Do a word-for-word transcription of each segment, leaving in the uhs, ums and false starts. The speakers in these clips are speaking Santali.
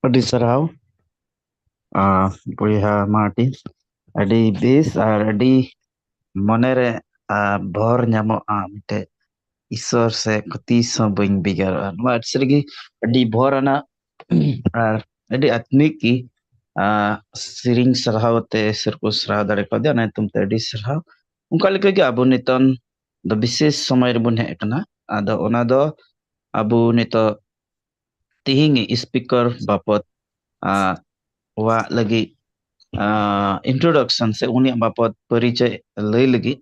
ᱟᱹᱰᱤ ᱥᱟᱨᱦᱟᱣ, ᱟᱸ, ᱵᱚᱭᱦᱟ ᱢᱟᱨᱴᱤᱱ᱾ ᱟᱹᱰᱤ ᱵᱮᱥ ᱟᱨ ᱟᱹᱰᱤ ᱢᱚᱱᱮᱨᱮ, ᱟᱸ, ᱵᱷᱚᱨ ᱧᱟᱢᱚᱜᱼᱟ, ᱢᱤᱫᱴᱮᱡ ᱤᱥᱥᱚᱨ ᱥᱮ ᱛᱤᱥ ᱦᱚᱸ ᱵᱟᱹᱧ ᱵᱷᱮᱜᱟᱨᱚᱜᱼᱟ᱾ ᱱᱚᱣᱟ ᱥᱟᱹᱨᱤᱜᱮ ᱟᱹᱰᱤ ᱵᱷᱚᱨ ᱟᱱᱟᱜ ᱟᱨ ᱟᱹᱰᱤ ᱟᱛᱢᱤᱠ ᱜᱮ, ᱟᱸ, ᱥᱮᱨᱮᱧ ᱥᱟᱨᱦᱟᱣ ᱛᱮ ᱤᱥᱥᱚᱨ ᱠᱚ ᱥᱟᱨᱦᱟᱣ ᱫᱟᱲᱮ ᱠᱟᱣᱫᱮᱭᱟ, ᱚᱱᱟ ᱧᱩᱛᱩᱢ ᱛᱮ ᱟᱹᱰᱤ ᱥᱟᱨᱦᱟᱣ᱾ ᱚᱱᱠᱟ ᱞᱮᱠᱟᱜᱮ ᱟᱵᱚ ᱱᱤᱛᱚᱝ ᱫᱚ ᱵᱤᱥᱮᱥ ᱥᱚᱢᱚᱭ ᱨᱮᱵᱚᱱ ᱦᱮᱡ ᱟᱠᱟᱱᱟ᱾ ᱟᱫᱚ ᱚᱱᱟ ᱫᱚ ᱟᱵᱚ ᱱᱤᱛᱚᱜ ᱛᱤᱦᱤᱧ speaker ᱵᱟᱵᱚᱛ, ᱟᱸ, ᱣᱟᱜ ᱞᱟᱹᱜᱤᱫ, ᱟᱸ, introduction ᱥᱮ ᱩᱱᱤᱭᱟᱜ ᱵᱟᱵᱚᱛ ᱯᱚᱨᱤᱪᱚᱭ ᱞᱟᱹᱭ ᱞᱟᱹᱜᱤᱫ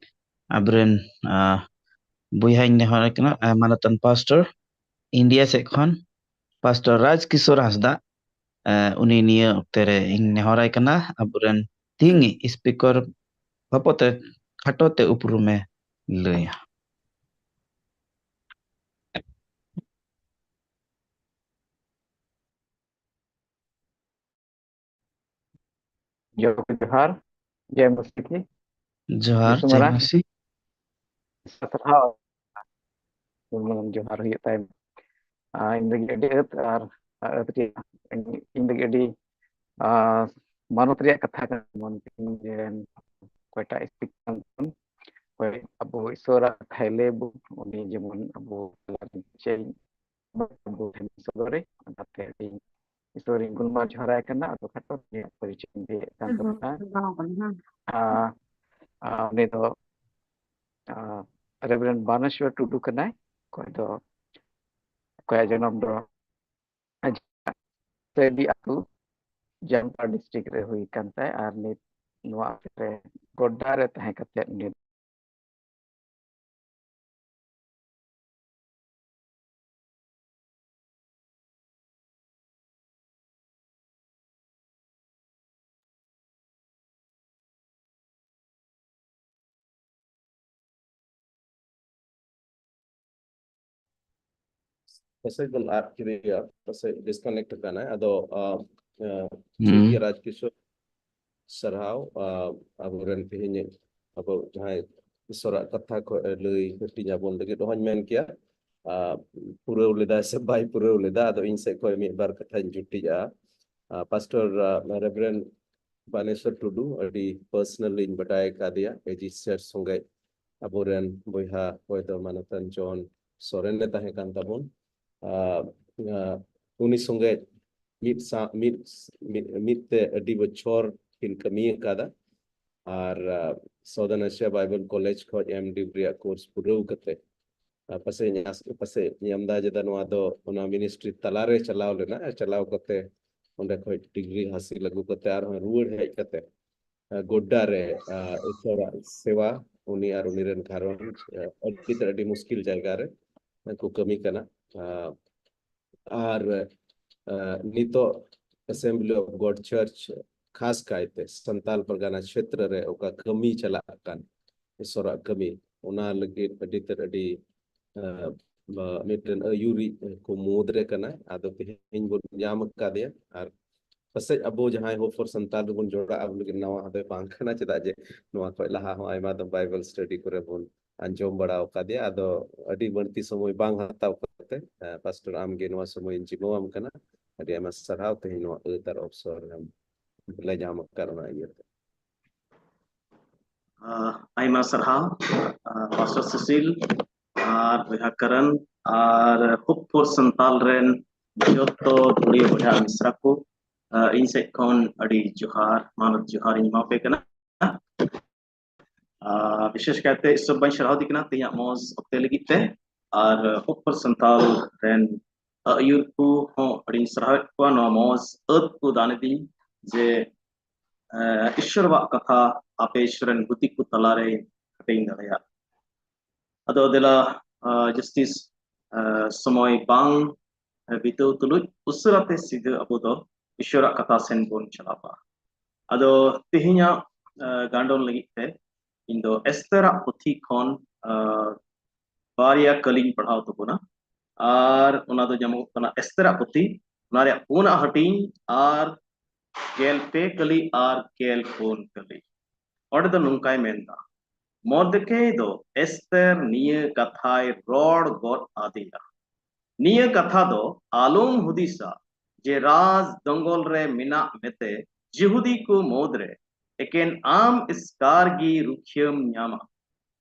ᱟᱵᱚᱨᱮᱱ, ᱟᱸ, ᱵᱚᱭᱦᱟᱧ ᱱᱮᱦᱚᱨ ᱠᱟᱱᱟ, ᱟᱸ, ᱢᱟᱱᱚᱛᱟᱱ ᱯᱟᱥᱴᱚᱨ ᱤᱱᱰᱤᱭᱟ ᱥᱮᱫ ᱠᱷᱚᱱ ᱯᱟᱥᱴᱚᱨ ᱨᱟᱡᱽ ᱠᱤᱥᱳᱨ ᱦᱟᱸᱥᱫᱟ, ᱟᱸ, ᱩᱱᱤ ᱱᱤᱭᱟᱹ ᱚᱠᱛᱮ ᱨᱮ ᱤᱧ ᱱᱮᱦᱚᱨᱟᱭ ᱠᱟᱱᱟ ᱟᱵᱚᱨᱮᱱ ᱛᱤᱦᱤᱧ speaker ᱵᱟᱵᱚᱛ ᱛᱮ ᱠᱷᱟᱴᱚ ᱛᱮ ᱩᱯᱨᱩᱢᱮ ᱞᱟᱹᱭᱟ᱾ ᱡᱚᱦᱟᱨ, ᱡᱚᱦᱟᱨ, ᱡᱚᱭ ᱢᱟᱥᱤ ᱠᱤ᱾ ᱡᱚᱦᱟᱨ, ᱡᱚᱭ ᱢᱟᱥᱤ᱾ ᱥᱟᱨᱦᱟᱣ᱾ ᱡᱮᱢᱚᱱ ᱡᱚᱦᱟᱨ ᱦᱩᱭᱩᱜ ᱛᱟᱭ ᱢᱟ᱾ ᱟᱨ ᱤᱧ ᱞᱟᱹᱜᱤᱫ ᱟᱹᱰᱤ ᱟᱹᱛ ᱟᱨ, ᱟᱨ ᱟᱹᱛ ᱨᱮᱭᱟᱜ, ᱤᱧ ᱞᱟᱹᱜᱤᱫ ᱟᱹᱰᱤ, ᱟᱨ, ᱢᱟᱱᱚᱛ ᱨᱮᱭᱟᱜ ᱠᱟᱛᱷᱟ ᱠᱟᱱᱟ, ᱢᱚᱱ ᱛᱤᱧ ᱡᱮ ᱚᱠᱚᱭᱴᱟᱜ speaker ᱠᱟᱱ ᱛᱟᱵᱚᱱ, ᱚᱠᱚᱭ ᱟᱵᱚ ᱤᱥᱚᱨᱟᱜ ᱠᱟᱛᱷᱟᱭ ᱞᱟᱹᱭ ᱟᱵᱚ, ᱩᱱᱤ ᱡᱮᱢᱚᱱ ᱟᱵᱚ ᱛᱟᱞᱟᱨᱮ ᱪᱮᱫ ᱵᱚᱱ ᱥᱚᱫᱚᱨᱮ, ᱚᱱᱟᱛᱮ ᱟᱹᱰᱤ ᱤᱥᱚᱨᱤᱧ ᱜᱩᱱᱢᱟᱱ ᱡᱚᱦᱟᱨᱟᱭ ᱠᱟᱱᱟ᱾ ᱟᱫᱚ ᱠᱷᱟᱴᱚ ᱛᱮ ᱯᱚᱨᱤᱪᱚᱭ ᱤᱧ ᱞᱟᱹᱭᱮᱫ ᱠᱟᱱ ᱛᱟᱵᱚᱱᱟ᱾ ᱟᱨ, ᱟᱨ ᱩᱱᱤ ᱫᱚ, ᱟᱨ, ᱨᱮᱵᱷᱨᱮᱱᱰ ᱵᱟᱱᱮᱥᱣᱚᱨ ᱴᱩᱰᱩ ᱠᱟᱱᱟᱭ, ᱚᱠᱚᱭ ᱫᱚ, ᱚᱠᱚᱭᱟᱜ ᱡᱚᱱᱚᱢ ᱫᱚ ᱥᱮᱵᱤ ᱟᱹᱛᱩ, ᱡᱟᱢᱛᱟᱲᱟ ᱰᱤᱥᱴᱨᱤᱠᱴ ᱨᱮ ᱦᱩᱭ ᱠᱟᱱ ᱛᱟᱭ, ᱟᱨ ᱱᱤᱛ ᱱᱚᱣᱟ ᱟᱹᱛᱩ ᱨᱮ ᱜᱚᱰᱰᱟ ᱨᱮ ᱛᱟᱦᱮᱸ ᱠᱟᱛᱮ ᱩᱱᱤ ᱯᱟᱥᱮᱡ ᱵᱚᱱ ᱟᱫ ᱠᱮᱫᱮᱭᱟ, ᱯᱟᱥᱮᱡ ᱰᱤᱥᱠᱟᱱᱮᱠᱴ ᱟᱠᱟᱱᱟᱭ᱾ ᱟᱫᱚ, ᱟ, ᱟ, ᱴᱷᱤᱠ ᱦᱩᱸ᱾ ᱜᱮᱭᱟ, ᱨᱟᱡᱽ ᱠᱤᱥᱳᱨ, ᱥᱟᱨᱦᱟᱣ, ᱟ, ᱟᱵᱚᱨᱮᱱ ᱛᱮᱦᱮᱧ ᱟᱵᱚ ᱡᱟᱦᱟᱸᱭ ᱤᱥᱚᱨᱟᱜ ᱠᱟᱛᱷᱟ ᱠᱚ ᱞᱟᱹᱭ ᱦᱟᱹᱴᱤᱧ ᱟᱵᱚᱱ ᱞᱟᱹᱜᱤᱫ᱾ ᱚᱦᱚᱧ ᱢᱮᱱ ᱠᱮᱭᱟ, ᱟᱨ ᱯᱩᱨᱟᱹᱣ ᱞᱮᱫᱟᱭ ᱥᱮ ᱵᱟᱭ ᱯᱩᱨᱟᱹᱣ ᱞᱮᱫᱟ, ᱟᱫᱚ ᱤᱧ ᱥᱮᱫ ᱠᱷᱚᱱ ᱢᱤᱫ ᱵᱟᱨ ᱠᱟᱛᱷᱟᱧ ᱡᱩᱴᱤᱡᱟᱜᱼᱟ᱾ ᱟᱨ ᱯᱟᱥᱴᱚᱨ, ᱟᱨ ᱨᱮᱵᱷᱨᱮᱱᱰ ᱵᱟᱱᱮᱥᱚᱨ ᱴᱩᱰᱩ ᱟᱹᱰᱤ ᱯᱟᱨᱥᱚᱱᱟᱞᱤᱧ ᱵᱟᱰᱟᱭ ᱟᱠᱟᱫᱮᱭᱟ, ᱮᱡᱤ ᱥᱮᱨ ᱥᱚᱸᱜᱮ ᱟᱵᱚᱨᱮᱱ ᱵᱚᱭᱦᱟ ᱚᱠᱚᱭ ᱫᱚ ᱢᱟᱱᱚᱛᱟᱱ ᱡᱚᱱ ᱥᱚᱨᱮᱱ ᱮ ᱛᱟᱦᱮᱸ ᱠᱟᱱ ᱛᱟᱵᱚᱱ᱾ ᱟᱨ, ᱟᱨ ᱩᱱᱤ ᱥᱚᱸᱜᱮ ᱢᱤᱫ ᱥᱟ-, ᱢᱤᱫ, ᱢᱤᱫ, ᱢᱤᱫ ᱛᱮ ᱟᱹᱰᱤ ᱵᱚᱪᱷᱚᱨ ᱠᱤᱱ ᱠᱟᱹᱢᱤ ᱟᱠᱟᱫᱟ᱾ ᱟᱨ, ᱟᱨ Southern Asia Bible College ᱠᱷᱚᱱ ᱮᱢ ᱰᱤ ᱨᱮᱭᱟᱜ ᱠᱳᱨᱥ ᱯᱩᱨᱟᱹᱣ ᱠᱟᱛᱮ, ᱟᱨ ᱯᱟᱥᱮᱡ ᱧᱟᱥ-, ᱯᱟᱥᱮᱡ ᱧᱟᱢ ᱫᱟ ᱡᱮᱫᱟ ᱱᱚᱣᱟ ᱫᱚ ᱚᱱᱟ ᱢᱤᱱᱤᱥᱴᱨᱤ ᱛᱟᱞᱟᱨᱮ ᱪᱟᱞᱟᱣ ᱞᱮᱱᱟ, ᱟᱨ ᱪᱟᱞᱟᱣ ᱠᱟᱛᱮ ᱚᱸᱰᱮ ᱠᱷᱚᱱ ᱰᱤᱜᱽᱨᱤ ᱦᱟᱹᱥᱤᱞ ᱟᱹᱜᱩ ᱠᱟᱛᱮ ᱟᱨᱦᱚᱸ ᱨᱩᱣᱟᱹᱲ ᱦᱮᱡ ᱠᱟᱛᱮ, ᱟᱨ ᱜᱳᱰᱰᱟ ᱨᱮ, ᱟᱨ ᱤᱥᱚᱨᱟᱜ ᱥᱮᱣᱟ, ᱩᱱᱤ ᱟᱨ ᱩᱱᱤ ᱨᱮᱱ ᱜᱷᱟᱨᱚᱸᱡᱽ, ᱟᱨ ᱟᱹᱰᱤ ᱛᱮᱫ ᱟᱹᱰᱤ ᱢᱩᱥᱠᱤᱞ ᱡᱟᱭᱜᱟ ᱨᱮ ᱠᱚ ᱠᱟᱹᱢᱤ ᱠᱟᱱᱟ᱾ ᱟᱨ, ᱟᱨ, ᱟᱨ ᱱᱤᱛᱚᱜ Assembly of God Church, ᱠᱷᱟᱥ ᱠᱟᱭᱛᱮ ᱥᱟᱱᱛᱟᱞ ᱯᱟᱨᱜᱟᱱᱟ ᱪᱷᱮᱛᱨᱚ ᱨᱮ ᱚᱠᱟ ᱠᱟᱹᱢᱤ ᱪᱟᱞᱟᱜ ᱠᱟᱱ, ᱤᱥᱚᱨᱟᱜ ᱠᱟᱹᱢᱤ, ᱚᱱᱟ ᱞᱟᱹᱜᱤᱫ ᱟᱹᱰᱤ ᱛᱮᱫ ᱟᱹᱰᱤ, ᱟᱨ, ᱢᱤᱫᱴᱮᱱ ᱟᱹᱭᱩᱨᱤᱡ ᱠᱚ ᱢᱩᱫᱽ ᱨᱮ ᱠᱟᱱᱟᱭ᱾ ᱟᱫᱚ ᱛᱮᱦᱮᱧ ᱵᱚᱱ ᱧᱟᱢ ᱟᱠᱟᱫᱮᱭᱟ, ᱟᱨ ᱯᱟᱥᱮᱡ ᱟᱵᱚ ᱡᱟᱦᱟᱸᱭ Hope for Santal ᱨᱮᱵᱚᱱ ᱡᱚᱲᱟᱜᱼᱟ, ᱩᱱᱤ ᱞᱟᱹᱜᱤᱫ ᱱᱟᱣᱟ ᱫᱚ ᱵᱟᱝ ᱠᱟᱱᱟ, ᱪᱮᱫᱟᱜ ᱡᱮ ᱱᱚᱣᱟ ᱠᱷᱚᱱ ᱞᱟᱦᱟ ᱦᱚᱸ ᱟᱭᱢᱟ ᱫᱚ ᱵᱟᱭᱵᱮᱞ ᱥᱴᱟᱰᱤ ᱠᱚᱨᱮ ᱵᱚᱱ ᱟᱸᱡᱚᱢ ᱵᱟᱲᱟ ᱟᱠᱟᱫᱮᱭᱟ᱾ ᱟᱫᱚ ᱟᱹᱰᱤ ᱵᱟᱹᱲᱛᱤ ᱥᱚᱢᱚᱭ ᱵᱟᱝ ᱦᱟᱛᱟᱣ ᱠᱟᱛᱮ, ᱟᱨ ᱯᱟᱥᱴᱚᱨ, ᱟᱢ ᱜᱮ ᱱᱚᱣᱟ ᱥᱚᱢᱚᱭ ᱤᱧ ᱡᱤᱢᱟᱹᱣᱟᱢ ᱠᱟᱱᱟ᱾ ᱟᱹᱰᱤ ᱟᱭᱢᱟ ᱥᱟᱨᱦᱟᱣ ᱛᱮᱦᱮᱧ ᱱᱚᱣᱟ ᱟᱹᱛ ᱟᱨ ᱚᱯᱥᱚᱨ ᱞᱮ ᱧᱟᱢ ᱟᱠᱟᱫ ᱚᱱᱟ ᱤᱭᱟᱹᱛᱮ᱾ ᱟᱭᱢᱟ ᱥᱟᱨᱦᱟᱣ, ᱯᱟᱥᱴᱚᱨ ᱥᱩᱥᱤᱞ ᱟᱨ ᱵᱚᱭᱦᱟ ᱠᱟᱨᱟᱱ ᱟᱨ Hope for Santal ᱨᱮᱱ ᱡᱚᱛᱚ ᱫᱩᱲᱤᱭᱟᱹ ᱵᱚᱭᱦᱟ ᱢᱤᱥᱨᱟ ᱠᱚ, ᱤᱧ ᱥᱮᱫ ᱠᱷᱚᱱ ᱟᱹᱰᱤ ᱡᱚᱦᱟᱨ, ᱢᱟᱱᱚᱛ ᱡᱚᱦᱟᱨ ᱤᱧ ᱮᱢᱟ ᱯᱮ ᱠᱟᱱᱟ᱾ ᱵᱤᱥᱮᱥ ᱠᱟᱭᱛᱮ ᱤᱥᱚᱨ ᱵᱟᱹᱧ ᱥᱟᱨᱦᱟᱣ ᱫᱤ ᱠᱟᱱᱟ ᱛᱮᱦᱮᱧᱟᱜ ᱢᱚᱡᱽ ᱚᱠᱛᱮ ᱞᱟᱹᱜᱤᱫ ᱛᱮ, ᱟᱨ Hope for Santal ᱨᱮᱱ ᱟᱹᱭᱩᱨ ᱠᱚ ᱦᱚᱸ ᱟᱹᱰᱤᱧ ᱥᱟᱨᱦᱟᱣᱮᱫ ᱠᱚᱣᱟ ᱱᱚᱣᱟ ᱢᱚᱡᱽ ᱟᱹᱛ ᱠᱚ ᱫᱟᱱ ᱟᱹᱫᱤᱧ ᱡᱮ ᱤᱥᱚᱨᱟᱜ ᱠᱟᱛᱷᱟ ᱟᱯᱮ ᱤᱥᱚᱨ ᱨᱮᱱ ᱜᱩᱛᱤ ᱠᱚ ᱛᱟᱞᱟᱨᱮ ᱦᱟᱹᱴᱤᱧ ᱫᱟᱲᱮᱭᱟᱜ᱾ ᱟᱫᱚ ᱫᱮᱞᱟ, ᱡᱟᱹᱥᱛᱤ ᱥᱚᱢᱚᱭ ᱵᱟᱝ ᱵᱤᱛᱟᱹᱣ ᱛᱩᱞᱩᱡ ᱩᱥᱟᱹᱨᱟ ᱛᱮ ᱥᱤᱫᱷᱟᱹ ᱟᱵᱚ ᱫᱚ ᱤᱥᱚᱨᱟᱜ ᱠᱟᱛᱷᱟ ᱥᱮᱱ ᱵᱚᱱ ᱪᱟᱞᱟᱜᱼᱟ᱾ ᱟᱫᱚ ᱛᱮᱦᱮᱧᱟᱜ ᱜᱟᱱᱰᱚᱱ ᱞᱟᱹᱜᱤᱫ ᱛᱮ ᱤᱧ ᱫᱚ ᱮᱥᱛᱮᱨᱟᱜ ᱯᱩᱛᱷᱤ ᱠᱷᱚᱱ ᱵᱟᱨᱭᱟ ᱠᱟᱹᱞᱤᱧ ᱯᱟᱲᱦᱟᱣ ᱛᱟᱵᱚᱱᱟ᱾ ᱟᱨ ᱚᱱᱟ ᱫᱚ ᱧᱟᱢᱚᱜ ᱠᱟᱱᱟ ᱮᱥᱛᱮᱨᱟᱜ ᱯᱩᱛᱷᱤ, ᱚᱱᱟ ᱨᱮᱭᱟᱜ ᱯᱩᱱᱟᱜ ᱦᱟᱹᱴᱤᱧ ᱟᱨ ᱜᱮᱞ ᱯᱮ ᱠᱟᱹᱞᱤ ᱟᱨ ᱜᱮᱞ ᱯᱩᱱ ᱠᱟᱹᱞᱤ᱾ ᱚᱸᱰᱮ ᱫᱚ ᱱᱚᱝᱠᱟᱭ ᱢᱮᱱᱫᱟ, ᱢᱚᱨᱫᱮᱠᱟᱭ ᱫᱚ ᱮᱥᱛᱮᱨ ᱱᱤᱭᱟᱹ ᱠᱟᱛᱷᱟᱭ ᱨᱚᱲ ᱜᱚᱫ ᱟᱫᱮᱭᱟ, ᱱᱤᱭᱟᱹ ᱠᱟᱛᱷᱟ ᱫᱚ ᱟᱞᱚᱢ ᱦᱩᱫᱤᱥᱟ ᱡᱮ ᱨᱟᱡᱽ ᱫᱚᱸᱜᱚᱞ ᱨᱮ ᱢᱮᱱᱟᱜ ᱢᱮᱛᱮ ᱡᱤᱦᱩᱫᱤ ᱠᱚ ᱢᱩᱫᱽᱨᱮ ᱮᱠᱮᱱ ᱟᱢ ᱮᱥᱠᱟᱨ ᱜᱮ ᱨᱩᱠᱷᱤᱭᱟᱹᱢ ᱧᱟᱢᱟ᱾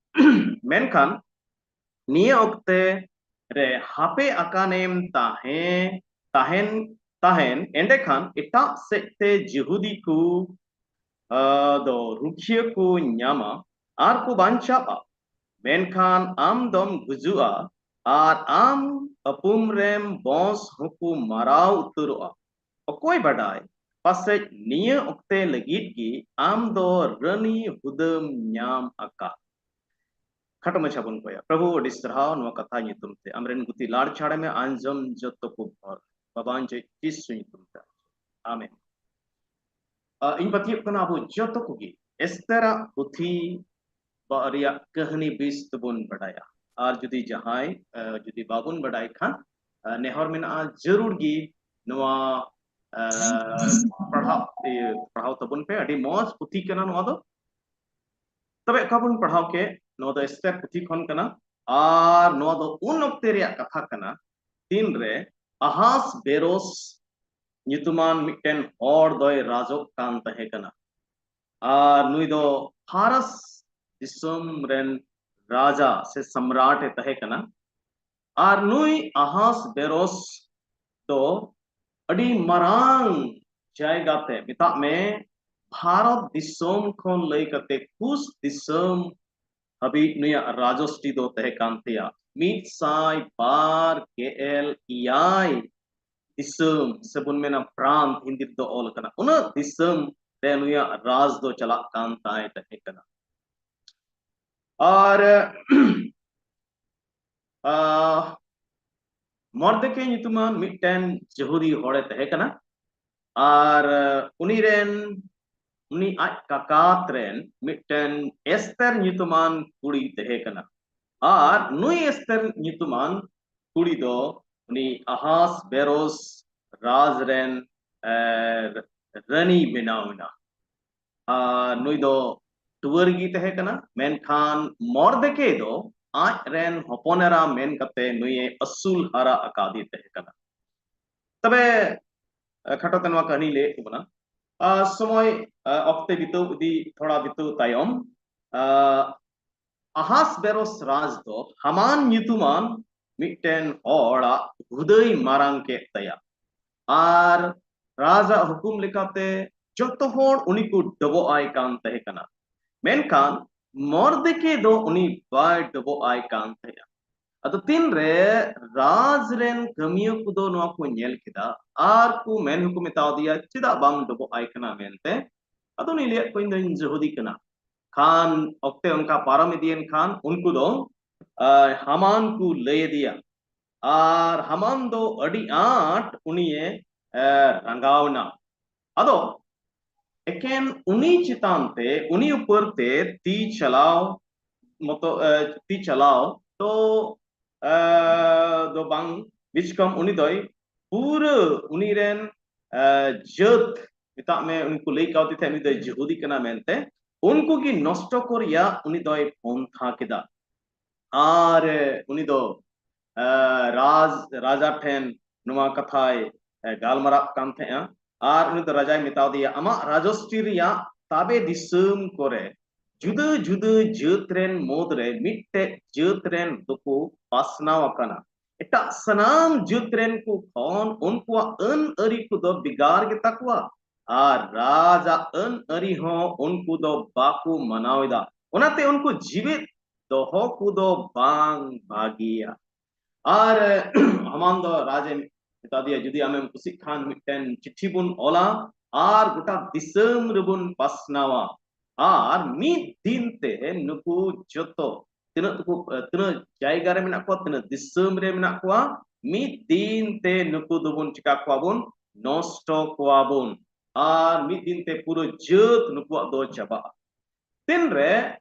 ᱢᱮᱱᱠᱷᱟᱱ ᱱᱤᱭᱟᱹ ᱚᱠᱛᱮ ᱨᱮ ᱦᱟᱯᱮ ᱟᱠᱟᱱᱮᱢ ᱛᱟᱦᱮᱸ ᱛᱟᱦᱮᱱ ᱛᱟᱦᱮᱱ, ᱮᱸᱰᱮᱠᱷᱟᱱ ᱮᱴᱟᱜ ᱥᱮᱫ ᱛᱮ ᱡᱤᱦᱩᱫᱤ ᱠᱚ ᱫᱚ ᱨᱩᱠᱷᱤᱭᱟᱹ ᱠᱚ ᱧᱟᱢᱟ ᱟᱨ ᱠᱚ ᱵᱟᱧᱪᱟᱜᱼᱟ᱾ ᱢᱮᱱᱠᱷᱟᱱ ᱟᱢ ᱫᱚᱢ ᱜᱩᱡᱩᱜᱼᱟ ᱟᱨ ᱟᱢ ᱟᱹᱯᱩᱢ ᱨᱮᱢ ᱵᱚᱸᱥ ᱦᱚᱸᱠᱚ ᱢᱟᱨᱟᱣ ᱩᱛᱟᱹᱨᱚᱜᱼᱟ᱾ ᱚᱠᱚᱭ ᱵᱟᱰᱟᱭ, ᱯᱟᱥᱮᱡ ᱱᱤᱭᱟᱹ ᱚᱠᱛᱮ ᱞᱟᱹᱜᱤᱫ ᱜᱮ ᱟᱢ ᱫᱚ ᱨᱟᱹᱱᱤ ᱦᱩᱫᱟᱹᱢ ᱧᱟᱢ ᱟᱠᱟᱫ᱾ ᱠᱷᱟᱴᱚ ᱢᱟᱪᱷᱟ ᱵᱚᱱ ᱠᱚᱭᱟ᱾ ᱯᱨᱚᱵᱷᱩ, ᱟᱹᱰᱤ ᱥᱟᱨᱦᱟᱣ ᱱᱚᱣᱟ ᱠᱟᱛᱷᱟ ᱧᱩᱛᱩᱢ ᱛᱮ, ᱟᱢᱨᱮᱱ ᱜᱩᱛᱤ ᱞᱟᱲ ᱪᱷᱟᱲ ᱢᱮ, ᱟᱸᱡᱚᱢ ᱡᱚᱛᱚ ᱠᱚ ᱵᱷᱚᱨ᱾ ᱵᱟᱵᱟᱧ ᱡᱚᱭ ᱡᱤᱥᱩ ᱧᱩᱛᱩᱢ ᱛᱮ᱾ ᱟᱢᱮᱱ᱾ ᱤᱧ ᱯᱟᱹᱛᱭᱟᱹᱜ ᱠᱟᱱᱟ ᱟᱵᱚ ᱡᱚᱛᱚ ᱠᱚᱜᱮ ᱮᱥᱛᱮᱨᱟᱜ ᱯᱩᱛᱷᱤ ᱨᱮᱭᱟᱜ ᱠᱟᱹᱦᱱᱤ ᱵᱮᱥ ᱛᱮᱵᱚᱱ ᱵᱟᱰᱟᱭᱟ᱾ ᱟᱨ ᱡᱩᱫᱤ ᱡᱟᱦᱟᱸᱭ ᱡᱩᱫᱤ ᱵᱟᱵᱚᱱ ᱵᱟᱰᱟᱭ ᱠᱷᱟᱱ, ᱱᱮᱦᱚᱨ ᱢᱮᱱᱟᱜᱼᱟ, ᱡᱟᱹᱨᱩᱲ ᱜᱮ ᱱᱚᱣᱟ ᱯᱟᱲᱦᱟᱣ ᱯᱟᱲᱦᱟᱣ ᱛᱟᱵᱚᱱ ᱯᱮ᱾ ᱟᱹᱰᱤ ᱢᱚᱡᱽ ᱯᱩᱛᱷᱤ ᱠᱟᱱᱟ ᱱᱚᱣᱟ ᱫᱚ᱾ ᱛᱚᱵᱮ ᱚᱠᱟ ᱵᱚᱱ ᱯᱟᱲᱦᱟᱣ ᱠᱮᱫ, ᱱᱚᱣᱟ ᱫᱚ ᱮᱥᱛᱮᱨ ᱯᱩᱛᱷᱤ ᱠᱷᱚᱱ ᱠᱟᱱᱟ᱾ ᱟᱨ ᱱᱚᱣᱟ ᱫᱚ ᱩᱱ ᱚᱠᱛᱮ ᱨᱮᱭᱟᱜ ᱠᱟᱛᱷᱟ ᱠᱟᱱᱟ, ᱛᱤᱱᱨᱮ ᱟᱦᱟᱥ ᱵᱮᱨᱚᱥ ᱧᱩᱛᱩᱢᱟᱱ ᱢᱤᱫᱴᱮᱱ ᱦᱚᱲ ᱫᱚᱭ ᱨᱟᱡᱚᱜ ᱠᱟᱱ ᱛᱟᱦᱮᱸ ᱠᱟᱱᱟ᱾ ᱟᱨ ᱱᱩᱭ ᱫᱚ ᱯᱷᱟᱨᱟᱥ ᱫᱤᱥᱚᱢ ᱨᱮᱱ ᱨᱟᱡᱟ ᱥᱮ ᱥᱚᱢᱨᱟᱴ ᱮ ᱛᱟᱦᱮᱸ ᱠᱟᱱᱟ᱾ ᱟᱨ ᱱᱩᱭ ᱟᱦᱟᱥ ᱵᱮᱨᱚᱥ ᱫᱚ ᱟᱹᱰᱤ ᱢᱟᱨᱟᱝ ᱡᱟᱭᱜᱟ ᱛᱮ, ᱢᱮᱛᱟᱜ ᱢᱮ, ᱵᱷᱟᱨᱚᱛ ᱫᱤᱥᱚᱢ ᱠᱷᱚᱱ ᱞᱟᱹᱭ ᱠᱟᱛᱮ ᱠᱩᱥ ᱫᱤᱥᱚᱢ ᱦᱟᱹᱵᱤᱡ ᱱᱩᱭᱟᱜ ᱨᱟᱡᱚᱥᱴᱤ ᱫᱚ ᱛᱟᱦᱮᱸ ᱠᱟᱱ ᱛᱟᱭᱟ᱾ ᱢᱤᱫ ᱥᱟᱭ ᱵᱟᱨ ᱜᱮᱞ ᱮᱭᱟᱭ ᱫᱤᱥᱚᱢ, ᱥᱮᱵᱚᱱ ᱢᱮᱱᱟ ᱯᱨᱟᱱᱛ, ᱦᱤᱱᱫᱤ ᱨᱮᱫᱚ ᱚᱞ ᱟᱠᱟᱱᱟ, ᱩᱱᱟᱹᱜ ᱫᱤᱥᱚᱢ ᱨᱮ ᱱᱩᱭᱟᱜ ᱨᱟᱡᱽ ᱫᱚ ᱪᱟᱞᱟᱜ ᱠᱟᱱ ᱛᱟᱭ ᱛᱟᱦᱮᱸ ᱠᱟᱱᱟ᱾ ᱟᱨ ᱢᱚᱨᱫᱮᱠᱟᱭ ᱧᱩᱛᱩᱢᱟᱱ ᱢᱤᱫᱴᱮᱱ ᱡᱤᱦᱩᱫᱤ ᱦᱚᱲᱮ ᱛᱟᱦᱮᱸ ᱠᱟᱱᱟ᱾ ᱟᱨ ᱩᱱᱤ ᱨᱮᱱ, ᱩᱱᱤ ᱟᱡ ᱠᱟᱠᱟᱛ ᱨᱮᱱ ᱢᱤᱫᱴᱮᱱ ᱮᱥᱛᱮᱨ ᱧᱩᱛᱩᱢᱟᱱ ᱠᱩᱲᱤ ᱛᱟᱦᱮᱸ ᱠᱟᱱᱟ᱾ ᱟᱨ ᱱᱩᱭ ᱮᱥᱛᱮᱨ ᱧᱩᱛᱩᱢᱟᱱ ᱠᱩᱲᱤ ᱫᱚ ᱩᱱᱤ ᱟᱦᱟᱥ ᱵᱮᱨᱚᱥ ᱨᱟᱡᱽ ᱨᱮᱱ ᱨᱟᱹᱱᱤ ᱵᱮᱱᱟᱣ ᱮᱱᱟ᱾ ᱟᱨ ᱱᱩᱭ ᱫᱚ ᱴᱩᱣᱟᱹᱨ ᱜᱮ ᱛᱟᱦᱮᱸ ᱠᱟᱱᱟ, ᱢᱮᱱᱠᱷᱟᱱ ᱢᱚᱨᱫᱮᱠᱮ ᱫᱚ ᱟᱡ ᱨᱮᱱ ᱦᱚᱯᱚᱱ ᱮᱨᱟ ᱢᱮᱱ ᱠᱟᱛᱮ ᱱᱩᱭᱮ ᱟᱹᱥᱩᱞ ᱦᱟᱨᱟ ᱟᱠᱟᱫᱮ ᱛᱟᱦᱮᱸ ᱠᱟᱱᱟ᱾ ᱛᱚᱵᱮ, ᱮ, ᱠᱷᱟᱴᱚ ᱛᱮ ᱱᱚᱣᱟ ᱠᱟᱹᱦᱱᱤ ᱞᱟᱹᱭᱮᱫ ᱛᱟᱵᱚᱱᱟ᱾ ᱟ, ᱥᱚᱢᱚᱭ, ᱟ, ᱚᱠᱛᱮ ᱵᱤᱛᱟᱹᱣ ᱤᱫᱤ, ᱛᱷᱚᱲᱟ ᱵᱤᱛᱟᱹᱣ ᱛᱟᱭᱚᱢ, ᱟ, ᱟᱦᱟᱥᱵᱮᱨᱚᱥ ᱨᱟᱡᱽ ᱫᱚ ᱦᱟᱢᱟᱱ ᱧᱩᱛᱩᱢᱟᱱ ᱢᱤᱫᱴᱮᱱ ᱦᱚᱲᱟᱜ ᱦᱩᱫᱟᱹᱭ ᱢᱟᱨᱟᱝ ᱠᱮᱫ ᱛᱟᱭᱟ᱾ ᱟᱨ ᱨᱟᱡᱽ ᱟᱜ ᱦᱩᱠᱩᱢ ᱞᱮᱠᱟᱛᱮ ᱡᱚᱛᱚ ᱦᱚᱲ ᱩᱱᱤ ᱠᱚ ᱰᱚᱵᱚᱜ ᱟᱭ ᱠᱟᱱ ᱛᱟᱦᱮᱸ ᱠᱟᱱᱟ᱾ ᱢᱮᱱᱠᱷᱟᱱ ᱢᱚᱨᱫᱮᱠᱮ ᱫᱚ ᱩᱱᱤ ᱵᱟᱭ ᱰᱚᱵᱚᱜ ᱟᱭ ᱠᱟᱱ ᱛᱟᱦᱮᱸᱜᱼᱟ᱾ ᱟᱫᱚ ᱛᱤᱱᱨᱮ ᱨᱟᱡᱽ ᱨᱮᱱ ᱠᱟᱹᱢᱤᱭᱟᱹ ᱠᱚᱫᱚ ᱱᱚᱣᱟ ᱠᱚ ᱧᱮᱞ ᱠᱮᱫᱟ ᱟᱨ ᱠᱚ ᱢᱮᱱ ᱦᱚᱸᱠᱚ ᱢᱮᱛᱟᱣ ᱫᱮᱭᱟ, "ᱪᱮᱫᱟᱜ ᱵᱟᱢ ᱰᱚᱵᱚᱜ ᱟᱭ ᱠᱟᱱᱟ?" ᱢᱮᱱᱛᱮ᱾ ᱟᱫᱚ ᱩᱱᱤ ᱞᱟᱹᱭᱟᱫ ᱠᱚᱣᱟ, "ᱤᱧ ᱫᱚᱧ ᱡᱤᱦᱩᱫᱤ ᱠᱟᱱᱟ᱾" ᱠᱷᱟᱱ ᱚᱠᱛᱮ ᱚᱱᱠᱟ ᱯᱟᱨᱚᱢ ᱤᱫᱤᱭᱮᱱ ᱠᱷᱟᱱ ᱩᱱᱠᱩ ᱫᱚ, ᱟᱨ, ᱦᱟᱢᱟᱱ ᱠᱚ ᱞᱟᱹᱭ ᱟᱫᱮᱭᱟ᱾ ᱟᱨ ᱦᱟᱢᱟᱱ ᱫᱚ ᱟᱹᱰᱤ ᱟᱸᱴ ᱩᱱᱤᱭᱮ, ᱮ, ᱨᱟᱸᱜᱟᱣ ᱮᱱᱟ᱾ ᱟᱫᱚ ᱮᱠᱮᱱ ᱩᱱᱤ ᱪᱮᱛᱟᱱ ᱛᱮ, ᱩᱱᱤ ᱩᱯᱚᱨ ᱛᱮ ᱛᱤ ᱪᱟᱞᱟᱣ ᱢᱚᱛᱚ, ᱮ, ᱛᱤ ᱪᱟᱞᱟᱣ ᱫᱚ, ᱮ, ᱫᱚ ᱵᱟᱝ, ᱵᱤᱪᱠᱚᱢ ᱩᱱᱤ ᱫᱚᱭ ᱯᱩᱨᱟᱹ ᱩᱱᱤ ᱨᱮᱱ, ᱮ, ᱡᱟᱹᱛ, ᱢᱮᱛᱟᱜ ᱢᱮ, ᱩᱱᱠᱩ ᱞᱟᱹᱭ ᱠᱟᱣᱫᱮ ᱛᱟᱦᱮᱸᱫ ᱩᱱᱤ ᱫᱚᱭ ᱡᱤᱦᱩᱫᱤ ᱠᱟᱱᱟ ᱢᱮᱱᱛᱮ, ᱩᱱᱠᱩ ᱜᱮ ᱱᱚᱥᱴᱚ ᱠᱚ ᱨᱮᱭᱟᱜ ᱩᱱᱤ ᱫᱚᱭ ᱯᱚᱱᱛᱷᱟ ᱠᱮᱫᱟ᱾ ᱟᱨ, ᱮ, ᱩᱱᱤ ᱫᱚ, ᱮ, ᱨᱟᱡᱽ, ᱨᱟᱡᱟ ᱴᱷᱮᱱ ᱱᱚᱣᱟ ᱠᱟᱛᱷᱟᱭ, ᱮ, ᱜᱟᱞᱢᱟᱨᱟᱜ ᱠᱟᱱ ᱛᱟᱦᱮᱸᱜᱼᱟ᱾ ᱟᱨ ᱩᱱᱤ ᱫᱚ ᱨᱟᱡᱟᱭ ᱢᱮᱛᱟᱣ ᱫᱮᱭᱟ, "ᱟᱢᱟᱜ ᱨᱟᱡᱚᱥᱴᱨᱤ ᱨᱮᱭᱟᱜ ᱛᱟᱵᱮ ᱫᱤᱥᱚᱢ ᱠᱚᱨᱮ ᱡᱩᱫᱟᱹ ᱡᱩᱫᱟᱹ ᱡᱟᱹᱛ ᱨᱮᱱ ᱢᱩᱫᱽ ᱨᱮ ᱢᱤᱫᱴᱮᱡ ᱡᱟᱹᱛ ᱨᱮᱱ ᱫᱚᱠᱚ ᱯᱟᱥᱱᱟᱣ ᱟᱠᱟᱱᱟ᱾ ᱮᱴᱟᱜ ᱥᱟᱱᱟᱢ ᱡᱟᱹᱛ ᱨᱮᱱ ᱠᱚ ᱠᱷᱚᱱ ᱩᱱᱠᱩᱣᱟᱜ ᱟᱹᱱ ᱟᱹᱨᱤ ᱠᱚᱫᱚ ᱵᱷᱮᱜᱟᱨ ᱜᱮᱛᱟ ᱠᱚᱣᱟ, ᱟᱨ ᱨᱟᱡᱽ ᱟᱜ ᱟᱹᱱ ᱟᱹᱨᱤ ᱦᱚᱸ ᱩᱱᱠᱩ ᱫᱚ ᱵᱟᱠᱚ ᱢᱟᱱᱟᱣ ᱮᱫᱟ᱾ ᱚᱱᱟᱛᱮ ᱩᱱᱠᱩ ᱡᱤᱣᱮᱫ ᱫᱚᱦᱚ ᱠᱚᱫᱚ ᱵᱟᱝ ᱵᱷᱟᱹᱜᱤᱭᱟ᱾" ᱟᱨ ᱦᱟᱢᱟᱱ ᱫᱚ ᱨᱟᱡᱽ ᱮ ᱢᱮᱛᱟ ᱫᱮᱭᱟ, "ᱡᱩᱫᱤ ᱟᱢᱮᱢ ᱠᱩᱥᱤᱜ ᱠᱷᱟᱱ ᱢᱤᱫᱴᱮᱱ ᱪᱤᱴᱷᱤ ᱵᱚᱱ ᱚᱞᱟ ᱟᱨ ᱜᱚᱴᱟ ᱫᱤᱥᱚᱢ ᱨᱮᱵᱚᱱ ᱯᱟᱥᱱᱟᱣᱟ, ᱟᱨ ᱢᱤᱫ ᱫᱤᱱ ᱛᱮ ᱱᱩᱠᱩ ᱡᱚᱛᱚ ᱛᱤᱱᱟᱹᱜ ᱛᱩᱠᱩ, ᱛᱤᱱᱟᱹᱜ ᱡᱟᱭᱜᱟ ᱨᱮ ᱢᱮᱱᱟᱜ ᱠᱚᱣᱟ, ᱛᱤᱱᱟᱹᱜ ᱫᱤᱥᱚᱢ ᱨᱮ ᱢᱮᱱᱟᱜ ᱠᱚᱣᱟ, ᱢᱤᱫ ᱫᱤᱱ ᱛᱮ ᱱᱩᱠᱩ ᱫᱚᱵᱚᱱ ᱪᱤᱠᱟ ᱠᱚᱣᱟ ᱵᱚᱱ? ᱱᱚᱥᱴᱚ ᱠᱚᱣᱟ ᱵᱚᱱ᱾ ᱟᱨ ᱢᱤᱫ ᱫᱤᱱ ᱛᱮ ᱯᱩᱨᱟᱹ ᱡᱟᱹᱛ ᱱᱩᱠᱩᱣᱟᱜ ᱫᱚ ᱪᱟᱵᱟᱜᱼᱟ᱾" ᱛᱤᱱᱨᱮ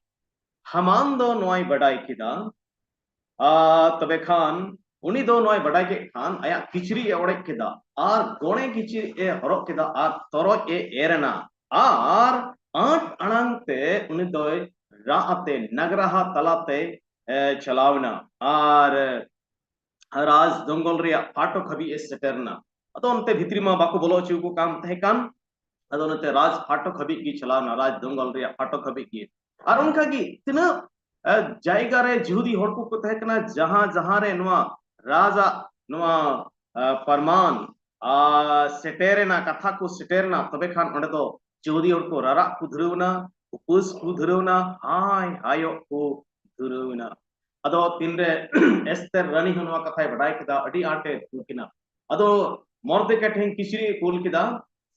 ᱦᱟᱢᱟᱱ ᱫᱚ ᱱᱚᱣᱟᱭ ᱵᱟᱰᱟᱭ ᱠᱮᱫᱟ, ᱟᱨ ᱛᱚᱵᱮ ᱠᱷᱟᱱ ᱩᱱᱤ ᱫᱚ ᱱᱚᱣᱟᱭ ᱵᱟᱰᱟᱭ ᱠᱮᱫ ᱠᱷᱟᱱ ᱟᱭᱟᱜ ᱠᱤᱪᱨᱤᱡ ᱮ ᱚᱲᱮᱡ ᱠᱮᱫᱟ ᱟᱨ ᱜᱚᱲᱮ ᱠᱤᱪᱨᱤᱡ ᱮ ᱦᱚᱨᱚᱜ ᱠᱮᱫᱟ ᱟᱨ ᱛᱚᱨᱚᱡ ᱮ ᱮᱨ ᱮᱱᱟ ᱟᱨ ᱟᱸᱴ ᱟᱲᱟᱝ ᱛᱮ ᱩᱱᱤ ᱫᱚᱭ ᱨᱟᱜ ᱟᱛᱮ ᱱᱟᱜᱽᱨᱟᱦᱟ ᱛᱟᱞᱟᱛᱮ ᱮ, ᱪᱟᱞᱟᱣ ᱮᱱᱟ ᱟᱨ ᱨᱟᱡᱽ ᱫᱚᱝᱜᱚᱞ ᱨᱮᱭᱟᱜ ᱯᱷᱟᱴᱚᱠ ᱦᱟᱹᱵᱤᱡ ᱮ ᱥᱮᱴᱮᱨ ᱮᱱᱟ᱾ ᱟᱫᱚ ᱚᱱᱛᱮ ᱵᱷᱤᱛᱨᱤ ᱢᱟ ᱵᱟᱠᱚ ᱵᱚᱞᱚ ᱦᱚᱪᱚ ᱟᱠᱚ ᱠᱟᱱ ᱛᱟᱦᱮᱸ ᱠᱟᱱ᱾ ᱟᱫᱚ ᱚᱱᱟᱛᱮ ᱨᱟᱡᱽ ᱯᱷᱟᱴᱚᱠ ᱦᱟᱹᱵᱤᱡ ᱜᱮ ᱪᱟᱞᱟᱣ ᱮᱱᱟ, ᱨᱟᱡᱽ ᱫᱚᱝᱜᱚᱞ ᱨᱮᱭᱟᱜ ᱯᱷᱟᱴᱚᱠ ᱦᱟᱹᱵᱤᱡ ᱜᱮ᱾ ᱟᱨ ᱚᱱᱠᱟ ᱜᱮ ᱛᱤᱱᱟᱹᱜ ᱮ, ᱡᱟᱭᱜᱟ ᱨᱮ ᱡᱤᱦᱩᱫᱤ ᱦᱚᱲ ᱠᱚᱠᱚ ᱛᱟᱦᱮᱸ ᱠᱟᱱᱟ, ᱡᱟᱦᱟᱸ ᱡᱟᱦᱟᱸ ᱨᱮ ᱱᱚᱣᱟ ᱨᱟᱡᱽ ᱟᱜ ᱱᱚᱣᱟ ᱮ, ᱯᱟᱨᱢᱟᱱ ᱟᱨ ᱥᱮᱴᱮᱨ ᱮᱱᱟ, ᱠᱟᱛᱷᱟ ᱠᱚ ᱥᱮᱴᱮᱨ ᱮᱱᱟ, ᱛᱚᱵᱮ ᱠᱷᱟᱱ ᱚᱸᱰᱮ ᱫᱚ ᱡᱤᱦᱩᱫᱤ ᱦᱚᱲ ᱠᱚ ᱨᱟᱨᱟᱜ ᱠᱚ ᱫᱷᱩᱨᱟᱹᱣ ᱮᱱᱟ, ᱩᱯᱟᱹᱥ ᱠᱚ ᱫᱷᱩᱨᱟᱹᱣ ᱮᱱᱟ, ᱦᱟᱭ ᱦᱟᱭᱚᱜ ᱠᱚ ᱫᱷᱩᱨᱟᱹᱣ ᱮᱱᱟ᱾ ᱟᱫᱚ ᱛᱤᱱᱨᱮ ᱮᱥᱛᱮᱨ ᱨᱟᱱᱤ ᱦᱚᱸ ᱱᱚᱣᱟ ᱠᱟᱛᱷᱟᱭ ᱵᱟᱰᱟᱭ ᱠᱮᱫᱟ, ᱟᱹᱰᱤ ᱟᱸᱴᱮ ᱫᱩᱠ ᱮᱱᱟ᱾ ᱟᱫᱚ ᱢᱚᱨᱫᱮᱠᱟᱭ ᱴᱷᱮᱱ ᱠᱤᱪᱨᱤᱡ ᱮ ᱠᱩᱞ ᱠᱮᱫᱟ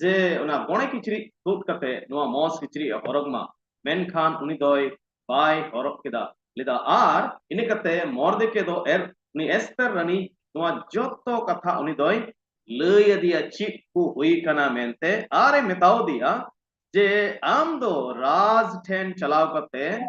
ᱡᱮ ᱚᱱᱟ ᱜᱚᱲᱮ ᱠᱤᱪᱨᱤᱡ ᱛᱩᱫ ᱠᱟᱛᱮ ᱱᱚᱣᱟ ᱢᱚᱸᱡᱽ ᱠᱤᱪᱨᱤᱡ ᱮ ᱦᱚᱨᱚᱜᱽ ᱢᱟ, ᱢᱮᱱᱠᱷᱟᱱ ᱩᱱᱤ ᱫᱚᱭ ᱵᱟᱭ ᱦᱚᱨᱚᱜ ᱠᱮᱫᱟ ᱞᱮᱫᱟ᱾ ᱟᱨ ᱤᱱᱟᱹ ᱠᱟᱛᱮ ᱢᱚᱨᱫᱮᱠᱮ ᱫᱚ ᱮᱨ ᱩᱱᱤ ᱮᱥᱛᱮᱨ ᱨᱟᱱᱤ ᱱᱚᱣᱟ ᱡᱚᱛᱚ ᱠᱟᱛᱷᱟ ᱩᱱᱤ ᱫᱚᱭ ᱞᱟᱹᱭ ᱟᱫᱮᱭᱟ ᱪᱮᱫ ᱠᱚ ᱦᱩᱭ ᱠᱟᱱᱟ ᱢᱮᱱᱛᱮ, ᱟᱨ ᱮ ᱢᱮᱛᱟᱣ ᱫᱮᱭᱟ ᱡᱮ ᱟᱢ ᱫᱚ ᱨᱟᱡᱽ ᱴᱷᱮᱱ ᱪᱟᱞᱟᱣ ᱠᱟᱛᱮ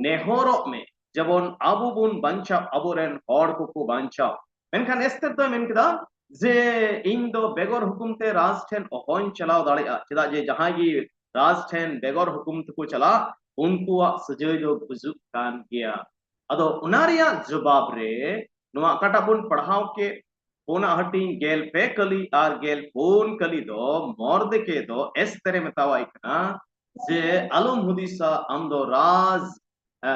ᱱᱮᱦᱚᱨᱚᱜ ᱢᱮ, ᱡᱮᱢᱚᱱ ᱟᱵᱚ ᱵᱚᱱ ᱵᱟᱧᱪᱟᱣ, ᱟᱵᱚᱨᱮᱱ ᱦᱚᱲ ᱠᱚᱠᱚ ᱵᱟᱧᱪᱟᱣ᱾ ᱢᱮᱱᱠᱷᱟᱱ ᱮᱥᱛᱮᱨ ᱫᱚᱭ ᱢᱮᱱ ᱠᱮᱫᱟ ᱡᱮ ᱤᱧ ᱫᱚ ᱵᱮᱜᱚᱨ ᱦᱩᱠᱩᱢ ᱛᱮ ᱨᱟᱡᱽ ᱴᱷᱮᱱ ᱚᱦᱚᱧ ᱪᱟᱞᱟᱣ ᱫᱟᱲᱮᱭᱟᱜᱼᱟ, ᱪᱮᱫᱟᱜ ᱡᱮ ᱡᱟᱦᱟᱸᱭ ᱜᱮ ᱨᱟᱡᱽ ᱴᱷᱮᱱ ᱵᱮᱜᱚᱨ ᱦᱩᱠᱩᱢ ᱛᱮᱠᱚ ᱪᱟᱞᱟᱜ, ᱩᱱᱠᱩᱣᱟᱜ ᱥᱟᱹᱡᱟᱹᱭ ᱫᱚ ᱜᱩᱡᱩᱜ ᱠᱟᱱ ᱜᱮᱭᱟ᱾ ᱟᱫᱚ ᱚᱱᱟ ᱨᱮᱭᱟᱜ ᱡᱚᱵᱟᱵ ᱨᱮ ᱱᱚᱣᱟ ᱚᱠᱟᱴᱟᱜ ᱵᱚᱱ ᱯᱟᱲᱦᱟᱣ ᱠᱮᱫ, ᱯᱩᱱᱟᱜ ᱦᱟᱹᱴᱤᱧ ᱜᱮᱞ ᱯᱮ ᱠᱟᱹᱞᱤ ᱟᱨ ᱜᱮᱞ ᱯᱩᱱ ᱠᱟᱹᱞᱤ ᱫᱚ ᱢᱚᱨᱫᱮᱠᱮ ᱫᱚ ᱮᱥᱛᱮᱨᱮ ᱢᱮᱛᱟᱣᱟᱭ ᱠᱟᱱᱟ ᱡᱮ ᱟᱞᱚᱢ ᱦᱩᱫᱤᱥᱟ, ᱟᱢ ᱫᱚ ᱨᱟᱡᱽ ᱮ,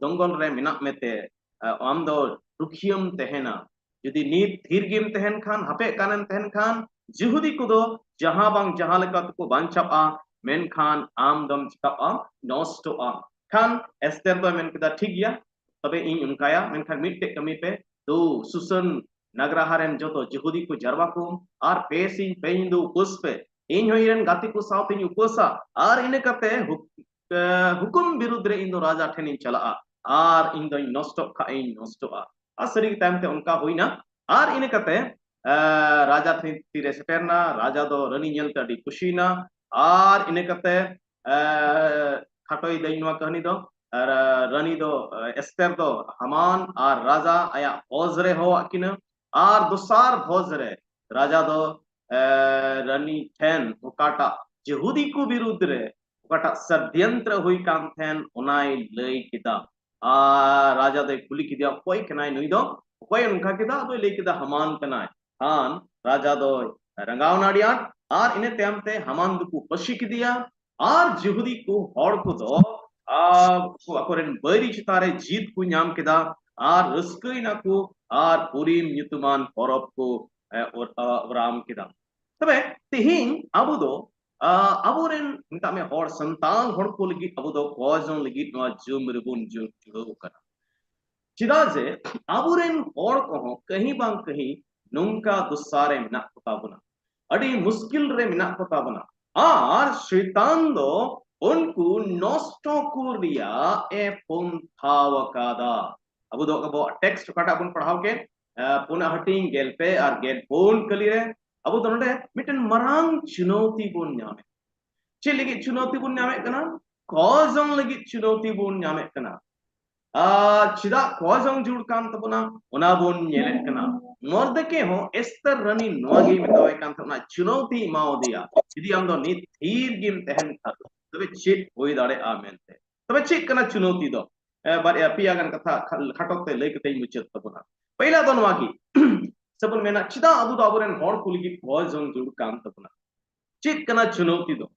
ᱫᱚᱝᱜᱚᱞ ᱨᱮ ᱢᱮᱱᱟᱜ ᱢᱮᱛᱮ, ᱮ, ᱟᱢ ᱫᱚ ᱨᱩᱠᱷᱤᱭᱟᱹᱢ ᱛᱟᱦᱮᱱᱟ᱾ ᱡᱩᱫᱤ ᱱᱤᱛ ᱛᱷᱤᱨ ᱜᱮᱢ ᱛᱟᱦᱮᱱ ᱠᱷᱟᱱ, ᱦᱟᱯᱮᱜ ᱠᱟᱱᱮᱢ ᱛᱟᱦᱮᱱ ᱠᱷᱟᱱ, ᱡᱤᱦᱩᱫᱤ ᱠᱚᱫᱚ ᱡᱟᱦᱟᱸ ᱵᱟᱝ ᱡᱟᱦᱟᱸ ᱞᱮᱠᱟ ᱛᱮᱠᱚ ᱵᱟᱧᱪᱟᱜᱼᱟ, ᱢᱮᱱᱠᱷᱟᱱ ᱟᱢ ᱫᱚᱢ ᱪᱤᱠᱟᱜᱼᱟ? ᱱᱚᱥᱴᱚᱜᱼᱟ᱾ ᱠᱷᱟᱱ ᱮᱥᱛᱮᱨ ᱫᱚᱭ ᱢᱮᱱ ᱠᱮᱫᱟ, ᱴᱷᱤᱠ ᱜᱮᱭᱟ, ᱛᱚᱵᱮ ᱤᱧ ᱚᱱᱠᱟᱭᱟ, ᱢᱮᱱᱠᱷᱟᱱ ᱢᱤᱫᱴᱮᱡ ᱠᱟᱹᱢᱤ ᱯᱮ, ᱫᱩ ᱥᱩᱥᱟᱱ ᱱᱟᱜᱽᱨᱟᱦᱟ ᱨᱮᱱ ᱡᱚᱛᱚ ᱡᱤᱦᱩᱫᱤ ᱠᱚ ᱡᱟᱨᱣᱟ ᱠᱚᱢ ᱟᱨ ᱯᱮ ᱥᱤᱧ ᱯᱮ ᱧᱤᱫᱟᱹ ᱩᱯᱟᱹᱥ ᱯᱮ᱾ ᱤᱧ ᱦᱚᱸ ᱤᱧ ᱨᱮᱱ ᱜᱟᱛᱮ ᱠᱚ ᱥᱟᱶᱛᱮᱧ ᱩᱯᱟᱹᱥᱟ ᱟᱨ ᱤᱱᱟᱹ ᱠᱟᱛᱮ ᱦᱩ-, ᱮ, ᱦᱩᱠᱩᱢ ᱵᱤᱨᱩᱫᱽ ᱨᱮ ᱤᱧ ᱫᱚ ᱨᱟᱡᱟ ᱴᱷᱮᱱᱤᱧ ᱪᱟᱞᱟᱜᱼᱟ ᱟᱨ ᱤᱧ ᱫᱚᱧ ᱱᱚᱥᱴᱚᱜ ᱠᱷᱟᱡ ᱤᱧ ᱱᱚᱥᱴᱚᱜᱼᱟ᱾ ᱟᱨ ᱥᱟᱹᱨᱤ ᱜᱮ ᱛᱟᱭᱚᱢ ᱛᱮ ᱚᱱᱠᱟ ᱦᱩᱭᱱᱟ᱾ ᱟᱨ ᱤᱱᱟᱹ ᱠᱟᱛᱮ, ᱮ, ᱨᱟᱡᱟ ᱴᱷᱮᱱ ᱛᱤᱨᱮ ᱥᱮᱴᱮᱨᱱᱟ, ᱨᱟᱡᱟ ᱫᱚ ᱨᱟᱹᱱᱤ ᱧᱮᱞᱛᱮ ᱟᱹᱰᱤ ᱠᱩᱥᱤᱭᱮᱱᱟ᱾ ᱟᱨ ᱤᱱᱟᱹ ᱠᱟᱛᱮ, ᱮ, ᱠᱷᱟᱴᱚᱭ ᱫᱟᱹᱧ ᱱᱚᱣᱟ ᱠᱟᱹᱦᱱᱤ ᱫᱚ, ᱟᱨ, ᱮ, ᱨᱟᱹᱱᱤ ᱫᱚ, ᱮ, ᱮᱥᱛᱮᱨ ᱫᱚ ᱦᱟᱢᱟᱱ ᱟᱨ ᱨᱟᱡᱟ ᱟᱭᱟᱜ ᱵᱷᱚᱡᱽ ᱨᱮ ᱦᱚᱦᱚᱣᱟᱫ ᱠᱤᱱᱟᱹ᱾ ᱟᱨ ᱫᱚᱥᱟᱨ ᱵᱷᱚᱡᱽ ᱨᱮ ᱨᱟᱡᱟ ᱫᱚ, ᱮ, ᱨᱟᱹᱱᱤ ᱴᱷᱮᱱ ᱚᱠᱟᱴᱟᱜ ᱡᱤᱦᱩᱫᱤ ᱠᱚ ᱵᱤᱨᱩᱫᱽ ᱨᱮ ᱚᱠᱟᱴᱟᱜ ᱥᱟᱰᱭᱚᱱᱛᱨᱚ ᱦᱩᱭ ᱠᱟᱱ ᱛᱟᱦᱮᱸᱱ, ᱚᱱᱟᱭ ᱞᱟᱹᱭ ᱠᱮᱫᱟ᱾ ᱟᱨ ᱨᱟᱡᱟ ᱫᱚᱭ ᱠᱩᱞᱤ ᱠᱮᱫᱮᱭᱟ, "ᱚᱠᱚᱭ ᱠᱟᱱᱟᱭ ᱱᱩᱭ ᱫᱚ? ᱚᱠᱚᱭᱮ ᱱᱚᱝᱠᱟ ᱠᱮᱫᱟ?" ᱟᱫᱚᱭ ᱞᱟᱹᱭ ᱠᱮᱫᱟ, "ᱦᱟᱢᱟᱱ ᱠᱟᱱᱟᱭ᱾" ᱠᱷᱟᱱ ᱨᱟᱡᱟ ᱫᱚᱭ ᱨᱟᱸᱜᱟᱣ ᱮᱱᱟ ᱟᱹᱰᱤ ᱟᱸᱴ, ᱟᱨ ᱤᱱᱟᱹ ᱛᱟᱭᱚᱢ ᱛᱮ ᱦᱟᱢᱟᱱ ᱫᱚᱠᱚ ᱯᱟᱹᱥᱤ ᱠᱮᱫᱮᱭᱟ᱾ ᱟᱨ ᱡᱤᱦᱩᱫᱤ ᱠᱚ ᱦᱚᱲ ᱠᱚᱫᱚ, ᱟᱨ, ᱟᱠᱚᱨᱮᱱ ᱵᱟᱹᱭᱨᱤ ᱪᱮᱛᱟᱱ ᱨᱮ ᱡᱤᱛ ᱠᱚ ᱧᱟᱢ ᱠᱮᱫᱟ, ᱟᱨ ᱨᱟᱹᱥᱠᱟᱹᱭᱮᱱᱟ ᱠᱚ, ᱟᱨ ᱯᱩᱨᱤᱢ ᱧᱩᱛᱩᱢᱟᱱ ᱯᱚᱨᱚᱵᱽ ᱠᱚ, ᱮ, ᱚᱨ-, ᱟ, ᱚᱨᱟᱢ ᱠᱮᱫᱟ᱾ ᱛᱚᱵᱮ ᱛᱮᱦᱮᱧ ᱟᱵᱚ ᱫᱚ, ᱟ, ᱟᱵᱚᱨᱮᱱ, ᱢᱮᱛᱟᱜ ᱢᱮ, ᱦᱚᱲ, ᱥᱟᱱᱛᱟᱲ ᱦᱚᱲ ᱠᱚ ᱞᱟᱹᱜᱤᱫ ᱟᱵᱚ ᱫᱚ ᱠᱚᱭ ᱡᱚᱱ ᱞᱟᱹᱜᱤᱫ ᱱᱚᱣᱟ ᱡᱩᱢ ᱨᱮᱵᱚᱱ ᱡᱩ-, ᱡᱩᱲᱟᱹᱣ ᱠᱟᱱᱟ᱾ ᱪᱮᱫᱟᱜ ᱡᱮ ᱟᱵᱚᱨᱮᱱ ᱦᱚᱲ ᱠᱚᱦᱚᱸ ᱠᱟᱹᱦᱤ ᱵᱟᱝ ᱠᱟᱹᱦᱤ ᱱᱚᱝᱠᱟ ᱫᱚᱥᱟ ᱨᱮ ᱢᱮᱱᱟᱜ ᱠᱚ ᱛᱟᱵᱚᱱᱟ, ᱟᱹᱰᱤ ᱢᱩᱥᱠᱤᱞ ᱨᱮ ᱢᱮᱱᱟᱜ ᱠᱚ ᱛᱟᱵᱚᱱᱟ᱾ ᱟᱨ ᱥᱚᱭᱛᱟᱱ ᱫᱚ ᱩᱱᱠᱩ ᱱᱚᱥᱴᱚ ᱠᱚ ᱨᱮᱭᱟᱜ ᱮ ᱯᱚᱱᱛᱷᱟᱣ ᱟᱠᱟᱫᱟ᱾ ᱟᱵᱚ ᱫᱚ ᱟᱵᱚᱣᱟᱜ ᱴᱮᱠᱥᱴ ᱚᱠᱟᱴᱟᱜ ᱵᱚᱱ ᱯᱟᱲᱦᱟᱣ ᱠᱮᱫ, ᱟᱸ, ᱯᱩᱱᱟᱜ ᱦᱟᱹᱴᱤᱧ ᱜᱮᱞ ᱯᱮ ᱟᱨ ᱜᱮᱞ ᱯᱩᱱ ᱠᱟᱹᱞᱤ ᱨᱮ, ᱟᱵᱚ ᱫᱚ ᱱᱚᱰᱮ ᱢᱤᱫᱴᱮᱱ ᱢᱟᱨᱟᱝ ᱪᱩᱱᱟᱹᱣᱛᱤ ᱵᱚᱱ ᱧᱟᱢᱮᱫ᱾ ᱪᱮᱫ ᱞᱟᱹᱜᱤᱫ ᱪᱩᱱᱟᱹᱣᱛᱤ ᱵᱚᱱ ᱧᱟᱢᱮᱫ ᱠᱟᱱᱟ? ᱠᱚᱭ ᱡᱚᱱ ᱞᱟᱹᱜᱤᱫ ᱪᱩᱱᱟᱹᱣᱛᱤ ᱵᱚᱱ ᱧᱟᱢᱮᱫ ᱠᱟᱱᱟ᱾ ᱟᱨ ᱪᱮᱫᱟᱜ ᱠᱚᱭ ᱡᱚᱱ ᱡᱩᱲ ᱠᱟᱱ ᱛᱟᱵᱚᱱᱟ, ᱚᱱᱟ ᱵᱚᱱ ᱧᱮᱞᱮᱫ ᱠᱟᱱᱟ᱾ ᱢᱚᱨᱫᱮᱠᱮ ᱦᱚᱸ ᱮᱥᱛᱮᱨ ᱨᱟᱱᱤ ᱱᱚᱣᱟ ᱜᱮᱭ ᱢᱮᱛᱟᱣᱟᱭ ᱠᱟᱱ ᱛᱟᱦᱮᱸ, ᱚᱱᱟ ᱪᱩᱱᱟᱹᱣᱛᱤ ᱮᱢᱟᱣᱟᱫᱮᱭᱟ, "ᱡᱩᱫᱤ ᱟᱢ ᱫᱚ ᱱᱤᱛ ᱛᱷᱤᱨ ᱜᱮᱢ ᱛᱟᱦᱮᱱ ᱠᱷᱟᱱ, ᱛᱚᱵᱮ ᱪᱮᱫ ᱦᱩᱭ ᱫᱟᱲᱮᱭᱟᱜᱼᱟ?" ᱢᱮᱱᱛᱮ᱾ ᱛᱚᱵᱮ ᱪᱮᱫ ᱠᱟᱱᱟ ᱪᱩᱱᱟᱹᱣᱛᱤ ᱫᱚ? ᱮ, ᱵᱟᱨᱭᱟ ᱯᱮᱭᱟ ᱜᱟᱱ ᱠᱟᱛᱷᱟ ᱠᱷᱟ-, ᱠᱷᱟᱴᱚ ᱛᱮ ᱞᱟᱹᱭ ᱠᱟᱛᱮᱧ ᱢᱩᱪᱟᱹᱫ ᱛᱟᱵᱚᱱᱟ᱾ ᱯᱟᱹᱭᱞᱟ ᱫᱚ ᱱᱚᱣᱟ ᱜᱮ, ᱥᱮ ᱵᱚᱱ ᱢᱮᱱᱟ, ᱪᱮᱫᱟᱜ ᱟᱵᱚ ᱫᱚ ᱟᱵᱚᱨᱮᱱ ᱦᱚᱲ ᱠᱚ ᱞᱟᱹᱜᱤᱫ ᱠᱚᱭ ᱡᱚᱱ ᱡᱩᱲ ᱠᱟᱱ ᱛᱟᱵᱚᱱᱟ? ᱪᱮᱫ ᱠᱟᱱᱟ ᱪᱩᱱᱟᱹᱣᱛᱤ ᱫᱚ?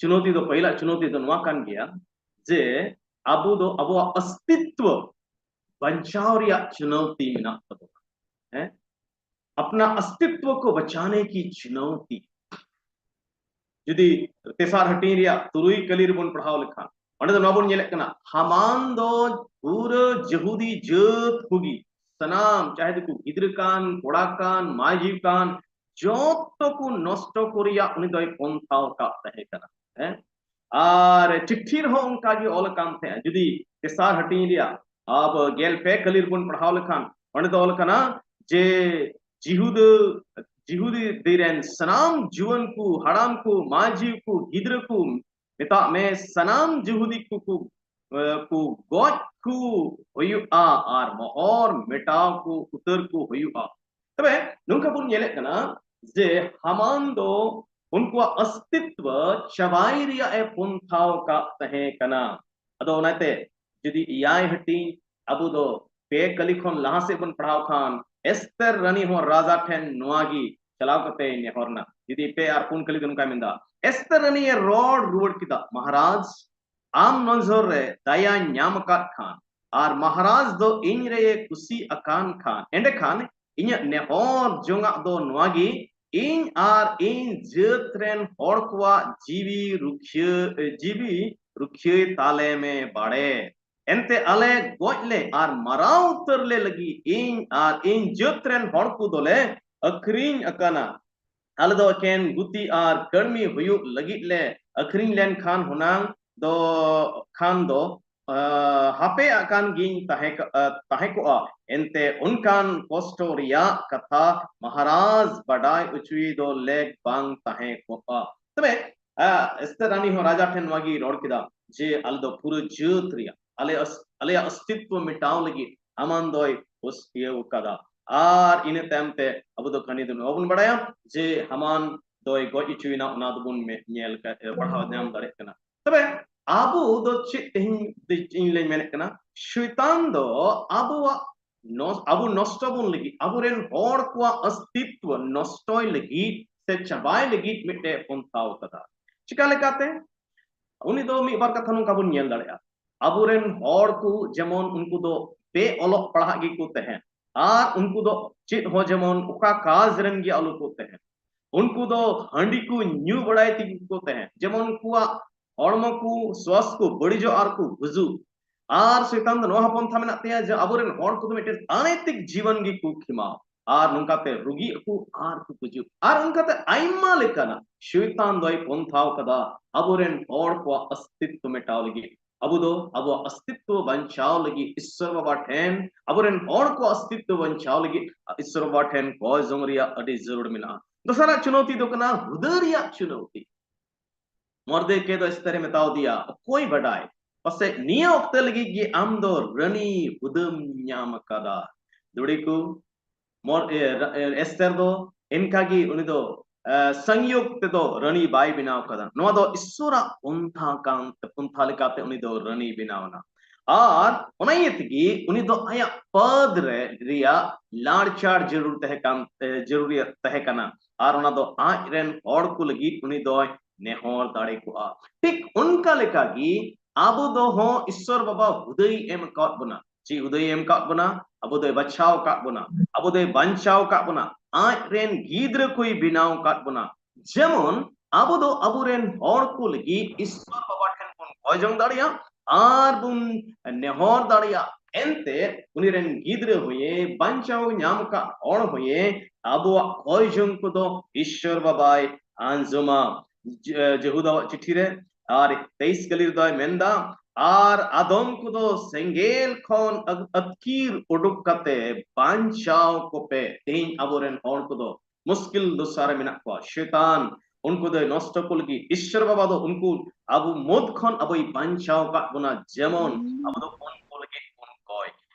ᱪᱩᱱᱟᱹᱣᱛᱤ ᱫᱚ, ᱯᱟᱹᱭᱞᱟ ᱪᱩᱱᱟᱹᱣᱛᱤ ᱫᱚ ᱱᱚᱣᱟ ᱠᱟᱱ ᱜᱮᱭᱟ ᱡᱮ ᱟᱵᱚ ᱫᱚ ᱟᱵᱚᱣᱟᱜ ᱚᱥᱛᱤᱛᱣᱚ ᱵᱟᱧᱪᱟᱣ ᱨᱮᱭᱟᱜ ᱪᱩᱱᱟᱹᱣᱛᱤ ᱢᱮᱱᱟᱜ ᱛᱟᱵᱚᱱᱟ᱾ ᱦᱮᱸ, अपना अस्तित्व को बचाने की चुनौती। ᱡᱩᱫᱤ ᱛᱮᱥᱟᱨ ᱦᱟᱹᱴᱤᱧ ᱨᱮᱭᱟᱜ ᱛᱩᱨᱩᱭ ᱠᱟᱹᱞᱤ ᱨᱮᱵᱚᱱ ᱯᱟᱲᱦᱟᱣ ᱞᱮᱠᱷᱟᱱ, ᱚᱸᱰᱮ ᱫᱚ ᱱᱚᱣᱟ ᱵᱚᱱ ᱧᱮᱞᱮᱫ ᱠᱟᱱᱟ, ᱦᱟᱢᱟᱱ ᱫᱚ ᱯᱩᱨᱟᱹ ᱡᱟᱹᱦᱩᱫᱤ ᱡᱟᱹᱛ ᱠᱚᱜᱮ, ᱥᱟᱱᱟᱢ, ᱪᱟᱦᱮ ᱫᱚᱠᱚ ᱜᱤᱫᱽᱨᱟᱹ ᱠᱟᱱ, ᱠᱚᱲᱟ ᱠᱟᱱ, ᱢᱟᱹᱭ ᱡᱤᱣᱤ ᱠᱟᱱ, ᱡᱚᱛᱚ ᱠᱚ ᱱᱚᱥᱴᱚ ᱠᱚ ᱨᱮᱭᱟᱜ ᱩᱱᱤ ᱫᱚᱭ ᱯᱚᱱᱛᱷᱟ ᱟᱠᱟᱫ ᱛᱟᱦᱮᱸ ᱠᱟᱱᱟ᱾ ᱦᱮᱸ, ᱟᱨ ᱪᱤᱴᱷᱤ ᱨᱮᱦᱚᱸ ᱚᱱᱠᱟ ᱜᱮ ᱚᱞ ᱟᱠᱟᱱ ᱛᱟᱦᱮᱸᱫ᱾ ᱡᱩᱫᱤ ᱛᱮᱥᱟᱨ ᱦᱟᱹᱴᱤᱧ ᱨᱮᱭᱟᱜ ᱟᱵᱚ ᱜᱮᱞ ᱯᱮ ᱠᱟᱹᱞᱤ ᱨᱮᱵᱚᱱ ᱯᱟᱲᱦᱟᱣ ᱞᱮᱠᱷᱟᱱ, ᱚᱸᱰᱮ ᱫᱚ ᱚᱞ ᱟᱠᱟᱱᱟ ᱡᱮ ᱡᱤᱦᱩᱫᱟᱹ, ᱡᱤᱦᱩᱫᱤ ᱨᱮᱱ ᱥᱟᱱᱟᱢ ᱡᱩᱣᱟᱹᱱ ᱠᱚ, ᱦᱟᱲᱟᱢ ᱠᱚ, ᱢᱟᱹᱭ ᱡᱤᱣᱤ ᱠᱚ, ᱜᱤᱫᱽᱨᱟᱹ ᱠᱚ, ᱢᱮᱛᱟᱜ ᱢᱮ, ᱥᱟᱱᱟᱢ ᱡᱤᱦᱩᱫᱤ ᱠᱚ, ᱠᱚ, ᱮ, ᱠᱚ ᱜᱚᱡ ᱠᱚ ᱦᱩᱭᱩᱜᱼᱟ ᱟᱨ ᱢᱚᱦᱚᱨ ᱢᱮᱴᱟᱣ ᱠᱚ ᱩᱛᱟᱹᱨ ᱠᱚ ᱦᱩᱭᱩᱜᱼᱟ᱾ ᱛᱚᱵᱮ ᱱᱚᱝᱠᱟ ᱵᱚᱱ ᱧᱮᱞᱮᱫ ᱠᱟᱱᱟ ᱡᱮ ᱦᱟᱢᱟᱱ ᱫᱚ ᱩᱱᱠᱩᱣᱟᱜ ᱚᱥᱛᱤᱛᱣᱚ ᱪᱟᱵᱟᱭ ᱨᱮᱭᱟᱜ ᱮ ᱯᱚᱱᱛᱷᱟᱣ ᱟᱠᱟᱫ ᱛᱟᱦᱮᱸ ᱠᱟᱱᱟ᱾ ᱟᱫᱚ ᱚᱱᱟᱛᱮ ᱡᱩᱫᱤ ᱮᱭᱟᱭ ᱦᱟᱹᱴᱤᱧ ᱟᱵᱚ ᱫᱚ ᱯᱮ ᱠᱟᱹᱞᱤ ᱠᱷᱚᱱ ᱞᱟᱦᱟ ᱥᱮᱫ ᱵᱚᱱ ᱯᱟᱲᱦᱟᱣ ᱠᱷᱟᱱ, ᱮᱥᱛᱮᱨ ᱨᱟᱱᱤ ᱦᱚᱸ ᱨᱟᱡᱟ ᱴᱷᱮᱱ ᱱᱚᱣᱟ ᱜᱮ ᱪᱟᱞᱟᱣ ᱠᱟᱛᱮ ᱱᱮᱦᱚᱨ ᱱᱟ᱾ ᱡᱩᱫᱤ ᱯᱮ ᱟᱨ ᱯᱩᱱ ᱠᱟᱹᱞᱤ ᱫᱚ ᱱᱚᱝᱠᱟᱭ ᱢᱮᱱᱫᱟ, ᱮᱥᱛᱮᱨ ᱨᱟᱱᱤ ᱮ ᱨᱚᱲ ᱨᱩᱣᱟᱹᱲ ᱠᱮᱫᱟ, ᱢᱚᱦᱟᱨᱟᱡᱽ, ᱟᱢ ᱱᱚᱡᱚᱨ ᱨᱮ ᱫᱟᱭᱟᱧ ᱧᱟᱢ ᱟᱠᱟᱫ ᱠᱷᱟᱱ, ᱟᱨ ᱢᱚᱦᱟᱨᱟᱡᱽ ᱫᱚ ᱤᱧ ᱨᱮᱭ ᱠᱩᱥᱤ ᱟᱠᱟᱱ ᱠᱷᱟᱱ, ᱮᱸᱰᱮᱠᱷᱟᱱ ᱤᱧᱟᱹᱜ ᱱᱮᱦᱚᱨ ᱡᱚᱝᱟᱜ ᱫᱚ ᱱᱚᱣᱟ ᱜᱮ, ᱤᱧ ᱟᱨ ᱤᱧ ᱡᱟᱹᱛ ᱨᱮᱱ ᱦᱚᱲ ᱠᱚᱣᱟᱜ ᱡᱤᱣᱤ ᱨᱩᱠᱷᱤᱭᱟᱹ, ᱡᱤᱣᱤ ᱨᱩᱠᱷᱤᱭᱟᱹᱭ ᱛᱟᱞᱮ ᱢᱮ ᱵᱟᱲᱮ᱾ ᱮᱱᱛᱮ ᱟᱞᱮ ᱜᱚᱡ ᱞᱮ ᱟᱨ ᱢᱟᱨᱟᱣ ᱩᱛᱟᱹᱨ ᱞᱮ ᱞᱟᱹᱜᱤᱫ ᱤᱧ ᱟᱨ ᱤᱧ ᱡᱟᱹᱛ ᱨᱮᱱ ᱦᱚᱲ ᱠᱚ ᱫᱚᱞᱮ ᱟᱹᱠᱷᱨᱤᱧ ᱟᱠᱟᱱᱟ᱾ ᱟᱞᱮ ᱫᱚ ᱮᱠᱮᱱ ᱜᱩᱛᱤ ᱟᱨ ᱠᱟᱹᱲᱢᱤ ᱦᱩᱭᱩᱜ ᱞᱟᱹᱜᱤᱫ ᱞᱮ ᱟᱹᱠᱷᱨᱤᱧ ᱞᱮᱱᱠᱷᱟᱱ ᱦᱩᱱᱟᱝ ᱫᱚ, ᱠᱷᱟᱱ ᱫᱚ, ᱟᱸ, ᱦᱟᱯᱮ ᱟᱜ ᱠᱟᱱ ᱜᱤᱧ ᱛᱟᱦᱮᱸ ᱠᱚ-, ᱟᱸ, ᱛᱟᱦᱮᱸ ᱠᱚᱜᱼᱟ᱾ ᱮᱱᱛᱮ ᱚᱱᱠᱟᱱ ᱠᱚᱥᱴᱚ ᱨᱮᱭᱟᱜ ᱠᱟᱛᱷᱟ ᱢᱚᱦᱟᱨᱟᱡᱽ ᱵᱟᱰᱟᱭ ᱚᱪᱚᱭ ᱫᱚ ᱞᱮᱠ ᱵᱟᱝ ᱛᱟᱦᱮᱸ ᱠᱚᱜᱼᱟ᱾ ᱛᱚᱵᱮ, ᱟᱸ, ᱮᱥᱛᱮᱨ ᱨᱟᱱᱤ ᱦᱚᱸ ᱨᱟᱡᱟ ᱴᱷᱮᱱ ᱱᱚᱣᱟ ᱜᱮᱭ ᱨᱚᱲ ᱠᱮᱫᱟ ᱡᱮ ᱟᱞᱮ ᱫᱚ ᱯᱩᱨᱟᱹ ᱡᱟᱹᱛ ᱨᱮᱭᱟᱜ, ᱟᱞᱮ ᱚᱥ-, ᱟᱞᱮᱭᱟᱜ ᱚᱥᱛᱤᱛᱣᱚ ᱢᱮᱴᱟᱣ ᱞᱟᱹᱜᱤᱫ ᱦᱟᱢᱟᱱ ᱫᱚᱭ ᱦᱩᱥ-, ᱤᱭᱟᱹ ᱟᱠᱟᱫᱟ᱾ ᱟᱨ ᱤᱱᱟᱹ ᱛᱟᱭᱚᱢ ᱛᱮ ᱟᱵᱚ ᱫᱚ ᱠᱟᱹᱦᱱᱤ ᱫᱚ ᱱᱚᱣᱟ ᱵᱚᱱ ᱵᱟᱲᱟᱭᱟ ᱡᱮ ᱦᱟᱢᱟᱱ ᱫᱚᱭ ᱜᱚᱡ ᱦᱚᱪᱚᱭᱮᱱᱟ, ᱚᱱᱟ ᱫᱚᱵᱚᱱ ᱢᱮ-, ᱧᱮᱞ ᱠᱟ-, ᱮ, ᱯᱟᱲᱦᱟᱣ ᱧᱟᱢ ᱫᱟᱲᱮᱭᱟᱜ ᱠᱟᱱᱟ᱾ ᱛᱚᱵᱮ ᱟᱵᱚ ᱫᱚ ᱪᱮᱫ ᱛᱮᱦᱮᱧ ᱫᱚ ᱤᱧ ᱞᱟᱹᱭ ᱢᱮᱱᱮᱫ ᱠᱟᱱᱟ, ᱥᱚᱭᱛᱟᱱ ᱫᱚ ᱟᱵᱚᱣᱟᱜ ᱱᱚᱥ-, ᱟᱵᱚ ᱱᱚᱥᱴᱚ ᱵᱚᱱ ᱞᱟᱹᱜᱤᱫ, ᱟᱵᱚᱨᱮᱱ ᱦᱚᱲ ᱠᱚᱣᱟᱜ ᱚᱥᱛᱤᱛᱣᱚ ᱱᱚᱥᱴᱚᱭ ᱞᱟᱹᱜᱤᱫ ᱥᱮ ᱪᱟᱵᱟᱭ ᱞᱟᱹᱜᱤᱫ ᱢᱤᱫᱴᱮᱡ ᱯᱚᱱᱛᱷᱟᱣ ᱠᱟᱫᱟ᱾ ᱪᱤᱠᱟ ᱞᱮᱠᱟᱛᱮ? ᱩᱱᱤ ᱫᱚ ᱢᱤᱫ ᱵᱟᱨ ᱠᱟᱛᱷᱟ ᱱᱚᱝᱠᱟ ᱵᱚᱱ ᱧᱮᱞ ᱫᱟᱲᱮᱭᱟᱜᱼᱟ᱾ ᱟᱵᱚᱨᱮᱱ ᱦᱚᱲ ᱠᱚ ᱡᱮᱢᱚᱱ ᱩᱱᱠᱩ ᱫᱚ ᱵᱮ ᱚᱞᱚᱜ ᱯᱟᱲᱦᱟᱜ ᱜᱮᱠᱚ ᱛᱟᱦᱮᱸᱱ, ᱟᱨ ᱩᱱᱠᱩ ᱫᱚ ᱪᱮᱫ ᱦᱚᱸ ᱡᱮᱢᱚᱱ ᱚᱠᱟ ᱠᱟᱡᱽ ᱨᱮᱱ ᱜᱮ ᱟᱞᱚ ᱠᱚ ᱛᱟᱦᱮᱸᱱ, ᱩᱱᱠᱩ ᱫᱚ ᱦᱟᱺᱰᱤ ᱠᱚ ᱧᱩ ᱵᱟᱲᱟᱭ ᱛᱮᱜᱮ ᱠᱚ ᱛᱟᱦᱮᱸᱱ, ᱡᱮᱢᱚᱱ ᱩᱱᱠᱩᱣᱟᱜ ᱦᱚᱲᱢᱚ ᱠᱚ ᱥᱣᱟᱥ ᱠᱚ ᱵᱟᱹᱲᱤᱡᱚᱜ ᱟᱨ ᱠᱚ ᱜᱩᱡᱩᱜ᱾ ᱟᱨ ᱥᱚᱭᱛᱟᱱ ᱫᱚ ᱱᱚᱣᱟ ᱦᱚᱸ ᱯᱚᱱᱛᱷᱟ ᱢᱮᱱᱟᱜ ᱛᱟᱭᱟ ᱡᱮ ᱟᱵᱚᱨᱮᱱ ᱦᱚᱲ ᱠᱚᱫᱚ ᱢᱤᱫᱴᱮᱱ ᱟᱱᱮᱛᱤᱠ ᱡᱤᱵᱚᱱ ᱜᱮᱠᱚ ᱠᱷᱮᱢᱟᱣ, ᱟᱨ ᱱᱚᱝᱠᱟᱛᱮ ᱨᱩᱜᱤᱜ ᱟᱠᱚ ᱟᱨ ᱠᱚ ᱜᱩᱡᱩᱜ, ᱟᱨ ᱚᱱᱠᱟᱛᱮ ᱟᱭᱢᱟ ᱞᱮᱠᱟᱱᱟᱜ ᱥᱚᱭᱛᱟᱱ ᱫᱚᱭ ᱯᱚᱱᱛᱷᱟᱣ ᱠᱟᱫᱟ ᱟᱵᱚᱨᱮᱱ ᱦᱚᱲ ᱠᱚᱣᱟᱜ ᱚᱥᱛᱤᱛᱣᱚ ᱢᱮᱴᱟᱣ ᱞᱟᱹᱜᱤᱫ᱾ ᱟᱵᱚ ᱫᱚ ᱟᱵᱚᱣᱟᱜ ᱚᱥᱛᱤᱛᱣᱚ ᱵᱟᱧᱪᱟᱣ ᱞᱟᱹᱜᱤᱫ ᱤᱥᱥᱚᱨ ᱵᱟᱵᱟ ᱴᱷᱮᱱ, ᱟᱵᱚᱨᱮᱱ ᱦᱚᱲ ᱠᱚᱣᱟᱜ ᱚᱥᱛᱤᱛᱣᱚ ᱵᱟᱧᱪᱟᱣ ᱞᱟᱹᱜᱤᱫ ᱤᱥᱥᱚᱨ ᱵᱟᱵᱟ ᱴᱷᱮᱱ ᱠᱚᱭ ᱡᱚᱝ ᱨᱮᱭᱟᱜ ᱟᱹᱰᱤ ᱡᱟᱹᱨᱩᱲ ᱢᱮᱱᱟᱜᱼᱟ᱾ ᱫᱚᱥᱟᱨᱟᱜ ᱪᱩᱱᱚᱣᱛᱤ ᱫᱚ ᱠᱟᱱᱟ ᱦᱩᱫᱟᱹ ᱨᱮᱭᱟᱜ ᱪᱩᱱᱚᱣᱛᱤ᱾ ᱢᱚᱨᱫᱮᱠᱮ ᱫᱚ ᱮᱥᱛᱮᱨᱮ ᱢᱮᱛᱟᱣ ᱫᱮᱭᱟ, ᱚᱠᱚᱭ ᱵᱟᱰᱟᱭ, ᱯᱟᱥᱮᱡ ᱱᱤᱭᱟᱹ ᱚᱠᱛᱮ ᱞᱟᱹᱜᱤᱫ ᱜᱮ ᱟᱢ ᱫᱚ ᱨᱟᱹᱱᱤ ᱦᱩᱫᱟᱹᱢ ᱧᱟᱢ ᱟᱠᱟᱫᱟ᱾ ᱫᱩᱲᱤ ᱠᱚ, ᱢᱚᱨ-, ᱮ, ᱨᱟ-, ᱮ, ᱮᱥᱛᱮᱨ ᱫᱚ ᱮᱱᱠᱟ ᱜᱮ ᱩᱱᱤ ᱫᱚ ᱥᱚᱝᱭᱳᱜᱽ ᱛᱮᱫᱚ ᱨᱟᱹᱱᱤ ᱵᱟᱭ ᱵᱮᱱᱟᱣ ᱠᱟᱫᱟ᱾ ᱱᱚᱣᱟ ᱫᱚ ᱤᱥᱥᱚᱨᱟᱜ ᱯᱚᱱᱛᱷᱟ ᱠᱟᱱ, ᱯᱚᱱᱛᱷᱟ ᱞᱮᱠᱟᱛᱮ ᱩᱱᱤ ᱫᱚ ᱨᱟᱹᱱᱤ ᱵᱮᱱᱟᱣ ᱮᱱᱟ᱾ ᱟᱨ ᱚᱱᱟ ᱤᱭᱟᱹ ᱛᱮᱜᱮ ᱩᱱᱤ ᱫᱚ ᱟᱭᱟᱜ ᱯᱚᱫ ᱨᱮ ᱨᱮᱭᱟᱜ ᱞᱟᱲᱪᱟᱲ ᱡᱟᱹᱨᱩᱲ ᱛᱟᱦᱮᱸ ᱠᱟᱱ, ᱡᱟᱹᱨᱩᱨᱤᱭᱟᱛ ᱛᱟᱦᱮᱸ ᱠᱟᱱᱟ᱾ ᱟᱨ ᱚᱱᱟ ᱫᱚ ᱟᱡ ᱨᱮᱱ ᱦᱚᱲ ᱠᱚ ᱞᱟᱹᱜᱤᱫ ᱩᱱᱤ ᱫᱚᱭ ᱱᱮᱦᱚᱨ ᱫᱟᱲᱮ ᱠᱚᱜᱼᱟ᱾ ᱴᱷᱤᱠ ᱚᱱᱠᱟ ᱞᱮᱠᱟ ᱜᱮ ᱟᱵᱚ ᱫᱚ ᱦᱚᱸ ᱤᱥᱥᱚᱨ ᱵᱟᱵᱟ ᱦᱩᱫᱟᱹᱭ ᱮᱢ ᱟᱠᱟᱫ ᱵᱚᱱᱟ᱾ ᱪᱮᱫ ᱦᱩᱫᱟᱹᱭ ᱮᱢ ᱟᱠᱟᱫ ᱵᱚᱱᱟ? ᱟᱵᱚ ᱫᱚᱭ ᱵᱟᱪᱷᱟᱣ ᱟᱠᱟᱫ ᱵᱚᱱᱟ, ᱟᱵᱚ ᱫᱚᱭ ᱵᱟᱧᱪᱟᱣ ᱟᱠᱟᱫ ᱵᱚᱱᱟ, ᱟᱡ ᱨᱮᱱ ᱜᱤᱫᱽᱨᱟᱹ ᱠᱚᱭ ᱵᱮᱱᱟᱣ ᱟᱠᱟᱫ ᱵᱚᱱᱟ᱾ ᱡᱮᱢᱚᱱ ᱟᱵᱚ ᱫᱚ ᱟᱵᱚᱨᱮᱱ ᱦᱚᱲ ᱠᱚ ᱞᱟᱹᱜᱤᱫ ᱤᱥᱥᱚᱨ ᱵᱟᱵᱟ ᱴᱷᱮᱱ ᱵᱚᱱ ᱠᱚᱭ ᱡᱚᱝ ᱫᱟᱲᱮᱭᱟᱜᱼᱟ ᱟᱨ ᱵᱚᱱ ᱱᱮᱦᱚᱨ ᱫᱟᱲᱮᱭᱟᱜᱼᱟ᱾ ᱮᱱᱛᱮ ᱩᱱᱤ ᱨᱮᱱ ᱜᱤᱫᱽᱨᱟᱹ ᱦᱚᱸᱭᱮ, ᱵᱟᱧᱪᱟᱣ ᱧᱟᱢ ᱟᱠᱟᱫ ᱦᱚᱲ ᱦᱚᱸᱭᱮ ᱟᱵᱚᱣᱟᱜ ᱠᱚᱭ ᱡᱚᱝ ᱠᱚᱫᱚ ᱤᱥᱥᱚᱨ ᱵᱟᱵᱟᱭ ᱟᱸᱡᱚᱢᱟ᱾ ᱡᱮ-, ᱡᱮᱦᱩᱫᱟᱣᱟᱜ ᱪᱤᱴᱷᱤ ᱨᱮ ᱟᱨ ᱛᱮᱭᱤᱥ ᱠᱟᱹᱞᱤ ᱨᱮᱫᱚᱭ ᱢᱮᱱᱫᱟ, ᱟᱨ ᱟᱫᱚᱢ ᱠᱚᱫᱚ ᱥᱮᱸᱜᱮᱞ ᱠᱷᱚᱱ ᱟᱹᱛ-, ᱟᱹᱛᱠᱤᱨ ᱩᱰᱩᱠ ᱠᱟᱛᱮ ᱵᱟᱧᱪᱟᱣ ᱠᱚᱯᱮ᱾ ᱛᱮᱦᱮᱧ ᱟᱵᱚᱨᱮᱱ ᱦᱚᱲ ᱠᱚᱫᱚ ᱢᱩᱥᱠᱤᱞ ᱫᱚᱥᱟ ᱨᱮ ᱢᱮᱱᱟᱜ ᱠᱚᱣᱟ᱾ ᱥᱮᱛᱟᱱ ᱩᱱᱠᱩ ᱫᱚᱭ ᱱᱚᱥᱴᱚ ᱠᱚ ᱞᱟᱹᱜᱤᱫ ᱤᱥᱥᱚᱨ ᱵᱟᱵᱟ ᱫᱚ ᱩᱱᱠᱩ ᱟᱵᱚ ᱢᱚᱫ ᱠᱷᱚᱱ ᱟᱵᱚᱭ ᱵᱟᱧᱪᱟᱣ ᱟᱠᱟᱫ ᱵᱚᱱᱟ, ᱡᱮᱢᱚᱱ ᱟᱵᱚ ᱫᱚ ᱩᱱᱠᱩ ᱞᱟᱹᱜᱤᱫ ᱵᱚᱱ ᱠᱚᱭ᱾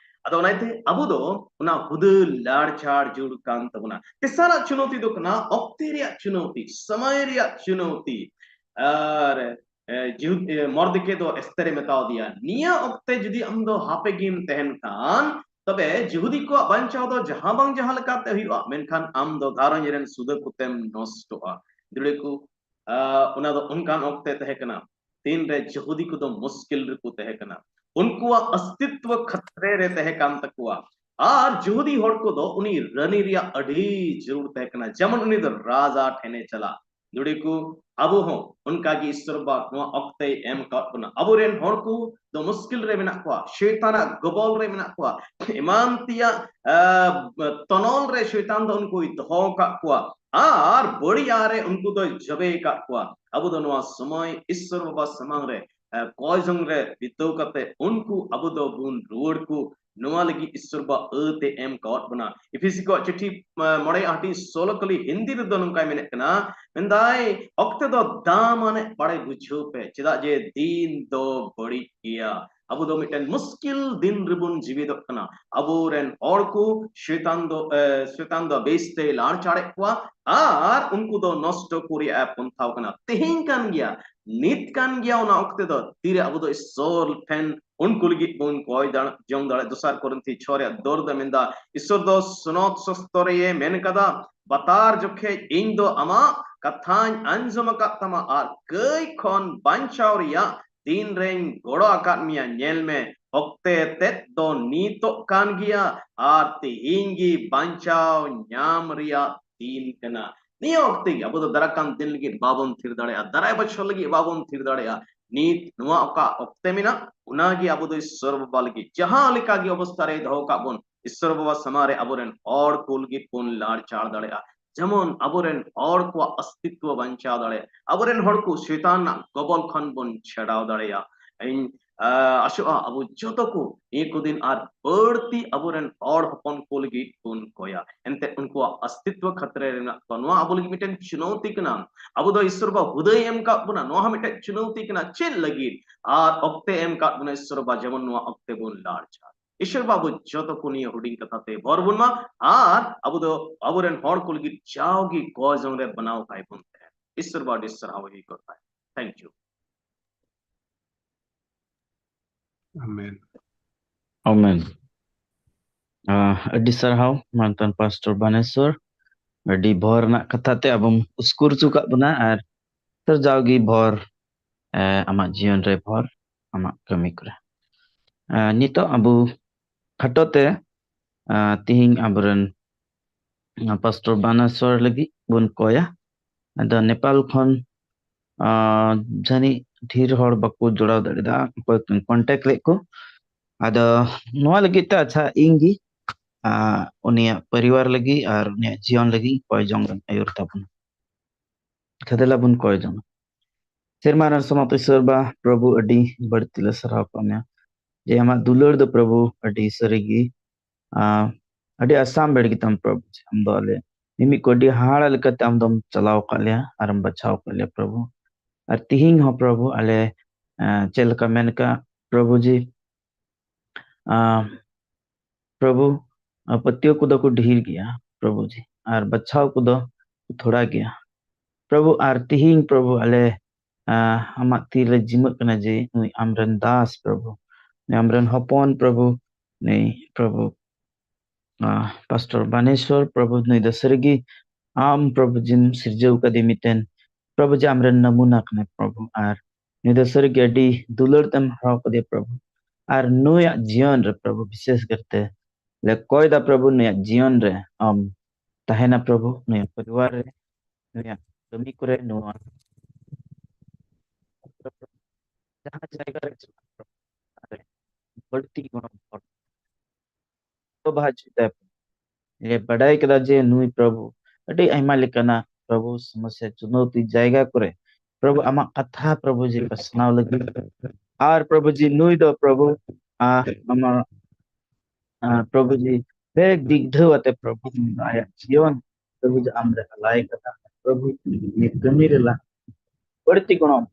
ᱟᱫᱚ ᱚᱱᱟᱛᱮ ᱟᱵᱚ ᱫᱚ ᱚᱱᱟ ᱦᱩᱫᱟᱹ ᱞᱟᱲᱪᱟᱲ ᱡᱩᱲ ᱠᱟᱱ ᱛᱟᱵᱚᱱᱟ᱾ ᱛᱮᱥᱟᱨᱟᱜ ᱪᱩᱱᱚᱣᱛᱤ ᱫᱚ ᱠᱟᱱᱟ ᱚᱠᱛᱮ ᱨᱮᱭᱟᱜ ᱪᱩᱱᱚᱣᱛᱤ, ᱥᱚᱢᱚᱭ ᱨᱮᱭᱟᱜ ᱪᱩᱱᱚᱣᱛᱤ᱾ ᱟᱨ ᱮ, ᱡᱤᱦᱩᱫ-, ᱮ, ᱢᱚᱨᱫᱮᱠᱮ ᱫᱚ ᱮᱥᱛᱮᱨᱮ ᱢᱮᱛᱟᱣ ᱫᱮᱭᱟ, ᱱᱤᱭᱟᱹ ᱚᱠᱛᱮ ᱡᱩᱫᱤ ᱟᱢ ᱫᱚ ᱦᱟᱯᱮ ᱜᱮᱢ ᱛᱟᱦᱮᱱ ᱠᱷᱟᱱ, ᱛᱚᱵᱮ ᱡᱤᱦᱩᱫᱤ ᱠᱚᱣᱟᱜ ᱵᱟᱧᱪᱟᱣ ᱫᱚ ᱡᱟᱦᱟᱸ ᱵᱟᱝ ᱡᱟᱦᱟᱸ ᱞᱮᱠᱟᱛᱮ ᱦᱩᱭᱩᱜᱼᱟ, ᱢᱮᱱᱠᱷᱟᱱ ᱟᱢ ᱫᱚ ᱜᱷᱟᱨᱚᱸᱡᱽ ᱨᱮᱱ ᱥᱩᱫᱷᱟᱹ ᱠᱚᱛᱮᱢ ᱱᱚᱥᱴᱚᱜᱼᱟ᱾ ᱫᱩᱲᱮ ᱠᱚ, ᱟ, ᱚᱱᱟ ᱫᱚ ᱚᱱᱠᱟᱱ ᱚᱠᱛᱮ ᱛᱟᱦᱮᱸ ᱠᱟᱱᱟ, ᱛᱤᱱᱨᱮ ᱡᱤᱦᱩᱫᱤ ᱠᱚᱫᱚ ᱢᱩᱥᱠᱤᱞ ᱨᱮᱠᱚ ᱛᱟᱦᱮᱸ ᱠᱟᱱᱟ, ᱩᱱᱠᱩᱣᱟᱜ ᱚᱥᱛᱤᱛᱣᱚ ᱠᱷᱟᱛᱨᱮ ᱨᱮ ᱛᱟᱦᱮᱸ ᱠᱟᱱ ᱛᱟᱠᱚᱣᱟ᱾ ᱟᱨ ᱡᱤᱦᱩᱫᱤ ᱦᱚᱲ ᱠᱚᱫᱚ ᱩᱱᱤ ᱨᱟᱹᱱᱤ ᱨᱮᱭᱟᱜ ᱟᱹᱰᱤ ᱡᱟᱹᱨᱩᱲ ᱛᱟᱦᱮᱸ ᱠᱟᱱᱟ, ᱡᱮᱢᱚᱱ ᱩᱱᱤ ᱫᱚ ᱨᱟᱡᱟ ᱴᱷᱮᱱᱮ ᱪᱟᱞᱟᱜ᱾ ᱡᱩᱲᱤ ᱠᱚ, ᱟᱵᱚ ᱦᱚᱸ ᱚᱱᱠᱟ ᱜᱮ ᱤᱥᱥᱚᱨ ᱵᱟᱵᱟ ᱱᱚᱣᱟ ᱚᱠᱛᱮᱭ ᱮᱢ ᱟᱠᱟᱫ ᱵᱚᱱᱟ᱾ ᱟᱵᱚᱨᱮᱱ ᱦᱚᱲ ᱠᱚ ᱫᱚ ᱢᱩᱥᱠᱤᱞ ᱨᱮ ᱢᱮᱱᱟᱜ ᱠᱚᱣᱟ, ᱥᱚᱭᱛᱟᱱᱟᱜ ᱜᱚᱵᱚᱞ ᱨᱮ ᱢᱮᱱᱟᱜ ᱠᱚᱣᱟ, ᱮᱢᱟᱱ ᱛᱮᱭᱟᱜ, ᱟ, ᱛᱚᱱᱚᱞ ᱨᱮ ᱥᱚᱭᱛᱟᱱ ᱫᱚ ᱩᱱᱠᱩᱭ ᱫᱚᱦᱚ ᱟᱠᱟᱫ ᱠᱚᱣᱟ᱾ ᱟᱨ ᱵᱟᱹᱲᱤᱡ ᱟᱜ ᱨᱮ ᱩᱱᱠᱩ ᱫᱚᱭ ᱡᱚᱵᱮ ᱟᱠᱟᱫ ᱠᱚᱣᱟ᱾ ᱟᱵᱚ ᱫᱚ ᱱᱚᱣᱟ ᱥᱚᱢᱚᱭ ᱤᱥᱥᱚᱨ ᱵᱟᱵᱟ ᱥᱟᱢᱟᱝ ᱨᱮ, ᱟ, ᱠᱚᱭ ᱡᱚᱝ ᱨᱮ ᱵᱤᱛᱟᱹᱣ ᱠᱟᱛᱮ ᱩᱱᱠᱩ ᱟᱵᱚ ᱫᱚ ᱵᱚᱱ ᱨᱩᱣᱟᱹᱲ ᱠᱚ, ᱱᱚᱣᱟ ᱞᱟᱹᱜᱤᱫ ᱤᱥᱥᱚᱨ ᱵᱟᱵᱟ ᱟᱹᱛᱮ ᱮᱢ ᱠᱟᱣᱟᱫ ᱵᱚᱱᱟ᱾ ᱤᱯᱷᱤᱥᱤ ᱠᱚᱣᱟᱜ ᱪᱤᱴᱷᱤ, ᱟ, ᱢᱚᱬᱮ ᱦᱟᱹᱴᱤᱧ ᱥᱳᱞᱳ ᱠᱟᱹᱞᱤ ᱦᱤᱱᱫᱤ ᱨᱮᱫᱚ ᱱᱚᱝᱠᱟᱭ ᱢᱮᱱᱮᱫ ᱠᱟᱱᱟ, ᱢᱮᱱᱫᱟᱭ, ᱚᱠᱛᱮ ᱫᱚ ᱫᱟᱢ ᱟᱱᱮ ᱵᱟᱲᱮ ᱵᱩᱡᱷᱟᱹᱣ ᱯᱮ, ᱪᱮᱫᱟᱜ ᱡᱮ ᱫᱤᱱ ᱫᱚ ᱵᱟᱹᱲᱤᱡ ᱜᱮᱭᱟ᱾ ᱟᱵᱚ ᱫᱚ ᱢᱤᱫᱴᱮᱱ ᱢᱩᱥᱠᱤᱞ ᱫᱤᱱ ᱨᱮᱵᱚᱱ ᱡᱤᱣᱤᱫᱚᱜ ᱠᱟᱱᱟ᱾ ᱟᱵᱚᱨᱮᱱ ᱦᱚᱲ ᱠᱚ ᱥᱮᱛᱟᱱ ᱫᱚ ᱮ, ᱥᱮᱛᱟᱱ ᱫᱚ ᱵᱮᱥ ᱛᱮᱭ ᱞᱟᱲᱪᱟᱲᱮᱫ ᱠᱚᱣᱟ ᱟᱨ ᱩᱱᱠᱩ ᱫᱚ ᱱᱚᱥᱴᱚ ᱠᱚ ᱨᱮᱭᱟᱜ ᱮ ᱯᱚᱱᱛᱷᱟᱣ ᱠᱟᱱᱟ᱾ ᱛᱮᱦᱮᱧ ᱠᱟᱱ ᱜᱮᱭᱟ, ᱱᱤᱛ ᱠᱟᱱ ᱜᱮᱭᱟ ᱚᱱᱟ ᱚᱠᱛᱮ ᱫᱚ, ᱛᱤᱨᱮ ᱟᱵᱚ ᱫᱚ ᱤᱥᱥᱚᱨ ᱴᱷᱮᱱ ᱩᱱᱠᱩ ᱞᱟᱹᱜᱤᱫ ᱵᱚᱱ ᱠᱚᱭ ᱫᱟᱲ- ᱡᱚᱝ ᱫᱟᱲᱮᱭᱟᱜ᱾ ᱫᱚᱥᱟᱨ ᱠᱚᱨᱤᱱᱛᱷᱤ ᱪᱷᱚ ᱨᱮᱭᱟᱜ ᱫᱚᱨ ᱫᱚ ᱢᱮᱱᱫᱟ, ᱤᱥᱥᱚᱨ ᱫᱚ ᱥᱚᱱᱚᱛ ᱥᱚᱥᱛᱚ ᱨᱮᱭᱮ ᱢᱮᱱ ᱠᱟᱫᱟ, ᱵᱟᱛᱟᱨ ᱡᱚᱠᱷᱮᱡ ᱤᱧ ᱫᱚ ᱟᱢᱟᱜ ᱠᱟᱛᱷᱟᱧ ᱟᱸᱡᱚᱢ ᱟᱠᱟᱫ ᱛᱟᱢᱟ ᱟᱨ ᱠᱟᱹᱭ ᱠᱷᱚᱱ ᱵᱟᱧᱪᱟᱣ ᱨᱮᱭᱟᱜ ᱫᱤᱱ ᱨᱮᱧ ᱜᱚᱲᱚ ᱟᱠᱟᱫ ᱢᱮᱭᱟ᱾ ᱧᱮᱞ ᱢᱮ, ᱚᱠᱛᱮ ᱛᱮᱫ ᱫᱚ ᱱᱤᱛᱚᱜ ᱠᱟᱱ ᱜᱮᱭᱟ ᱟᱨ ᱛᱮᱦᱮᱧ ᱜᱮ ᱵᱟᱧᱪᱟᱣ ᱧᱟᱢ ᱨᱮᱭᱟᱜ ᱫᱤᱱ ᱠᱟᱱᱟ᱾ ᱱᱤᱭᱟᱹ ᱚᱠᱛᱮ ᱜᱮ ᱟᱵᱚ ᱫᱚ ᱫᱟᱨᱟᱭ ᱠᱟᱱ ᱫᱤᱱ ᱞᱟᱹᱜᱤᱫ ᱵᱟᱵᱚᱱ ᱛᱷᱤᱨ ᱫᱟᱲᱮᱭᱟᱜᱼᱟ, ᱫᱟᱨᱟᱭ ᱵᱚᱪᱷᱚᱨ ᱞᱟᱹᱜᱤᱫ ᱵᱟᱵᱚᱱ ᱛᱷᱤᱨ ᱫᱟᱲᱮᱭᱟᱜᱼᱟ᱾ ᱱᱤᱛ ᱱᱚᱣᱟ ᱚᱠᱟ ᱚᱠᱛᱮ ᱢᱮᱱᱟᱜ, ᱚᱱᱟᱜᱮ ᱟᱵᱚ ᱫᱚ ᱤᱥᱥᱚᱨ ᱵᱟᱵᱟ ᱞᱟᱹᱜᱤᱫ ᱡᱟᱦᱟᱸ ᱞᱮᱠᱟ ᱜᱮ ᱚᱵᱚᱥᱛᱷᱟ ᱨᱮ ᱫᱚᱦᱚ ᱠᱟᱜ ᱵᱚᱱ, ᱤᱥᱥᱚᱨ ᱵᱟᱵᱟ ᱥᱟᱢᱟᱝ ᱨᱮ ᱟᱵᱚᱨᱮᱱ ᱦᱚᱲ ᱠᱚ ᱞᱟᱹᱜᱤᱫ ᱵᱚᱱ ᱞᱟᱲᱪᱟᱲ ᱫᱟᱲᱮᱭᱟᱜᱼᱟ, ᱡᱮᱢᱚᱱ ᱟᱵᱚᱨᱮᱱ ᱦᱚᱲ ᱠᱚᱣᱟᱜ ᱚᱥᱛᱤᱛᱣᱚ ᱵᱟᱧᱪᱟᱣ ᱫᱟᱲᱮᱭᱟᱜᱼᱟ, ᱟᱵᱚᱨᱮᱱ ᱦᱚᱲ ᱠᱚ ᱥᱚᱭᱛᱟᱱ ᱨᱮᱱᱟᱜ ᱜᱚᱵᱚᱞ ᱠᱷᱚᱱ ᱵᱚᱱ ᱪᱷᱟᱰᱟᱣ ᱫᱟᱲᱮᱭᱟᱜᱼᱟ᱾ ᱤᱧ, ᱟ, ᱟᱥᱚᱜᱼᱟ ᱟᱵᱚ ᱡᱚᱛᱚ ᱠᱚ ᱱᱤᱭᱟᱹ ᱠᱚ ᱫᱤᱱ ᱟᱨ ᱵᱟᱹᱲᱛᱤ ᱟᱵᱚᱨᱮᱱ ᱦᱚᱲ ᱦᱚᱯᱚᱱ ᱠᱚ ᱞᱟᱹᱜᱤᱫ ᱵᱚᱱ ᱠᱚᱭᱟ, ᱮᱱᱛᱮ ᱩᱱᱠᱩᱣᱟᱜ ᱚᱥᱛᱤᱛᱣᱚ ᱠᱷᱟᱛᱨᱟ ᱨᱮ ᱢᱮᱱᱟᱜ ᱠᱚᱣᱟ᱾ ᱱᱚᱣᱟ ᱟᱵᱚ ᱞᱟᱹᱜᱤᱫ ᱢᱤᱫᱴᱮᱱ ᱪᱩᱱᱚᱣᱛᱤ ᱠᱟᱱᱟ᱾ ᱟᱵᱚ ᱫᱚ ᱤᱥᱥᱚᱨ ᱵᱟᱵᱟ ᱦᱩᱫᱟᱹᱭ ᱮᱢ ᱠᱟᱜ ᱵᱚᱱᱟ, ᱱᱚᱣᱟ ᱦᱚᱸ ᱢᱤᱫᱴᱮᱱ ᱪᱩᱱᱚᱣᱛᱤ ᱠᱟᱱᱟ᱾ ᱪᱮᱫ ᱞᱟᱹᱜᱤᱫ? ᱟᱨ ᱚᱠᱛᱮ ᱮᱢ ᱠᱟᱜ ᱵᱚᱱᱟ ᱤᱥᱥᱚᱨ ᱵᱟᱵᱟ, ᱡᱮᱢᱚᱱ ᱱᱚᱣᱟ ᱚᱠᱛᱮ ᱵᱚᱱ ᱞᱟᱲᱪᱟᱲ᱾ ᱤᱥᱥᱚᱨ ᱵᱟᱵᱟ ᱟᱵᱚ ᱡᱚᱛᱚ ᱠᱚ ᱱᱤᱭᱟᱹ ᱦᱩᱰᱤᱧ ᱠᱟᱛᱷᱟ ᱛᱮ ᱵᱷᱚᱨ ᱵᱚᱱ ᱢᱟ, ᱟᱨ ᱟᱵᱚ ᱫᱚ ᱟᱵᱚᱨᱮᱱ ᱦᱚᱲ ᱠᱚ ᱞᱟᱹᱜᱤᱫ ᱡᱟᱣᱜᱮ ᱠᱚᱭ ᱡᱚᱝ ᱨᱮ ᱵᱮᱱᱟᱣ ᱠᱟᱭ ᱵᱚᱱ ᱛᱟᱦᱮᱸᱱ᱾ ᱤᱥᱥᱚᱨ ᱵᱟᱵᱟ ᱟᱹᱰᱤ ᱥᱟᱨᱦᱟᱣ ᱦᱩᱭ ᱠᱚᱜ ᱛᱟᱭ᱾ Thank you. ᱟᱢᱮᱱ᱾ ᱟᱢᱮᱱ᱾ ᱟᱸ, ᱟᱹᱰᱤ ᱥᱟᱨᱦᱟᱣ ᱢᱟᱱᱛᱟᱱ ᱯᱟᱥᱴᱚᱨ ᱵᱟᱱᱮᱥᱚᱨ, ᱟᱹᱰᱤ ᱵᱷᱚᱨ ᱨᱮᱱᱟᱜ ᱠᱟᱛᱷᱟ ᱛᱮ ᱟᱵᱚᱢ ᱩᱥᱠᱩᱨ ᱦᱚᱪᱚ ᱠᱟᱜ ᱵᱚᱱᱟ ᱟᱨ ᱥᱟᱨᱡᱟᱣ ᱜᱮ ᱵᱷᱚᱨ, ᱮ, ᱟᱢᱟᱜ ᱡᱤᱭᱚᱱ ᱨᱮ ᱵᱷᱚᱨ, ᱟᱢᱟᱜ ᱠᱟᱹᱢᱤ ᱠᱚᱨᱮ᱾ ᱮ, ᱱᱤᱛᱚᱜ ᱟᱵᱚ ᱠᱷᱟᱴᱚ ᱛᱮ, ᱮ, ᱛᱤᱦᱤᱧ ᱟᱵᱚᱨᱮᱱ ᱯᱟᱥᱴᱚᱨ ᱵᱟᱱᱮᱥᱚᱨ ᱞᱟᱹᱜᱤᱫ ᱵᱚᱱ ᱠᱚᱭᱟ᱾ ᱟᱫᱚ ᱱᱮᱯᱟᱞ ᱠᱷᱚᱱ, ᱟᱸ, ᱡᱟᱹᱱᱤᱡ ᱰᱷᱮᱨ ᱦᱚᱲ ᱵᱟᱠᱚ ᱡᱚᱲᱟᱣ ᱫᱟᱲᱮᱭᱟᱫᱟ, ᱚᱠᱚᱭ ᱠᱚᱧ contact ᱞᱮᱫ ᱠᱚ᱾ ᱟᱫᱚ ᱱᱚᱣᱟ ᱞᱟᱹᱜᱤᱫ ᱛᱮ, ᱟᱪᱪᱷᱟ, ᱤᱧ ᱜᱮ, ᱟᱸ, ᱩᱱᱤᱭᱟᱜ ᱯᱚᱨᱤᱵᱟᱨ ᱞᱟᱹᱜᱤᱫ ᱟᱨ ᱩᱱᱤᱭᱟᱜ ᱡᱤᱭᱚᱱ ᱞᱟᱹᱜᱤᱫ ᱠᱚᱭ ᱡᱚᱝ ᱨᱮᱱ ᱟᱹᱭᱩᱨ ᱛᱟᱵᱚᱱᱟ᱾ ᱟᱪᱪᱷᱟ, ᱫᱮᱞᱟ ᱵᱚᱱ ᱠᱚᱭ ᱡᱚᱝᱟ᱾ ᱥᱮᱨᱢᱟ ᱨᱮᱱ ᱥᱚᱱᱚᱛ ᱤᱥᱚᱨ ᱵᱟ, ᱯᱨᱚᱵᱷᱩ, ᱟᱹᱰᱤ ᱵᱟᱹᱲᱛᱤ ᱞᱮ ᱥᱟᱨᱦᱟᱣ ᱠᱟᱜ ᱢᱮᱭᱟ ᱡᱮ ᱟᱢᱟᱜ ᱫᱩᱞᱟᱹᱲ ᱫᱚ, ᱯᱨᱚᱵᱷᱩ, ᱟᱹᱰᱤ ᱥᱟᱹᱨᱤ ᱜᱮ, ᱟᱸ, ᱟᱹᱰᱤ ᱟᱥᱟᱢ ᱵᱮᱲ ᱜᱮᱛᱟᱢ, ᱯᱨᱚᱵᱷᱩ, ᱡᱮ ᱟᱢ ᱫᱚ ᱟᱞᱮ ᱢᱤᱢᱤᱫ ᱠᱚ ᱟᱹᱰᱤ ᱦᱟᱦᱟᱲᱟ ᱞᱮᱠᱟᱛᱮ ᱟᱢ ᱫᱚᱢ ᱪᱟᱞᱟᱣ ᱟᱠᱟᱫ ᱞᱮᱭᱟ ᱟᱨᱮᱢ ᱵᱟᱪᱷᱟᱣ ᱟᱠᱟᱫ ᱞᱮᱭᱟ, ᱯᱨᱚᱵᱷᱩ᱾ ᱟᱨ ᱛᱤᱦᱤᱧ ᱦᱚᱸ, ᱯᱨᱚᱵᱷᱩ, ᱟᱞᱮ, ᱟᱸ, ᱪᱮᱫ ᱞᱮᱠᱟ ᱢᱮᱱ ᱠᱟᱜ, ᱯᱨᱚᱵᱷᱩ ᱡᱤ, ᱟᱸ, ᱯᱨᱚᱵᱷᱩ, ᱟᱸ, ᱯᱟᱹᱛᱭᱟᱹᱣ ᱠᱚᱫᱚ ᱠᱚ ᱰᱷᱮᱨ ᱜᱮᱭᱟ, ᱯᱨᱚᱵᱷᱩ ᱡᱤ, ᱟᱨ ᱵᱟᱪᱷᱟᱣ ᱠᱚᱫᱚ ᱠᱚ ᱛᱷᱚᱲᱟ ᱜᱮᱭᱟ᱾ ᱯᱨᱚᱵᱷᱩ, ᱟᱨ ᱛᱤᱦᱤᱧ, ᱯᱨᱚᱵᱷᱩ, ᱟᱞᱮ, ᱟᱸ, ᱟᱢᱟᱜ ᱛᱤ ᱨᱮ ᱡᱤᱢᱟᱹᱜ ᱠᱟᱱᱟ ᱡᱮ ᱱᱩᱭ ᱟᱢᱨᱮᱱ ᱫᱟᱥ, ᱯᱨᱚᱵᱷᱩ, ᱱᱩᱭ ᱟᱢᱨᱮᱱ ᱦᱚᱯᱚᱱ, ᱯᱨᱚᱵᱷᱩ, ᱱᱩᱭ, ᱯᱨᱚᱵᱷᱩ, ᱟᱸ, ᱯᱟᱥᱴᱚᱨ ᱵᱟᱱᱮᱥᱣᱚᱨ, ᱯᱨᱚᱵᱷᱩ, ᱱᱩᱭ ᱫᱚ ᱥᱟᱹᱨᱤᱜᱮ ᱟᱢ, ᱯᱨᱚᱵᱷᱩ, ᱡᱤᱢ ᱥᱤᱨᱡᱟᱹᱣ ᱠᱟᱫᱮ ᱢᱤᱫᱴᱮᱱ, ᱯᱨᱚᱵᱷᱩ, ᱡᱮ ᱟᱢᱨᱮᱱ ᱱᱟᱢᱩᱱᱟ ᱠᱟᱱᱟᱭ, ᱯᱨᱚᱵᱷᱩ, ᱟᱨ ᱱᱩᱭ ᱫᱚ ᱥᱟᱹᱨᱤᱜᱮ ᱟᱹᱰᱤ ᱫᱩᱞᱟᱹᱲ ᱛᱮᱢ ᱦᱚᱨᱟᱣ ᱠᱟᱫᱮᱭᱟ, ᱯᱨᱚᱵᱷᱩ᱾ ᱟᱨ ᱱᱩᱭᱟᱜ ᱡᱤᱭᱚᱱ ᱨᱮ, ᱯᱨᱚᱵᱷᱩ, ᱵᱤᱥᱮᱥ ᱠᱟᱨᱛᱮ ᱞᱮ ᱠᱚᱭ ᱫᱟ, ᱯᱨᱚᱵᱷᱩ, ᱱᱩᱭᱟᱜ ᱡᱤᱭᱚᱱ ᱨᱮ ᱟᱢ ᱛᱟᱦᱮᱱᱟ, ᱯᱨᱚᱵᱷᱩ, ᱱᱩᱭᱟᱜ ᱯᱚᱨᱤᱵᱟᱨ ᱨᱮ, ᱱᱩᱭᱟᱜ ᱠᱟᱹᱢᱤ ᱠᱚᱨᱮ, ᱱᱚᱣᱟ ᱡᱟᱦᱟᱸ ᱡᱟᱭᱜᱟ ᱨᱮ ᱪᱟᱞᱟᱜ, ᱯᱨᱚᱵᱷᱩ, ᱚᱱᱟ ᱨᱮ ᱵᱟᱹᱲᱛᱤ ᱜᱚᱲᱚ ᱦᱚᱲ ᱠᱚ ᱵᱟᱦᱟ ᱦᱚᱪᱚᱭ ᱛᱟᱭᱟ᱾ ᱞᱮ ᱵᱟᱰᱟᱭ ᱠᱮᱫᱟ ᱡᱮ ᱱᱩᱭ, ᱯᱨᱚᱵᱷᱩ, ᱟᱹᱰᱤ ᱟᱭᱢᱟ ᱞᱮᱠᱟᱱᱟᱜ, ᱯᱨᱚᱵᱷᱩ, ᱥᱚᱢᱚᱥᱥᱟ, ᱪᱩᱱᱚᱣᱛᱤ ᱡᱟᱭᱜᱟ ᱠᱚᱨᱮ, ᱯᱨᱚᱵᱷᱩ, ᱟᱢᱟᱜ ᱠᱟᱛᱷᱟ, ᱯᱨᱚᱵᱷᱩ, ᱡᱮ ᱯᱟᱥᱱᱟᱣ ᱞᱟᱹᱜᱤᱫ, ᱟᱨ, ᱯᱨᱚᱵᱷᱩ ᱡᱤ, ᱱᱩᱭ ᱫᱚ, ᱯᱨᱚᱵᱷᱩ, ᱟ, ᱟᱢᱟᱜ, ᱟ, ᱯᱨᱚᱵᱷᱩ ᱡᱤ, ᱵᱮᱜᱽ ᱫᱤᱜᱽᱫᱷᱟᱹᱣ ᱟᱛᱮ, ᱯᱨᱚᱵᱷᱩ, ᱟᱭᱟᱜ ᱡᱤᱭᱚᱱ, ᱯᱨᱚᱵᱷᱩ ᱡᱤ, ᱟᱢ ᱨᱮ ᱟᱞᱟᱭ ᱠᱟᱫᱟ, ᱯᱨᱚᱵᱷᱩ, ᱱᱤᱭᱟᱹ ᱠᱟᱹᱢᱤ ᱨᱮ ᱞᱟᱦᱟ ᱵᱟᱹᱲᱛᱤ ᱜᱚᱲᱚ ᱟᱢ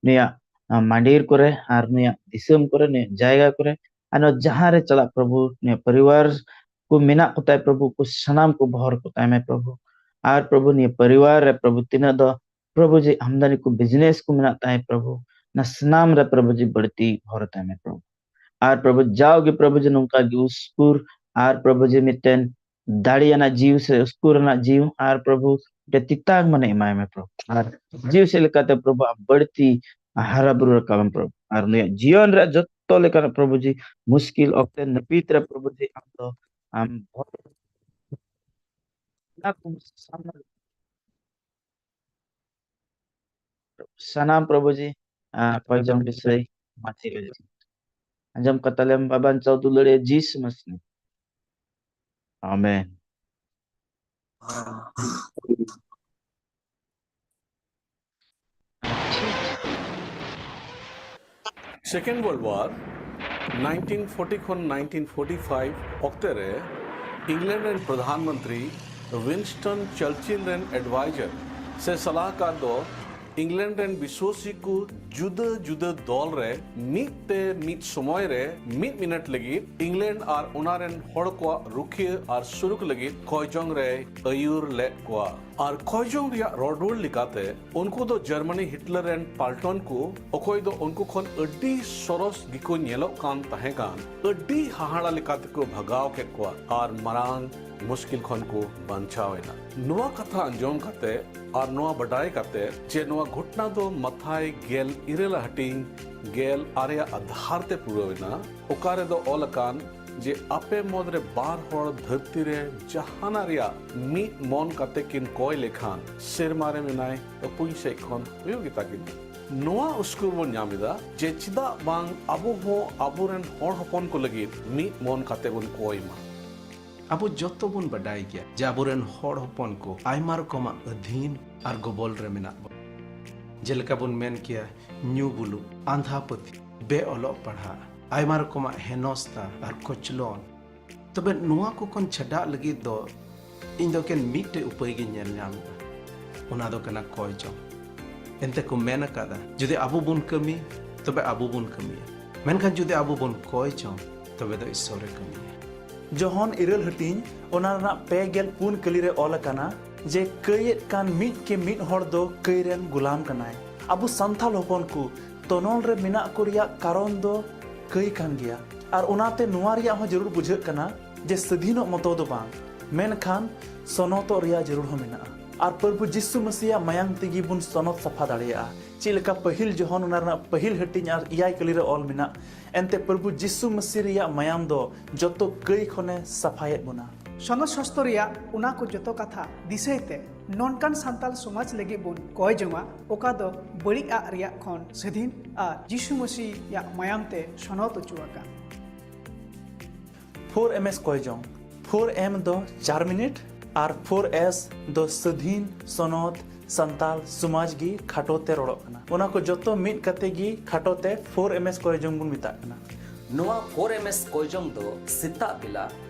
ᱱᱩᱭᱟᱜ, ᱟ, ᱢᱟᱸᱰᱮᱨ ᱠᱚᱨᱮ ᱟᱨ ᱱᱩᱭᱟᱜ ᱫᱤᱥᱚᱢ ᱠᱚᱨᱮ, ᱱᱩᱭᱟᱜ ᱡᱟᱭᱜᱟ ᱠᱚᱨᱮ, ᱟᱨ ᱱᱚᱣᱟ ᱡᱟᱦᱟᱸ ᱨᱮ ᱪᱟᱞᱟᱜ, ᱯᱨᱚᱵᱷᱩ, ᱱᱩᱭᱟᱜ ᱯᱚᱨᱤᱵᱟᱨ ᱠᱚ ᱢᱮᱱᱟᱜ ᱠᱚ ᱛᱟᱭ, ᱯᱨᱚᱵᱷᱩ, ᱠᱚ ᱥᱟᱱᱟᱢ ᱠᱚ ᱵᱚᱦᱚᱨ ᱠᱚ ᱛᱟᱭ ᱢᱮ, ᱯᱨᱚᱵᱷᱩ᱾ ᱟᱨ, ᱯᱨᱚᱵᱷᱩ, ᱱᱤᱭᱟᱹ ᱯᱚᱨᱤᱵᱟᱨ ᱨᱮ, ᱯᱨᱚᱵᱷᱩ, ᱛᱤᱱᱟᱹᱜ ᱫᱚ, ᱯᱨᱚᱵᱷᱩ ᱡᱤ, ᱟᱢᱫᱟᱱᱤ ᱠᱚ, ᱵᱤᱡᱽᱱᱮᱥ ᱠᱚ ᱢᱮᱱᱟᱜ ᱛᱟᱭ, ᱯᱨᱚᱵᱷᱩ, ᱚᱱᱟ ᱥᱟᱱᱟᱢ ᱨᱮ, ᱯᱨᱚᱵᱷᱩ ᱡᱤ, ᱵᱟᱹᱲᱛᱤ ᱵᱚᱦᱚᱨ ᱛᱟᱭ ᱢᱮ, ᱯᱨᱚᱵᱷᱩ᱾ ᱟᱨ, ᱯᱨᱚᱵᱷᱩ, ᱡᱟᱣᱜᱮ, ᱯᱨᱚᱵᱷᱩ ᱡᱤ, ᱱᱚᱝᱠᱟ ᱜᱮ ᱩᱥᱠᱩᱨ, ᱟᱨ, ᱯᱨᱚᱵᱷᱩ ᱡᱤ, ᱢᱤᱫᱴᱮᱱ ᱫᱟᱲᱮᱭᱟᱱᱟᱜ ᱡᱤᱣᱤ ᱥᱮ ᱩᱥᱠᱩᱨ ᱨᱮᱱᱟᱜ ᱡᱤᱣᱤ, ᱟᱨ, ᱯᱨᱚᱵᱷᱩ, ᱢᱤᱫᱴᱮᱱ ᱛᱤᱛᱟᱝ ᱢᱚᱱᱮ ᱮᱢᱟᱭ ᱢᱮ, ᱯᱨᱚᱵᱷᱩ᱾ ᱟᱨ ᱡᱤᱣᱤ ᱥᱮᱫ ᱞᱮᱠᱟᱛᱮ, ᱯᱨᱚᱵᱷᱩ, ᱟᱢ ᱵᱟᱹᱲᱛᱤ ᱦᱟᱨᱟ ᱵᱩᱨᱩ ᱨᱟᱠᱟᱵ ᱮᱢ, ᱯᱨᱚᱵᱷᱩ᱾ ᱟᱨ ᱱᱩᱭᱟᱜ ᱡᱤᱭᱚᱱ ᱨᱮᱭᱟᱜ ᱡᱚᱛᱚ ᱞᱮᱠᱟᱱᱟᱜ, ᱯᱨᱚᱵᱷᱩ ᱡᱤ, ᱢᱩᱥᱠᱤᱞ ᱚᱠᱛᱮ ᱱᱟᱹᱯᱤᱛ ᱨᱮ, ᱯᱨᱚᱵᱷᱩ ᱡᱤ, ᱟᱢ ᱫᱚ, ᱟᱢ ᱚᱱᱟ ᱠᱚ ᱥᱟᱢᱱᱟ ᱥᱟᱱᱟᱢ, ᱯᱨᱚᱵᱷᱩ ᱡᱤ, ᱟᱸ, ᱠᱚᱭ ᱡᱚᱝ ᱵᱤᱥᱚᱭ ᱢᱟᱹᱡᱷᱤ ᱨᱮ ᱟᱸᱡᱚᱢ ᱠᱟᱛᱟᱞᱮᱢ, ᱵᱟᱵᱟᱧ ᱪᱟᱣ ᱫᱩᱞᱟᱹᱲᱤᱭᱟᱹ ᱡᱤᱥᱩ ᱢᱟᱹᱥᱤ᱾ ᱟᱢᱮᱱ᱾ Second World War, nineteen forty ᱠᱷᱚᱱ nineteen forty five ᱚᱠᱛᱮ ᱨᱮ ᱤᱝᱞᱮᱱᱰ ᱨᱮᱱ ᱯᱨᱚᱫᱷᱟᱱ ᱢᱚᱱᱛᱨᱤ ᱣᱤᱱᱥᱴᱚᱱ ᱪᱟᱨᱪᱤᱞ ᱨᱮᱱ advisor ᱥᱮ ᱥᱟᱞᱟᱦᱠᱟᱨ ᱫᱚ ᱤᱝᱞᱮᱱᱰ ᱨᱮᱱ ᱵᱤᱥᱣᱟᱹᱥᱤ ᱠᱚ ᱡᱩᱫᱟᱹ ᱡᱩᱫᱟᱹ ᱫᱚᱞ ᱨᱮ ᱢᱤᱫ ᱛᱮ ᱢᱤᱫ ᱥᱚᱢᱚᱭ ᱨᱮ ᱢᱤᱫ ᱢᱤᱱᱤᱴ ᱞᱟᱹᱜᱤᱫ ᱤᱝᱞᱮᱱᱰ ᱟᱨ ᱚᱱᱟ ᱨᱮᱱ ᱦᱚᱲ ᱠᱚᱣᱟᱜ ᱨᱩᱠᱷᱤᱭᱟᱹ ᱟᱨ ᱥᱩᱞᱩᱠ ᱞᱟᱹᱜᱤᱫ ᱠᱚᱭᱡᱚᱝ ᱨᱮᱭ ᱟᱹᱭᱩᱨ ᱞᱮᱫ ᱠᱚᱣᱟ᱾ ᱟᱨ ᱠᱚᱭᱡᱚᱝ ᱨᱮᱭᱟᱜ ᱨᱚᱲ ᱨᱩᱣᱟᱹᱲ ᱞᱮᱠᱟᱛᱮ, ᱩᱱᱠᱩ ᱫᱚ ᱡᱟᱨᱢᱟᱱᱤ ᱦᱤᱴᱞᱟᱨ ᱨᱮᱱ ᱯᱟᱞᱴᱚᱱ ᱠᱚ, ᱚᱠᱚᱭ ᱫᱚ ᱩᱱᱠᱩ ᱠᱷᱚᱱ ᱟᱹᱰᱤ ᱥᱚᱨᱚᱥ ᱜᱮᱠᱚ ᱧᱮᱞᱚᱜ ᱠᱟᱱ ᱛᱟᱦᱮᱸ ᱠᱟᱱ, ᱟᱹᱰᱤ ᱦᱟᱦᱟᱲᱟ ᱞᱮᱠᱟ ᱛᱮᱠᱚ ᱵᱷᱟᱜᱟᱣ ᱠᱮᱫ ᱠᱚᱣᱟ ᱟᱨ ᱢᱟᱨᱟᱝ ᱢᱩᱥᱠᱤᱞ ᱠᱷᱚᱱ ᱠᱚ ᱵᱟᱧᱪᱟᱣ ᱮᱱᱟ᱾ ᱱᱚᱣᱟ ᱠᱟᱛᱷᱟ ᱟᱸᱡᱚᱢ ᱠᱟᱛᱮ ᱟᱨ ᱱᱚᱣᱟ ᱵᱟᱰᱟᱭ ᱠᱟᱛᱮ ᱡᱮ ᱱᱚᱣᱟ ᱜᱷᱚᱴᱱᱟ ᱫᱚ ᱢᱟᱛᱷᱟᱭ ᱜᱮᱞ ᱤᱨᱟᱹᱞ ᱟᱜ ᱦᱟᱹᱴᱤᱧ ᱜᱮᱞ ᱟᱨᱮ ᱟᱜ ᱟᱫᱷᱟᱨ ᱛᱮ ᱯᱩᱨᱟᱹᱣ ᱮᱱᱟ, ᱚᱠᱟ ᱨᱮᱫᱚ ᱚᱞ ᱟᱠᱟᱱ ᱡᱮ ᱟᱯᱮ ᱢᱩᱫᱽ ᱨᱮ ᱵᱟᱨ ᱦᱚᱲ ᱫᱷᱟᱹᱨᱛᱤ ᱨᱮ ᱡᱟᱦᱟᱱᱟᱜ ᱨᱮᱭᱟᱜ ᱢᱤᱫ ᱢᱚᱱ ᱠᱟᱛᱮ ᱠᱤᱱ ᱠᱚᱭ ᱞᱮᱠᱷᱟᱱ, ᱥᱮᱨᱢᱟ ᱨᱮ ᱢᱮᱱᱟᱭ ᱟᱹᱯᱩᱧ ᱥᱮᱫ ᱠᱷᱚᱱ ᱦᱩᱭᱩᱜ ᱜᱮᱛᱟ ᱠᱤᱱᱟ᱾ ᱱᱚᱣᱟ ᱩᱥᱠᱩᱨ ᱵᱚᱱ ᱧᱟᱢ ᱮᱫᱟ ᱡᱮ ᱪᱮᱫᱟᱜ ᱵᱟᱝ ᱟᱵᱚ ᱦᱚᱸ ᱟᱵᱚᱨᱮᱱ ᱦᱚᱲ ᱦᱚᱯᱚᱱ ᱠᱚ ᱞᱟᱹᱜᱤᱫ ᱢᱤᱫ ᱢᱚᱱ ᱠᱟᱛᱮ ᱵᱚᱱ ᱠᱚᱭ ᱢᱟ᱾ ᱟᱵᱚ ᱡᱚᱛᱚ ᱵᱚᱱ ᱵᱟᱰᱟᱭ ᱜᱮᱭᱟ ᱡᱮ ᱟᱵᱚᱨᱮᱱ ᱦᱚᱲ ᱦᱚᱯᱚᱱ ᱠᱚ ᱟᱭᱢᱟ ᱨᱚᱠᱚᱢᱟᱜ ᱟᱹᱫᱷᱤᱱ ᱟᱨ ᱜᱚᱵᱚᱞ ᱨᱮ ᱢᱮᱱᱟᱜ ᱵᱚᱱᱟ᱾ ᱡᱮᱞᱮᱠᱟ ᱵᱚᱱ ᱢᱮᱱ ᱠᱮᱭᱟ, ᱧᱩ ᱵᱩᱞᱩᱜ, ᱟᱸᱫᱷᱟ ᱯᱟᱹᱛᱭᱟᱹᱣ, ᱵᱮ ᱚᱞᱚᱜ ᱯᱟᱲᱦᱟᱜ, ᱟᱭᱢᱟ ᱨᱚᱠᱚᱢᱟᱜ ᱦᱮᱱᱚᱥᱛᱟ ᱟᱨ ᱠᱚᱪᱞᱚᱱ᱾ ᱛᱚᱵᱮ ᱱᱚᱣᱟ ᱠᱚ ᱠᱷᱚᱱ ᱪᱷᱟᱰᱟᱜ ᱞᱟᱹᱜᱤᱫ ᱫᱚ ᱤᱧ ᱫᱚ ᱮᱠᱮᱱ ᱢᱤᱫᱴᱮᱡ ᱩᱯᱟᱹᱭ ᱜᱤᱧ ᱧᱮᱞ ᱧᱟᱢ ᱮᱫᱟ, ᱚᱱᱟ ᱫᱚ ᱠᱟᱱᱟ ᱠᱚᱭ ᱡᱚᱝ᱾ ᱮᱱᱛᱮ ᱠᱚ ᱢᱮᱱ ᱟᱠᱟᱫᱟ, ᱡᱩᱫᱤ ᱟᱵᱚ ᱵᱚᱱ ᱠᱟᱹᱢᱤ, ᱛᱚᱵᱮ ᱟᱵᱚ ᱵᱚᱱ ᱠᱟᱹᱢᱤᱭᱟ, ᱢᱮᱱᱠᱷᱟᱱ ᱡᱩᱫᱤ ᱟᱵᱚ ᱵᱚᱱ ᱠᱚᱭ ᱡᱚᱝ, ᱛᱚᱵᱮ ᱫᱚ ᱤᱥᱥᱚᱨᱮ ᱠᱟᱹᱢᱤᱭᱟ᱾ ᱡᱚᱦᱚᱱ ᱤᱨᱟᱹᱞ ᱦᱟᱹᱴᱤᱧ, ᱚᱱᱟ ᱨᱮᱱᱟᱜ ᱯᱮ ᱜᱮᱞ ᱯᱩᱱ ᱠᱟᱹᱞᱤ ᱨᱮ ᱚᱞ ᱟᱠᱟᱱᱟ ᱡᱮ ᱠᱟᱹᱭᱮᱫ ᱠᱟᱱ ᱢᱤᱫ ᱠᱮ ᱢᱤᱫ ᱦᱚᱲ ᱫᱚ ᱠᱟᱹᱭ ᱨᱮᱱ ᱜᱩᱞᱟᱢ ᱠᱟᱱᱟᱭ᱾ ᱟᱵᱚ ᱥᱟᱱᱛᱟᱲ ᱦᱚᱯᱚᱱ ᱠᱚ ᱛᱚᱱᱚᱞ ᱨᱮ ᱢᱮᱱᱟᱜ ᱠᱚ ᱨᱮᱭᱟᱜ ᱠᱟᱨᱚᱱ ᱫᱚ ᱠᱟᱹᱭ ᱠᱟᱱ ᱜᱮᱭᱟ᱾ ᱟᱨ ᱚᱱᱟᱛᱮ ᱱᱚᱣᱟ ᱨᱮᱭᱟᱜ ᱦᱚᱸ ᱡᱟᱹᱨᱩᱲ ᱵᱩᱡᱷᱟᱹᱜ ᱠᱟᱱᱟ ᱡᱮ ᱥᱟᱹᱫᱷᱤᱱᱚᱜ ᱢᱚᱛᱚ ᱫᱚ ᱵᱟᱝ, ᱢᱮᱱᱠᱷᱟᱱ ᱥᱚᱱᱚᱛᱚᱜ ᱨᱮᱭᱟᱜ ᱡᱟᱹᱨᱩᱲ ᱦᱚᱸ ᱢᱮᱱᱟᱜᱼᱟ᱾ ᱟᱨ ᱯᱨᱚᱵᱷᱩ ᱡᱤᱥᱩ ᱢᱟᱹᱥᱤᱭᱟᱜ ᱢᱟᱭᱟᱝ ᱛᱮᱜᱮ ᱵᱚᱱ ᱥᱚᱱᱚᱛ ᱥᱟᱯᱷᱟ ᱫᱟᱲᱮᱭᱟᱜᱼᱟ᱾ ᱪᱮᱫ ᱞᱮᱠᱟ ᱯᱟᱹᱦᱤᱞ ᱡᱚᱦᱚᱱ ᱚᱱᱟ ᱨᱮᱱᱟᱜ ᱯᱟᱹᱦᱤᱞ ᱦᱟᱹᱴᱤᱧ ᱟᱨ ᱮᱭᱟᱭ ᱠᱟᱹᱞᱤ ᱨᱮ ᱚᱞ ᱢᱮᱱᱟᱜ, ᱮᱱᱛᱮ ᱯᱨᱚᱵᱷᱩ ᱡᱤᱥᱩ ᱢᱟᱹᱥᱤ ᱨᱮᱭᱟᱜ ᱢᱟᱭᱟᱢ ᱫᱚ ᱡᱚᱛᱚ ᱠᱟᱹᱭ ᱠᱷᱚᱱᱮ ᱥᱟᱯᱷᱟᱭᱮᱫ ᱵᱚᱱᱟ᱾ ᱥᱚᱱᱚᱛ ᱥᱟᱥᱛᱚ ᱨᱮᱭᱟᱜ ᱚᱱᱟ ᱠᱚ ᱡᱚᱛᱚ ᱠᱟᱛᱷᱟ ᱫᱤᱥᱟᱹᱭ ᱛᱮ ᱱᱚᱝᱠᱟᱱ ᱥᱟᱱᱛᱟᱞ ᱥᱚᱢᱟᱡᱽ ᱞᱟᱹᱜᱤᱫ ᱵᱚᱱ ᱠᱚᱭ ᱡᱚᱝᱟ, ᱚᱠᱟ ᱫᱚ ᱵᱟᱹᱲᱤᱡ ᱟᱜ ᱨᱮᱭᱟᱜ ᱠᱷᱚᱱ ᱥᱟᱹᱫᱷᱤᱱ ᱟᱨ ᱡᱤᱥᱩ ᱢᱟᱹᱥᱤᱭᱟᱜ ᱢᱟᱭᱟᱢ ᱛᱮ ᱥᱚᱱᱚᱛ ᱚᱪᱚ ᱟᱠᱟᱱ᱾ ᱯᱷᱳᱨ ᱮᱢ ᱮᱥ ᱠᱚᱭ ᱡᱚᱝ᱾ ᱯᱷᱳᱨ ᱮᱢ ᱫᱚ ᱪᱟᱨ ᱢᱤᱱᱤᱴ ᱟᱨ ᱯᱷᱳᱨ ᱮᱥ ᱫᱚ ᱥᱟᱹᱫᱷᱤᱱ, ᱥᱚᱱᱚᱛ, ᱥᱟᱱᱛᱟᱞ ᱥᱚᱢᱟᱡᱽ ᱜᱮ ᱠᱷᱟᱴᱚ ᱛᱮ ᱨᱚᱲᱚᱜ ᱠᱟᱱᱟ᱾ ᱚᱱᱟ ᱠᱚ ᱡᱚᱛᱚ ᱢᱤᱫ ᱠᱟᱛᱮ ᱜᱮ ᱠᱷᱟᱴᱚ ᱛᱮ ᱯᱷᱳᱨ ᱮᱢ ᱮᱥ ᱠᱚᱭ ᱡᱚᱝ ᱵᱚᱱ ᱢᱮᱛᱟᱜ ᱠᱟᱱᱟ᱾ ᱱᱚᱣᱟ ᱯᱷᱳᱨ ᱮᱢ ᱮᱥ ᱠᱚᱭᱡᱚᱝ ᱫᱚ ᱥᱮᱛᱟᱜ ᱵᱮᱞᱟ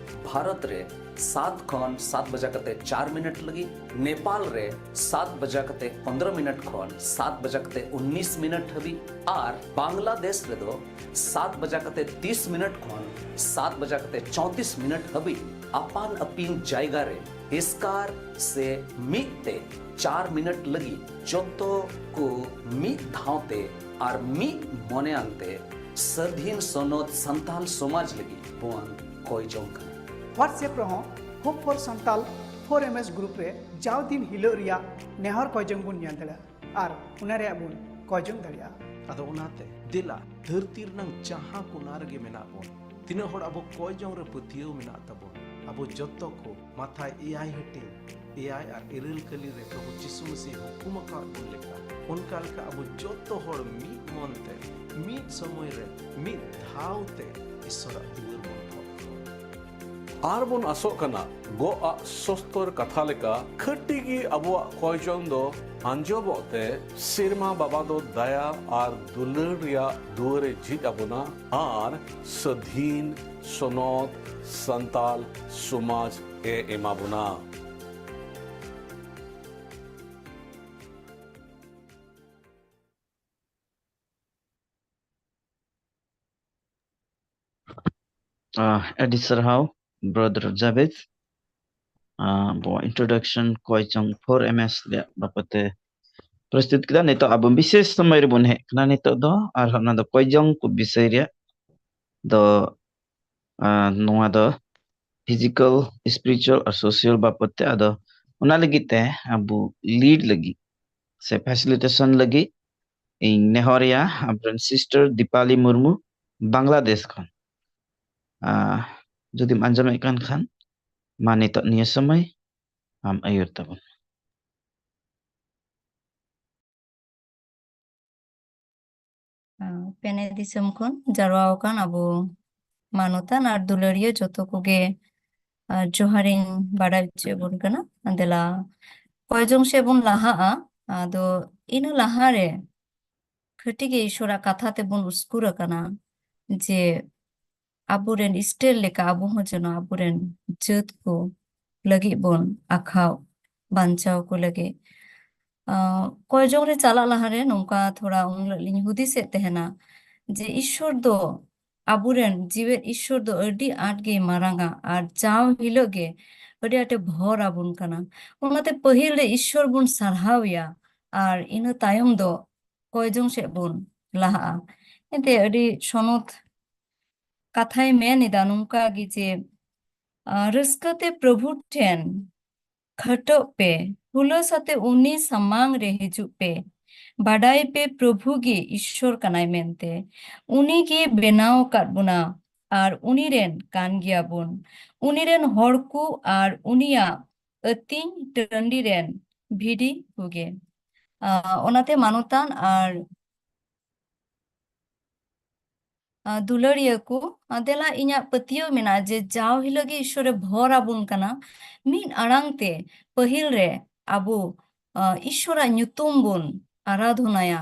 ᱵᱷᱟᱨᱚᱛ ᱨᱮ ᱥᱟᱛ ᱠᱷᱚᱱ ᱥᱟᱛ ᱵᱟᱡᱟ ᱠᱟᱛᱮ ᱪᱟᱨ ᱢᱤᱱᱤᱴ ᱞᱟᱹᱜᱤᱫ, ᱱᱮᱯᱟᱞ ᱨᱮ ᱥᱟᱛ ᱵᱟᱡᱟ ᱠᱟᱛᱮ ᱯᱚᱱᱫᱽᱨᱚ ᱢᱤᱱᱤᱴ ᱠᱷᱚᱱ ᱥᱟᱛ ᱵᱟᱡᱟ ᱠᱟᱛᱮ ᱩᱱᱱᱤᱥ ᱢᱤᱱᱤᱴ ᱦᱟᱹᱵᱤᱡ ᱟᱨ ᱵᱟᱝᱞᱟᱫᱮᱥ ᱨᱮᱫᱚ ᱥᱟᱛ ᱵᱟᱡᱟ ᱠᱟᱛᱮ ᱛᱤᱥ ᱢᱤᱱᱤᱴ ᱠᱷᱚᱱ ᱥᱟᱛ ᱵᱟᱡᱟ ᱠᱟᱛᱮ ᱪᱚᱣᱛᱤᱥ ᱢᱤᱱᱤᱴ ᱦᱟᱹᱵᱤᱡ ᱟᱯᱟᱱ ᱟᱹᱯᱤᱱ ᱡᱟᱭᱜᱟ ᱨᱮ ᱮᱥᱠᱟᱨ ᱥᱮ ᱢᱤᱫ ᱛᱮ ᱪᱟᱨ ᱢᱤᱱᱤᱴ ᱞᱟᱹᱜᱤᱫ ᱡᱚᱛᱚ ᱠᱚ ᱢᱤᱫ ᱫᱷᱟᱣ ᱛᱮ ᱟᱨ ᱢᱤᱫ ᱢᱚᱱᱮᱭᱟᱱ ᱛᱮ ᱥᱟᱹᱫᱷᱤᱱ ᱥᱚᱱᱚᱛ ᱥᱟᱱᱛᱟᱞ ᱥᱚᱢᱟᱡᱽ ᱞᱟᱹᱜᱤᱫ ᱵᱚᱱ ᱠᱚᱭ ᱡᱚᱝ ᱠᱟᱱᱟ᱾ WhatsApp ᱨᱮᱦᱚᱸ Hope for Santal four M S group ᱨᱮ ᱡᱟᱣ ᱫᱤᱱ ᱦᱤᱞᱳᱜ ᱨᱮᱭᱟᱜ ᱱᱮᱦᱚᱨ ᱠᱚᱭ ᱡᱚᱝ ᱵᱚᱱ ᱧᱮᱞ ᱫᱟᱲᱮᱭᱟᱜᱼᱟ ᱟᱨ ᱚᱱᱟ ᱨᱮᱭᱟᱜ ᱵᱚᱱ ᱠᱚᱭ ᱡᱚᱝ ᱫᱟᱲᱮᱭᱟᱜᱼᱟ᱾ ᱟᱫᱚ ᱚᱱᱟᱛᱮ ᱫᱮᱞᱟ ᱫᱷᱟᱹᱨᱛᱤ ᱨᱮᱱᱟᱝ ᱡᱟᱦᱟᱸ ᱠᱚᱱᱟ ᱨᱮᱜᱮ ᱢᱮᱱᱟᱜ ᱵᱚᱱ, ᱛᱤᱱᱟᱹᱜ ᱦᱚᱲ ᱟᱵᱚ ᱠᱚᱭ ᱡᱚᱝ ᱨᱮ ᱯᱟᱹᱛᱭᱟᱹᱣ ᱢᱮᱱᱟᱜ ᱛᱟᱵᱚᱱ, ᱟᱵᱚ ᱡᱚᱛᱚ ᱠᱚ ᱢᱟᱛᱷᱟᱭ ᱮᱭᱟᱭ ᱦᱟᱹᱴᱤᱧ ᱮᱭᱟᱭ ᱟᱨ ᱤᱨᱟᱹᱞ ᱠᱟᱹᱞᱤ ᱨᱮ ᱯᱨᱚᱵᱷᱩ ᱡᱤᱥᱩ ᱢᱟᱹᱥᱤ ᱦᱩᱠᱩᱢ ᱟᱠᱟᱫ ᱵᱚᱱ ᱞᱮᱠᱟ, ᱚᱱᱠᱟ ᱞᱮᱠᱟ ᱟᱵᱚ ᱡᱚᱛᱚ ᱦᱚᱲ ᱢᱤᱫ ᱢᱚᱱ ᱛᱮ, ᱢᱤᱫ ᱥᱚᱢᱚᱭ ᱨᱮ, ᱢᱤᱫ ᱫᱷᱟᱣ ᱛᱮ ᱤᱥᱚᱨᱟᱜ ᱫᱩᱣᱟᱹᱨ ᱵᱚᱱ ᱴᱷᱚᱠ ᱴᱷᱚᱠ᱾ ᱟᱨ ᱵᱚᱱ ᱟᱥᱚᱜ ᱠᱟᱱᱟ, ᱜᱚᱜ ᱟᱜ ᱥᱚᱥᱛᱚᱨ ᱠᱟᱛᱷᱟ ᱞᱮᱠᱟ ᱠᱷᱟᱹᱴᱤ ᱜᱮ ᱟᱵᱚᱣᱟᱜ ᱠᱚᱭ ᱡᱚᱝ ᱫᱚ ᱟᱸᱡᱚᱢᱚᱜ ᱛᱮ ᱥᱮᱨᱢᱟ ᱵᱟᱵᱟ ᱫᱚ ᱫᱟᱭᱟ ᱟᱨ ᱫᱩᱞᱟᱹᱲ ᱨᱮᱭᱟᱜ ᱫᱩᱣᱟᱹᱨ ᱮ ᱡᱷᱤᱡ ᱟᱵᱚᱱᱟ ᱟᱨ ᱥᱟᱹᱫᱷᱤᱱ ᱥᱚᱱᱚᱛ ᱥᱟᱱᱛᱟᱞ ᱥᱚᱢᱟᱡᱽ ᱮ ᱮᱢᱟ ᱵᱚᱱᱟ᱾ ᱟᱹᱰᱤ ᱥᱟᱨᱦᱟᱣ brother ᱡᱟᱵᱮᱫ᱾ ᱟᱵᱚ introduction ᱠᱚᱭ ᱡᱚᱝ ᱯᱷᱳᱨ ᱮᱢ ᱮᱥ ᱨᱮᱭᱟᱜ ᱵᱟᱵᱚᱛ ᱛᱮ ᱯᱨᱚᱥᱛᱩᱛ ᱠᱮᱫᱟ᱾ ᱱᱤᱛᱚᱜ ᱟᱵᱚ ᱵᱤᱥᱮᱥ ᱥᱚᱢᱚᱭ ᱨᱮᱵᱚᱱ ᱦᱮᱡ ᱠᱟᱱᱟ᱾ ᱱᱤᱛᱚᱜ ᱫᱚ ᱟᱨᱦᱚᱸ ᱚᱱᱟ ᱫᱚ ᱠᱚᱭ ᱡᱚᱝ ᱠᱚ ᱵᱤᱥᱚᱭ ᱨᱮᱭᱟᱜ ᱫᱚ, ᱟᱨ ᱱᱚᱣᱟ ᱫᱚ physical, spiritual ᱟᱨ social ᱵᱟᱵᱚᱛ ᱛᱮ᱾ ᱟᱫᱚ ᱚᱱᱟ ᱞᱟᱹᱜᱤᱫ ᱛᱮ ᱟᱵᱚ lead ᱞᱟᱹᱜᱤᱫ ᱥᱮ facilitation ᱞᱟᱹᱜᱤᱫ ᱤᱧ ᱱᱮᱦᱚᱨᱮᱭᱟ ᱟᱵᱚᱨᱮᱱ sister ᱫᱤᱯᱟᱞᱤ ᱢᱩᱨᱢᱩ, ᱵᱟᱝᱞᱟᱫᱮᱥ ᱠᱷᱚᱱ᱾ ᱟᱨ ᱡᱩᱫᱤᱢ ᱟᱸᱡᱚᱢᱮᱫ ᱠᱟᱱ ᱠᱷᱟᱱ, ᱢᱟ ᱱᱤᱛᱚᱜ ᱱᱤᱭᱟᱹ ᱥᱚᱢᱚᱭ ᱟᱢ ᱟᱹᱭᱩᱨ ᱛᱟᱵᱚᱱ᱾ ᱯᱮᱱᱮ ᱫᱤᱥᱚᱢ ᱠᱷᱚᱱ ᱡᱟᱨᱣᱟ ᱟᱠᱟᱱ ᱟᱵᱚ ᱢᱟᱱᱚᱛᱟᱱ ᱟᱨ ᱫᱩᱞᱟᱹᱲᱤᱭᱟᱹ ᱡᱚᱛᱚ ᱠᱚᱜᱮ, ᱟᱨ ᱡᱚᱦᱟᱨᱤᱧ ᱵᱟᱰᱟᱭ ᱦᱚᱪᱚᱭᱮᱫ ᱵᱚᱱ ᱠᱟᱱᱟ᱾ ᱫᱮᱞᱟ, ᱠᱚᱭ ᱡᱚᱝ ᱥᱮᱫ ᱵᱚᱱ ᱞᱟᱦᱟᱜᱼᱟ᱾ ᱟᱫᱚ ᱤᱱᱟᱹ ᱞᱟᱦᱟᱨᱮ ᱠᱷᱟᱹᱴᱤ ᱜᱮ ᱤᱥᱚᱨᱟᱜ ᱠᱟᱛᱷᱟ ᱛᱮᱵᱚᱱ ᱩᱥᱠᱩᱨ ᱟᱠᱟᱱᱟ ᱡᱮ ᱟᱵᱚᱨᱮᱱ ᱤᱥᱴᱮᱨ ᱞᱮᱠᱟ ᱟᱵᱚ ᱦᱚᱸ ᱡᱮᱱᱚ ᱟᱵᱚᱨᱮᱱ ᱡᱟᱹᱛ ᱠᱚ ᱞᱟᱹᱜᱤᱫ ᱵᱚᱱ ᱟᱠᱷᱟᱣ ᱵᱟᱧᱪᱟᱣ ᱠᱚ ᱞᱟᱹᱜᱤᱫ᱾ ᱟᱸ, ᱠᱚᱭᱡᱚᱝ ᱨᱮ ᱪᱟᱞᱟᱜ ᱞᱟᱦᱟᱨᱮ ᱱᱚᱝᱠᱟ ᱛᱷᱚᱲᱟ ᱩᱱ ᱦᱤᱞᱳᱜ ᱞᱤᱧ ᱦᱩᱫᱤᱥᱮᱫ ᱛᱟᱦᱮᱱᱟ ᱡᱮ ᱤᱥᱥᱚᱨ ᱫᱚ, ᱟᱵᱚᱨᱮᱱ ᱡᱤᱣᱮᱫ ᱤᱥᱥᱚᱨ ᱫᱚ ᱟᱹᱰᱤ ᱟᱸᱴ ᱜᱮᱭ ᱢᱟᱨᱟᱝᱟ ᱟᱨ ᱡᱟᱣ ᱦᱤᱞᱳᱜ ᱜᱮ ᱟᱹᱰᱤ ᱟᱸᱴᱮ ᱵᱷᱚᱨ ᱟᱵᱚᱱ ᱠᱟᱱᱟ᱾ ᱚᱱᱟᱛᱮ ᱯᱟᱹᱦᱤᱞ ᱨᱮ ᱤᱥᱥᱚᱨ ᱵᱚᱱ ᱥᱟᱨᱦᱟᱣ ᱮᱭᱟ ᱟᱨ ᱤᱱᱟᱹ ᱛᱟᱭᱚᱢ ᱫᱚ ᱠᱚᱭᱡᱚᱝ ᱥᱮᱫ ᱵᱚᱱ ᱞᱟᱦᱟᱜᱼᱟ᱾ ᱮᱱᱛᱮ ᱟᱹᱰᱤ ᱥᱚᱱᱚᱛ ᱠᱟᱛᱷᱟᱭ ᱢᱮᱱ ᱮᱫᱟ ᱱᱚᱝᱠᱟ ᱜᱮ ᱡᱮ, ᱟᱸ, ᱨᱟᱹᱥᱠᱟᱹ ᱛᱮ ᱯᱨᱚᱵᱷᱩ ᱴᱷᱮᱱ ᱠᱷᱟᱴᱚᱜ ᱯᱮ, ᱦᱩᱞᱟᱹᱥ ᱟᱛᱮ ᱩᱱᱤ ᱥᱟᱢᱟᱝ ᱨᱮ ᱦᱤᱡᱩᱜ ᱯᱮ᱾ ᱵᱟᱰᱟᱭ ᱯᱮ ᱯᱨᱚᱵᱷᱩ ᱜᱮ ᱤᱥᱥᱚᱨ ᱠᱟᱱᱟᱭ ᱢᱮᱱᱛᱮ᱾ ᱩᱱᱤ ᱜᱮ ᱵᱮᱱᱟᱣ ᱟᱠᱟᱫ ᱵᱚᱱᱟ ᱟᱨ ᱩᱱᱤ ᱨᱮᱱ ᱠᱟᱱ ᱜᱮᱭᱟ ᱵᱚᱱ᱾ ᱩᱱᱤ ᱨᱮᱱ ᱦᱚᱲ ᱠᱚ ᱟᱨ ᱩᱱᱤᱭᱟᱜ ᱟᱹᱛᱤᱧ ᱴᱟᱺᱰᱤ ᱨᱮᱱ ᱵᱷᱤᱰᱤ ᱠᱚᱜᱮ᱾ ᱟᱸ, ᱚᱱᱟᱛᱮ ᱢᱟᱱᱚᱛᱟᱱ ᱟᱨ ᱟᱸ, ᱫᱩᱞᱟᱹᱲᱤᱭᱟᱹ ᱠᱚ, ᱟᱸ, ᱫᱮᱞᱟ, ᱤᱧᱟᱹᱜ ᱯᱟᱹᱛᱭᱟᱹᱣ ᱢᱮᱱᱟᱜᱼᱟ ᱡᱮ ᱡᱟᱣ ᱦᱤᱞᱳᱜ ᱜᱮ ᱤᱥᱥᱚᱨᱮ ᱵᱷᱚᱨ ᱟᱵᱚᱱ ᱠᱟᱱᱟ᱾ ᱢᱤᱫ ᱟᱲᱟᱝ ᱛᱮ ᱯᱟᱹᱦᱤᱞ ᱨᱮ ᱟᱵᱚ, ᱟᱸ, ᱤᱥᱥᱚᱨᱟᱜ ᱧᱩᱛᱩᱢ ᱵᱚᱱ ᱟᱨᱟᱫᱷᱚᱱᱟᱭᱟ,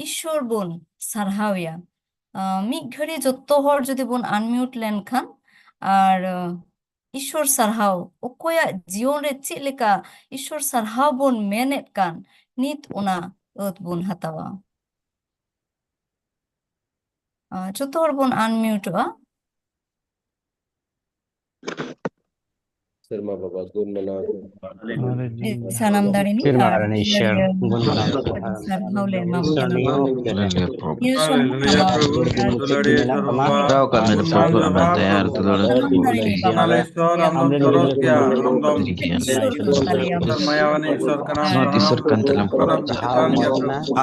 ᱤᱥᱥᱚᱨ ᱵᱚᱱ ᱥᱟᱨᱦᱟᱣᱮᱭᱟ᱾ ᱟᱸ, ᱢᱤᱫ ᱜᱷᱟᱹᱲᱤ ᱡᱚᱛᱚ ᱦᱚᱲ ᱡᱩᱫᱤ ᱵᱚᱱ unmute ᱞᱮᱱᱠᱷᱟᱱ ᱟᱨ, ᱟᱸ, ᱤᱥᱥᱚᱨ ᱥᱟᱨᱦᱟᱣ, ᱚᱠᱚᱭᱟᱜ ᱡᱤᱭᱚᱱ ᱨᱮ ᱪᱮᱫ ᱞᱮᱠᱟ ᱤᱥᱥᱚᱨ ᱥᱟᱨᱦᱟᱣ ᱵᱚᱱ ᱢᱮᱱᱮᱫ ᱠᱟᱱ, ᱱᱤᱛ ᱚᱱᱟ ᱟᱹᱛ ᱵᱚᱱ ᱦᱟᱛᱟᱣᱟ᱾ ᱟᱨ ᱡᱚᱛᱚ ᱦᱚᱲ ᱵᱚᱱ unmuteᱚᱜᱼᱟ᱾ ᱥᱮᱨᱢᱟ ᱵᱟᱵᱟ ᱜᱩᱱ ᱢᱟᱱᱟᱣ ᱥᱟᱱᱟᱢ ᱫᱟᱲᱮ ᱨᱤᱱᱤᱡ ᱥᱮᱨᱢᱟ ᱟᱨ ᱨᱤᱱᱤᱡ ᱤᱥᱥᱚᱨ ᱫᱩᱞᱟᱹᱲᱤᱭᱟᱹ ᱜᱩᱱ ᱢᱟᱱᱟᱣ ᱥᱟᱨᱦᱟᱣ ᱞᱮ ᱮᱢᱟᱢ ᱠᱟᱱᱟ᱾ ᱤᱥᱥᱚᱨ ᱱᱤᱭᱟᱹ ᱥᱚᱢᱚᱭ ᱟᱢᱟᱜ ᱫᱩᱞᱟᱹᱲᱤᱭᱟᱹ ᱥᱚᱨᱦᱟᱣ ᱠᱟᱜ ᱢᱮ, ᱯᱨᱚᱵᱷᱩ, ᱟᱢᱟᱜ ᱫᱟᱭᱟ ᱟᱨ ᱫᱩᱞᱟᱹᱲ ᱥᱟᱱᱟᱢ ᱫᱟᱲᱮ ᱨᱤᱱᱤᱡ ᱟᱢ ᱫᱚᱢ ᱪᱚᱨᱚᱥ ᱜᱮᱭᱟ, ᱟᱢ ᱫᱚᱢ ᱤᱥᱥᱚᱨ ᱠᱟᱱ ᱛᱟᱞᱮᱭᱟᱢ᱾ ᱢᱟᱭᱟᱣᱟᱱᱤᱡ ᱤᱥᱥᱚᱨ ᱠᱟᱱᱟᱢ, ᱥᱚᱱᱚᱛ ᱤᱥᱥᱚᱨ ᱠᱟᱱ ᱛᱟᱞᱮᱭᱟᱢ, ᱯᱨᱚᱵᱷᱩ, ᱡᱟᱦᱟᱸ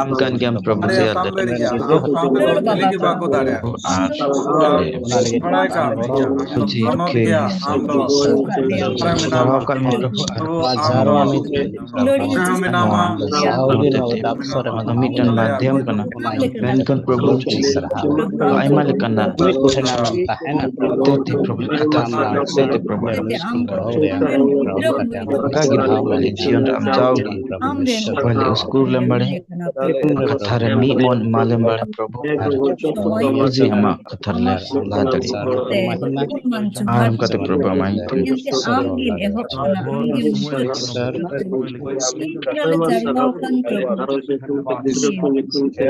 ᱟᱢ ᱠᱟᱱ ᱜᱮᱭᱟᱢ, ᱯᱨᱚᱵᱷᱩ, ᱫᱟᱭᱟ ᱫᱟᱲᱮ᱾ ᱟᱢ ᱥᱟᱶᱛᱮ ᱪᱤᱞᱤ ᱜᱮ ᱵᱟᱠᱚ ᱫᱟᱲᱮᱭᱟᱜᱼᱟ᱾ ᱟᱨ ᱵᱟᱲᱟᱭ ᱠᱟᱜ ᱢᱮᱭᱟ, ᱟᱢ ᱫᱚ ᱥᱚᱱᱚᱛ ᱜᱮᱭᱟ, ᱟᱢ ᱫᱚ ᱡᱟᱨᱣᱟ ᱟᱠᱟᱫ ᱢᱮ ᱯᱨᱚᱵᱷᱩ, ᱟᱨ ᱱᱚᱣᱟ ᱞᱟᱹᱲᱦᱟᱹᱭ ᱱᱚᱣᱟ ᱡᱟᱦᱟᱸ ᱦᱚᱛᱮᱛᱮ ᱟᱵᱚ ᱥᱟᱶ ᱦᱚᱛᱮᱛᱮ ᱱᱚᱣᱟ ᱫᱚ ᱢᱤᱫᱴᱟᱝ ᱢᱟᱫᱷᱭᱚᱢ ᱠᱟᱱᱟ᱾ ᱢᱮᱱᱠᱷᱟᱱ ᱯᱨᱚᱵᱷᱩ, ᱟᱭᱢᱟ ᱞᱮᱠᱟᱱᱟᱜ ᱦᱚᱛᱮᱛᱮ ᱯᱨᱚᱵᱷᱩ ᱠᱟᱛᱷᱟ ᱥᱟᱶ ᱦᱚᱛᱮᱛᱮ ᱯᱨᱚᱵᱷᱩ ᱚᱱᱠᱟ ᱜᱮ ᱵᱷᱟᱵᱽ ᱟᱞᱮ ᱡᱤᱭᱚᱱ ᱨᱮ ᱟᱢ ᱡᱟᱣᱜᱮ ᱯᱟᱹᱦᱤᱞ ᱩᱥᱠᱩᱨ ᱞᱮᱢ ᱵᱟᱲᱮ, ᱠᱟᱛᱷᱟ ᱨᱮ ᱢᱤᱫ ᱢᱚᱱ ᱮᱢᱟ ᱞᱮᱢ ᱵᱟᱲᱮ ᱯᱨᱚᱵᱷᱩ, ᱟᱨ ᱡᱮ ᱟᱢᱟᱜ ᱠᱟᱛᱷᱟ ᱨᱮᱞᱮ ᱞᱟᱦᱟ ᱫᱟᱲᱮᱭᱟᱜᱼᱟ᱾ ᱟᱨ ᱚᱱᱠᱟᱛᱮ ᱯᱨᱚᱵᱷᱩ ᱟᱢᱟᱜ ᱧᱩᱛᱩᱢ ᱛᱮ ᱟᱢ ᱜᱮᱢ ᱮᱦᱚᱵ ᱠᱟᱱᱟ, ᱟᱢ ᱜᱮᱢ ᱢᱩᱪᱟᱹᱫ ᱠᱟᱱᱟ᱾ ᱥᱤᱧ ᱵᱮᱲᱟ ᱞᱮ ᱡᱟᱨᱣᱟ ᱟᱠᱟᱱ ᱯᱨᱚᱵᱷᱩ, ᱟᱢ ᱜᱮ,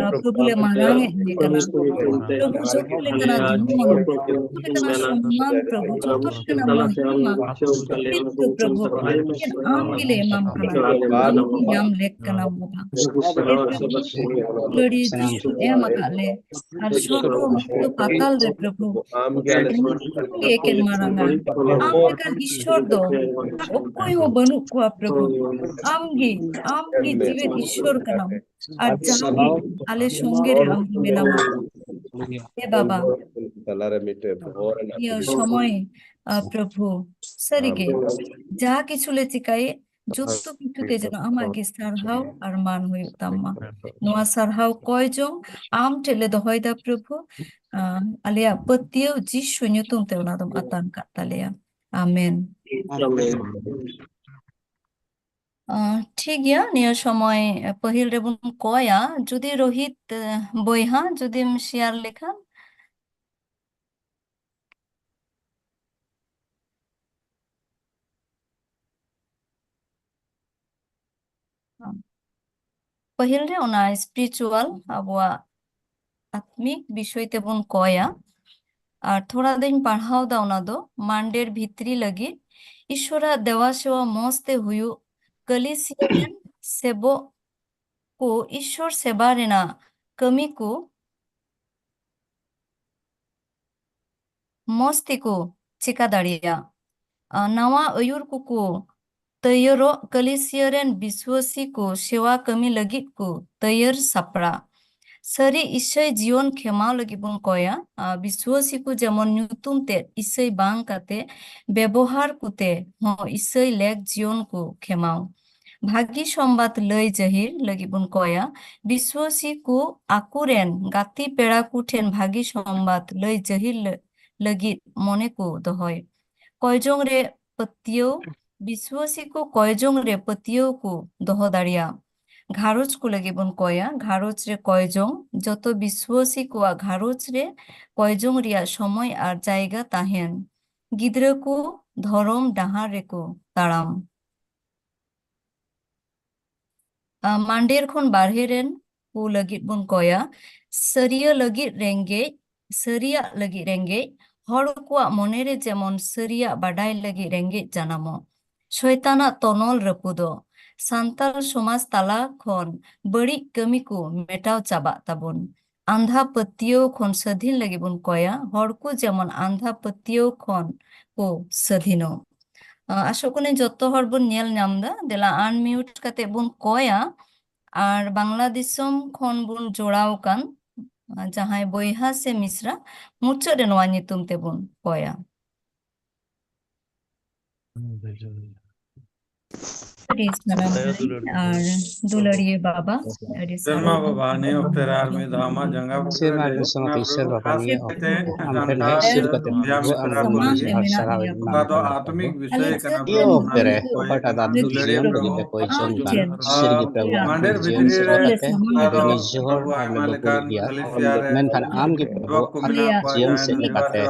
ᱟᱨ ᱯᱨᱚᱵᱷᱩ ᱞᱮ ᱢᱟᱨᱟᱝ ᱮᱫ ᱢᱮ ᱠᱟᱱᱟ᱾ ᱯᱨᱚᱵᱷᱩ ᱡᱚᱛᱚ ᱞᱮᱠᱟᱱᱟᱜ ᱫᱷᱚᱱ, ᱡᱚᱛᱚ ᱞᱮᱠᱟᱱᱟᱜ ᱥᱚᱱᱢᱟᱱ ᱯᱨᱚᱵᱷᱩ, ᱡᱚᱛᱚ ᱞᱮᱠᱟᱱᱟᱜ ᱢᱚᱦᱤᱢᱟ, ᱠᱨᱤᱛᱤᱛᱛᱚ ᱯᱨᱚᱵᱷᱩ, ᱮᱠᱮᱱ ᱟᱢ ᱜᱮᱞᱮ ᱮᱢᱟᱢ ᱠᱟᱱᱟ, ᱟᱢ ᱜᱮ ᱧᱟᱢ ᱞᱮᱠ ᱠᱟᱱᱟ ᱵᱚᱱ᱾ ᱦᱮ ᱯᱨᱚᱵᱷᱩ, ᱞᱟᱹᱲᱤ ᱡᱤᱥᱩ ᱮᱢ ᱟᱠᱟᱫ ᱞᱮ, ᱟᱨ ᱥᱚᱨᱜᱚ ᱢᱩᱠᱛᱚ ᱯᱟᱛᱟᱞ ᱨᱮ ᱯᱨᱚᱵᱷᱩ, ᱟᱢ ᱜᱮ ᱮᱠᱮᱱ ᱢᱟᱨᱟᱝᱟ᱾ ᱟᱢ ᱞᱮᱠᱟᱱ ᱤᱥᱥᱚᱨ ᱫᱚ ᱚᱠᱚᱭ ᱦᱚᱸ ᱵᱟᱹᱱᱩᱜ ᱠᱚᱣᱟ ᱯᱨᱚᱵᱷᱩ᱾ ᱟᱢ ᱜᱮ, ᱟᱢ ᱜᱮ ᱡᱤᱣᱮᱫ ᱤᱥᱥᱚᱨ ᱠᱟᱱᱟᱢ᱾ ᱟᱨ ᱡᱟᱦᱟᱸ ᱜᱮ ᱟᱞᱮ ᱥᱚᱸᱜᱮ ᱨᱮ ᱟᱢ ᱜᱮ ᱢᱮᱱᱟᱢᱟ᱾ ᱦᱮ ᱵᱟᱵᱟ, ᱛᱟᱞᱟᱨᱮ ᱢᱤᱫᱴᱮᱡ ᱵᱚᱦᱚᱜ ᱨᱮᱱᱟᱜ ᱱᱤᱭᱟᱹ ᱥᱚᱢᱚᱭ, ᱟ, ᱯᱨᱚᱵᱷᱩ, ᱥᱟᱹᱨᱤᱜᱮ ᱡᱟ ᱠᱤᱪᱷᱩ ᱞᱮ ᱪᱤᱠᱟᱭᱮᱫ, ᱡᱚᱛᱚ ᱠᱤᱪᱷᱩ ᱛᱮ ᱡᱮᱱᱚ ᱟᱢᱟᱜ ᱜᱮ ᱥᱟᱨᱦᱟᱣ ᱟᱨ ᱢᱟᱱ ᱦᱩᱭᱩᱜ ᱛᱟᱢ ᱢᱟ᱾ ᱱᱚᱣᱟ ᱥᱟᱨᱦᱟᱣ ᱠᱚᱭ ᱡᱚᱝ ᱟᱢ ᱴᱷᱮᱱ ᱞᱮ ᱫᱚᱦᱚᱭᱮᱫᱟ ᱯᱨᱚᱵᱷᱩ᱾ ᱟ, ᱟᱞᱮᱭᱟᱜ ᱯᱟᱹᱛᱭᱟᱹᱣ ᱡᱤᱥᱩ ᱧᱩᱛᱩᱢ ᱛᱮ ᱚᱱᱟ ᱫᱚᱢ ᱟᱛᱟᱝ ᱠᱟᱜ ᱛᱟᱞᱮᱭᱟ᱾ ᱟᱢᱮᱱ᱾ ᱟᱢᱮᱱ᱾ ᱟ, ᱴᱷᱤᱠ ᱜᱮᱭᱟ, ᱱᱤᱭᱟᱹ ᱥᱚᱢᱚᱭ ᱯᱟᱹᱦᱤᱞ ᱨᱮᱵᱚᱱ ᱠᱚᱭᱟ᱾ ᱡᱩᱫᱤ ᱨᱳᱦᱤᱛ, ᱟ, ᱵᱚᱭᱦᱟ, ᱡᱩᱫᱤᱢ ᱥᱮᱭᱟᱨ ᱞᱮᱠᱷᱟᱱ᱾ ᱯᱟᱹᱦᱤᱞ ᱨᱮ ᱚᱱᱟ spiritual, ᱟᱵᱚᱣᱟᱜ ᱟᱛᱢᱤᱠ ᱵᱤᱥᱚᱭ ᱛᱮᱵᱚᱱ ᱠᱚᱭᱟ᱾ ᱟᱨ ᱛᱷᱚᱲᱟ ᱫᱚᱧ ᱯᱟᱲᱦᱟᱣ ᱫᱟ ᱚᱱᱟ ᱫᱚ, ᱢᱟᱱᱰᱮᱨ ᱵᱷᱤᱛᱨᱤ ᱞᱟᱹᱜᱤᱫ ᱤᱥᱥᱚᱨᱟᱜ ᱫᱮᱣᱟ ᱥᱮᱣᱟ ᱢᱚᱸᱡᱽ ᱛᱮ ᱦᱩᱭᱩᱜ, ᱠᱟᱹᱞᱤᱥᱤᱭᱟ ᱨᱮᱱ ᱥᱮᱵᱚᱠ ᱠᱚ ᱤᱥᱥᱚᱨ ᱥᱮᱵᱟ ᱨᱮᱱᱟᱜ ᱠᱟᱹᱢᱤ ᱠᱚ ᱢᱚᱸᱡᱽ ᱛᱮᱠᱚ ᱪᱮᱠᱟ ᱫᱟᱲᱮᱭᱟᱜᱼᱟ᱾ ᱟ, ᱱᱟᱣᱟ ᱟᱹᱭᱩᱨ ᱠᱚᱠᱚ ᱛᱟᱹᱭᱟᱹᱨᱚᱜ, ᱠᱟᱹᱞᱤᱥᱤᱭᱟᱹ ᱨᱮᱱ ᱵᱤᱥᱣᱟᱹᱥᱤ ᱠᱚ ᱥᱮᱣᱟ ᱠᱟᱹᱢᱤ ᱞᱟᱹᱜᱤᱫ ᱠᱚ ᱛᱟᱹᱭᱟᱹᱨ ᱥᱟᱯᱲᱟᱜ᱾ ᱥᱟᱹᱨᱤ ᱤᱥᱟᱹᱭ ᱡᱤᱭᱚᱱ ᱠᱷᱮᱢᱟᱣ ᱞᱟᱹᱜᱤᱫ ᱵᱚᱱ ᱠᱚᱭᱟ᱾ ᱟᱨ ᱵᱤᱥᱣᱟᱹᱥᱤ ᱠᱚ ᱡᱮᱢᱚᱱ ᱧᱩᱛᱩᱢ ᱛᱮᱫ ᱤᱥᱟᱹᱭ ᱵᱟᱝ ᱠᱟᱛᱮ ᱵᱮᱵᱚᱦᱟᱨ ᱠᱚᱛᱮ ᱦᱚᱸ ᱤᱥᱟᱹᱭ ᱞᱮᱠ ᱡᱤᱭᱚᱱ ᱠᱚ ᱠᱷᱮᱢᱟᱣ᱾ ᱵᱷᱟᱹᱜᱤ ᱥᱚᱢᱵᱟᱫ ᱞᱟᱹᱭ ᱡᱟᱹᱦᱤᱨ ᱞᱟᱹᱜᱤᱫ ᱵᱚᱱ ᱠᱚᱭᱟ᱾ ᱵᱤᱥᱣᱟᱹᱥᱤ ᱠᱚ ᱟᱠᱚᱨᱮᱱ ᱜᱟᱛᱮ ᱯᱮᱲᱟ ᱠᱚ ᱴᱷᱮᱱ ᱵᱷᱟᱹᱜᱤ ᱥᱚᱢᱵᱟᱫ ᱞᱟᱹᱭ ᱡᱟᱹᱦᱤᱨ ᱞᱟᱹ-, ᱞᱟᱹᱜᱤᱫ ᱢᱚᱱᱮ ᱠᱚ ᱫᱚᱦᱚᱭ᱾ ᱠᱚᱭᱡᱚᱝ ᱨᱮ ᱯᱟᱹᱛᱭᱟᱹᱣ, ᱵᱤᱥᱣᱟᱹᱥᱤ ᱠᱚ ᱠᱚᱭᱡᱚᱝ ᱨᱮ ᱯᱟᱹᱛᱭᱟᱹᱣ ᱠᱚ ᱫᱚᱦᱚ ᱫᱟᱲᱮᱭᱟᱜ᱾ ᱜᱷᱟᱨᱚᱸᱡᱽ ᱠᱚ ᱞᱟᱹᱜᱤᱫ ᱵᱚᱱ ᱠᱚᱭᱟ᱾ ᱜᱷᱟᱨᱚᱸᱡᱽ ᱨᱮ ᱠᱚᱭᱡᱚᱝ, ᱡᱚᱛᱚ ᱵᱤᱥᱣᱟᱹᱥᱤ ᱠᱚᱣᱟᱜ ᱜᱷᱟᱨᱚᱸᱡᱽ ᱨᱮ ᱠᱚᱭᱡᱚᱝ ᱨᱮᱭᱟᱜ ᱥᱚᱢᱚᱭ ᱟᱨ ᱡᱟᱭᱜᱟ ᱛᱟᱦᱮᱱ᱾ ᱜᱤᱫᱽᱨᱟᱹ ᱠᱚ ᱫᱷᱚᱨᱚᱢ ᱰᱟᱦᱟᱨ ᱨᱮᱠᱚ ᱛᱟᱲᱟᱢ᱾ ᱟ, ᱢᱟᱱᱰᱮᱨ ᱠᱷᱚᱱ ᱵᱟᱨᱦᱮ ᱨᱮᱱ ᱠᱚ ᱞᱟᱹᱜᱤᱫ ᱵᱚᱱ ᱠᱚᱭᱟ᱾ ᱥᱟᱹᱨᱤᱭᱟᱹ ᱞᱟᱹᱜᱤᱫ ᱨᱮᱸᱜᱮᱡ, ᱥᱟᱹᱨᱤᱭᱟᱜ ᱞᱟᱹᱜᱤᱫ ᱨᱮᱸᱜᱮᱡ, ᱦᱚᱲ ᱠᱚᱣᱟᱜ ᱢᱚᱱᱮᱨᱮ ᱡᱮᱢᱚᱱ ᱥᱟᱹᱨᱤᱭᱟᱜ ᱵᱟᱰᱟᱭ ᱞᱟᱹᱜᱤᱫ ᱨᱮᱸᱜᱮᱡ ᱡᱟᱱᱟᱢᱚᱜ᱾ ᱥᱚᱭᱛᱟᱱᱟᱜ ᱛᱚᱱᱚᱞ ᱨᱟᱹᱯᱩᱫᱚᱜ᱾ ᱥᱟᱱᱛᱟᱲ ᱥᱚᱢᱟᱡᱽ ᱛᱟᱞᱟ ᱠᱷᱚᱱ ᱵᱟᱹᱲᱤᱡ ᱠᱟᱹᱢᱤ ᱠᱚ ᱢᱮᱴᱟᱣ ᱪᱟᱵᱟᱜ ᱛᱟᱵᱚᱱ᱾ ᱟᱸᱫᱷᱟ ᱯᱟᱹᱛᱭᱟᱹᱣ ᱠᱷᱚᱱ ᱥᱟᱹᱫᱷᱤᱱ ᱞᱟᱹᱜᱤᱫ ᱵᱚᱱ ᱠᱚᱭᱟ᱾ ᱦᱚᱲ ᱠᱚ ᱡᱮᱢᱚᱱ ᱟᱸᱫᱷᱟ ᱯᱟᱹᱛᱭᱟᱹᱣ ᱠᱷᱚᱱ ᱠᱚ ᱥᱟᱹᱫᱷᱤᱱᱚᱜ᱾ ᱟ, ᱟᱥᱚᱜ ᱠᱟᱹᱱᱟᱹᱧ ᱡᱚᱛᱚ ᱦᱚᱲ ᱵᱚᱱ ᱧᱮᱞ ᱧᱟᱢ ᱮᱫᱟ᱾ ᱫᱮᱞᱟ unmute ᱠᱟᱛᱮ ᱵᱚᱱ ᱠᱚᱭᱟ᱾ ᱟᱨ ᱵᱟᱝᱞᱟ ᱫᱤᱥᱚᱢ ᱠᱷᱚᱱ ᱵᱚᱱ ᱡᱚᱲᱟᱣ ᱟᱠᱟᱱ, ᱟ, ᱡᱟᱦᱟᱸᱭ ᱵᱚᱭᱦᱟ ᱥᱮ ᱢᱤᱥᱨᱟ ᱢᱩᱪᱟᱹᱫ ᱨᱮ ᱱᱚᱣᱟ ᱧᱩᱛᱩᱢ ᱛᱮᱵᱚᱱ ᱠᱚᱭᱟ᱾ ᱟᱹᱰᱤ ᱥᱟᱨᱦᱟᱣ ᱟᱨ ᱫᱩᱞᱟᱹᱲᱤᱭᱟᱹ ᱵᱟᱵᱟ, ᱟᱹᱰᱤ ᱥᱮᱨᱢᱟ ᱥᱟᱨᱦᱟᱣ᱾ ᱵᱟᱵᱟ, ᱱᱤᱭᱟᱹ ᱚᱠᱛᱮ ᱨᱮ ᱟᱨ ᱢᱤᱫ ᱫᱷᱟᱣ ᱟᱢᱟᱜ ᱡᱟᱸᱜᱟ ᱵᱩᱴᱟᱹ ᱥᱮᱨᱢᱟ ᱨᱮ ᱨᱮ ᱫᱩᱲᱩᱵ ᱥᱚᱢᱚᱭ ᱠᱟᱛᱮ ᱤᱥᱚᱨ ᱵᱟᱵᱟ, ᱱᱤᱭᱟᱹ ᱚᱠᱛᱮ ᱟᱢ ᱴᱷᱮᱱ ᱥᱟᱱᱛᱟᱲ ᱦᱮᱡ ᱥᱤᱨ ᱠᱟᱛᱮ ᱵᱮᱭᱟᱢ ᱯᱨᱚᱵᱷᱩ ᱟᱢ ᱥᱮᱬᱟ ᱠᱚ ᱥᱟᱢᱟᱝ ᱨᱮ ᱞᱟᱹᱜᱤᱫ ᱢᱮᱱᱟᱜ ᱦᱟᱨ ᱢᱮᱭᱟ ᱥᱟᱨᱦᱟᱣ ᱵᱟᱵᱟ᱾ ᱤᱧ ᱮᱢᱟ ᱟᱞᱮ ᱠᱟᱱᱟ᱾ ᱥᱮᱨᱢᱟ ᱱᱤᱭᱟᱹ ᱨᱮ ᱚᱠᱛᱮ ᱨᱮ ᱢᱮᱱᱟᱜ ᱚᱠᱟᱴᱟᱜ ᱫᱟᱜ ᱫᱩᱞ ᱡᱤᱭᱚᱱ ᱞᱟᱹᱜᱤᱫ ᱛᱮ ᱠᱚᱭ ᱡᱚᱝ ᱠᱟᱱ ᱥᱤᱨ ᱜᱮ ᱯᱨᱚᱵᱷᱩ ᱟᱢ ᱴᱷᱮᱱ ᱡᱤᱭᱚᱱ ᱥᱮᱴᱮᱨ ᱠᱟᱛᱮ ᱟᱹᱰᱤ ᱱᱤᱡᱮ ᱦᱚᱲ ᱟᱨ ᱞᱮ ᱵᱚᱠᱚᱞ ᱜᱮᱭᱟ᱾ ᱢᱮᱱᱠᱷᱟᱱ ᱟᱢ ᱜᱮ ᱯᱨᱚᱵᱷᱩ ᱟᱢᱟᱜ ᱡᱤᱭᱚᱱ ᱥᱮᱫ ᱞᱮᱠᱟᱛᱮ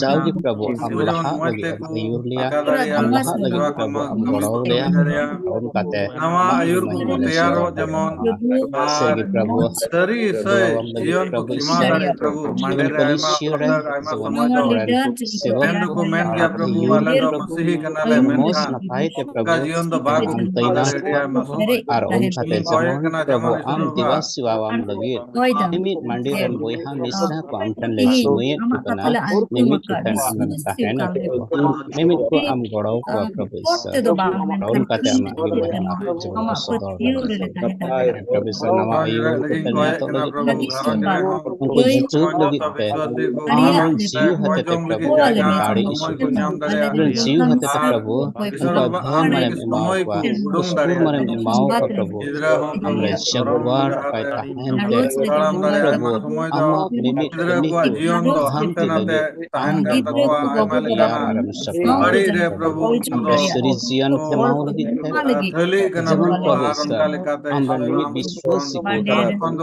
ᱡᱟᱣᱜᱮ ᱯᱨᱚᱵᱷᱩ ᱟᱢ ᱞᱟᱦᱟᱜ ᱞᱟᱹᱜᱤᱫ ᱮᱢ ᱟᱹᱭᱩᱨ ᱞᱮᱭᱟ, ᱟᱢ ᱞᱟᱦᱟᱜ ᱞᱟᱹᱜᱤᱫ ᱯᱨᱚᱵᱷᱩ ᱟᱢ ᱜᱚᱲᱚ ᱞᱮᱭᱟ᱾ ᱚᱱᱠᱟᱛᱮ ᱱᱟᱣᱟ ᱟᱹᱭᱩᱨ ᱠᱚᱠᱚ ᱛᱮᱭᱟᱨᱚᱜ, ᱡᱮᱢᱚᱱ ᱥᱟᱹᱨᱤ ᱜᱮ ᱯᱨᱚᱵᱷᱩ, ᱥᱟᱹᱨᱤ ᱤᱥᱟᱹᱭ ᱡᱤᱭᱚᱱ ᱠᱚ ᱠᱷᱮᱢᱟᱣ ᱫᱟᱲᱮᱭᱟᱜ ᱯᱨᱚᱵᱷᱩ᱾ ᱢᱟᱱᱰᱮ ᱨᱮ ᱟᱭᱢᱟ ᱚᱠᱛᱚ ᱟᱭᱢᱟ ᱥᱚᱢᱚᱭ ᱫᱚ ᱢᱮᱱ ᱫᱚᱠᱚ ᱢᱮᱱ ᱜᱮᱭᱟ ᱯᱨᱚᱵᱷᱩ, ᱟᱞᱮ ᱫᱚ ᱢᱟᱹᱥᱤ ᱠᱟᱱᱟᱞᱮ, ᱢᱮᱱᱠᱷᱟᱱ ᱚᱱᱠᱟ ᱡᱤᱭᱚᱱ ᱫᱚ ᱵᱟᱠᱚ ᱠᱷᱮᱢᱟᱣ ᱫᱟᱲᱮᱭᱟᱜᱼᱟ᱾ ᱟᱨ ᱚᱱᱠᱟᱛᱮ ᱡᱮᱢᱚᱱ ᱯᱨᱚᱵᱷᱩ ᱟᱢ ᱫᱮᱵᱟ ᱥᱮᱵᱟ ᱟᱢ ᱞᱟᱹᱜᱤᱫ ᱢᱤᱢᱤᱫ ᱢᱟᱹᱱᱰᱤ ᱨᱮᱱ ᱵᱚᱭᱦᱟ ᱢᱤᱥᱨᱟ ᱠᱚ ᱟᱢ ᱴᱷᱮᱱ ᱞᱮ ᱪᱤᱱᱦᱟᱹᱭᱮᱫ ᱠᱚ ᱠᱟᱱᱟ, ᱢᱤᱢᱤᱫ ᱠᱚ ᱴᱷᱮᱱ ᱟᱢᱮᱢ ᱛᱟᱦᱮᱱᱟ ᱯᱨᱚᱵᱷᱩ, ᱢᱤᱢᱤᱫ ᱠᱚ ᱟᱢ ᱜᱚᱲᱚ ᱠᱚᱣᱟ ᱯᱨᱚᱵᱷᱩ ᱤᱥᱚᱨ᱾ ᱚᱱᱠᱟᱛᱮ ᱟᱢ ᱟᱢᱟᱜ ᱜᱮ ᱢᱟᱭᱟ ᱡᱮᱢᱚᱱ ᱠᱚ ᱥᱚᱫᱚᱨ ᱫᱟᱲᱮᱭᱟᱜ᱾ ᱯᱨᱚᱵᱷᱩ ᱤᱥᱚᱨ, ᱱᱟᱣᱟ ᱟᱹᱭᱩᱨ ᱠᱟᱛᱮ ᱱᱤᱛᱚᱜ ᱞᱟᱹᱜᱤᱫ ᱯᱨᱚᱵᱷᱩ ᱤᱥᱚᱨ ᱩᱱᱠᱩ ᱡᱤᱛᱟᱹᱣ ᱞᱟᱹᱜᱤᱫ ᱛᱮ ᱟᱢ ᱡᱤᱣᱤ ᱦᱚᱛᱮ ᱛᱮ ᱯᱨᱚᱵᱷᱩ ᱩᱱᱠᱩ ᱫᱟᱲᱮ ᱦᱚᱪᱚ ᱠᱚᱢ᱾ ᱟᱢᱨᱮᱱ ᱡᱤᱣᱤ ᱦᱚᱛᱮ ᱛᱮ ᱯᱨᱚᱵᱷᱩ ᱩᱱᱠᱩᱣᱟᱜ ᱫᱷᱮᱭᱟᱱ ᱢᱟᱱᱮᱢ ᱮᱢᱟᱣ ᱠᱚᱣᱟ, ᱩᱱᱠᱩ ᱥᱩᱨ ᱢᱟᱱᱮᱢ ᱮᱢᱟᱣ ᱠᱚᱣᱟ ᱯᱨᱚᱵᱷᱩ᱾ ᱟᱢᱨᱮ ᱡᱟᱜᱩᱣᱟᱨ ᱠᱟᱭ ᱛᱟᱦᱮᱱ ᱛᱮ ᱯᱨᱚᱵᱷᱩ ᱟᱢᱟᱜ ᱢᱤᱢᱤᱫ ᱠᱟᱹᱢᱤ ᱠᱚ ᱦᱟᱱᱛᱮ ᱞᱟᱹᱜᱤᱫ ᱟᱢ ᱜᱮ ᱯᱨᱚᱵᱷᱩ ᱟᱢᱨᱮᱢ ᱥᱟᱯᱲᱟᱣ ᱠᱚᱣᱟ᱾ ᱟᱢᱨᱮ ᱥᱟᱹᱨᱤ ᱡᱤᱭᱚᱱ ᱠᱷᱮᱢᱟᱣ ᱞᱟᱹᱜᱤᱫ ᱛᱮ ᱡᱮᱢᱚᱱ ᱯᱨᱚᱵᱷᱩ ᱤᱥᱚᱨ ᱟᱢᱨᱮᱱ ᱢᱤᱫ ᱵᱤᱥᱣᱟᱹᱥᱤ ᱠᱚ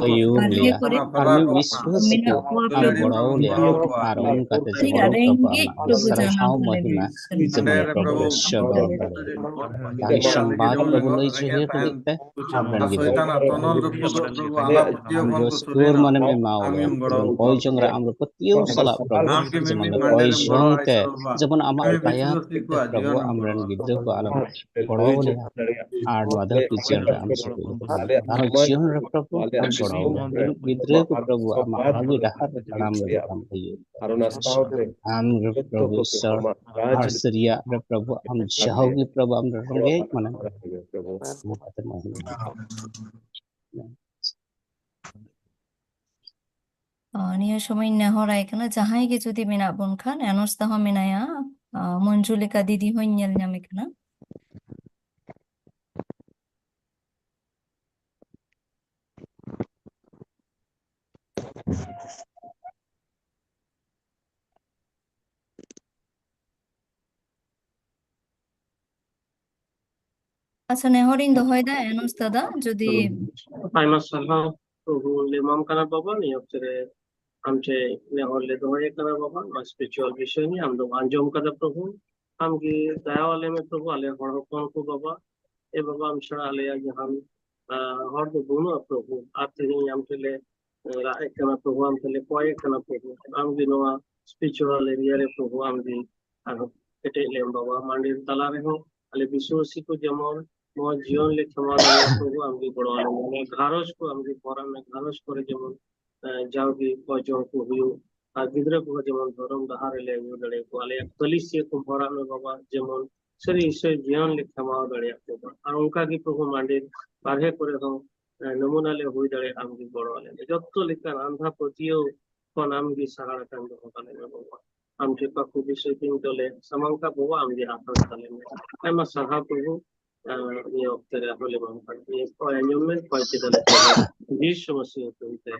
ᱟᱹᱭᱩᱨ ᱞᱮᱭᱟ ᱟᱨ ᱢᱤᱫ ᱵᱤᱥᱣᱟᱹᱥᱤ ᱠᱚ ᱟᱢ ᱜᱚᱲᱚ ᱞᱮᱭᱟ, ᱟᱨ ᱚᱱᱠᱟᱛᱮ ᱡᱮᱢᱚᱱ ᱯᱨᱚᱵᱷᱩ ᱟᱢᱟᱜ ᱥᱟᱨᱦᱟᱣ ᱢᱚᱦᱤᱢᱟ ᱡᱮᱢᱚᱱ ᱯᱨᱚᱵᱷᱩ ᱥᱚᱫᱚᱨ ᱫᱟᱲᱮᱭᱟᱜ᱾ ᱵᱷᱟᱜᱮ ᱥᱚᱝᱵᱟᱫ ᱯᱨᱚᱵᱷᱩ ᱞᱟᱹᱭ ᱦᱚᱪᱚᱭ ᱦᱩᱭᱩᱜ ᱞᱟᱹᱜᱤᱫ ᱛᱮ ᱟᱢᱨᱮᱱ ᱜᱤᱫᱽᱨᱟᱹ ᱠᱚ ᱯᱨᱚᱵᱷᱩ ᱟᱢ ᱫᱚ ᱥᱩᱨ ᱢᱟᱱᱮᱢ ᱮᱢᱟᱣ ᱞᱮᱭᱟ, ᱡᱮᱢᱚᱱ ᱠᱚᱭ ᱡᱚᱝ ᱨᱮ ᱟᱢ ᱨᱮ ᱯᱟᱹᱛᱭᱟᱹᱣ ᱥᱟᱞᱟᱜ ᱯᱨᱚᱵᱷᱩ ᱡᱮᱢᱚᱱ ᱞᱮ ᱠᱚᱭ ᱡᱚᱝ ᱛᱮ ᱡᱮᱢᱚᱱ ᱟᱢᱟᱜ ᱫᱟᱭᱟ ᱛᱮ ᱯᱨᱚᱵᱷᱩ ᱟᱢᱨᱮᱱ ᱜᱤᱫᱽᱨᱟᱹ ᱠᱚ ᱟᱞᱚᱢ ᱜᱚᱲᱚ ᱞᱮᱭᱟ᱾ ᱟᱨ ᱱᱚᱣᱟ ᱫᱷᱟᱹᱨᱛᱤ ᱡᱤᱭᱚᱱ ᱨᱮ ᱟᱢ ᱥᱩᱫᱷᱩ ᱟᱨᱦᱚᱸ ᱡᱤᱭᱚᱱ ᱨᱮ ᱯᱨᱚᱵᱷᱩ ᱟᱢ ᱜᱚᱲᱚ ᱞᱮᱭᱟ᱾ ᱜᱤᱫᱽᱨᱟᱹ ᱠᱚ ᱯᱨᱚᱵᱷᱩ ᱟᱢᱟᱜ ᱵᱷᱟᱹᱜᱤ ᱰᱟᱦᱟᱨ ᱨᱮ ᱛᱟᱲᱟᱢ ᱞᱟᱹᱜᱤᱫ ᱟᱢ ᱟᱹᱭᱩᱨ ᱟᱢ ᱨᱮ ᱯᱨᱚᱵᱷᱩ ᱤᱥᱚᱨ ᱟᱨ ᱥᱟᱹᱨᱤᱭᱟᱜ ᱨᱮ ᱯᱨᱚᱵᱷᱩ ᱟᱢ ᱡᱟᱦᱟᱸ ᱜᱮ ᱯᱨᱚᱵᱷᱩ ᱟᱢ ᱨᱮ ᱨᱮᱸᱜᱮᱡ ᱢᱟᱱᱮ ᱱᱚᱝᱠᱟ ᱛᱮ ᱢᱟ ᱦᱩᱭᱩᱜᱼᱟ᱾ ᱚ, ᱱᱤᱭᱟᱹ ᱥᱚᱢᱚᱭ ᱤᱧ ᱱᱮᱦᱚᱨᱟᱭ ᱠᱟᱱᱟ, ᱡᱟᱦᱟᱸᱭ ᱜᱮ ᱡᱩᱫᱤ ᱢᱮᱱᱟᱜ ᱵᱚᱱ ᱠᱷᱟᱱ, ᱮᱱᱚᱥ ᱛᱟᱦᱚᱸ ᱢᱮᱱᱟᱭᱟ, ᱚ, ᱢᱚᱧᱡᱩᱞᱤᱠᱟ ᱫᱤᱫᱤ ᱦᱚᱸᱧ ᱧᱮᱞ ᱧᱟᱢᱮ ᱠᱟᱱᱟ᱾ ᱟᱪᱪᱷᱟ, ᱱᱮᱦᱚᱨᱤᱧ ᱫᱚᱦᱚᱭᱮᱫᱟ, ᱮᱱᱚᱥ ᱫᱟᱫᱟ, ᱡᱩᱫᱤ ᱟᱭᱢᱟ ᱥᱟᱨᱦᱟᱣ ᱯᱨᱚᱵᱷᱩ ᱞᱮᱢᱟᱢ ᱠᱟᱱᱟ ᱵᱟᱵᱟ, ᱱᱤᱭᱟᱹ ᱚᱠᱛᱮ ᱨᱮ ᱟᱢ ᱴᱷᱮᱱ ᱱᱮᱦᱚᱨ ᱞᱮ ᱫᱚᱦᱚᱭᱮᱫ ᱠᱟᱱᱟ ᱵᱟᱵᱟ, ᱱᱚᱣᱟ spiritual ᱵᱤᱥᱚᱭ ᱱᱤᱭᱮ ᱟᱢ ᱫᱚᱢ ᱟᱸᱡᱚᱢ ᱠᱟᱫᱟ ᱯᱨᱚᱵᱷᱩ, ᱟᱢ ᱜᱮ ᱫᱟᱭᱟ ᱟᱞᱮ ᱢᱮ ᱯᱨᱚᱵᱷᱩ, ᱟᱞᱮ ᱦᱚᱲ ᱦᱚᱯᱚᱱ ᱠᱚ ᱵᱟᱵᱟ, ᱮ ᱵᱟᱵᱟ, ᱟᱢ ᱪᱷᱟᱲᱟ ᱟᱞᱮᱭᱟᱜ ᱡᱟᱦᱟᱱ, ᱟ, ᱦᱚᱲ ᱫᱚ ᱵᱟᱹᱱᱩᱜᱼᱟ ᱯᱨᱚᱵᱷᱩ, ᱟᱨ ᱛᱮᱦᱮᱧ ᱟᱢ ᱴᱷᱮᱱ ᱞᱮ ᱨᱟᱜ ᱮᱫ ᱠᱟᱱᱟ ᱯᱨᱚᱵᱷᱩ, ᱟᱢ ᱴᱷᱮᱱ ᱞᱮ ᱠᱚᱭᱮᱫ ᱠᱟᱱᱟ ᱯᱨᱚᱵᱷᱩ, ᱟᱢ ᱜᱮ ᱱᱚᱣᱟ spiritual area ᱨᱮ ᱯᱨᱚᱵᱷᱩ ᱟᱢ ᱜᱮ ᱟᱨᱦᱚᱸ ᱠᱮᱴᱮᱡ ᱞᱮᱢ ᱵᱟᱵᱟ, ᱢᱟᱹᱱᱰᱤᱨ ᱛᱟᱞᱟ ᱨᱮᱦᱚᱸ ᱟᱞᱮ ᱵᱤᱥᱣᱟᱥᱤ ᱠᱚ ᱡᱮᱢᱚᱱ ᱱᱚᱣᱟ ᱡᱤᱭᱚᱱ ᱞᱮ ᱠᱷᱮᱢᱟᱣ ᱫᱟᱲᱮᱭᱟᱜ ᱯᱨᱚᱵᱷᱩ ᱟᱢ ᱜᱮ ᱜᱚᱲᱚ ᱟᱞᱮ ᱢᱮ, ᱟᱞᱮ ᱜᱷᱟᱨᱚᱸᱡᱽ ᱠᱚ ᱟᱢ ᱜᱮ ᱵᱷᱚᱨᱟᱣ ᱢᱮ, ᱜᱷᱟᱨᱚᱸᱡᱽ ᱠᱚᱨᱮ ᱡᱮᱢᱚᱱ, ᱮ, ᱡᱟᱣᱜᱮ ᱚᱨᱡᱚᱱ ᱠᱚ ᱦᱩᱭᱩᱜ, ᱟᱨ ᱜᱤᱫᱽᱨᱟᱹ ᱠᱚᱦᱚᱸ ᱡᱮᱢᱚᱱ ᱫᱷᱚᱨᱚᱢ ᱰᱟᱦᱟᱨ ᱨᱮᱞᱮ ᱟᱹᱜᱩ ᱫᱟᱲᱮᱭᱟᱠᱚ, ᱟᱞᱮᱭᱟᱜ ᱠᱟᱹᱞᱤᱥᱤᱭᱟᱹ ᱠᱚ ᱵᱷᱚᱨᱟᱣ ᱢᱮ ᱵᱟᱵᱟ, ᱡᱮᱢᱚᱱ ᱥᱟᱹᱨᱤ ᱤᱥᱚᱨ ᱡᱤᱭᱚᱱ ᱞᱮ ᱠᱷᱮᱢᱟᱣ ᱫᱟᱲᱮᱭᱟᱜ ᱛᱟᱵᱚᱱᱟ᱾ ᱟᱨ ᱚᱱᱠᱟ ᱜᱮ ᱯᱨᱚᱵᱷᱩ ᱢᱟᱱᱰᱤ ᱵᱟᱨᱦᱮ ᱠᱚᱨᱮ ᱦᱚᱸ, ᱮ, ᱱᱚᱢᱩᱱᱟ ᱞᱮ ᱦᱩᱭ ᱫᱟᱲᱮᱭᱟᱜᱼᱟ, ᱟᱢ ᱜᱮ ᱜᱚᱲᱚ ᱟᱞᱮ ᱢᱮ᱾ ᱡᱚᱛᱚ ᱞᱮᱠᱟᱱ ᱟᱸᱫᱷᱟ ᱯᱟᱹᱛᱭᱟᱹᱣ ᱠᱷᱚᱱ ᱟᱢ ᱜᱮ ᱥᱟᱦᱟ ᱨᱟᱠᱟᱵ ᱫᱚᱦᱚ ᱠᱟᱞᱮ ᱢᱮ ᱵᱟᱵᱟ᱾ ᱟᱢ ᱴᱷᱮᱱ ᱠᱚ ᱠᱩᱞᱤ ᱥᱮ ᱛᱤᱧ ᱫᱚᱞᱮ ᱥᱟᱢᱟᱝ ᱠᱟᱜ ᱵᱟᱵᱟ, ᱟᱢ ᱜᱮ ᱟᱥᱨᱟᱭ ᱛᱟᱞᱮ ᱢᱮ᱾ ᱟᱭᱢᱟ ᱥᱟᱨᱦᱟᱣ ᱯᱨᱚᱵᱷᱩ, ᱮ, ᱱᱤᱭᱟᱹ ᱚᱠᱛᱮ ᱨᱮ ᱟᱨᱦᱚᱸ ᱞᱮ ᱵᱟᱝ ᱠᱟᱱ ᱱᱤᱭᱟᱹ ᱠᱚ ᱟᱸᱡᱚᱢ ᱢᱮ, ᱠᱚᱭ ᱠᱮᱫᱟᱞᱮ ᱡᱤᱥᱩ ᱢᱟᱥᱤ ᱧᱩᱛᱩᱢ ᱛᱮ᱾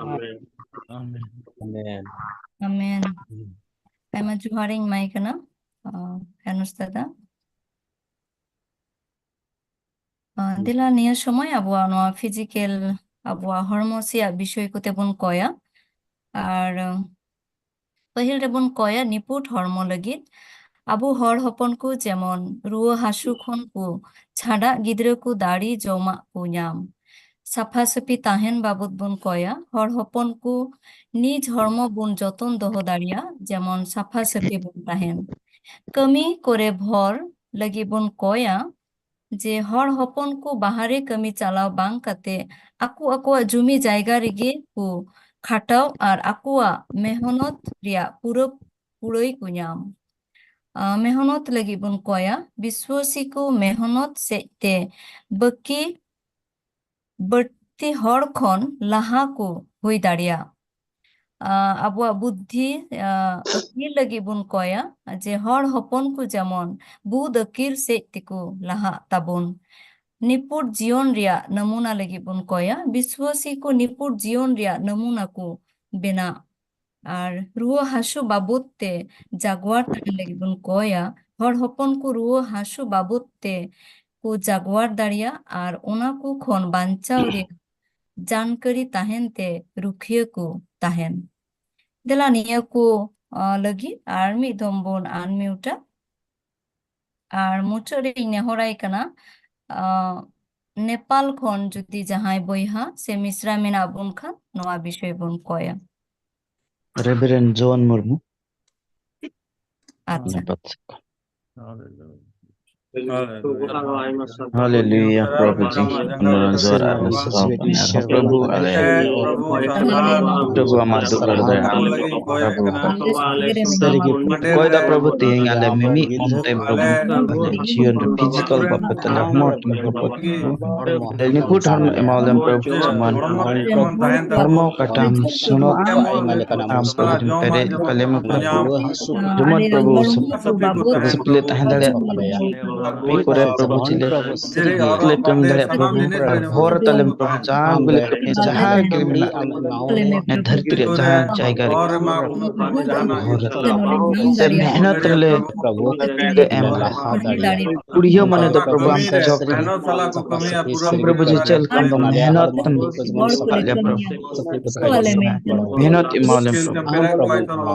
ᱟᱢᱮᱱ᱾ ᱟᱢᱮᱱ᱾ ᱟᱢᱮᱱ᱾ ᱟᱢᱮᱱ᱾ ᱟᱭᱢᱟ ᱡᱚᱦᱟᱨᱤᱧ ᱮᱢᱟᱭ ᱠᱟᱱᱟ, ᱟ, ᱠᱟᱱᱩᱥ ᱫᱟᱫᱟ᱾ ᱟ, ᱫᱮᱞᱟ ᱱᱤᱭᱟᱹ ᱥᱚᱢᱚᱭ ᱟᱵᱚᱣᱟᱜ ᱱᱚᱣᱟ physical, ᱟᱵᱚᱣᱟᱜ ᱦᱚᱲᱢᱚ ᱥᱮᱭᱟᱜ ᱵᱤᱥᱚᱭ ᱠᱚᱛᱮ ᱵᱚᱱ ᱠᱚᱭᱟ᱾ ᱟᱨ, ᱟ, ᱯᱟᱹᱦᱤᱞ ᱨᱮᱵᱚᱱ ᱠᱚᱭᱟ ᱱᱤᱯᱩᱴ ᱦᱚᱲᱢᱚ ᱞᱟᱹᱜᱤᱫ᱾ ᱟᱵᱚ ᱦᱚᱲ ᱦᱚᱯᱚᱱ ᱠᱚ ᱡᱮᱢᱚᱱ ᱨᱩᱣᱟᱹ ᱦᱟᱹᱥᱩ ᱠᱷᱚᱱ ᱠᱚ ᱪᱷᱟᱰᱟᱜ, ᱜᱤᱫᱽᱨᱟᱹ ᱠᱚ ᱫᱟᱲᱮ ᱡᱚᱢᱟᱜ ᱠᱚ ᱧᱟᱢ᱾ ᱥᱟᱯᱷᱟ ᱥᱟᱹᱯᱷᱤ ᱛᱟᱦᱮᱱ ᱵᱟᱵᱚᱛ ᱵᱚᱱ ᱠᱚᱭᱟ᱾ ᱦᱚᱲ ᱦᱚᱯᱚᱱ ᱠᱚ ᱱᱤᱡ ᱦᱚᱲᱢᱚ ᱵᱚᱱ ᱡᱚᱛᱚᱱ ᱫᱚᱦᱚ ᱫᱟᱲᱮᱭᱟᱜ, ᱡᱮᱢᱚᱱ ᱥᱟᱯᱷᱟ ᱥᱟᱹᱯᱷᱤ ᱵᱚᱱ ᱛᱟᱦᱮᱱ᱾ ᱠᱟᱹᱢᱤ ᱠᱚᱨᱮ ᱵᱷᱚᱨ ᱞᱟᱹᱜᱤᱫ ᱵᱚᱱ ᱠᱚᱭᱟ, ᱡᱮ ᱦᱚᱲ ᱦᱚᱯᱚᱱ ᱠᱚ ᱵᱟᱦᱨᱮ ᱠᱟᱹᱢᱤ ᱪᱟᱞᱟᱣ ᱵᱟᱝ ᱠᱟᱛᱮ ᱟᱠᱚ ᱟᱠᱚᱣᱟᱜ ᱡᱩᱢᱤ ᱡᱟᱭᱜᱟ ᱨᱮᱜᱮ ᱠᱚ ᱠᱷᱟᱴᱟᱣ ᱟᱨ ᱟᱠᱚᱣᱟᱜ ᱢᱮᱦᱱᱚᱛ ᱨᱮᱭᱟᱜ ᱯᱩᱨᱟᱹ ᱠᱩᱲᱟᱹᱭ ᱠᱚ ᱧᱟᱢ᱾ ᱟ, ᱢᱮᱦᱱᱚᱛ ᱞᱟᱹᱜᱤᱫ ᱵᱚᱱ ᱠᱚᱭᱟ, ᱵᱤᱥᱣᱟᱹᱥᱤ ᱠᱚ ᱢᱮᱦᱱᱚᱛ ᱥᱮᱫ ᱛᱮ ᱵᱟᱹᱠᱤ ᱵᱟᱹᱲᱛᱤ ᱦᱚᱲ ᱠᱷᱚᱱ ᱞᱟᱦᱟ ᱠᱚ ᱦᱩᱭ ᱫᱟᱲᱮᱭᱟᱜ᱾ ᱟ, ᱟᱵᱚᱣᱟᱜ ᱵᱩᱫᱽᱫᱷᱤ, ᱟ, ᱟᱹᱠᱤᱞ ᱞᱟᱹᱜᱤᱫ ᱵᱚᱱ ᱠᱚᱭᱟ, ᱡᱮ ᱦᱚᱲ ᱦᱚᱯᱚᱱ ᱠᱚ ᱡᱮᱢᱚᱱ ᱵᱩᱫᱽ ᱟᱹᱠᱤᱞ ᱥᱮᱫ ᱛᱮᱠᱚ ᱞᱟᱦᱟᱜ ᱛᱟᱵᱚᱱ᱾ ᱱᱤᱯᱩᱴ ᱡᱤᱭᱚᱱ ᱨᱮᱭᱟᱜ ᱱᱟᱢᱩᱱᱟ ᱞᱟᱹᱜᱤᱫ ᱵᱚᱱ ᱠᱚᱭᱟ, ᱵᱤᱥᱣᱟᱹᱥᱤ ᱠᱚ ᱱᱤᱯᱩᱴ ᱡᱤᱭᱚᱱ ᱨᱮᱭᱟᱜ ᱱᱟᱢᱩᱱᱟ ᱠᱚ ᱵᱮᱱᱟᱜ᱾ ᱟᱨ ᱨᱩᱣᱟᱹ ᱦᱟᱹᱥᱩ ᱵᱟᱵᱚᱫ ᱛᱮ ᱡᱟᱜᱣᱟᱨ ᱛᱟᱦᱮᱱ ᱞᱟᱹᱜᱤᱫ ᱵᱚᱱ ᱠᱚᱭᱟ᱾ ᱦᱚᱲ ᱦᱚᱯᱚᱱ ᱠᱚ ᱨᱩᱣᱟᱹ ᱦᱟᱹᱥᱩ ᱵᱟᱵᱚᱫ ᱛᱮ ᱠᱚ ᱡᱟᱜᱣᱟᱨ ᱫᱟᱲᱮᱭᱟᱜ ᱟᱨ ᱚᱱᱟ ᱠᱚ ᱠᱷᱚᱱ ᱵᱟᱧᱪᱟᱣ ᱨᱮᱭᱟᱜ ᱡᱟᱱᱠᱟᱹᱨᱤ ᱛᱟᱦᱮᱱ ᱛᱮ ᱨᱩᱠᱷᱤᱭᱟᱹ ᱠᱚ ᱛᱟᱦᱮᱱ᱾ ᱫᱮᱞᱟ ᱱᱤᱭᱟᱹ ᱠᱚ, ᱟ, ᱞᱟᱹᱜᱤᱫ ᱟᱨ ᱢᱤᱫ ᱫᱚᱢ ᱵᱚᱱ unmute-ᱟ᱾ ᱟᱨ ᱢᱩᱪᱟᱹᱫ ᱨᱮ ᱤᱧ ᱱᱮᱦᱚᱨᱟᱭ ᱠᱟᱱᱟ, ᱟ, ᱱᱮᱯᱟᱞ ᱠᱷᱚᱱ ᱡᱩᱫᱤ ᱡᱟᱦᱟᱸᱭ ᱵᱚᱭᱦᱟ ᱥᱮ ᱢᱤᱥᱨᱟ ᱢᱮᱱᱟᱜ ᱵᱚᱱ ᱠᱷᱟᱱ, ᱱᱚᱣᱟ ᱵᱤᱥᱚᱭ ᱵᱚᱱ ᱠᱚᱭᱟ᱾ ᱨᱮᱵᱷᱟᱨᱮᱱᱰ ᱡᱳᱦᱟᱱ ᱢᱩᱨᱢᱩ᱾ ᱟᱪᱪᱷᱟ᱾ ᱱᱮᱯᱟᱞ ᱥᱮᱫ ᱠᱷᱚᱱ᱾ Hallelujah. ᱦᱟᱞᱮᱞᱩᱭᱟ, ᱯᱨᱚᱵᱷᱩ ᱡᱤ, ᱚᱱᱟ ᱡᱚᱦᱟᱨ ᱟᱨ ᱥᱟᱨᱦᱟᱣ ᱠᱟᱱᱟ᱾ ᱯᱨᱚᱵᱷᱩ, ᱟᱞᱮ ᱯᱨᱚᱵᱷᱩ, ᱟᱢᱟᱜ ᱫᱩᱞᱟᱹᱲ ᱫᱟᱭᱟ, ᱯᱨᱚᱵᱷᱩ, ᱚᱠᱚᱭ ᱫᱚ ᱯᱨᱚᱵᱷᱩ ᱛᱮᱦᱮᱧ ᱟᱞᱮ ᱢᱤᱢᱤᱫ ᱢᱚᱱᱛᱮ ᱯᱨᱚᱵᱷᱩ, ᱟᱞᱮ ᱡᱤᱭᱚᱱ ᱨᱮ ᱯᱷᱤᱡᱤᱠᱟᱞ ᱵᱟᱯᱮ ᱛᱟᱞᱮ, ᱦᱚᱲᱢᱚ ᱴᱷᱤᱠ ᱵᱟᱯᱮ ᱛᱟᱞᱮ, ᱟᱞᱮ ᱱᱤᱯᱷᱩᱴ ᱦᱚᱲᱢᱚ ᱮᱢᱟᱣᱟᱞᱮᱢ ᱯᱨᱚᱵᱷᱩ, ᱡᱮᱢᱚᱱ ᱦᱚᱲᱢᱚ ᱠᱟᱴᱟᱢ ᱥᱩᱱᱚᱛ ᱟᱢ ᱯᱨᱚᱵᱷᱩ ᱯᱮᱨᱮᱡ ᱠᱟᱞᱮᱢ ᱯᱨᱚᱵᱷᱩ, ᱡᱮᱢᱚᱱ ᱯᱨᱚᱵᱷᱩ ᱥᱤᱯᱞᱮ ᱛᱟᱦᱮᱸ ᱫᱟᱲᱮᱭᱟᱜ ᱠᱟᱹᱢᱤ ᱠᱚᱨᱮ ᱯᱨᱚᱵᱷᱩ ᱪᱮᱞᱮ ᱞᱮ ᱠᱟᱹᱢᱤ ᱫᱟᱲᱮᱭᱟᱜ ᱯᱨᱚᱵᱷᱩ, ᱦᱚᱨ ᱛᱟᱞᱮᱢ ᱯᱨᱚᱵᱷᱩ, ᱡᱟᱦᱟᱸ ᱜᱮᱞᱮ ᱠᱟᱹᱢᱤ, ᱡᱟᱦᱟᱸ ᱜᱮ ᱢᱮᱱᱟᱜ ᱱᱤᱭᱟᱹ ᱫᱷᱟᱹᱨᱛᱤ ᱨᱮ ᱡᱟᱦᱟᱸ ᱡᱟᱭᱜᱟ ᱨᱮ ᱦᱚᱨ ᱛᱟᱞᱮ ᱥᱮ ᱢᱮᱦᱱᱚᱛ ᱨᱮᱞᱮ ᱯᱨᱚᱵᱷᱩ ᱞᱮ ᱮᱢ ᱫᱟᱲᱮᱭᱟᱜᱼᱟ᱾ ᱠᱩᱲᱤᱭᱟᱹ ᱢᱟᱱᱮ ᱫᱚ ᱯᱨᱚᱵᱷᱩ ᱟᱢ ᱡᱚᱵ ᱠᱟᱱᱟ᱾ ᱯᱨᱚᱵᱷᱩ ᱡᱮ ᱪᱮᱫ ᱞᱮᱠᱟ ᱟᱢ ᱫᱚ ᱢᱮᱦᱱᱚᱛ ᱛᱮᱢ ᱥᱟᱵ ᱞᱮᱭᱟ ᱯᱨᱚᱵᱷᱩ, ᱢᱮᱦᱱᱚᱛ ᱮᱢᱟᱣᱟᱞᱮᱢ ᱯᱨᱚᱵᱷᱩ᱾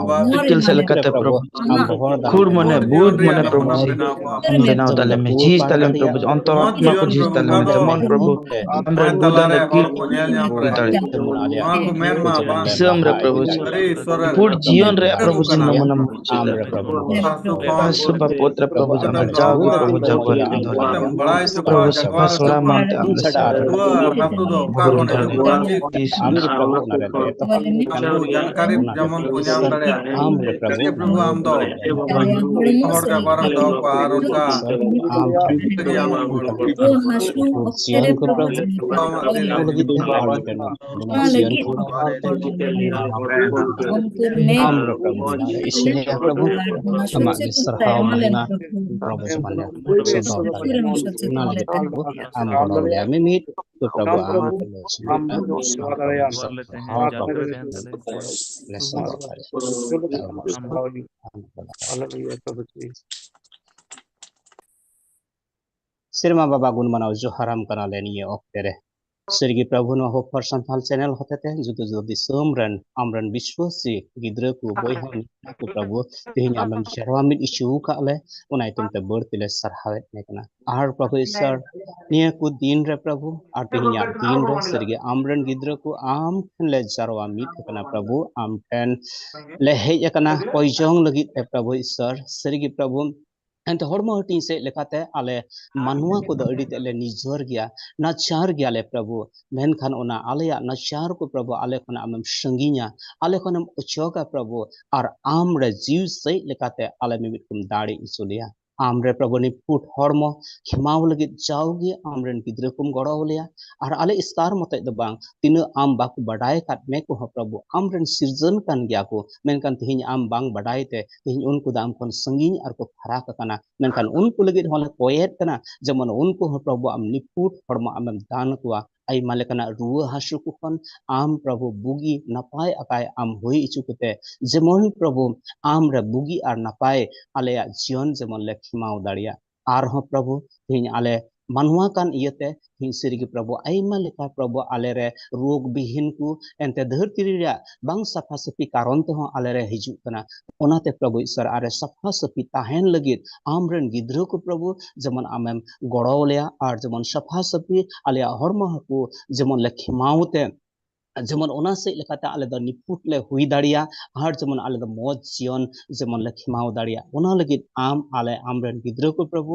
ᱤᱯᱤᱞ ᱥᱮᱫ ᱞᱮᱠᱟᱛᱮ ᱯᱨᱚᱵᱷᱩ ᱠᱷᱩᱲ ᱢᱟᱱᱮ ᱵᱩᱫ ᱢᱟᱱᱮ ᱯᱨᱚᱵᱷᱩ ᱡᱤ ᱟᱢ ᱵᱮᱱᱟᱣ ᱛᱟᱞᱮ ᱢᱮ, ᱡᱷᱤᱡ ᱛᱟᱞᱮ ᱢᱮ ᱯᱨᱚᱵᱷᱩ, ᱚᱱᱛᱚᱨ ᱟᱛᱢᱟ ᱠᱚ ᱡᱷᱤᱡ ᱛᱟᱞᱮ ᱢᱮ, ᱡᱮᱢᱚᱱ ᱯᱨᱚᱵᱷᱩ ᱟᱢ ᱨᱮᱱ ᱵᱩᱫ ᱟᱞᱮ ᱠᱤ ᱦᱩᱭ ᱫᱟᱲᱮᱭᱟᱜ᱾ ᱫᱤᱥᱚᱢ ᱨᱮ ᱯᱨᱚᱵᱷᱩ ᱡᱤ ᱯᱩᱨ ᱡᱤᱭᱚᱱ ᱨᱮ ᱯᱨᱚᱵᱷᱩ ᱡᱤ ᱱᱚᱢᱩᱱᱟ ᱟᱢ ᱨᱮ ᱯᱨᱚᱵᱷᱩ ᱥᱩᱵᱷᱟ ᱯᱚᱫ ᱨᱮ ᱯᱨᱚᱵᱷᱩ ᱡᱟᱢᱟ ᱡᱟᱣᱜᱮ ᱯᱨᱚᱵᱷᱩ ᱡᱟᱵᱚᱨ ᱠᱤᱱ ᱫᱚ ᱯᱨᱚᱵᱷᱩ ᱥᱟᱯᱷᱟ ᱥᱚᱲᱟ ᱢᱟᱱᱛᱮ ᱟᱢ ᱞᱮ ᱥᱟᱨ ᱵᱷᱳᱨ ᱫᱷᱟᱨ ᱛᱤᱥ ᱟᱢ ᱜᱮ ᱯᱨᱚᱵᱷᱩ ᱚᱱᱟ ᱨᱮ ᱫᱟᱭᱤᱛᱛᱚ ᱠᱟᱱᱟ᱾ ᱡᱟᱱᱠᱟᱨᱤ ᱚᱱᱟ ᱡᱮᱢᱚᱱ ᱯᱩᱭᱥᱟᱹ ᱟᱢ ᱨᱮ ᱯᱨᱚᱵᱷᱩ ᱟᱢ ᱫᱚ ᱦᱚᱲ ᱡᱟᱵᱟᱨ ᱫᱚ ᱠᱚ ᱟᱨ ᱚᱱᱠᱟ ᱟᱢ ᱡᱤᱭᱚᱱ ᱠᱚ ᱯᱨᱚᱵᱷᱩ ᱞᱟᱹᱜᱤᱫ ᱛᱮ ᱟᱨ ᱢᱤᱫᱴᱮᱱ ᱚᱱᱟ ᱞᱟᱹᱜᱤᱫ ᱟᱢ ᱨᱮ ᱯᱨᱚᱵᱷᱩ ᱤᱥᱤᱱ ᱞᱮᱭᱟ ᱯᱨᱚᱵᱷᱩ, ᱟᱢᱟᱜ ᱜᱮ ᱥᱟᱨᱦᱟᱣ ᱢᱟᱱᱟ ᱯᱨᱚᱵᱷᱩ ᱡᱮᱢᱚᱱ ᱥᱚᱫᱚᱨ ᱫᱟᱲᱮᱭᱟᱜ᱾ ᱚᱱᱟ ᱞᱟᱹᱜᱤᱫ ᱛᱮ ᱯᱨᱚᱵᱷᱩ ᱟᱢ ᱜᱚᱲᱚ ᱞᱮᱭᱟ ᱢᱤᱢᱤᱫ ᱠᱚ ᱯᱨᱚᱵᱷᱩ ᱟᱢ ᱞᱮ ᱥᱚᱫᱚᱨ ᱫᱟᱲᱮᱭᱟᱜ᱾ ᱞᱮ ᱥᱚᱫᱚᱨ ᱫᱟᱲᱮᱭᱟᱜ᱾ ᱥᱮᱨᱢᱟ ᱵᱟᱵᱟ ᱜᱩᱱ ᱢᱟᱱᱟᱣ ᱡᱚᱦᱟᱨᱟᱢ ᱠᱟᱱᱟᱞᱮ ᱱᱤᱭᱟᱹ ᱚᱠᱛᱮ ᱨᱮ᱾ ᱥᱟᱹᱨᱤᱜᱮ ᱯᱨᱚᱵᱷᱩ ᱱᱚᱣᱟ ᱦᱚᱯ ᱦᱚᱲ ᱥᱟᱱᱛᱟᱲ ᱪᱮᱱᱮᱞ ᱦᱚᱛᱮᱛᱮ ᱡᱩᱫᱟᱹ ᱡᱩᱫᱟᱹ ᱫᱤᱥᱚᱢ ᱨᱮᱱ ᱟᱢᱨᱮᱱ ᱵᱤᱥᱣᱟᱥᱤ ᱜᱤᱫᱽᱨᱟᱹ ᱠᱚ ᱵᱚᱭᱦᱟ ᱢᱤᱥᱨᱟ ᱠᱚ ᱯᱨᱚᱵᱷᱩ ᱛᱮᱦᱮᱧ ᱟᱢᱮᱢ ᱡᱟᱨᱣᱟ ᱢᱤᱫ ᱦᱚᱪᱚ ᱟᱠᱟᱫ ᱞᱮ, ᱚᱱᱟ ᱧᱩᱛᱩᱢ ᱛᱮ ᱵᱟᱹᱲᱛᱤ ᱞᱮ ᱥᱟᱨᱦᱟᱣᱮᱫ ᱢᱮ ᱠᱟᱱᱟ᱾ ᱟᱨ ᱯᱨᱚᱵᱷᱩ ᱤᱥᱚᱨ ᱱᱤᱭᱟᱹ ᱠᱚ ᱫᱤᱱ ᱨᱮ ᱯᱨᱚᱵᱷᱩ ᱟᱨ ᱛᱮᱦᱮᱧᱟᱜ ᱫᱤᱱ ᱨᱮ ᱥᱟᱹᱨᱤᱜᱮ ᱟᱢᱨᱮᱱ ᱜᱤᱫᱽᱨᱟᱹ ᱠᱚ ᱟᱢ ᱴᱷᱮᱱ ᱞᱮ ᱡᱟᱨᱣᱟ ᱢᱤᱫ ᱟᱠᱟᱱᱟ ᱯᱨᱚᱵᱷᱩ, ᱟᱢ ᱴᱷᱮᱱ ᱞᱮ ᱦᱮᱡ ᱟᱠᱟᱱᱟ ᱠᱚᱭ ᱡᱚᱝ ᱞᱟᱹᱜᱤᱫ ᱛᱮ ᱯᱨᱚᱵᱷᱩ ᱤᱥᱚᱨ᱾ ᱥᱟᱹᱨᱤᱜᱮ ᱯᱨᱚᱵᱷᱩ ᱮᱱᱛᱮ ᱦᱚᱲᱢᱚ ᱦᱟᱹᱴᱤᱧ ᱥᱮᱫ ᱞᱮᱠᱟᱛᱮ ᱟᱞᱮ ᱢᱟᱱᱣᱟ ᱠᱚᱫᱚ ᱟᱹᱰᱤ ᱛᱮᱫ ᱞᱮ ᱱᱤᱡᱚᱨ ᱜᱮᱭᱟ, ᱱᱟᱪᱟᱨ ᱜᱮᱭᱟᱞᱮ ᱯᱨᱚᱵᱷᱩ᱾ ᱢᱮᱱᱠᱷᱟᱱ ᱚᱱᱟ ᱟᱞᱮᱭᱟᱜ ᱱᱟᱪᱟᱨ ᱠᱚ ᱯᱨᱚᱵᱷᱩ ᱟᱞᱮ ᱠᱷᱚᱱ ᱟᱢᱮᱢ ᱥᱟᱺᱜᱤᱧᱟ, ᱟᱞᱮ ᱠᱷᱚᱱᱮᱢ ᱚᱪᱚᱜᱟ ᱯᱨᱚᱵᱷᱩ, ᱟᱨ ᱟᱢ ᱨᱮ ᱡᱤᱣᱤ ᱥᱟᱹᱦᱤᱡ ᱞᱮᱠᱟᱛᱮ ᱟᱞᱮ ᱢᱤᱢᱤᱫ ᱠᱚᱢ ᱫᱟᱲᱮ ᱦᱚᱪᱚ ᱞᱮᱭᱟ᱾ ᱟᱢ ᱨᱮ ᱯᱨᱚᱵᱷᱩ ᱱᱤᱯᱷᱩᱴ ᱦᱚᱲᱢᱚ ᱠᱷᱮᱢᱟᱣ ᱞᱟᱹᱜᱤᱫ ᱡᱟᱣᱜᱮ ᱟᱢ ᱨᱮᱱ ᱜᱤᱫᱽᱨᱟᱹ ᱠᱚᱢ ᱜᱚᱲᱚ ᱟᱞᱮᱭᱟ᱾ ᱟᱨ ᱟᱞᱮ ᱮᱥᱠᱟᱨ ᱢᱚᱛᱚᱡ ᱫᱚ ᱵᱟᱝ, ᱛᱤᱱᱟᱹᱜ ᱟᱢ ᱵᱟᱠᱚ ᱵᱟᱰᱟᱭ ᱟᱠᱟᱫ ᱢᱮ ᱠᱚᱦᱚᱸ ᱯᱨᱚᱵᱷᱩ ᱟᱢ ᱨᱮᱱ ᱥᱤᱨᱡᱚᱱ ᱠᱟᱱ ᱜᱮᱭᱟ ᱠᱚ, ᱢᱮᱱᱠᱷᱟᱱ ᱛᱮᱦᱮᱧ ᱟᱢ ᱵᱟᱝ ᱵᱟᱰᱟᱭ ᱛᱮ ᱛᱮᱦᱮᱧ ᱩᱱᱠᱩ ᱫᱚ ᱟᱢ ᱠᱷᱚᱱ ᱥᱟᱺᱜᱤᱧ ᱟᱨ ᱠᱚ ᱯᱷᱟᱨᱟᱠ ᱟᱠᱟᱱᱟ᱾ ᱢᱮᱱᱠᱷᱟᱱ ᱩᱱᱠᱩ ᱞᱟᱹᱜᱤᱫ ᱦᱚᱸᱞᱮ ᱠᱚᱭᱮᱫ ᱠᱟᱱᱟ, ᱡᱮᱢᱚᱱ ᱩᱱᱠᱩ ᱦᱚᱸ ᱯᱨᱚᱵᱷᱩ ᱟᱢ ᱱᱤᱯᱷᱩᱴ ᱦᱚᱲᱢᱚ ᱟᱢᱮᱢ ᱫᱟᱱ ᱟᱠᱚᱣᱟ, ᱟᱭᱢᱟ ᱞᱮᱠᱟᱱᱟᱜ ᱨᱩᱣᱟᱹ ᱦᱟᱹᱥᱩ ᱠᱚ ᱠᱷᱚᱱ ᱟᱢ ᱯᱨᱚᱵᱷᱩ ᱵᱩᱜᱤ ᱱᱟᱯᱟᱭ ᱟᱠᱟᱭ ᱟᱢ ᱦᱩᱭ ᱦᱚᱪᱚ ᱠᱟᱛᱮ, ᱡᱮᱢᱚᱱ ᱯᱨᱚᱵᱷᱩ ᱟᱢ ᱨᱮ ᱵᱩᱜᱤ ᱟᱨ ᱱᱟᱯᱟᱭ ᱟᱞᱮᱭᱟᱜ ᱡᱤᱭᱚᱱ ᱡᱮᱢᱚᱱ ᱞᱮ ᱠᱷᱮᱢᱟᱣ ᱫᱟᱲᱮᱭᱟᱜ᱾ ᱟᱨᱦᱚᱸ ᱯᱨᱚᱵᱷᱩ ᱛᱮᱦᱮᱧ ᱟᱞᱮ ᱢᱟᱱᱣᱟ ᱠᱟᱱ ᱤᱭᱟᱹᱛᱮ ᱛᱮᱦᱮᱧ ᱥᱟᱹᱨᱤᱜᱮ ᱯᱨᱚᱵᱷᱩ ᱟᱭᱢᱟ ᱞᱮᱠᱟ ᱯᱨᱚᱵᱷᱩ ᱟᱞᱮᱨᱮ ᱨᱳᱜᱽ ᱵᱤᱦᱤᱱ ᱠᱚ ᱮᱱᱛᱮ ᱫᱷᱟᱹᱨᱛᱤ ᱨᱮᱭᱟᱜ ᱵᱟᱝ ᱥᱟᱯᱷᱟ ᱥᱟᱹᱯᱷᱤ ᱠᱟᱨᱚᱱ ᱛᱮᱦᱚᱸ ᱟᱞᱮᱨᱮ ᱦᱤᱡᱩᱜ ᱠᱟᱱᱟ᱾ ᱚᱱᱟᱛᱮ ᱯᱨᱚᱵᱷᱩ ᱤᱥᱚᱨ ᱟᱨᱮ ᱥᱟᱯᱷᱟ ᱥᱟᱹᱯᱷᱤ ᱛᱟᱦᱮᱱ ᱞᱟᱹᱜᱤᱫ ᱟᱢᱨᱮᱱ ᱜᱤᱫᱽᱨᱟᱹ ᱠᱚ ᱯᱨᱚᱵᱷᱩ ᱡᱮᱢᱚᱱ ᱟᱢᱮᱢ ᱜᱚᱲᱚ ᱞᱮᱭᱟ, ᱟᱨ ᱡᱮᱢᱚᱱ ᱥᱟᱯᱷᱟ ᱥᱟᱹᱯᱷᱤ ᱟᱞᱮᱭᱟᱜ ᱦᱚᱲᱢᱚ ᱦᱚᱸᱠᱚ ᱡᱮᱢᱚᱱ ᱞᱮ ᱠᱷᱮᱢᱟᱣ ᱛᱮ ᱡᱮᱢᱚᱱ ᱚᱱᱟ ᱥᱮᱫ ᱞᱮᱠᱟᱛᱮ ᱟᱞᱮ ᱫᱚ ᱱᱤᱯᱷᱩᱴ ᱞᱮ ᱦᱩᱭ ᱫᱟᱲᱮᱭᱟᱜ, ᱟᱨ ᱡᱮᱢᱚᱱ ᱟᱞᱮ ᱫᱚ ᱢᱚᱡᱽ ᱡᱤᱭᱚᱱ ᱡᱮᱢᱚᱱ ᱞᱮ ᱠᱷᱮᱢᱟᱣ ᱫᱟᱲᱮᱭᱟᱜ᱾ ᱚᱱᱟ ᱞᱟᱹᱜᱤᱫ ᱟᱢ ᱟᱞᱮ ᱟᱢᱨᱮᱱ ᱜᱤᱫᱽᱨᱟᱹ ᱠᱚ ᱯᱨᱚᱵᱷᱩ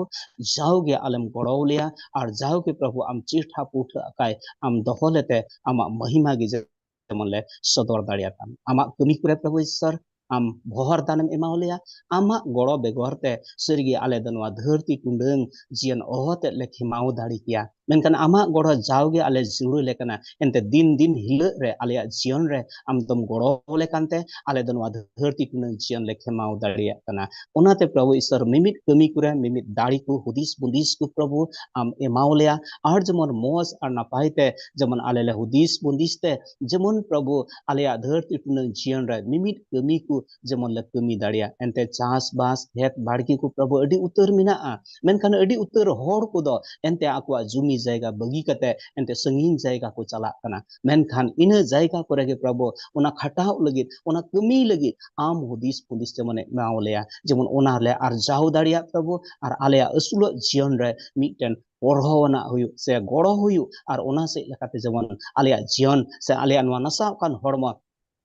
ᱡᱟᱣᱜᱮ ᱟᱞᱮᱢ ᱜᱚᱲᱚ ᱞᱮᱭᱟ, ᱟᱨ ᱡᱟᱣᱜᱮ ᱯᱨᱚᱵᱷᱩ ᱟᱢ ᱪᱮᱴᱷᱟ ᱯᱩᱴᱷᱟᱹ ᱟᱠᱟᱭ ᱟᱢ ᱫᱚᱦᱚ ᱞᱮᱛᱮ ᱟᱢᱟᱜ ᱢᱚᱦᱤᱢᱟ ᱜᱮ ᱡᱮᱢᱚᱱ ᱞᱮ ᱥᱚᱫᱚᱨ ᱫᱟᱲᱮᱭᱟᱜ᱾ ᱟᱢᱟᱜ ᱠᱟᱹᱢᱤ ᱠᱚᱨᱮ ᱯᱨᱚᱵᱷᱩ ᱤᱥᱚᱨ ᱟᱢ ᱵᱚᱦᱚᱨ ᱫᱟᱱᱮᱢ ᱮᱢᱟᱣ ᱞᱮᱭᱟ᱾ ᱟᱢᱟᱜ ᱜᱚᱲᱚ ᱵᱮᱜᱚᱨ ᱛᱮ ᱥᱟᱹᱨᱤᱜᱮ ᱟᱞᱮ ᱫᱚ ᱱᱚᱣᱟ ᱫᱷᱟᱹᱨᱛᱤ ᱴᱩᱰᱟᱹᱝ ᱡᱤᱭᱚᱱ ᱚᱦᱚᱛᱮᱫ ᱞᱮ ᱠᱷᱮᱢᱟᱣ ᱫᱟᱲᱮ ᱠᱮᱭᱟ᱾ ᱢᱮᱱᱠᱷᱟᱱ ᱟᱢᱟᱜ ᱜᱚᱲᱚ ᱡᱟᱣᱜᱮ ᱟᱞᱮ ᱡᱩᱲᱟᱹ ᱞᱮ ᱠᱟᱱᱟ᱾ ᱮᱱᱛᱮ ᱫᱤᱱ ᱫᱤᱱ ᱦᱤᱞᱳᱜ ᱨᱮ ᱟᱞᱮᱭᱟᱜ ᱡᱤᱭᱚᱱ ᱨᱮ ᱟᱢ ᱫᱚᱢ ᱜᱚᱲᱚ ᱟᱞᱮ ᱠᱟᱱᱛᱮ ᱟᱞᱮ ᱫᱚ ᱱᱚᱣᱟ ᱫᱷᱟᱹᱨᱛᱤ ᱴᱩᱰᱟᱹᱝ ᱡᱤᱭᱚᱱ ᱞᱮ ᱠᱷᱮᱢᱟᱣ ᱫᱟᱲᱮᱭᱟᱜ ᱠᱟᱱᱟ᱾ ᱚᱱᱟᱛᱮ ᱯᱨᱚᱵᱷᱩ ᱤᱥᱚᱨ ᱢᱤᱢᱤᱫ ᱠᱟᱹᱢᱤ ᱠᱚᱨᱮ ᱢᱤᱢᱤᱫ ᱫᱟᱲᱮ ᱠᱚ ᱦᱩᱫᱤᱥ ᱵᱩᱫᱤᱥ ᱠᱚ ᱯᱨᱚᱵᱷᱩ ᱟᱢ ᱮᱢᱟᱣ ᱞᱮᱭᱟ, ᱟᱨ ᱡᱮᱢᱚᱱ ᱢᱚᱡᱽ ᱟᱨ ᱱᱟᱯᱟᱭ ᱛᱮ ᱡᱮᱢᱚᱱ ᱟᱞᱮ ᱞᱮ ᱦᱩᱫᱤᱥ ᱵᱩᱫᱤᱥ ᱛᱮ ᱡᱮᱢᱚᱱ ᱯᱨᱚᱵᱷᱩ ᱟᱞᱮᱭᱟᱜ ᱫᱷᱟᱹᱨᱛᱤ ᱴᱩᱰᱟᱹᱝ ᱡᱤᱭᱚᱱ ᱨᱮ ᱢᱤᱢᱤᱫ ᱠᱟᱹᱢᱤ ᱠᱚ ᱡᱮᱢᱚᱱ ᱞᱮ ᱠᱟᱹᱢᱤ ᱫᱟᱲᱮᱭᱟᱜ᱾ ᱮᱱᱛᱮ ᱪᱟᱥᱵᱟᱥ ᱠᱷᱮᱛ ᱵᱟᱲᱜᱮ ᱠᱚ ᱯᱨᱚᱵᱷᱩ ᱟᱹᱰᱤ ᱩᱛᱟᱹᱨ ᱢᱮᱱᱟᱜᱼᱟ, ᱢᱮᱱᱠᱷᱟᱱ ᱟᱹᱰᱤ ᱩᱛᱟᱹᱨ ᱦᱚᱲ ᱠᱚᱫᱚ ᱮᱱᱛᱮ ᱟᱠᱚᱣᱟᱜ ᱡᱩᱢᱤ ᱡᱟᱭᱜᱟ ᱵᱟᱹᱜᱤ ᱠᱟᱛᱮ ᱮᱱᱛᱮ ᱥᱟᱺᱜᱤᱧ ᱡᱟᱭᱜᱟ ᱠᱚ ᱪᱟᱞᱟᱜ ᱠᱟᱱᱟ᱾ ᱢᱮᱱᱠᱷᱟᱱ ᱤᱱᱟᱹ ᱡᱟᱭᱜᱟ ᱠᱚᱨᱮ ᱜᱮ ᱯᱨᱚᱵᱷᱩ ᱚᱱᱟ ᱠᱷᱟᱴᱟᱣ ᱞᱟᱹᱜᱤᱫ, ᱚᱱᱟ ᱠᱟᱹᱢᱤ ᱞᱟᱹᱜᱤᱫ ᱟᱢ ᱦᱩᱫᱤᱥ ᱦᱩᱫᱤᱥ ᱡᱮᱢᱚᱱ ᱮᱢᱟᱣ ᱞᱮᱭᱟ, ᱡᱮᱢᱚᱱ ᱚᱱᱟ ᱞᱮ ᱟᱨᱡᱟᱣ ᱫᱟᱲᱮᱭᱟᱜ ᱯᱨᱚᱵᱷᱩ, ᱟᱨ ᱟᱞᱮᱭᱟᱜ ᱟᱹᱥᱩᱞᱚᱜ ᱡᱤᱭᱚᱱ ᱨᱮ ᱢᱤᱫᱴᱮᱱ ᱯᱚᱨᱦᱚᱣᱟᱱᱟᱜ ᱦᱩᱭᱩᱜ ᱥᱮ ᱜᱚᱲᱚ ᱦᱩᱭᱩᱜ, ᱟᱨ ᱚᱱᱟ ᱥᱮᱫ ᱞᱮᱠᱟᱛᱮ ᱡᱮᱢᱚᱱ ᱟᱞᱮᱭᱟᱜ ᱡᱤᱭᱚᱱ ᱥᱮ ᱟᱞᱮᱭᱟᱜ ᱱᱚᱣᱟ ᱱᱟᱥᱟᱣ ᱟᱠᱟᱱ ᱦᱚᱲᱢᱚ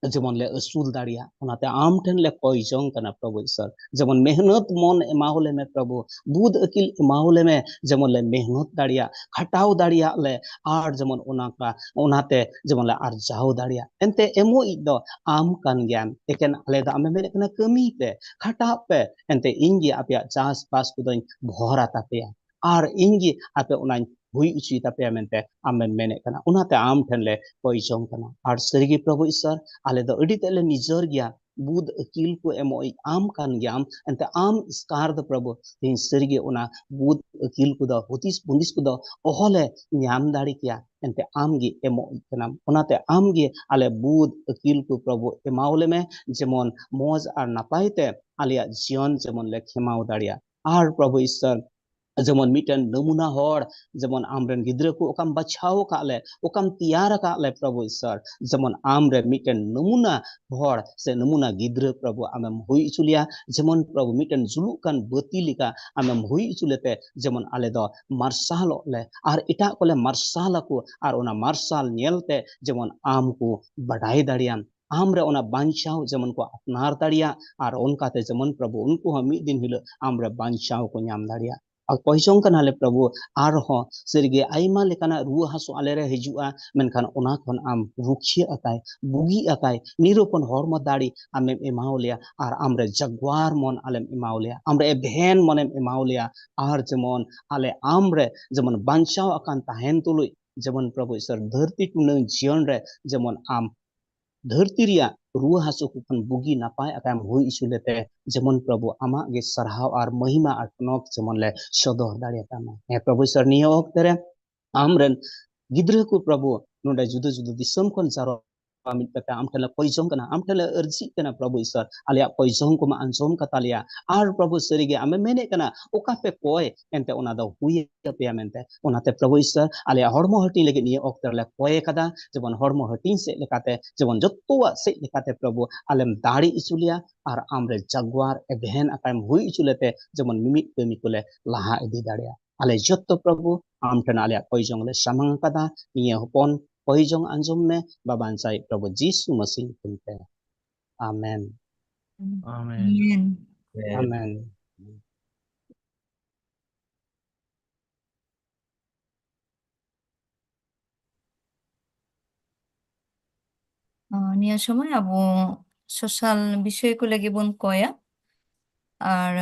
ᱡᱮᱢᱚᱱ ᱞᱮ ᱟᱹᱥᱩᱞ ᱫᱟᱲᱮᱭᱟᱜ, ᱚᱱᱟᱛᱮ ᱟᱢ ᱴᱷᱮᱱ ᱞᱮ ᱠᱚᱭ ᱡᱚᱝ ᱠᱟᱱᱟ ᱯᱨᱚᱵᱷᱩ ᱤᱥᱚᱨ᱾ ᱡᱮᱢᱚᱱ ᱢᱮᱦᱱᱚᱛ ᱢᱚᱱ ᱮᱢᱟᱣ ᱞᱮᱢᱮ ᱯᱨᱚᱵᱷᱩ, ᱵᱩᱫ ᱟᱹᱠᱤᱞ ᱮᱢᱟᱣ ᱞᱮᱢᱮ, ᱡᱮᱢᱚᱱ ᱞᱮ ᱢᱮᱦᱱᱚᱛ ᱫᱟᱲᱮᱭᱟᱜ, ᱠᱷᱟᱴᱟᱣ ᱫᱟᱲᱮᱭᱟᱜ ᱞᱮ, ᱟᱨ ᱡᱮᱢᱚᱱ ᱚᱱᱟ ᱠᱟ-, ᱚᱱᱟᱛᱮ ᱡᱮᱢᱚᱱ ᱞᱮ ᱟᱨᱡᱟᱣ ᱫᱟᱲᱮᱭᱟᱜ᱾ ᱮᱱᱛᱮ ᱮᱢᱚᱜ ᱤᱡ ᱫᱚ ᱟᱢ ᱠᱟᱱ ᱜᱮᱭᱟᱢ, ᱮᱠᱮᱱ ᱟᱞᱮ ᱫᱚ ᱟᱢᱮ ᱢᱮᱱᱮᱫ ᱠᱟᱱᱟ ᱠᱟᱹᱢᱤ ᱯᱮ, ᱠᱷᱟᱴᱟᱜ ᱯᱮ, ᱮᱱᱛᱮ ᱤᱧ ᱜᱮ ᱟᱯᱮᱭᱟᱜ ᱪᱟᱥᱵᱟᱥ ᱠᱚᱫᱚᱧ ᱵᱷᱚᱨᱟ ᱛᱟᱯᱮᱭᱟ᱾ ᱟᱨ ᱤᱧ ᱜᱮ ᱟᱯᱮ ᱚᱱᱟᱧ ᱦᱩᱭ ᱦᱚᱪᱚᱭ ᱛᱟᱯᱮᱭᱟ ᱢᱮᱱᱛᱮ ᱟᱢᱮᱢ ᱢᱮᱱᱮᱫ ᱠᱟᱱᱟ᱾ ᱚᱱᱟᱛᱮ ᱟᱢ ᱴᱷᱮᱱ ᱞᱮ ᱠᱚᱭ ᱡᱚᱝ ᱠᱟᱱᱟ᱾ ᱟᱨ ᱥᱟᱹᱨᱤᱜᱮ ᱯᱨᱚᱵᱷᱩ ᱤᱥᱚᱨ, ᱟᱞᱮ ᱫᱚ ᱟᱹᱰᱤ ᱛᱮᱫ ᱞᱮ ᱱᱤᱡᱚᱨ ᱜᱮᱭᱟ᱾ ᱵᱩᱫ ᱟᱹᱠᱤᱞ ᱠᱚ ᱮᱢᱚᱜ ᱤᱡ ᱟᱢ ᱠᱟᱱ ᱜᱮᱭᱟᱢ᱾ ᱮᱱᱛᱮ ᱟᱢ ᱮᱥᱠᱟᱨ ᱫᱚ ᱯᱨᱚᱵᱷᱩ, ᱛᱮᱦᱮᱧ ᱥᱟᱹᱨᱤᱜᱮ ᱚᱱᱟ ᱵᱩᱫ ᱟᱹᱠᱤᱞ ᱠᱚᱫᱚ, ᱦᱩᱫᱤᱥ ᱵᱩᱸᱫᱤᱥ ᱠᱚᱫᱚ ᱚᱦᱚᱞᱮ ᱧᱟᱢ ᱫᱟᱲᱮ ᱠᱮᱭᱟ᱾ ᱮᱱᱛᱮ ᱟᱢ ᱜᱮ ᱮᱢᱚᱜ ᱤᱡ ᱠᱟᱱᱟᱢ᱾ ᱚᱱᱟᱛᱮ ᱟᱢ ᱜᱮ ᱟᱞᱮ ᱵᱩᱫ ᱟᱹᱠᱤᱞ ᱠᱚ ᱯᱨᱚᱵᱷᱩ ᱮᱢᱟᱣ ᱞᱮᱢᱮ, ᱡᱮᱢᱚᱱ ᱢᱚᱡᱽ ᱟᱨ ᱱᱟᱯᱟᱭ ᱛᱮ ᱟᱞᱮᱭᱟᱜ ᱡᱤᱭᱚᱱ ᱡᱮᱢᱚᱱ ᱞᱮ ᱠᱷᱮᱢᱟᱣ ᱫᱟᱲᱮᱭᱟᱜ᱾ ᱟᱨ ᱯᱨᱚᱵᱷᱩ ᱤᱥᱚᱨ, ᱡᱮᱢᱚᱱ ᱢᱤᱫᱴᱮᱱ ᱱᱚᱢᱩᱱᱟ ᱦᱚᱲ, ᱡᱮᱢᱚᱱ ᱟᱢᱨᱮᱱ ᱜᱤᱫᱽᱨᱟᱹ ᱠᱚ ᱚᱠᱟᱢ ᱵᱟᱪᱷᱟᱣ ᱟᱠᱟᱫ ᱞᱮ, ᱚᱠᱟᱢ ᱛᱮᱭᱟᱨ ᱟᱠᱟᱫ ᱞᱮ ᱯᱨᱚᱵᱷᱩ ᱤᱥᱚᱨ, ᱡᱮᱢᱚᱱ ᱟᱢᱨᱮ ᱢᱤᱫᱴᱮᱱ ᱱᱚᱢᱩᱱᱟ ᱦᱚᱲ ᱥᱮ ᱱᱚᱢᱩᱱᱟ ᱜᱤᱫᱽᱨᱟᱹ ᱯᱨᱚᱵᱷᱩ ᱟᱢᱮᱢ ᱦᱩᱭ ᱦᱚᱪᱚ ᱞᱮᱭᱟ᱾ ᱡᱮᱢᱚᱱ ᱯᱨᱚᱵᱷᱩ ᱢᱤᱫᱴᱮᱱ ᱡᱩᱞᱩᱜ ᱠᱟᱱ ᱵᱟᱹᱛᱤ ᱞᱮᱠᱟ ᱟᱢᱮᱢ ᱦᱩᱭ ᱦᱚᱪᱚ ᱞᱮᱛᱮ ᱡᱮᱢᱚᱱ ᱟᱞᱮ ᱫᱚ ᱢᱟᱨᱥᱟᱞᱚᱜ ᱞᱮ ᱟᱨ ᱮᱴᱟᱜ ᱠᱚᱞᱮ ᱢᱟᱨᱥᱟᱞ ᱟᱠᱚ, ᱟᱨ ᱚᱱᱟ ᱢᱟᱨᱥᱟᱞ ᱧᱮᱞᱛᱮ ᱡᱮᱢᱚᱱ ᱟᱢ ᱠᱚ ᱵᱟᱰᱟᱭ ᱫᱟᱲᱮᱭᱟᱢ, ᱟᱢ ᱨᱮ ᱚᱱᱟ ᱵᱟᱧᱪᱟᱣ ᱡᱮᱢᱚᱱ ᱠᱚ ᱟᱯᱱᱟᱨ ᱫᱟᱲᱮᱭᱟᱜ, ᱟᱨ ᱚᱱᱠᱟᱛᱮ ᱡᱮᱢᱚᱱ ᱯᱨᱚᱵᱷᱩ ᱩᱱᱠᱩ ᱦᱚᱸ ᱢᱤᱫ ᱫᱤᱱ ᱦᱤᱞᱳᱜ ᱟᱢ ᱨᱮ ᱵᱟᱧᱪᱟᱣ ᱠᱚ ᱧᱟᱢ ᱫᱟᱲᱮᱭᱟᱜ᱾ ᱟᱨ ᱠᱚᱭ ᱡᱚᱝ ᱠᱟᱱᱟᱞᱮ ᱯᱨᱚᱵᱷᱩ, ᱟᱨᱦᱚᱸ ᱥᱟᱹᱨᱤᱜᱮ ᱟᱭᱢᱟ ᱞᱮᱠᱟᱱᱟᱜ ᱨᱩᱣᱟᱹ ᱦᱟᱹᱥᱩ ᱟᱞᱮ ᱨᱮ ᱦᱤᱡᱩᱜᱼᱟ, ᱢᱮᱱᱠᱷᱟᱱ ᱚᱱᱟ ᱠᱷᱚᱱ ᱟᱢ ᱨᱩᱠᱷᱤᱭᱟᱹ ᱟᱠᱟᱭ, ᱵᱩᱜᱤ ᱟᱠᱟᱭ, ᱱᱤᱨᱚᱯᱚᱱ ᱦᱚᱲᱢᱚ ᱫᱟᱲᱮ ᱟᱢᱮᱢ ᱮᱢᱟᱣ ᱞᱮᱭᱟ, ᱟᱨ ᱟᱢ ᱨᱮ ᱡᱟᱜᱣᱟᱨ ᱢᱚᱱ ᱟᱞᱮᱢ ᱮᱢᱟᱣ ᱞᱮᱭᱟ, ᱟᱢ ᱨᱮ ᱮᱵᱷᱮᱱ ᱢᱚᱱᱮᱢ ᱮᱢᱟᱣ ᱞᱮᱭᱟ, ᱟᱨ ᱡᱮᱢᱚᱱ ᱟᱞᱮ ᱟᱢ ᱨᱮ ᱡᱮᱢᱚᱱ ᱵᱟᱧᱪᱟᱣ ᱟᱠᱟᱱ ᱛᱟᱦᱮᱱ ᱛᱩᱞᱩᱡ ᱡᱮᱢᱚᱱ ᱯᱨᱚᱵᱷᱩ ᱤᱥᱚᱨ ᱫᱷᱟᱹᱨᱛᱤ ᱴᱩᱱᱟᱹᱝ ᱡᱤᱭᱚᱱ ᱨᱮ ᱡᱮᱢᱚᱱ ᱟᱢ ᱫᱷᱟᱹᱨᱛᱤ ᱨᱮᱭᱟᱜ ᱨᱩᱣᱟᱹ ᱦᱟᱹᱥᱩ ᱠᱚ ᱠᱷᱚᱱ ᱵᱩᱜᱤ ᱱᱟᱯᱟᱭ ᱟᱠᱟᱭᱮᱢ ᱦᱩᱭ ᱦᱚᱪᱚ ᱞᱮᱛᱮ, ᱡᱮᱢᱚᱱ ᱯᱨᱚᱵᱷᱩ ᱟᱢᱟᱜ ᱜᱮ ᱥᱟᱨᱦᱟᱣ ᱟᱨ ᱢᱚᱦᱤᱢᱟ ᱟᱨ ᱴᱚᱱᱚᱠ ᱡᱮᱢᱚᱱ ᱞᱮ ᱥᱚᱫᱚᱨ ᱫᱟᱲᱮᱭᱟᱛᱟ ᱢᱟ᱾ ᱦᱮᱸ ᱯᱨᱚᱵᱷᱩ ᱤᱥᱚᱨ, ᱱᱤᱭᱟᱹ ᱚᱠᱛᱮ ᱨᱮ ᱟᱢᱨᱮᱱ ᱜᱤᱫᱽᱨᱟᱹ ᱠᱚ ᱯᱨᱚᱵᱷᱩ ᱱᱚᱰᱮ ᱡᱩᱫᱟᱹ ᱡᱩᱫᱟᱹ ᱫᱤᱥᱚᱢ ᱠᱷᱚᱱ ᱡᱟᱨᱣᱟ ᱢᱤᱫ ᱠᱟᱛᱮ ᱟᱢ ᱴᱷᱮᱱ ᱞᱮ ᱠᱚᱭ ᱡᱚᱝ ᱠᱟᱱᱟ, ᱟᱢ ᱴᱷᱮᱱ ᱞᱮ ᱟᱹᱨᱡᱤᱜ ᱠᱟᱱᱟ ᱯᱨᱚᱵᱷᱩ ᱤᱥᱚᱨ, ᱟᱞᱮᱭᱟᱜ ᱠᱚᱭ ᱡᱚᱝ ᱠᱚᱢᱟ ᱟᱸᱡᱚᱢ ᱠᱟᱛᱟ ᱞᱮᱭᱟ᱾ ᱟᱨ ᱯᱨᱚᱵᱷᱩ ᱥᱟᱹᱨᱤᱜᱮ ᱟᱢᱮ ᱢᱮᱱᱮᱫ ᱠᱟᱱᱟ, ᱚᱠᱟ ᱯᱮ ᱠᱚᱭ ᱮᱱᱛᱮ ᱚᱱᱟ ᱫᱚ ᱦᱩᱭ ᱟᱯᱮᱭᱟ ᱢᱮᱱᱛᱮ᱾ ᱚᱱᱟᱛᱮ ᱯᱨᱚᱵᱷᱩ ᱤᱥᱚᱨ, ᱟᱞᱮᱭᱟᱜ ᱦᱚᱲᱢᱚ ᱦᱟᱹᱴᱤᱧ ᱞᱟᱹᱜᱤᱫ ᱱᱤᱭᱟᱹ ᱚᱠᱛᱮ ᱨᱮᱞᱮ ᱠᱚᱭ ᱠᱟᱫᱟ, ᱡᱮᱢᱚᱱ ᱦᱚᱲᱢᱚ ᱦᱟᱹᱴᱤᱧ ᱥᱮᱫ ᱞᱮᱠᱟᱛᱮ, ᱡᱮᱢᱚᱱ ᱡᱚᱛᱚᱣᱟᱜ ᱥᱮᱫ ᱞᱮᱠᱟᱛᱮ ᱯᱨᱚᱵᱷᱩ ᱟᱞᱮᱢ ᱫᱟᱲᱮ ᱦᱚᱪᱚ ᱞᱮᱭᱟ, ᱟᱨ ᱟᱢᱨᱮ ᱡᱟᱜᱣᱟᱨ ᱮᱵᱷᱮᱱ ᱟᱠᱟᱭᱮᱢ ᱦᱩᱭ ᱦᱚᱪᱚ ᱞᱮᱛᱮ ᱡᱮᱢᱚᱱ ᱢᱤᱢᱤᱫ ᱠᱟᱹᱢᱤ ᱠᱚᱞᱮ ᱞᱟᱦᱟ ᱤᱫᱤ ᱫᱟᱲᱮᱭᱟᱜ᱾ ᱟᱞᱮ ᱡᱚᱛᱚ ᱯᱨᱚᱵᱷᱩ ᱟᱢ ᱴᱷᱮᱱ ᱟᱞᱮᱭᱟᱜ ᱠᱚᱭ ᱡᱚᱝ ᱞᱮ ᱥᱟᱢᱟᱝ ᱟᱠᱟᱫᱟ᱾ ᱱᱤᱭᱟᱹ ᱦᱚᱯᱚᱱ ᱠᱚᱭ ᱡᱚᱝ ᱟᱸᱡᱚᱢ ᱢᱮ, ᱵᱟᱵᱟᱧᱪᱟᱭᱤᱡ ᱯᱨᱚᱵᱷᱩ ᱡᱤᱥᱩ ᱢᱟᱹᱥᱤ ᱧᱩᱛᱩᱢ ᱛᱮ᱾ ᱟᱢᱮᱱ᱾ ᱟᱢᱮᱱ᱾ ᱟᱢᱮᱱ᱾ ᱱᱤᱭᱟᱹ ᱥᱚᱢᱚᱭ ᱟᱵᱚ ᱥᱳᱥᱟᱞ ᱵᱤᱥᱚᱭ ᱠᱚ ᱞᱟᱹᱜᱤᱫ ᱵᱚᱱ ᱠᱚᱭᱟ᱾ ᱟᱨ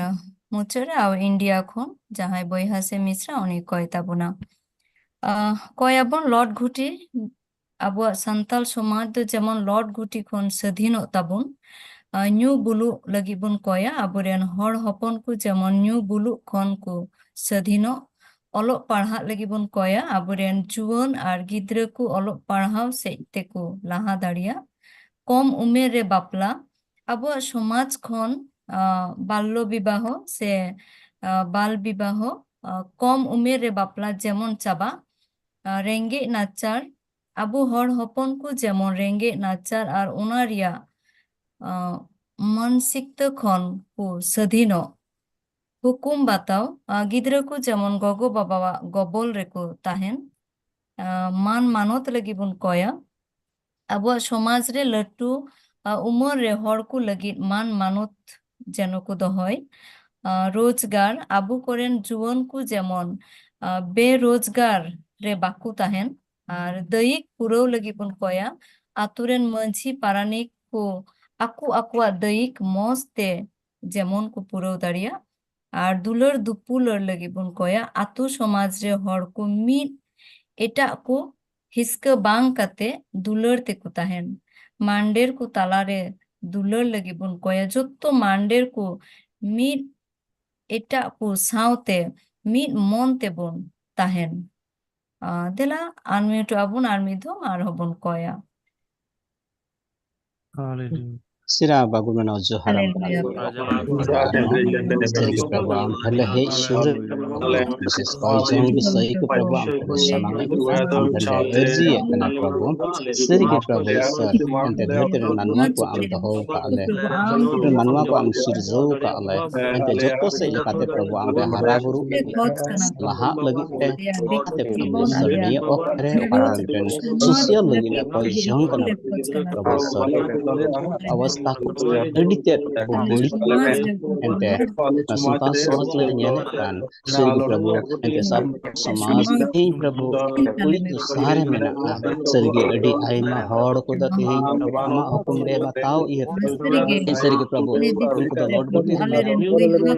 ᱢᱩᱪᱟᱹᱫ ᱨᱮ ᱟᱵᱚ ᱤᱱᱰᱤᱭᱟ ᱠᱷᱚᱱ ᱡᱟᱦᱟᱸᱭ ᱵᱚᱭᱦᱟ ᱥᱮ ᱢᱤᱥᱨᱟ ᱩᱱᱤ ᱠᱚᱭ ᱛᱟᱵᱚᱱᱟ᱾ ᱟᱸ, ᱠᱚᱭᱟᱵᱚᱱ ᱞᱚᱨᱰ ᱜᱷᱩᱴᱤ᱾ ᱟᱵᱚᱣᱟᱜ ᱥᱟᱱᱛᱟᱞ ᱥᱚᱢᱟᱡᱽ ᱫᱚ ᱡᱮᱢᱚᱱ ᱞᱚᱨᱰ ᱜᱷᱩᱴᱤ ᱠᱷᱚᱱ ᱥᱟᱹᱫᱷᱤᱱᱚᱜ ᱛᱟᱵᱚᱱ, ᱟᱸ, ᱧᱩ ᱵᱩᱞᱩᱜ ᱞᱟᱹᱜᱤᱫ ᱵᱚᱱ ᱠᱚᱭᱟ᱾ ᱟᱵᱚᱨᱮᱱ ᱦᱚᱲ ᱦᱚᱯᱚᱱ ᱠᱚ ᱡᱮᱢᱚᱱ ᱧᱩ ᱵᱩᱞᱩᱜ ᱠᱷᱚᱱ ᱠᱚ ᱥᱟᱹᱫᱷᱤᱱᱚᱜ, ᱚᱞᱚᱜ ᱯᱟᱲᱦᱟᱜ ᱞᱟᱹᱜᱤᱫ ᱵᱚᱱ ᱠᱚᱭᱟ᱾ ᱟᱵᱚᱨᱮᱱ ᱡᱩᱣᱟᱹᱱ ᱟᱨ ᱜᱤᱫᱽᱨᱟᱹ ᱠᱚ ᱚᱞᱚᱜ ᱯᱟᱲᱦᱟᱣ ᱥᱮᱫ ᱛᱮᱠᱚ ᱞᱟᱦᱟ ᱫᱟᱲᱮᱭᱟᱜ᱾ ᱠᱚᱢ ᱩᱢᱮᱨ ᱨᱮ ᱵᱟᱯᱞᱟ, ᱟᱵᱚᱣᱟᱜ ᱥᱚᱢᱟᱡᱽ ᱠᱷᱚᱱ, ᱟᱸ, ᱵᱟᱞᱞᱚ ᱵᱤᱵᱟᱦᱚ ᱥᱮ, ᱟᱸ, ᱵᱟᱞ ᱵᱤᱵᱟᱦᱚ, ᱟᱸ, ᱠᱚᱢ ᱩᱢᱮᱨ ᱨᱮ ᱵᱟᱯᱞᱟ ᱡᱮᱢᱚᱱ ᱪᱟᱵᱟ, ᱟᱸ, ᱨᱮᱸᱜᱮᱡ ᱱᱟᱪᱟᱨ, ᱟᱵᱚ ᱦᱚᱲ ᱦᱚᱯᱚᱱ ᱠᱚ ᱡᱮᱢᱚᱱ ᱨᱮᱸᱜᱮᱡ ᱱᱟᱪᱟᱨ ᱟᱨ ᱚᱱᱟ ᱨᱮᱭᱟᱜ, ᱟᱸ, ᱢᱟᱱᱥᱤᱠᱛᱟ ᱠᱷᱚᱱ ᱠᱚ ᱥᱟᱹᱫᱷᱤᱱᱚᱜ, ᱦᱩᱠᱩᱢ ᱵᱟᱛᱟᱣ, ᱟᱸ, ᱜᱤᱫᱽᱨᱟᱹ ᱠᱚ ᱡᱮᱢᱚᱱ ᱜᱚᱜᱚ ᱵᱟᱵᱟᱣᱟᱜ ᱜᱚᱵᱚᱞ ᱨᱮᱠᱚ ᱛᱟᱦᱮᱱ, ᱟᱸ, ᱢᱟᱱ ᱢᱟᱱᱚᱛ ᱞᱟᱹᱜᱤᱫ ᱵᱚᱱ ᱠᱚᱭᱟ᱾ ᱟᱵᱚᱣᱟᱜ ᱥᱚᱢᱟᱡᱽ ᱨᱮ ᱞᱟᱹᱴᱩ, ᱟᱸ, ᱩᱢᱮᱨ ᱨᱮ ᱦᱚᱲ ᱠᱚ ᱞᱟᱹᱜᱤᱫ ᱢᱟᱱ ᱢᱟᱱᱚᱛ ᱡᱮᱱᱚ ᱠᱚ ᱫᱚᱦᱚᱭ᱾ ᱟᱸ, ᱨᱳᱡᱽᱜᱟᱨ, ᱟᱵᱚ ᱠᱚᱨᱮᱱ ᱡᱩᱣᱟᱹᱱ ᱠᱚ ᱡᱮᱢᱚᱱ, ᱟᱸ, ᱵᱮᱨᱳᱡᱽᱜᱟᱨ ᱨᱮ ᱵᱟᱠᱚ ᱛᱟᱦᱮᱱ᱾ ᱟᱨ ᱫᱟᱹᱭᱤᱠ ᱯᱩᱨᱟᱹᱣ ᱞᱟᱹᱜᱤᱫ ᱵᱚᱱ ᱠᱚᱭᱟ᱾ ᱟᱛᱳ ᱨᱮᱱ ᱢᱟᱹᱡᱷᱤ ᱯᱟᱨᱟᱱᱤᱠ ᱠᱚ ᱟᱠᱚ ᱟᱠᱚᱣᱟᱜ ᱫᱟᱹᱭᱤᱠ ᱢᱚᱸᱡᱽ ᱛᱮ ᱡᱮᱢᱚᱱ ᱠᱚ ᱯᱩᱨᱟᱹᱣ ᱫᱟᱲᱮᱭᱟᱜ᱾ ᱟᱨ ᱫᱩᱞᱟᱹᱲ ᱫᱩᱯᱩᱞᱟᱹᱲ ᱞᱟᱹᱜᱤᱫ ᱵᱚᱱ ᱠᱚᱭᱟ᱾ ᱟᱛᱳ ᱥᱚᱢᱟᱡᱽ ᱨᱮ ᱦᱚᱲ ᱠᱚ ᱢᱤᱫ ᱮᱴᱟᱜ ᱠᱚ ᱦᱤᱥᱠᱟᱹ ᱵᱟᱝ ᱠᱟᱛᱮ ᱫᱩᱞᱟᱹᱲ ᱛᱮᱠᱚ ᱛᱟᱦᱮᱱ᱾ ᱢᱟᱱᱰᱮᱨ ᱠᱚ ᱛᱟᱞᱟᱨᱮ ᱫᱩᱞᱟᱹᱲ ᱞᱟᱹᱜᱤᱫ ᱵᱚᱱ ᱠᱚᱭᱟ᱾ ᱡᱚᱛᱚ ᱢᱟᱱᱰᱮᱨ ᱠᱚ ᱢᱤᱫ ᱮᱴᱟᱜ ᱠᱚ ᱥᱟᱶᱛᱮ ᱢᱤᱫ ᱢᱚᱱ ᱛᱮᱵᱚᱱ ᱛᱟᱦᱮᱱ᱾ ᱟᱸ, ᱫᱮᱞᱟ unmute ᱟᱵᱚᱱ ᱟᱨ ᱢᱤᱫ ᱫᱷᱟᱣ ᱟᱨᱦᱚᱸ ᱵᱚᱱ ᱠᱚᱭᱟ᱾ Hallelujah. ᱥᱤᱨᱟ ᱵᱟᱵᱩ ᱢᱮᱱᱟᱜ ᱡᱚᱦᱟᱨ ᱟᱢ Hallelujah. ᱠᱟᱱᱟ᱾ ᱥᱟᱹᱨᱤ ᱜᱮ ᱯᱨᱚᱵᱷᱩ ᱟᱢ ᱵᱷᱟᱞᱮ ᱦᱮᱡ ᱥᱩᱨ ᱨᱮ ᱵᱤᱥᱮᱥ ᱠᱟᱭ ᱡᱚᱱ ᱵᱤᱥᱚᱭ ᱠᱚ ᱯᱨᱚᱵᱷᱩ ᱟᱢ ᱠᱚ ᱥᱟᱢᱟᱝ ᱨᱮ ᱟᱢ ᱴᱷᱮᱱ ᱞᱮ ᱟᱹᱨᱡᱤᱭᱮᱫ ᱠᱟᱱᱟ ᱯᱨᱚᱵᱷᱩ᱾ ᱥᱟᱹᱨᱤᱜᱮ ᱯᱨᱚᱵᱷᱩ ᱤᱥᱚᱨ, ᱮᱱᱛᱮ ᱫᱷᱟᱹᱨᱛᱤ ᱨᱮᱱ ᱢᱟᱱᱣᱟ ᱠᱚ ᱟᱢ ᱫᱚᱦᱚ ᱟᱠᱟᱫ ᱞᱮ, ᱫᱷᱟᱹᱨᱛᱤ ᱨᱮᱱ ᱢᱟᱱᱣᱟ ᱠᱚ ᱟᱢ ᱥᱤᱨᱡᱟᱹᱣ ᱟᱠᱟᱫ ᱞᱮ, ᱮᱱᱛᱮ ᱡᱚᱛᱚ ᱥᱮᱫ ᱞᱮᱠᱟᱛᱮ ᱯᱨᱚᱵᱷᱩ ᱟᱢ ᱞᱮ ᱦᱟᱨᱟ ᱵᱩᱨᱩ ᱞᱟᱦᱟᱜ ᱞᱟᱹᱜᱤᱫ ᱛᱮ᱾ ᱚᱱᱟᱛᱮ ᱯᱨᱚᱵᱷᱩ ᱤᱥᱚᱨ ᱱᱤᱭᱟᱹ ᱚᱠᱛᱮ ᱨᱮ ᱚᱠᱟ ᱢᱤᱫᱴᱮᱱ ᱥᱳᱥᱤᱭᱟᱞ ᱞᱟᱹᱜᱤᱫ ᱞᱮ ᱠᱚᱭ ᱡᱚᱝ ᱠᱟᱱᱟ ᱯᱨᱚᱵᱷᱩ ᱤᱥᱚᱨ, ᱚᱵᱚᱥᱛᱷᱟ ᱠᱚ ᱟᱹᱰᱤ ᱛᱮᱫ ᱠᱚ ᱵᱟᱹᱲᱤᱡ ᱠᱟᱱᱟ᱾ ᱮᱱᱛᱮ ᱚᱱᱟ ᱥᱟᱱᱛᱟᱲ ᱥᱚᱢᱟᱡᱽ ᱞᱮ ᱧᱮᱞᱮᱫ ᱠᱟᱱ ᱥᱟᱹᱨᱤ ᱯᱨᱚᱵᱷᱩ, ᱮᱱᱛᱮ ᱥᱟᱱᱛᱟᱲ ᱥᱚᱢᱟᱡᱽ ᱛᱮᱦᱮᱧ ᱯᱨᱚᱵᱷᱩ ᱵᱟᱹᱲᱤᱡ ᱫᱚᱥᱟ ᱨᱮ ᱢᱮᱱᱟᱜᱼᱟ᱾ ᱥᱟᱹᱨᱤᱜᱮ ᱟᱹᱰᱤ ᱟᱭᱢᱟ ᱦᱚᱲ ᱠᱚᱫᱚ ᱛᱮᱦᱮᱧ ᱯᱨᱚᱵᱷᱩ ᱟᱢᱟᱜ ᱦᱩᱠᱩᱢ ᱨᱮ ᱵᱟᱛᱟᱣ ᱤᱭᱟᱹᱛᱮ ᱛᱮᱦᱮᱧ ᱥᱟᱹᱨᱤᱜᱮ ᱯᱨᱚᱵᱷᱩ ᱩᱱᱠᱩ ᱫᱚ ᱞᱚᱴ ᱜᱚᱴᱤ ᱨᱮ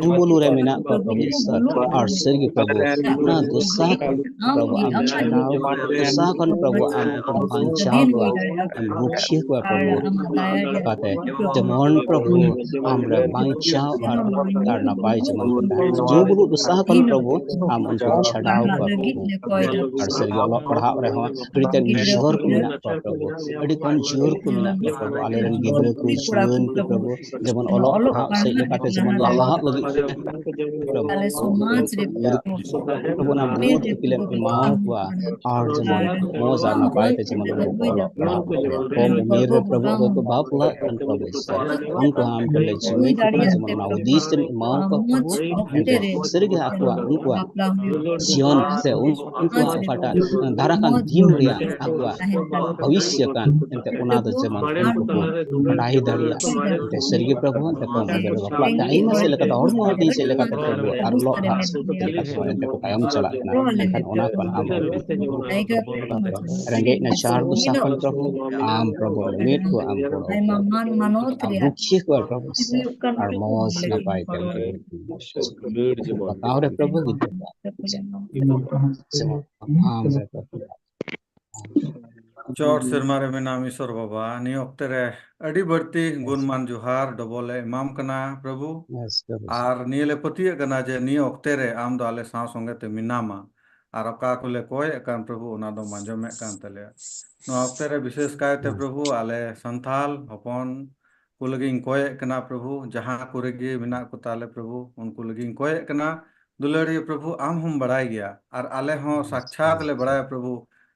ᱡᱩᱵᱩᱞᱩ ᱨᱮ ᱢᱮᱱᱟᱜ ᱠᱚᱣᱟ ᱯᱨᱚᱵᱷᱩ ᱤᱥᱚᱨ᱾ ᱟᱨ ᱥᱟᱹᱨᱤᱜᱮ ᱯᱨᱚᱵᱷᱩ ᱚᱱᱟ ᱫᱚᱥᱟ ᱯᱨᱚᱵᱷᱩ ᱟᱢ ᱪᱷᱟᱰᱟᱣ, ᱫᱚᱥᱟ ᱠᱷᱚᱱ ᱯᱨᱚᱵᱷᱩ ᱟᱢ ᱩᱱᱠᱩ ᱵᱟᱧᱪᱟᱣ ᱠᱚᱣᱟ, ᱟᱢ ᱨᱩᱠᱷᱤᱭᱟᱹ ᱠᱚᱣᱟ ᱯᱨᱚᱵᱷᱩ᱾ ᱠᱟᱛᱮ ᱡᱮᱢᱚᱱ ᱯᱨᱚᱵᱷᱩ ᱟᱢ ᱨᱮ ᱵᱟᱧᱪᱟᱣ ᱟᱨ, ᱟᱨ ᱱᱟᱯᱟᱭ ᱡᱮᱢᱚᱱ ᱠᱚ ᱛᱟᱦᱮᱱ᱾ ᱡᱩᱵᱩᱞᱩ ᱫᱚᱥᱟ ᱠᱷᱚᱱ ᱯᱨᱚᱵᱷᱩ ᱟᱢ ᱩᱱᱠᱩ ᱪᱷᱟᱰᱟᱣ ᱠᱚᱣᱟ ᱯᱨᱚᱵᱷᱩ᱾ ᱟᱨ ᱥᱟᱹᱨᱤᱜᱮ ᱚᱞᱚᱜ ᱯᱟᱲᱦᱟᱜ ᱨᱮᱦᱚᱸ ᱟᱹᱰᱤ ᱛᱮᱫ ᱱᱤᱡᱚᱨ ᱠᱚ ᱢᱮᱱᱟᱜ ᱠᱚᱣᱟ ᱯᱨᱚᱵᱷᱩ, ᱟᱹᱰᱤ ᱠᱚᱢ ᱡᱳᱨ ᱠᱚ ᱢᱮᱱᱟᱜ ᱠᱚᱣᱟ ᱯᱨᱚᱵᱷᱩ᱾ ᱟᱞᱮᱨᱮᱱ ᱜᱤᱫᱽᱨᱟᱹ ᱠᱚ ᱡᱩᱣᱟᱹᱱ ᱠᱚ ᱯᱨᱚᱵᱷᱩ ᱡᱮᱢᱚᱱ ᱚᱞᱚᱜ ᱯᱟᱲᱦᱟᱜ ᱥᱮᱫ ᱞᱮᱠᱟᱛᱮ ᱡᱮᱢᱚᱱ ᱞᱟᱦᱟᱜ ᱞᱟᱹᱜᱤᱫ ᱛᱮ ᱯᱨᱚᱵᱷᱩ ᱯᱨᱚᱵᱷᱩ ᱚᱱᱟ ᱢᱚᱡᱽ ᱟᱹᱠᱤᱞᱮᱢ ᱮᱢᱟᱣ ᱠᱚᱣᱟ ᱟᱨ ᱡᱮᱢᱚᱱ ᱢᱚᱡᱽ ᱟᱨ ᱱᱟᱯᱟᱭ ᱛᱮ ᱡᱮᱢᱚᱱ ᱟᱵᱚ ᱠᱚ ᱚᱞᱚᱜ ᱯᱟᱲᱦᱟᱜ᱾ ᱠᱚᱢ ᱩᱢᱮᱨ ᱨᱮ ᱯᱨᱚᱵᱷᱩ ᱚᱠᱚᱭ ᱠᱚ ᱵᱟᱯᱞᱟᱜ ᱠᱟᱱ ᱯᱨᱚᱵᱷᱩ ᱤᱥᱚᱨ, ᱩᱱᱠᱩ ᱦᱚᱸ ᱟᱢ ᱴᱷᱮᱱ ᱞᱮ ᱡᱤᱣᱤ ᱠᱟᱱᱟ, ᱡᱮᱢᱚᱱ ᱚᱱᱟ ᱦᱩᱫᱤᱥ ᱮᱢ ᱮᱢᱟᱣ ᱠᱚᱣᱟ ᱯᱨᱚᱵᱷᱩ᱾ ᱮᱱᱛᱮ ᱥᱟᱹᱨᱤᱜᱮ ᱟᱠᱚᱣᱟᱜ ᱩᱱᱠᱩᱣᱟᱜ ᱡᱤᱭᱚᱱ ᱥᱮ ᱩᱱ-, ᱩᱱᱠᱩᱣᱟᱜ ᱚᱠᱟᱴᱟᱜ ᱫᱟᱨᱟ ᱠᱟᱱ ᱫᱤᱱ ᱨᱮᱭᱟᱜ ᱟᱠᱚᱣᱟᱜ ᱵᱷᱚᱵᱤᱥᱥᱚ ᱠᱟᱱ, ᱮᱱᱛᱮ ᱚᱱᱟ ᱫᱚ ᱡᱮᱢᱚᱱ ᱩᱱᱠᱩ ᱠᱚ ᱵᱟᱰᱟᱭ ᱫᱟᱲᱮᱭᱟᱜ᱾ ᱮᱱᱛᱮ ᱥᱟᱹᱨᱤᱜᱮ ᱯᱨᱚᱵᱷᱩ, ᱮᱱᱛᱮ ᱠᱚᱢ ᱩᱢᱮᱨ ᱨᱮ ᱵᱟᱯᱞᱟᱜ ᱛᱮ ᱟᱭᱢᱟ ᱥᱮᱫ ᱞᱮᱠᱟᱛᱮ ᱦᱚᱲᱢᱚ ᱦᱟᱹᱴᱤᱧ ᱥᱮᱫ ᱞᱮᱠᱟᱛᱮ ᱯᱨᱚᱵᱷᱩ ᱟᱨ ᱚᱞᱚᱜ ᱯᱟᱲᱦᱟᱜ ᱥᱮᱫ ᱞᱮᱠᱟᱛᱮ ᱦᱚᱸ ᱮᱱᱛᱮ ᱠᱚ ᱛᱟᱭᱚᱢ ᱪᱟᱞᱟᱜ ᱠᱟᱱᱟ᱾ ᱢᱮᱱᱠᱷᱟᱱ ᱚᱱᱟ ᱠᱷᱚᱱ ᱟᱢ ᱨᱮᱸᱜᱮᱡ ᱱᱟᱪᱟᱨ ᱫᱚᱥᱟ ᱠᱷᱚᱱ ᱯᱨᱚᱵᱷᱩ, ᱟᱢ ᱯᱨᱚᱵᱷᱩ ᱢᱤᱫ ᱠᱚ ᱟᱢ ᱜᱚᱲᱚ ᱠᱚᱣᱟ, ᱟᱢ ᱨᱩᱠᱷᱤᱭᱟᱹ ᱠᱚᱣᱟ ᱯᱨᱚᱵᱷᱩ, ᱟᱨ ᱢᱚᱡᱽ ᱱᱟᱯᱟᱭ ᱛᱮ ᱯᱟᱛᱟᱣ ᱨᱮ ᱯᱨᱚᱵᱷᱩ ᱜᱤᱫᱽᱨᱟᱹ ᱠᱚᱣᱟ᱾ ᱡᱮᱢᱚᱱ ᱟᱢ ᱨᱮ ᱯᱨᱚᱵᱷᱩ᱾ ᱪᱚᱴ ᱥᱮᱨᱢᱟ ᱨᱮ ᱢᱮᱱᱟᱢ ᱤᱥᱚᱨ ᱵᱟᱵᱟ, ᱱᱤᱭᱟᱹ ᱚᱠᱛᱮ ᱨᱮ ᱟᱹᱰᱤ ᱵᱟᱹᱲᱛᱤ ᱜᱩᱱᱢᱟᱱ ᱡᱚᱦᱟᱨ ᱰᱚᱵᱚᱞ ᱞᱮ ᱮᱢᱟᱢ ᱠᱟᱱᱟ ᱯᱨᱚᱵᱷᱩ᱾ ᱟᱨ ᱱᱤᱭᱟᱹ ᱞᱮ ᱯᱟᱹᱛᱭᱟᱹᱜ ᱠᱟᱱᱟ ᱡᱮ ᱱᱤᱭᱟᱹ ᱚᱠᱛᱮ ᱨᱮ ᱟᱢ ᱫᱚ ᱟᱞᱮ ᱥᱟᱶ ᱥᱚᱸᱜᱮ ᱛᱮ ᱢᱮᱱᱟᱢᱟ᱾ ᱟᱨ ᱚᱠᱟ ᱠᱚᱞᱮ ᱠᱚᱭᱮᱫ ᱠᱟᱱ ᱯᱨᱚᱵᱷᱩ, ᱚᱱᱟ ᱫᱚᱢ ᱟᱸᱡᱚᱢᱮᱫ ᱠᱟᱱ ᱛᱟᱞᱮᱭᱟ᱾ ᱱᱚᱣᱟ ᱚᱠᱛᱮ ᱨᱮ ᱵᱤᱥᱮᱥ ᱠᱟᱭᱛᱮ ᱯᱨᱚᱵᱷᱩ ᱟᱞᱮ ᱥᱟᱱᱛᱟᱞ ᱦᱚᱯᱚᱱ ᱠᱚ ᱞᱟᱹᱜᱤᱫ ᱤᱧ ᱠᱚᱭᱮᱫ ᱠᱟᱱᱟ ᱯᱨᱚᱵᱷᱩ, ᱡᱟᱦᱟᱸ ᱠᱚᱨᱮ ᱜᱮ ᱢᱮᱱᱟᱜ ᱠᱚ ᱛᱟᱞᱮ ᱯᱨᱚᱵᱷᱩ, ᱩᱱᱠᱩ ᱞᱟᱹᱜᱤᱫ ᱤᱧ ᱠᱚᱭᱮᱫ ᱠᱟᱱᱟ᱾ ᱫᱩᱞᱟᱹᱲᱤᱭᱟᱹ ᱯᱨᱚᱵᱷᱩ, ᱟᱢ ᱦᱚᱸᱢ ᱵᱟᱲᱟᱭ ᱜᱮᱭᱟ, ᱟᱨ ᱟᱞᱮ ᱦᱚᱸ ᱥᱟᱠᱪᱷᱟᱛ ᱞᱮ ᱵᱟᱲᱟᱭᱟ ᱯᱨᱚᱵᱷᱩ,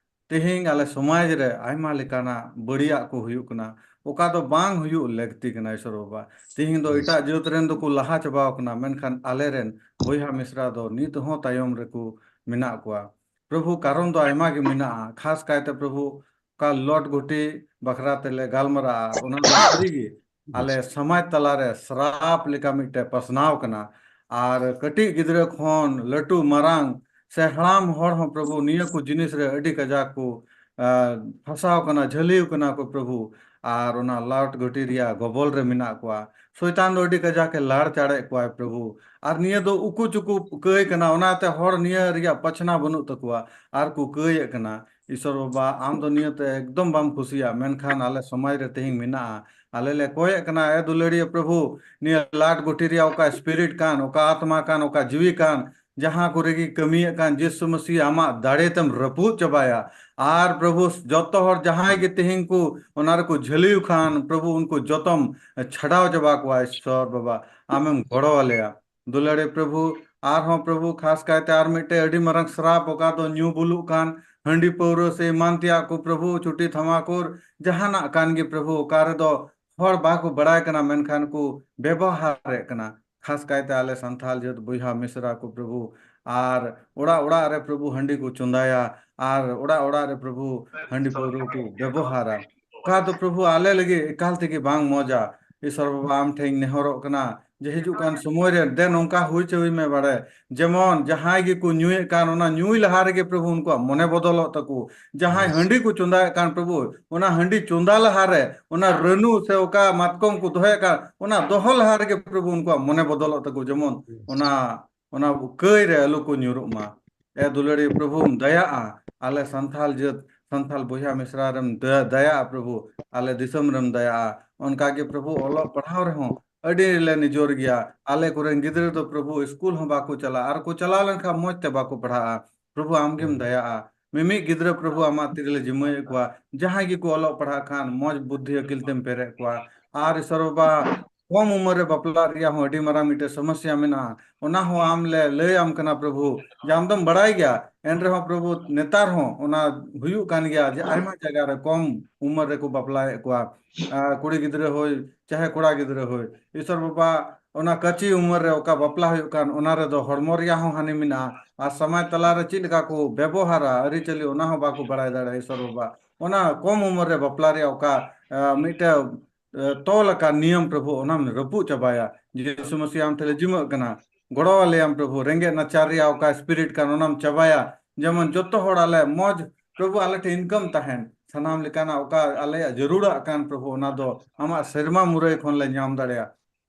ᱛᱮᱦᱮᱧ ᱟᱞᱮ ᱥᱚᱢᱟᱡᱽ ᱨᱮ ᱟᱭᱢᱟ ᱞᱮᱠᱟᱱᱟᱜ ᱵᱟᱹᱲᱤᱡᱟᱜ ᱠᱚ ᱦᱩᱭᱩᱜ ᱠᱟᱱᱟ, ᱚᱠᱟ ᱫᱚ ᱵᱟᱝ ᱦᱩᱭᱩᱜ ᱞᱟᱹᱠᱛᱤ ᱠᱟᱱᱟ ᱤᱥᱚᱨ ᱵᱟᱵᱟ᱾ ᱛᱮᱦᱮᱧ ᱫᱚ ᱮᱴᱟᱜ ᱡᱟᱹᱛ ᱨᱮᱱ ᱫᱚᱠᱚ ᱞᱟᱦᱟ ᱪᱟᱵᱟᱣ ᱠᱟᱱᱟ, ᱢᱮᱱᱠᱷᱟᱱ ᱟᱞᱮ ᱨᱮᱱ ᱵᱚᱭᱦᱟ ᱢᱤᱥᱨᱟ ᱫᱚ ᱱᱤᱛ ᱦᱚᱸ ᱛᱟᱭᱚᱢ ᱨᱮᱠᱚ ᱢᱮᱱᱟᱜ ᱠᱚᱣᱟ᱾ ᱯᱨᱚᱵᱷᱩ, ᱠᱟᱨᱚᱱ ᱫᱚ ᱟᱭᱢᱟ ᱜᱮ ᱢᱮᱱᱟᱜᱼᱟ, ᱠᱷᱟᱥ ᱠᱟᱭᱛᱮ ᱯᱨᱚᱵᱷᱩ ᱚᱠᱟ ᱞᱚᱴ ᱜᱷᱩᱴᱤ ᱵᱟᱠᱷᱨᱟ ᱛᱮᱞᱮ ᱜᱟᱞᱢᱟᱨᱟᱜᱼᱟ, ᱚᱱᱟ ᱫᱚ ᱥᱟᱹᱨᱤ ᱜᱮ ᱟᱞᱮ ᱥᱚᱢᱟᱡᱽ ᱛᱟᱞᱟᱨᱮ ᱥᱨᱟᱯ ᱞᱮᱠᱟ ᱢᱤᱫᱴᱮᱡ ᱯᱟᱥᱱᱟᱣ ᱠᱟᱱᱟ᱾ ᱟᱨ ᱠᱟᱹᱴᱤᱡ ᱜᱤᱫᱽᱨᱟᱹ ᱠᱷᱚᱱ ᱞᱟᱹᱴᱩ ᱢᱟᱨᱟᱝ ᱥᱮ ᱦᱟᱲᱟᱢ ᱦᱚᱲ ᱦᱚᱸ ᱯᱨᱚᱵᱷᱩ ᱱᱤᱭᱟᱹ ᱠᱚ ᱡᱤᱱᱤᱥ ᱨᱮ ᱟᱹᱰᱤ ᱠᱟᱡᱟᱠ ᱠᱚ, ᱟ, ᱯᱷᱟᱥᱟᱣ ᱠᱟᱱᱟ, ᱡᱷᱟᱹᱞᱤᱣ ᱠᱟᱱᱟ ᱠᱚ ᱯᱨᱚᱵᱷᱩ, ᱟᱨ ᱚᱱᱟ ᱞᱚᱴ ᱜᱷᱩᱴᱤ ᱨᱮᱭᱟᱜ ᱜᱚᱵᱚᱞ ᱨᱮ ᱢᱮᱱᱟᱜ ᱠᱚᱣᱟ᱾ ᱥᱚᱭᱛᱟᱱ ᱫᱚ ᱟᱹᱰᱤ ᱠᱟᱡᱟᱠ ᱮ ᱞᱟᱲ ᱪᱟᱲᱮᱫ ᱠᱚᱣᱟᱭ ᱯᱨᱚᱵᱷᱩ, ᱟᱨ ᱱᱤᱭᱟᱹ ᱫᱚ ᱩᱠᱩ ᱪᱩᱠᱩ ᱠᱟᱹᱭ ᱠᱟᱱᱟ, ᱚᱱᱟᱛᱮ ᱦᱚᱲ ᱱᱤᱭᱟᱹ ᱨᱮᱭᱟᱜ ᱯᱟᱪᱷᱱᱟ ᱵᱟᱹᱱᱩᱜ ᱛᱟᱠᱚᱣᱟ ᱟᱨ ᱠᱚ ᱠᱟᱹᱭᱮᱫ ᱠᱟᱱᱟ᱾ ᱤᱥᱚᱨ ᱵᱟᱵᱟ, ᱟᱢ ᱫᱚ ᱱᱤᱭᱟᱹᱛᱮ ᱮᱠᱫᱚᱢ ᱵᱟᱢ ᱠᱩᱥᱤᱭᱟᱜᱼᱟ, ᱢᱮᱱᱠᱷᱟᱱ ᱟᱞᱮ ᱥᱚᱢᱟᱡᱽ ᱨᱮ ᱛᱮᱦᱮᱧ ᱢᱮᱱᱟᱜᱼᱟ᱾ ᱟᱞᱮ ᱞᱮ ᱠᱚᱭᱮᱫ ᱠᱟᱱᱟ, ᱮ ᱫᱩᱞᱟᱹᱲᱤᱭᱟᱹ ᱯᱨᱚᱵᱷᱩ, ᱱᱤᱭᱟᱹ ᱞᱟᱴ ᱜᱩᱴᱷᱤ ᱨᱮᱭᱟᱜ ᱚᱠᱟ spirit ᱠᱟᱱ, ᱚᱠᱟ ᱟᱛᱢᱟ ᱠᱟᱱ, ᱚᱠᱟ ᱡᱤᱣᱤ ᱠᱟᱱ, ᱡᱟᱦᱟᱸ ᱠᱚᱨᱮ ᱜᱮ ᱠᱟᱹᱢᱤᱭᱮᱫ ᱠᱟᱱ, ᱡᱤᱥᱩ ᱢᱟᱹᱥᱤ ᱟᱢᱟᱜ ᱫᱟᱲᱮ ᱛᱮᱢ ᱨᱟᱹᱯᱩᱫ ᱪᱟᱵᱟᱭᱟ᱾ ᱟᱨ ᱯᱨᱚᱵᱷᱩ, ᱡᱚᱛᱚ ᱦᱚᱲ ᱡᱟᱦᱟᱸᱭ ᱜᱮ ᱛᱮᱦᱮᱧ ᱠᱚ ᱚᱱᱟ ᱨᱮᱠᱚ ᱡᱷᱟᱹᱞᱤᱣ ᱠᱷᱟᱱ, ᱯᱨᱚᱵᱷᱩ, ᱩᱱᱠᱩ ᱡᱚᱛᱚᱢ ᱪᱷᱟᱰᱟᱣ ᱪᱟᱵᱟ ᱠᱚᱣᱟ᱾ ᱤᱥᱚᱨ ᱵᱟᱵᱟ, ᱟᱢᱮᱢ ᱜᱚᱲᱚ ᱟᱞᱮᱭᱟ᱾ ᱫᱩᱞᱟᱹᱲᱤᱭᱟᱹ ᱯᱨᱚᱵᱷᱩ, ᱟᱨᱦᱚᱸ ᱯᱨᱚᱵᱷᱩ, ᱠᱷᱟᱥ ᱠᱟᱭᱛᱮ ᱟᱨ ᱢᱤᱫᱴᱮᱡ ᱟᱹᱰᱤ ᱢᱟᱨᱟᱝ ᱥᱨᱟᱯ, ᱚᱠᱟ ᱫᱚ ᱧᱩ ᱵᱩᱞᱩᱜ ᱠᱟᱱ, ᱦᱟᱺᱰᱤ ᱯᱟᱹᱣᱨᱟᱹ ᱥᱮ ᱮᱢᱟᱱ ᱛᱮᱭᱟᱜ ᱠᱚ ᱯᱨᱚᱵᱷᱩ, ᱪᱩᱴᱤ ᱛᱷᱟᱢᱟᱠᱩᱨ, ᱡᱟᱦᱟᱱᱟᱜ ᱠᱟᱱ ᱜᱮ ᱯᱨᱚᱵᱷᱩ, ᱚᱠᱟ ᱨᱮᱫᱚ ᱦᱚᱲ ᱵᱟᱠᱚ ᱵᱟᱲᱟᱭ ᱠᱟᱱᱟ, ᱢᱮᱱᱠᱷᱟᱱ ᱠᱚ ᱵᱮᱵᱚᱦᱟᱨᱮᱫ ᱠᱟᱱᱟ᱾ ᱠᱷᱟᱥ ᱠᱟᱭᱛᱮ ᱟᱞᱮ ᱥᱟᱱᱛᱟᱲ ᱡᱟᱹᱛ ᱵᱚᱭᱦᱟ ᱢᱤᱥᱨᱟ ᱠᱚ ᱯᱨᱚᱵᱷᱩ, ᱟᱨ ᱚᱲᱟᱜ ᱚᱲᱟᱜ ᱨᱮ ᱯᱨᱚᱵᱷᱩ ᱦᱟᱺᱰᱤ ᱠᱚ ᱪᱚᱸᱫᱟᱭᱟ, ᱟᱨ ᱚᱲᱟᱜ ᱚᱲᱟᱜ ᱨᱮ ᱯᱨᱚᱵᱷᱩ ᱦᱟᱺᱰᱤ ᱯᱟᱹᱣᱨᱟᱹ ᱠᱚ ᱵᱮᱵᱚᱦᱟᱨᱟ᱾ ᱚᱠᱟ ᱫᱚ ᱯᱨᱚᱵᱷᱩ ᱟᱞᱮ ᱞᱟᱹᱜᱤᱫ ᱮᱠᱟᱞ ᱛᱮᱜᱮ ᱵᱟᱝ ᱢᱚᱡᱟ᱾ ᱤᱥᱚᱨ ᱵᱟᱵᱟ, ᱟᱢ ᱴᱷᱮᱱ ᱤᱧ ᱱᱮᱦᱚᱨᱚᱜ ᱠᱟᱱᱟ ᱡᱮ ᱦᱤᱡᱩᱜ ᱠᱟᱱ ᱥᱚᱢᱚᱭ ᱨᱮ ᱫᱮ ᱱᱚᱝᱠᱟ ᱦᱩᱭ ᱪᱚᱭ ᱢᱮ ᱵᱟᱲᱮ, ᱡᱮᱢᱚᱱ ᱡᱟᱦᱟᱸᱭ ᱜᱮᱠᱚ ᱧᱩᱭᱮᱫ ᱠᱟᱱ, ᱚᱱᱟ ᱧᱩᱭ ᱞᱟᱦᱟ ᱨᱮᱜᱮ ᱯᱨᱚᱵᱷᱩ ᱩᱱᱠᱩᱣᱟᱜ ᱢᱚᱱᱮ ᱵᱚᱫᱚᱞᱚᱜ ᱛᱟᱠᱚ᱾ ᱡᱟᱦᱟᱸᱭ ᱦᱟᱺᱰᱤ ᱠᱚ ᱪᱚᱸᱫᱟᱭᱮᱫ ᱠᱟᱱ ᱯᱨᱚᱵᱷᱩ, ᱚᱱᱟ ᱦᱟᱺᱰᱤ ᱪᱚᱸᱫᱟ ᱞᱟᱦᱟ ᱨᱮ, ᱚᱱᱟ ᱨᱟᱹᱱᱩ ᱥᱮ ᱚᱠᱟ ᱢᱟᱛᱠᱚᱢ ᱠᱚ ᱫᱚᱦᱚᱭᱮᱫ ᱠᱟᱱ, ᱚᱱᱟ ᱫᱚᱦᱚ ᱞᱟᱦᱟ ᱨᱮᱜᱮ ᱯᱨᱚᱵᱷᱩ ᱩᱱᱠᱩᱣᱟᱜ ᱢᱚᱱᱮ ᱵᱚᱫᱚᱞᱚᱜ ᱛᱟᱠᱚ, ᱡᱮᱢᱚᱱ ᱚᱱᱟ, ᱚᱱᱟ ᱠᱟᱹᱭ ᱨᱮ ᱟᱞᱚ ᱠᱚ ᱧᱩᱨᱩᱜ ᱢᱟ᱾ ᱮ ᱫᱩᱞᱟᱹᱲᱤ ᱯᱨᱚᱵᱷᱩᱢ ᱫᱟᱭᱟᱜᱼᱟ, ᱟᱞᱮ ᱥᱟᱱᱛᱟᱞ ᱡᱟᱹᱛ, ᱥᱟᱱᱛᱟᱞ ᱵᱚᱭᱦᱟ ᱢᱤᱥᱨᱟ ᱨᱮᱢ ᱫᱟ-, ᱫᱟᱭᱟᱜᱼᱟ ᱯᱨᱚᱵᱷᱩ, ᱟᱞᱮ ᱫᱤᱥᱚᱢ ᱨᱮᱢ ᱫᱟᱭᱟᱜᱼᱟ᱾ ᱚᱱᱠᱟ ᱜᱮ ᱯᱨᱚᱵᱷᱩ, ᱚᱞᱚᱜ ᱯᱟᱲᱦᱟᱣ ᱨᱮᱦᱚᱸ ᱟᱹᱰᱤ ᱞᱮ ᱱᱤᱡᱚᱨ ᱜᱮᱭᱟ᱾ ᱟᱞᱮ ᱠᱚᱨᱮᱱ ᱜᱤᱫᱽᱨᱟᱹ ᱫᱚ ᱯᱨᱚᱵᱷᱩ ᱥᱠᱩᱞ ᱦᱚᱸ ᱵᱟᱠᱚ ᱪᱟᱞᱟᱜᱼᱟ, ᱟᱨ ᱠᱚ ᱪᱟᱞᱟᱣ ᱞᱮᱱᱠᱷᱟᱱ ᱢᱚᱡᱽ ᱛᱮ ᱵᱟᱠᱚ ᱯᱟᱲᱦᱟᱜᱼᱟ᱾ ᱯᱨᱚᱵᱷᱩ, ᱟᱢ ᱜᱮᱢ ᱫᱟᱭᱟᱜᱼᱟ᱾ ᱢᱤᱢᱤᱫ ᱜᱤᱫᱽᱨᱟᱹ ᱯᱨᱚᱵᱷᱩ ᱟᱢᱟᱜ ᱛᱤ ᱨᱮᱞᱮ ᱡᱤᱢᱟᱹᱭᱮᱫ ᱠᱚᱣᱟ, ᱡᱟᱦᱟᱸᱭ ᱜᱮᱠᱚ ᱚᱞᱚᱜ ᱯᱟᱲᱦᱟᱜ ᱠᱷᱟᱱ ᱢᱚᱡᱽ ᱵᱩᱫᱽᱫᱷᱤ ᱟᱹᱠᱤᱞ ᱛᱮᱢ ᱯᱮᱨᱮᱡ ᱠᱚᱣᱟ᱾ ᱟᱨ ᱤᱥᱚᱨ ᱵᱟᱵᱟ, ᱠᱚᱢ ᱩᱢᱮᱨ ᱨᱮ ᱵᱟᱯᱞᱟ ᱨᱮᱭᱟᱜ ᱦᱚᱸ ᱟᱹᱰᱤ ᱢᱟᱨᱟᱝ ᱢᱤᱫᱴᱮᱱ ᱥᱚᱢᱚᱥᱥᱟ ᱢᱮᱱᱟᱜᱼᱟ᱾ ᱚᱱᱟ ᱦᱚᱸ ᱟᱢ ᱞᱮ ᱞᱟᱹᱭ ᱟᱢ ᱠᱟᱱᱟ ᱯᱨᱚᱵᱷᱩ, ᱡᱮ ᱟᱢ ᱫᱚᱢ ᱵᱟᱲᱟᱭ ᱜᱮᱭᱟ, ᱮᱱ ᱨᱮᱦᱚᱸ ᱯᱨᱚᱵᱷᱩ ᱱᱮᱛᱟᱨ ᱦᱚᱸ ᱚᱱᱟ ᱦᱩᱭᱩᱜ ᱠᱟᱱ ᱜᱮᱭᱟ, ᱡᱮ ᱟᱭᱢᱟ ᱡᱟᱭᱜᱟ ᱨᱮ ᱠᱚᱢ ᱩᱢᱮᱨ ᱨᱮᱠᱚ ᱵᱟᱯᱞᱟᱭᱮᱫ ᱠᱚᱣᱟ, ᱟᱨ ᱠᱩᱲᱤ ᱜᱤᱫᱽᱨᱟᱹ ᱦᱩᱭ ᱪᱟᱦᱮ ᱠᱚᱲᱟ ᱜᱤᱫᱽᱨᱟᱹ ᱦᱩᱭ᱾ ᱤᱥᱚᱨ ᱵᱟᱵᱟ, ᱚᱱᱟ ᱠᱟᱹᱪᱤ ᱩᱢᱮᱨ ᱨᱮ ᱚᱠᱟ ᱵᱟᱯᱞᱟ ᱦᱩᱭᱩᱜ ᱠᱟᱱ, ᱚᱱᱟ ᱨᱮᱫᱚ ᱦᱚᱲᱢᱚ ᱨᱮᱭᱟᱜ ᱦᱚᱸ ᱦᱟᱹᱱᱤ ᱢᱮᱱᱟᱜᱼᱟ, ᱟᱨ ᱥᱚᱢᱟᱡᱽ ᱛᱟᱞᱟᱨᱮ ᱪᱮᱫ ᱞᱮᱠᱟ ᱠᱚ ᱵᱮᱵᱚᱦᱟᱨᱟ, ᱟᱹᱨᱤᱪᱟᱹᱞᱤ, ᱚᱱᱟ ᱦᱚᱸ ᱵᱟᱠᱚ ᱵᱟᱲᱟᱭ ᱫᱟᱲᱮᱭᱟᱜᱼᱟ᱾ ᱤᱥᱚᱨ ᱵᱟᱵᱟ, ᱚᱱᱟ ᱠᱚᱢ ᱩᱢᱮᱨ ᱨᱮ ᱵᱟᱯᱞᱟ ᱨᱮᱭᱟᱜ ᱚᱠᱟ, ᱟᱸ, ᱢᱤᱫᱴᱮᱱ ᱮ, ᱛᱚᱞ ᱟᱠᱟᱱ ᱱᱤᱭᱚᱢ ᱯᱨᱚᱵᱷᱩ, ᱚᱱᱟᱢ ᱨᱟᱹᱯᱩᱫ ᱪᱟᱵᱟᱭᱟ᱾ ᱡᱤᱥᱩ ᱢᱟᱥᱤ ᱟᱢ ᱴᱷᱮᱱ ᱞᱮ ᱡᱤᱢᱟᱹᱜ ᱠᱟᱱᱟ, ᱜᱚᱲᱚ ᱟᱞᱮᱭᱟᱢ ᱯᱨᱚᱵᱷᱩ, ᱨᱮᱸᱜᱮᱡ ᱱᱟᱪᱟᱨ ᱨᱮᱭᱟᱜ ᱚᱠᱟ ᱥᱯᱤᱨᱤᱴ ᱠᱟᱱ ᱚᱱᱟᱢ ᱪᱟᱵᱟᱭᱟ, ᱡᱮᱢᱚᱱ ᱡᱚᱛᱚ ᱦᱚᱲ ᱟᱞᱮ ᱢᱚᱡᱽ ᱯᱨᱚᱵᱷᱩ ᱟᱞᱮ ᱴᱷᱮᱱ ᱤᱱᱠᱟᱢ ᱛᱟᱦᱮᱱ, ᱥᱟᱱᱟᱢ ᱞᱮᱠᱟᱱᱟᱜ ᱚᱠᱟ ᱟᱞᱮᱭᱟᱜ ᱡᱟᱹᱨᱩᱲᱟᱜ ᱠᱟᱱ ᱯᱨᱚᱵᱷᱩ, ᱚᱱᱟ ᱫᱚ ᱟᱢᱟᱜ ᱥᱮᱨᱢᱟ ᱢᱩᱨᱟᱹᱭ ᱠᱷᱚᱱ ᱞᱮ ᱧᱟᱢ ᱫᱟᱲᱮᱭᱟᱜ᱾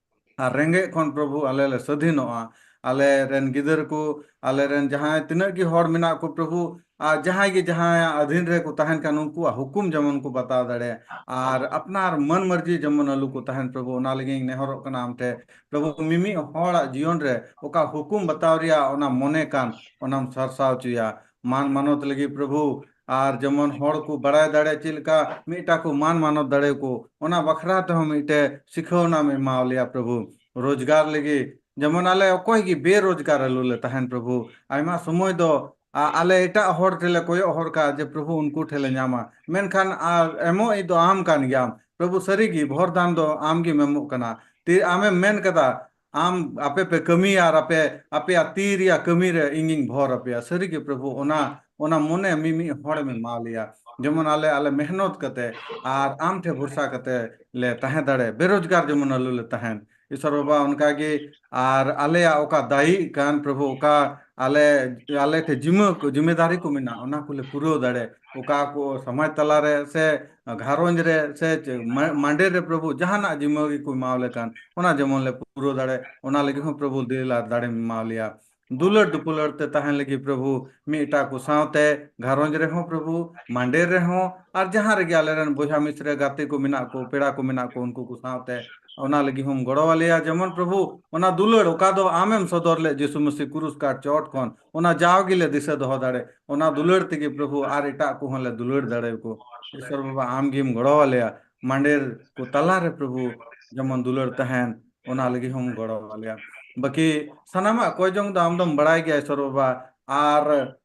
ᱟᱨ ᱨᱮᱸᱜᱮᱡ ᱠᱷᱚᱱ ᱯᱨᱚᱵᱷᱩ ᱟᱞᱮ ᱞᱮ ᱥᱟᱹᱫᱷᱤᱱᱚᱜᱼᱟ᱾ ᱟᱞᱮ ᱨᱮᱱ ᱜᱤᱫᱟᱹᱨ ᱠᱚ, ᱟᱞᱮ ᱨᱮᱱ ᱡᱟᱦᱟᱸᱭ ᱛᱤᱱᱟᱹᱜ ᱜᱮ ᱦᱚᱲ ᱢᱮᱱᱟᱜ ᱠᱚ ᱯᱨᱚᱵᱷᱩ, ᱟᱨ ᱡᱟᱦᱟᱸᱭ ᱜᱮ ᱡᱟᱦᱟᱸᱭᱟᱜ ᱟᱹᱫᱷᱤᱱ ᱨᱮᱠᱚ ᱛᱟᱦᱮᱱ ᱠᱷᱟᱱ ᱩᱱᱠᱩᱣᱟᱜ ᱦᱩᱠᱩᱢ ᱡᱮᱢᱚᱱ ᱠᱚ ᱵᱟᱛᱟᱣ ᱫᱟᱲᱮᱭᱟᱜ, ᱟᱨ ᱟᱯᱱᱟᱨ ᱢᱟᱹᱱ ᱢᱟᱹᱨᱡᱤ ᱡᱮᱢᱚᱱ ᱟᱞᱚ ᱠᱚ ᱛᱟᱦᱮᱱ ᱯᱨᱚᱵᱷᱩ, ᱚᱱᱟ ᱞᱟᱹᱜᱤᱫ ᱤᱧ ᱱᱮᱦᱚᱨᱚᱜ ᱠᱟᱱᱟ ᱟᱢ ᱴᱷᱮᱱ᱾ ᱯᱨᱚᱵᱷᱩ ᱢᱤᱢᱤᱫ ᱦᱚᱲᱟᱜ ᱡᱤᱭᱚᱱ ᱨᱮ ᱚᱠᱟ ᱦᱩᱠᱩᱢ ᱵᱟᱛᱟᱣ ᱨᱮᱭᱟᱜ ᱚᱱᱟ ᱢᱚᱱᱮ ᱠᱟᱱ, ᱚᱱᱟᱢ ᱥᱟᱨᱥᱟᱣ ᱦᱚᱪᱚᱭᱟ᱾ ᱢᱟᱱ ᱢᱟᱱᱚᱛ ᱞᱟᱹᱜᱤᱫ ᱯᱨᱚᱵᱷᱩ, ᱟᱨ ᱡᱮᱢᱚᱱ ᱦᱚᱲ ᱠᱚ ᱵᱟᱲᱟᱭ ᱫᱟᱲᱮ ᱪᱮᱫ ᱞᱮᱠᱟ ᱢᱤᱫᱴᱟ ᱠᱚ ᱢᱟᱱ ᱢᱟᱱᱚᱛ ᱫᱟᱲᱮ ᱠᱚ, ᱚᱱᱟ ᱵᱟᱠᱷᱨᱟ ᱛᱮᱦᱚᱸ ᱢᱤᱫᱴᱮᱡ ᱥᱤᱠᱷᱟᱹᱣᱱᱟᱢ ᱮᱢᱟᱣ ᱞᱮᱭᱟ ᱯᱨᱚᱵᱷᱩ᱾ ᱨᱳᱡᱽᱜᱟᱨ ᱞᱟᱹᱜᱤᱫ ᱡᱮᱢᱚᱱ ᱟᱞᱮ ᱚᱠᱚᱭ ᱜᱮ ᱵᱮᱨᱳᱡᱽᱜᱟᱨ ᱟᱞᱚ ᱞᱮ ᱛᱟᱦᱮᱱ ᱯᱨᱚᱵᱷᱩ᱾ ᱟᱭᱢᱟ ᱥᱚᱢᱚᱭ ᱫᱚ ᱟ-, ᱟᱞᱮ ᱮᱴᱟᱜ ᱦᱚᱲ ᱴᱷᱮᱱ ᱞᱮ ᱠᱚᱭᱚᱜ ᱦᱚᱨ ᱠᱟᱜᱼᱟ ᱡᱮ ᱯᱨᱚᱵᱷᱩ ᱩᱱᱠᱩ ᱴᱷᱮᱱ ᱞᱮ ᱧᱟᱢᱟ, ᱢᱮᱱᱠᱷᱟᱱ ᱟᱨ ᱮᱢᱚᱜ ᱤᱡ ᱫᱚ ᱟᱢ ᱠᱟᱱ ᱜᱮᱭᱟᱢ ᱯᱨᱚᱵᱷᱩ᱾ ᱥᱟᱹᱨᱤ ᱜᱮ ᱵᱷᱚᱨ ᱫᱟᱱ ᱫᱚ ᱟᱢ ᱜᱮᱢ ᱮᱢᱚᱜ ᱠᱟᱱᱟ᱾ ᱛᱤ ᱟᱢᱮᱢ ᱢᱮᱱ ᱠᱟᱫᱟ, ᱟᱢ ᱟᱯᱮ ᱯᱮ ᱠᱟᱹᱢᱤᱭᱟ ᱟᱨ ᱟᱯᱮ ᱟᱯᱮᱭᱟᱜ ᱛᱤ ᱨᱮᱭᱟᱜ ᱠᱟᱹᱢᱤ ᱨᱮ ᱤᱧᱤᱧ ᱵᱷᱚᱨ ᱟᱯᱮᱭᱟ᱾ ᱥᱟᱹᱨᱤ ᱜᱮ ᱯᱨᱚᱵᱷᱩ, ᱚᱱᱟ ᱚᱱᱟ ᱢᱚᱱᱮ ᱢᱤᱢᱤᱫ ᱦᱚᱲᱮᱢ ᱮᱢᱟ ᱞᱮᱭᱟ, ᱡᱮᱢᱚᱱ ᱟᱞᱮ ᱟᱞᱮ ᱢᱮᱦᱱᱚᱛ ᱠᱟᱛᱮ ᱟᱨ ᱟᱢ ᱴᱷᱮᱱ ᱵᱷᱚᱨᱥᱟ ᱠᱟᱛᱮ ᱞᱮ ᱛᱟᱦᱮᱸ ᱫᱟᱲᱮ, ᱵᱮᱨᱳᱡᱽᱜᱟᱨ ᱡᱮᱢᱚᱱ ᱟᱞᱚ ᱞᱮ ᱛᱟᱦᱮᱱ᱾ ᱤᱥᱚᱨ ᱵᱟᱵᱟ, ᱚᱱᱠᱟ ᱜᱮ ᱟᱨ ᱟᱞᱮᱭᱟᱜ ᱚᱠᱟ ᱫᱟᱭᱤ ᱠᱟᱱ ᱯᱨᱚᱵᱷᱩ, ᱚᱠᱟ ᱟᱞᱮ ᱟᱞᱮ ᱴᱷᱮᱱ ᱡᱤᱢᱟᱹ ᱠᱚ, ᱡᱤᱢᱮᱫᱟᱨᱤ ᱠᱚ ᱢᱮᱱᱟᱜᱼᱟ, ᱚᱱᱟ ᱠᱚᱞᱮ ᱯᱩᱨᱟᱹᱣ ᱫᱟᱲᱮ, ᱚᱠᱟ ᱠᱚ ᱥᱚᱢᱟᱡᱽ ᱛᱟᱞᱟᱨᱮ ᱥᱮ ᱜᱷᱟᱨᱚᱸᱡᱽ ᱨᱮ ᱥᱮ ᱪᱮ-, ᱢᱟ-, ᱢᱟᱸᱰᱮ ᱨᱮ ᱯᱨᱚᱵᱷᱩ ᱡᱟᱦᱟᱱᱟᱜ ᱡᱤᱢᱟᱹ ᱜᱮᱠᱚ ᱮᱢᱟᱣ ᱞᱮ ᱠᱟᱱ, ᱚᱱᱟ ᱡᱮᱢᱚᱱ ᱞᱮ ᱯᱩᱨᱟᱹᱣ ᱫᱟᱲᱮ, ᱚᱱᱟ ᱞᱟᱹᱜᱤᱫ ᱦᱚᱸ ᱯᱨᱚᱵᱷᱩ ᱫᱤᱞ ᱟᱨ ᱫᱟᱲᱮᱢ ᱮᱢᱟᱣ ᱞᱮᱭᱟ᱾ ᱫᱩᱞᱟᱹᱲ ᱫᱩᱯᱩᱞᱟᱹᱲ ᱛᱮ ᱛᱟᱦᱮᱱ ᱞᱟᱹᱜᱤᱫ ᱯᱨᱚᱵᱷᱩ, ᱢᱤᱫᱴᱟ ᱠᱚ ᱥᱟᱶᱛᱮ ᱜᱷᱟᱨᱚᱸᱡᱽ ᱨᱮᱦᱚᱸ ᱯᱨᱚᱵᱷᱩ, ᱢᱟᱸᱰᱮᱨ ᱨᱮᱦᱚᱸ, ᱟᱨ ᱡᱟᱦᱟᱸ ᱨᱮᱜᱮ ᱟᱞᱮᱨᱮᱱ ᱵᱚᱭᱦᱟ ᱢᱤᱥᱨᱟ ᱜᱟᱛᱮ ᱠᱚ ᱢᱮᱱᱟᱜ ᱠᱚ, ᱯᱮᱲᱟ ᱠᱚ ᱢᱮᱱᱟᱜ ᱠᱚ, ᱩᱱᱠᱩ ᱠᱚ ᱥᱟᱶᱛᱮ ᱚᱱᱟ ᱞᱟᱹᱜᱤᱫ ᱦᱚᱸᱢ ᱜᱚᱲᱚ ᱟᱞᱮᱭᱟ᱾ ᱡᱮᱢᱚᱱ ᱯᱨᱚᱵᱷᱩ, ᱚᱱᱟ ᱫᱩᱞᱟᱹᱲ ᱚᱠᱟ ᱫᱚ ᱟᱢᱮᱢ ᱥᱚᱫᱚᱨ ᱞᱮᱫ ᱡᱤᱥᱩ ᱢᱟᱹᱥᱤ ᱠᱨᱩᱥ ᱠᱟᱴ ᱪᱚᱴ ᱠᱷᱚᱱ, ᱚᱱᱟ ᱡᱟᱣ ᱜᱮᱞᱮ ᱫᱤᱥᱟᱹ ᱫᱚᱦᱚ ᱫᱟᱲᱮ, ᱚᱱᱟ ᱫᱩᱞᱟᱹᱲ ᱛᱮᱜᱮ ᱯᱨᱚᱵᱷᱩ ᱟᱨ ᱮᱴᱟᱜ ᱠᱚᱦᱚᱸ ᱞᱮ ᱫᱩᱞᱟᱹᱲ ᱫᱟᱲᱮᱭᱟᱠᱚ᱾ ᱤᱥᱚᱨ ᱵᱟᱵᱟ, ᱟᱢ ᱜᱮᱢ ᱜᱚᱲᱚ ᱟᱞᱮᱭᱟ᱾ ᱢᱟᱸᱰᱮᱨ ᱠᱚ ᱛᱟᱞᱟ ᱨᱮ ᱯᱨᱚᱵᱷᱩ, ᱡᱮᱢᱚᱱ ᱫᱩᱞᱟᱹᱲ ᱛᱟᱦᱮᱱ, ᱚᱱᱟ ᱞᱟᱹᱜᱤᱫ ᱦᱚᱸᱢ ᱜᱚᱲᱚ ᱟᱞᱮᱭᱟ᱾ ᱵᱟᱹᱠᱤ ᱥᱟᱱᱟᱢᱟᱜ ᱠᱚᱭ ᱡᱚᱝ ᱫᱚ ᱟᱢ ᱫᱚᱢ ᱵᱟᱲᱟᱭ ᱜᱮᱭᱟ ᱤᱥᱚᱨ ᱵᱟᱵᱟ, ᱟᱨ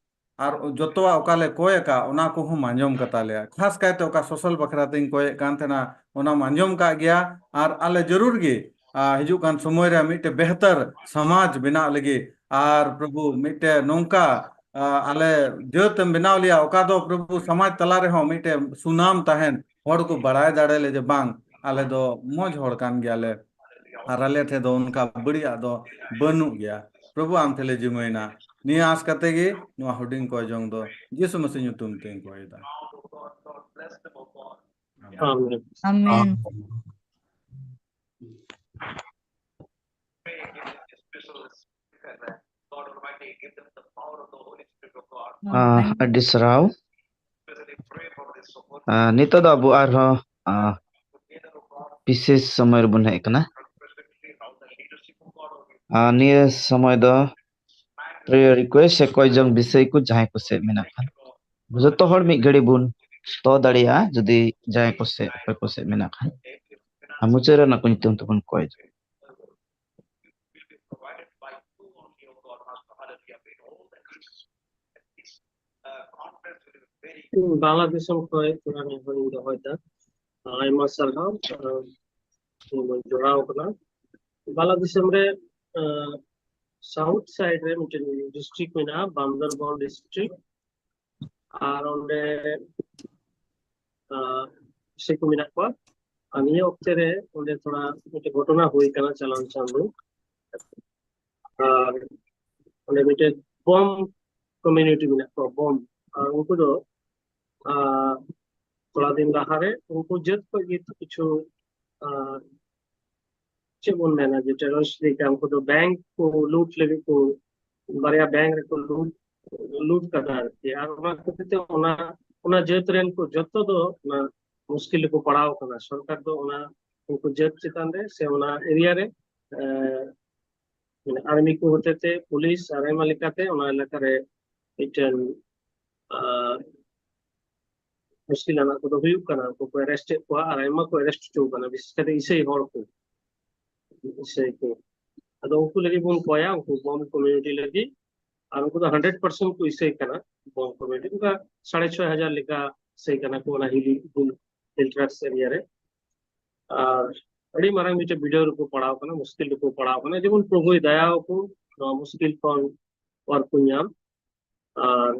ᱟᱨ ᱡᱚᱛᱚᱣᱟᱜ ᱚᱠᱟ ᱞᱮ ᱠᱚᱭ ᱟᱠᱟᱫ ᱚᱱᱟ ᱠᱚᱦᱚᱸᱢ ᱟᱸᱡᱚᱢ ᱠᱟᱛᱟ ᱞᱮᱭᱟ᱾ ᱠᱷᱟᱥ ᱠᱟᱭᱛᱮ ᱚᱠᱟ ᱥᱳᱥᱟᱞ ᱵᱟᱠᱷᱨᱟ ᱛᱤᱧ ᱠᱚᱭᱮᱫ ᱠᱟᱱ ᱛᱟᱦᱮᱱᱟ ᱚᱱᱟᱢ ᱟᱸᱡᱚᱢ ᱠᱟᱜ ᱜᱮᱭᱟ, ᱟᱨ ᱟᱞᱮ ᱡᱟᱹᱨᱩᱲ ᱜᱮ ᱟᱨ ᱦᱤᱡᱩᱜ ᱠᱟᱱ ᱥᱚᱢᱚᱭ ᱨᱮ ᱢᱤᱫᱴᱮᱱ ᱵᱮᱦᱛᱟᱨ ᱥᱚᱢᱟᱡᱽ ᱵᱮᱱᱟᱜ ᱞᱟᱹᱜᱤᱫ ᱟᱨ ᱯᱨᱚᱵᱷᱩ ᱢᱤᱫᱴᱮᱱ ᱱᱚᱝᱠᱟ ᱟᱞᱮ ᱡᱟᱹᱛ ᱮᱢ ᱵᱮᱱᱟᱣ ᱞᱮᱭᱟ ᱚᱠᱟ ᱫᱚ ᱯᱨᱚᱵᱷᱩ ᱥᱚᱢᱟᱡᱽ ᱛᱟᱞᱟ ᱨᱮᱦᱚᱸ ᱢᱤᱫᱴᱮᱱ ᱥᱩᱱᱟᱢ ᱛᱟᱦᱮᱱ, ᱦᱚᱲ ᱠᱚ ᱵᱟᱲᱟᱭ ᱫᱟᱲᱮ ᱞᱮ ᱡᱮ ᱵᱟᱝ ᱟᱞᱮ ᱫᱚ ᱢᱚᱡᱽ ᱦᱚᱲ ᱠᱟᱱ ᱜᱮᱭᱟᱞᱮ ᱟᱨ ᱟᱞᱮ ᱴᱷᱮᱱ ᱫᱚ ᱚᱱᱠᱟ ᱵᱟᱹᱲᱤᱡᱟᱜ ᱫᱚ ᱵᱟᱹᱱᱩᱜ ᱜᱮᱭᱟ᱾ ᱯᱨᱚᱵᱷᱩ ᱟᱢ ᱴᱷᱮᱱ ᱞᱮ ᱡᱤᱢᱟᱹᱭᱮᱱᱟ᱾ ᱱᱤᱭᱟᱹ ᱟᱸᱥ ᱠᱟᱛᱮ ᱜᱮ ᱱᱚᱣᱟ ᱦᱩᱰᱤᱧ ᱠᱚᱭ ᱡᱚᱝ ᱫᱚ ᱡᱤᱥᱩ ᱢᱟᱹᱥᱤ ᱧᱩᱛᱩᱢ ᱛᱮᱧ ᱠᱚᱭᱮᱫᱟ᱾ ᱟᱢᱮᱱ᱾ ᱟᱢᱮᱱ᱾ ᱟᱹᱰᱤ ᱥᱟᱨᱦᱟᱣ᱾ ᱱᱤᱛᱚᱜ ᱫᱚ ᱟᱵᱚ ᱟᱨᱦᱚᱸ ᱵᱤᱥᱮᱥ ᱥᱚᱢᱚᱭ ᱨᱮᱵᱚᱱ ᱦᱮᱡ ᱟᱠᱟᱱᱟ᱾ ᱱᱤᱭᱟᱹ ᱥᱚᱢᱚᱭ ᱫᱚ prayer request ᱥᱮ ᱠᱚᱭ ᱡᱚᱝ ᱵᱤᱥᱚᱭ ᱠᱚ ᱡᱟᱦᱟᱸᱭ ᱠᱚ ᱥᱮᱫ ᱢᱮᱱᱟᱜ ᱠᱷᱟᱱ, ᱡᱚᱛᱚ ᱦᱚᱲ ᱢᱤᱫ ᱜᱷᱟᱹᱲᱤ ᱵᱚᱱ ᱛᱚ ᱫᱟᱲᱮᱭᱟᱜᱼᱟ, ᱡᱩᱫᱤ ᱡᱟᱦᱟᱸᱭ ᱠᱚ ᱥᱮᱫ ᱚᱠᱚᱭ ᱠᱚ ᱥᱮᱫ ᱢᱮᱱᱟᱜ ᱠᱷᱟᱱ᱾ ᱟᱨ ᱢᱩᱪᱟᱹᱫ ᱨᱮ ᱚᱱᱟ ᱠᱚ ᱧᱩᱛᱩᱢ ᱛᱮᱵᱚᱱ ᱠᱚᱭ ᱡᱚᱝᱟ᱾ ᱵᱟᱝᱞᱟ ᱫᱤᱥᱚᱢ ᱠᱷᱚᱱ ᱛᱷᱚᱲᱟ ᱱᱮᱦᱚᱨᱤᱧ ᱫᱚᱦᱚᱭᱮᱫᱟ᱾ ᱟᱭᱢᱟ ᱥᱟᱨᱦᱟᱣ, ᱟᱸ, ᱤᱧ ᱡᱚᱲᱟᱣ ᱠᱟᱱᱟ᱾ ᱵᱟᱝᱞᱟ ᱫᱤᱥᱚᱢ ᱨᱮ, ᱟᱸ, south side ᱨᱮ ᱢᱤᱫᱴᱮᱱ district ᱢᱮᱱᱟᱜᱼᱟ, ᱵᱟᱱᱫᱚᱨᱵᱚᱱ district᱾ ᱟᱨ ᱚᱸᱰᱮ, ᱟᱸ, ᱥᱮ ᱠᱚ ᱢᱮᱱᱟᱜ ᱠᱚᱣᱟ᱾ ᱟᱨ ᱱᱤᱭᱟᱹ ᱚᱠᱛᱮ ᱨᱮ ᱚᱸᱰᱮ ᱛᱷᱚᱲᱟ ᱢᱤᱫᱴᱮᱱ ᱜᱷᱚᱴᱚᱱᱟ ᱦᱩᱭ ᱠᱟᱱᱟ ᱪᱟᱞᱟᱣ ᱪᱟᱸᱫᱚ᱾ ᱟᱨ ᱚᱸᱰᱮ ᱢᱤᱫᱴᱮᱱ ᱵᱚᱢ community ᱢᱮᱱᱟᱜ ᱠᱚᱣᱟ, ᱵᱚᱢ᱾ ᱟᱨ ᱩᱱᱠᱩ ᱫᱚ, ᱟᱸ, ᱛᱷᱚᱲᱟ ᱫᱤᱱ ᱞᱟᱦᱟᱨᱮ ᱩᱱᱠᱩ ᱡᱟᱹᱛ ᱠᱷᱚᱱ ᱜᱮ ᱠᱤᱪᱷᱩ, ᱟᱸ, ᱪᱮᱫ ᱵᱚᱱ ᱢᱮᱱᱟ, ᱡᱮ terrorist ᱞᱮᱠᱟ ᱩᱱᱠᱩ ᱫᱚ bank ᱠᱚ ᱞᱩᱴ ᱞᱟᱹᱜᱤᱫ ᱠᱚ, ᱵᱟᱨᱭᱟ bank ᱨᱮᱠᱚ ᱞᱩᱴ, ᱞᱩᱴ ᱠᱟᱫᱟ ᱟᱨᱠᱤ᱾ ᱟᱨ ᱚᱱᱟ ᱠᱷᱟᱹᱛᱤᱨ ᱛᱮ ᱚᱱᱟ, ᱚᱱᱟ ᱡᱟᱹᱛ ᱨᱮᱱ ᱠᱚ ᱡᱚᱛᱚ ᱫᱚ ᱚᱱᱟ ᱢᱩᱥᱠᱤᱞ ᱨᱮᱠᱚ ᱯᱟᱲᱟᱣ ᱠᱟᱱᱟ᱾ ᱥᱚᱨᱠᱟᱨ ᱫᱚ ᱚᱱᱟ ᱩᱱᱠᱩ ᱡᱟᱹᱛ ᱪᱮᱛᱟᱱ ᱨᱮ ᱥᱮ ᱚᱱᱟ area ᱨᱮ, ᱮᱸ, ᱢᱟᱱᱮ army ᱠᱚ ᱦᱚᱛᱮ ᱛᱮ, ᱯᱩᱞᱤᱥ ᱟᱨ ᱟᱭᱢᱟ ᱞᱮᱠᱟᱛᱮ ᱚᱱᱟ ᱮᱞᱟᱠᱟ ᱨᱮ ᱢᱤᱫᱴᱮᱱ, ᱟᱸ, ᱢᱩᱥᱠᱤᱞ ᱟᱱᱟᱜ ᱠᱚᱫᱚ ᱦᱩᱭᱩᱜ ᱠᱟᱱᱟ, ᱩᱱᱠᱩ ᱠᱚ ᱮᱨᱮᱥᱴ ᱮᱫ ᱠᱚᱣᱟ ᱟᱨ ᱟᱭᱢᱟ ᱠᱚ ᱮᱨᱮᱥᱴ ᱦᱚᱪᱚ ᱠᱟᱱᱟ, ᱵᱤᱥᱮᱥ ᱠᱟᱛᱮ ᱤᱥᱟᱹᱭ ᱦᱚᱲ ᱠᱚ, ᱤᱥᱟᱹᱭ ᱠᱚ᱾ ᱟᱫᱚ ᱩᱱᱠᱩ ᱞᱟᱹᱜᱤᱫ ᱵᱚᱱ ᱠᱚᱭᱟ, ᱩᱱᱠᱩ ᱵᱚᱢ ᱠᱚᱢᱤᱭᱩᱱᱤᱴᱤ ᱞᱟᱹᱜᱤᱫ᱾ ᱟᱨ ᱩᱱᱠᱩ ᱫᱚ ᱦᱟᱱᱰᱨᱮᱰ ᱯᱟᱨᱥᱮᱱᱴ ᱠᱚ ᱤᱥᱟᱹᱭ ᱠᱟᱱᱟ, ᱵᱚᱢ ᱠᱚᱢᱤᱭᱩᱱᱤᱴᱤ ᱚᱱᱠᱟ ᱥᱟᱲᱮ ᱪᱷᱚᱭ ᱦᱟᱡᱟᱨ ᱞᱮᱠᱟ ᱤᱥᱟᱹᱭ ᱠᱟᱱᱟ ᱠᱚ ᱚᱱᱟ ᱦᱤᱞ, ᱦᱤᱞ ᱴᱨᱟᱠᱴᱥ ᱮᱨᱤᱭᱟ ᱨᱮ᱾ ᱟᱨ ᱟᱹᱰᱤ ᱢᱟᱨᱟᱝ ᱢᱤᱫᱴᱮᱱ ᱵᱤᱰᱟᱹᱣ ᱨᱮᱠᱚ ᱯᱟᱲᱟᱣ ᱠᱟᱱᱟ, ᱢᱩᱥᱠᱤᱞ ᱨᱮᱠᱚ ᱯᱟᱲᱟᱣ ᱠᱟᱱᱟ᱾ ᱡᱮᱢᱚᱱ ᱯᱨᱚᱵᱷᱩᱭ ᱫᱟᱭᱟ ᱟᱠᱚ, ᱱᱚᱣᱟ ᱢᱩᱥᱠᱤᱞ ᱠᱷᱚᱱ ᱚᱣᱟᱨ ᱠᱚ ᱧᱟᱢ᱾ ᱟᱨ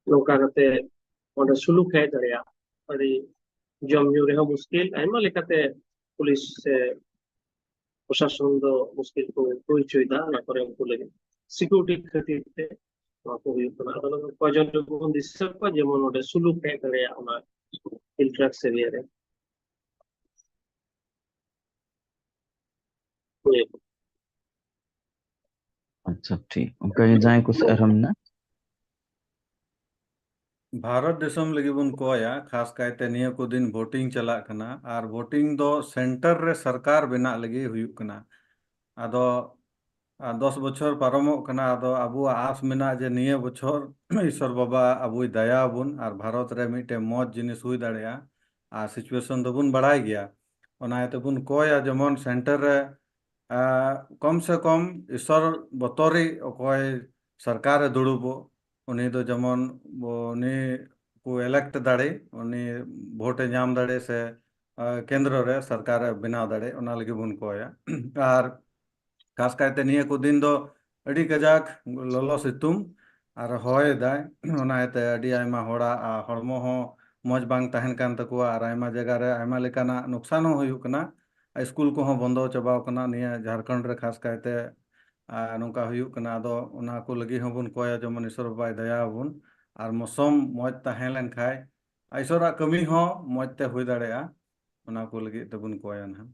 ᱱᱚᱝᱠᱟ ᱠᱟᱛᱮ ᱚᱸᱰᱮ ᱥᱩᱞᱩᱠ ᱦᱮᱡ ᱫᱟᱲᱮᱭᱟᱜᱼᱟ᱾ ᱟᱹᱰᱤ ᱡᱚᱢ ᱧᱩ ᱨᱮᱦᱚᱸ ᱢᱩᱥᱠᱤᱞ, ᱟᱭᱢᱟ ᱞᱮᱠᱟᱛᱮ ᱯᱩᱞᱤᱥ ᱥᱮ ᱯᱨᱚᱥᱟᱥᱚᱱ ᱫᱚ ᱢᱩᱥᱠᱤᱞ ᱠᱚ ᱦᱩᱭ ᱦᱚᱪᱚᱭᱮᱫᱟ᱾ ᱚᱱᱟ ᱠᱚᱨᱮ ᱩᱱᱠᱩ ᱞᱟᱹᱜᱤᱫ ᱥᱤᱠᱩᱨᱤᱴᱤ ᱠᱷᱟᱹᱛᱤᱨ ᱛᱮ ᱱᱚᱣᱟ ᱠᱚ ᱦᱩᱭᱩᱜ ᱠᱟᱱᱟ᱾ ᱟᱫᱚ ᱱᱚᱣᱟ ᱠᱚᱭᱡᱚᱱ ᱨᱮᱵᱚᱱ ᱫᱤᱥᱟᱹ ᱠᱚᱣᱟ, ᱡᱮᱢᱚᱱ ᱚᱸᱰᱮ ᱥᱩᱞᱩᱠ ᱦᱮᱡ ᱫᱟᱲᱮᱭᱟᱜᱼᱟ ᱚᱱᱟ ᱦᱤᱞ ᱴᱨᱟᱠᱴᱥ ᱮᱨᱤᱭᱟ ᱨᱮ᱾ ᱦᱳᱭ᱾ ᱟᱪᱪᱷᱟ, ᱴᱷᱤᱠ᱾ ᱚᱱᱠᱟ ᱜᱮ ᱡᱟᱦᱟᱸᱭ ᱠᱚ ᱥᱮᱫ ᱟᱨᱦᱚᱸ ᱢᱮᱱᱟᱜᱼᱟ? ᱵᱷᱟᱨᱚᱛ ᱫᱤᱥᱚᱢ ᱞᱟᱹᱜᱤᱫ ᱵᱚᱱ ᱠᱚᱭᱟ, ᱠᱷᱟᱥ ᱠᱟᱭᱛᱮ ᱱᱤᱭᱟᱹ ᱠᱚ ᱫᱤᱱ ᱵᱷᱳᱴᱤᱝ ᱪᱟᱞᱟᱜ ᱠᱟᱱᱟ, ᱟᱨ ᱵᱷᱳᱴᱤᱝ ᱫᱚ ᱥᱮᱱᱴᱟᱨ ᱨᱮ ᱥᱚᱨᱠᱟᱨ ᱵᱮᱱᱟᱜ ᱞᱟᱹᱜᱤᱫ ᱦᱩᱭᱩᱜ ᱠᱟᱱᱟ᱾ ᱟᱫᱚ, ᱟ, ᱫᱚᱥ ᱵᱚᱪᱷᱚᱨ ᱯᱟᱨᱚᱢᱚᱜ ᱠᱟᱱᱟ, ᱟᱫᱚ ᱟᱵᱚᱣᱟᱜ ᱟᱸᱥ ᱢᱮᱱᱟᱜᱼᱟ ᱡᱮ ᱱᱤᱭᱟᱹ ᱵᱚᱪᱷᱚᱨ ᱤᱥᱚᱨ ᱵᱟᱵᱟ ᱟᱵᱚᱭ ᱫᱟᱭᱟ ᱟᱵᱚᱱ ᱟᱨ ᱵᱷᱟᱨᱚᱛ ᱨᱮ ᱢᱤᱫᱴᱮᱱ ᱢᱚᱡᱽ ᱡᱤᱱᱤᱥ ᱦᱩᱭ ᱫᱟᱲᱮᱭᱟᱜᱼᱟ᱾ ᱟᱨ ᱥᱤᱪᱩᱭᱮᱥᱚᱱ ᱫᱚᱵᱚᱱ ᱵᱟᱲᱟᱭ ᱜᱮᱭᱟ, ᱚᱱᱟ ᱤᱭᱟᱹ ᱛᱮᱵᱚᱱ ᱠᱚᱭᱟ ᱡᱮᱢᱚᱱ ᱥᱮᱱᱴᱟᱨ ᱨᱮ ᱟ, ᱠᱚᱢ ᱥᱮ ᱠᱚᱢ ᱤᱥᱚᱨ ᱵᱚᱛᱚᱨᱤᱡ ᱚᱠᱚᱭ ᱥᱚᱨᱠᱟᱨ ᱨᱮ ᱫᱩᱲᱩᱵᱚᱜ, ᱩᱱᱤ ᱫᱚ ᱡᱮᱢᱚᱱ ᱩᱱᱤ ᱠᱚ ᱤᱞᱮᱠᱴ ᱫᱟᱲᱮ, ᱩᱱᱤ ᱵᱷᱳᱴ ᱮ ᱧᱟᱢ ᱫᱟᱲᱮ ᱥᱮ, ᱟ, ᱠᱮᱱᱫᱨᱚ ᱨᱮ ᱥᱚᱨᱠᱟᱨ ᱮ ᱵᱮᱱᱟᱣ ᱫᱟᱲᱮ, ᱚᱱᱟ ᱞᱟᱹᱜᱤᱫ ᱵᱚᱱ ᱠᱚᱭᱟ᱾ ᱟᱨ ᱠᱷᱟᱥ ᱠᱟᱭᱛᱮ ᱱᱤᱭᱟᱹ ᱠᱚ ᱫᱤᱱ ᱫᱚ ᱟᱹᱰᱤ ᱠᱟᱡᱟᱠ ᱞᱚᱞᱚ ᱥᱤᱛᱩᱝ ᱟᱨ ᱦᱚᱭ ᱮᱫᱟᱭ, ᱚᱱᱟ ᱤᱭᱟᱹᱛᱮ ᱟᱹᱰᱤ ᱟᱭᱢᱟ ᱦᱚᱲᱟᱜ, ᱟ, ᱦᱚᱲᱢᱚ ᱦᱚᱸ ᱢᱚᱡᱽ ᱵᱟᱝ ᱛᱟᱦᱮᱱ ᱠᱟᱱ ᱛᱟᱠᱚᱣᱟ ᱟᱨ ᱟᱭᱢᱟ ᱡᱟᱭᱜᱟ ᱨᱮ ᱟᱭᱢᱟ ᱞᱮᱠᱟᱱᱟᱜ ᱱᱩᱠᱥᱟᱱ ᱦᱚᱸ ᱦᱩᱭᱩᱜ ᱠᱟᱱᱟ᱾ ᱥᱠᱩᱞ ᱠᱚᱦᱚᱸ ᱵᱚᱱᱫᱚ ᱪᱟᱵᱟᱣ ᱠᱟᱱᱟ ᱱᱤᱭᱟᱹ ᱡᱷᱟᱲᱠᱷᱚᱸᱰ ᱨᱮ ᱠᱷᱟᱥ ᱠᱟᱭᱛᱮ, ᱟᱨ ᱱᱚᱝᱠᱟ ᱦᱩᱭᱩᱜ ᱠᱟᱱᱟ᱾ ᱟᱫᱚ ᱚᱱᱟ ᱠᱚ ᱞᱟᱹᱜᱤᱫ ᱦᱚᱸᱵᱚᱱ ᱠᱚᱭᱟ ᱡᱮᱢᱚᱱ ᱤᱥᱚᱨ ᱵᱟᱵᱟᱭ ᱫᱟᱭᱟ ᱟᱵᱚᱱ ᱟᱨ ᱢᱚᱥᱚᱢ ᱢᱚᱡᱽ ᱛᱟᱦᱮᱸ ᱞᱮᱱ ᱠᱷᱟᱡ ᱤᱥᱚᱨᱟᱜ ᱠᱟᱹᱢᱤ ᱦᱚᱸ ᱢᱚᱡᱽ ᱛᱮ ᱦᱩᱭ ᱫᱟᱲᱮᱭᱟᱜᱼᱟ᱾ ᱚᱱᱟ ᱠᱚ ᱞᱟᱹᱜᱤᱫ ᱛᱮᱵᱚᱱ ᱠᱚᱭᱟ ᱱᱟᱦᱟᱜ᱾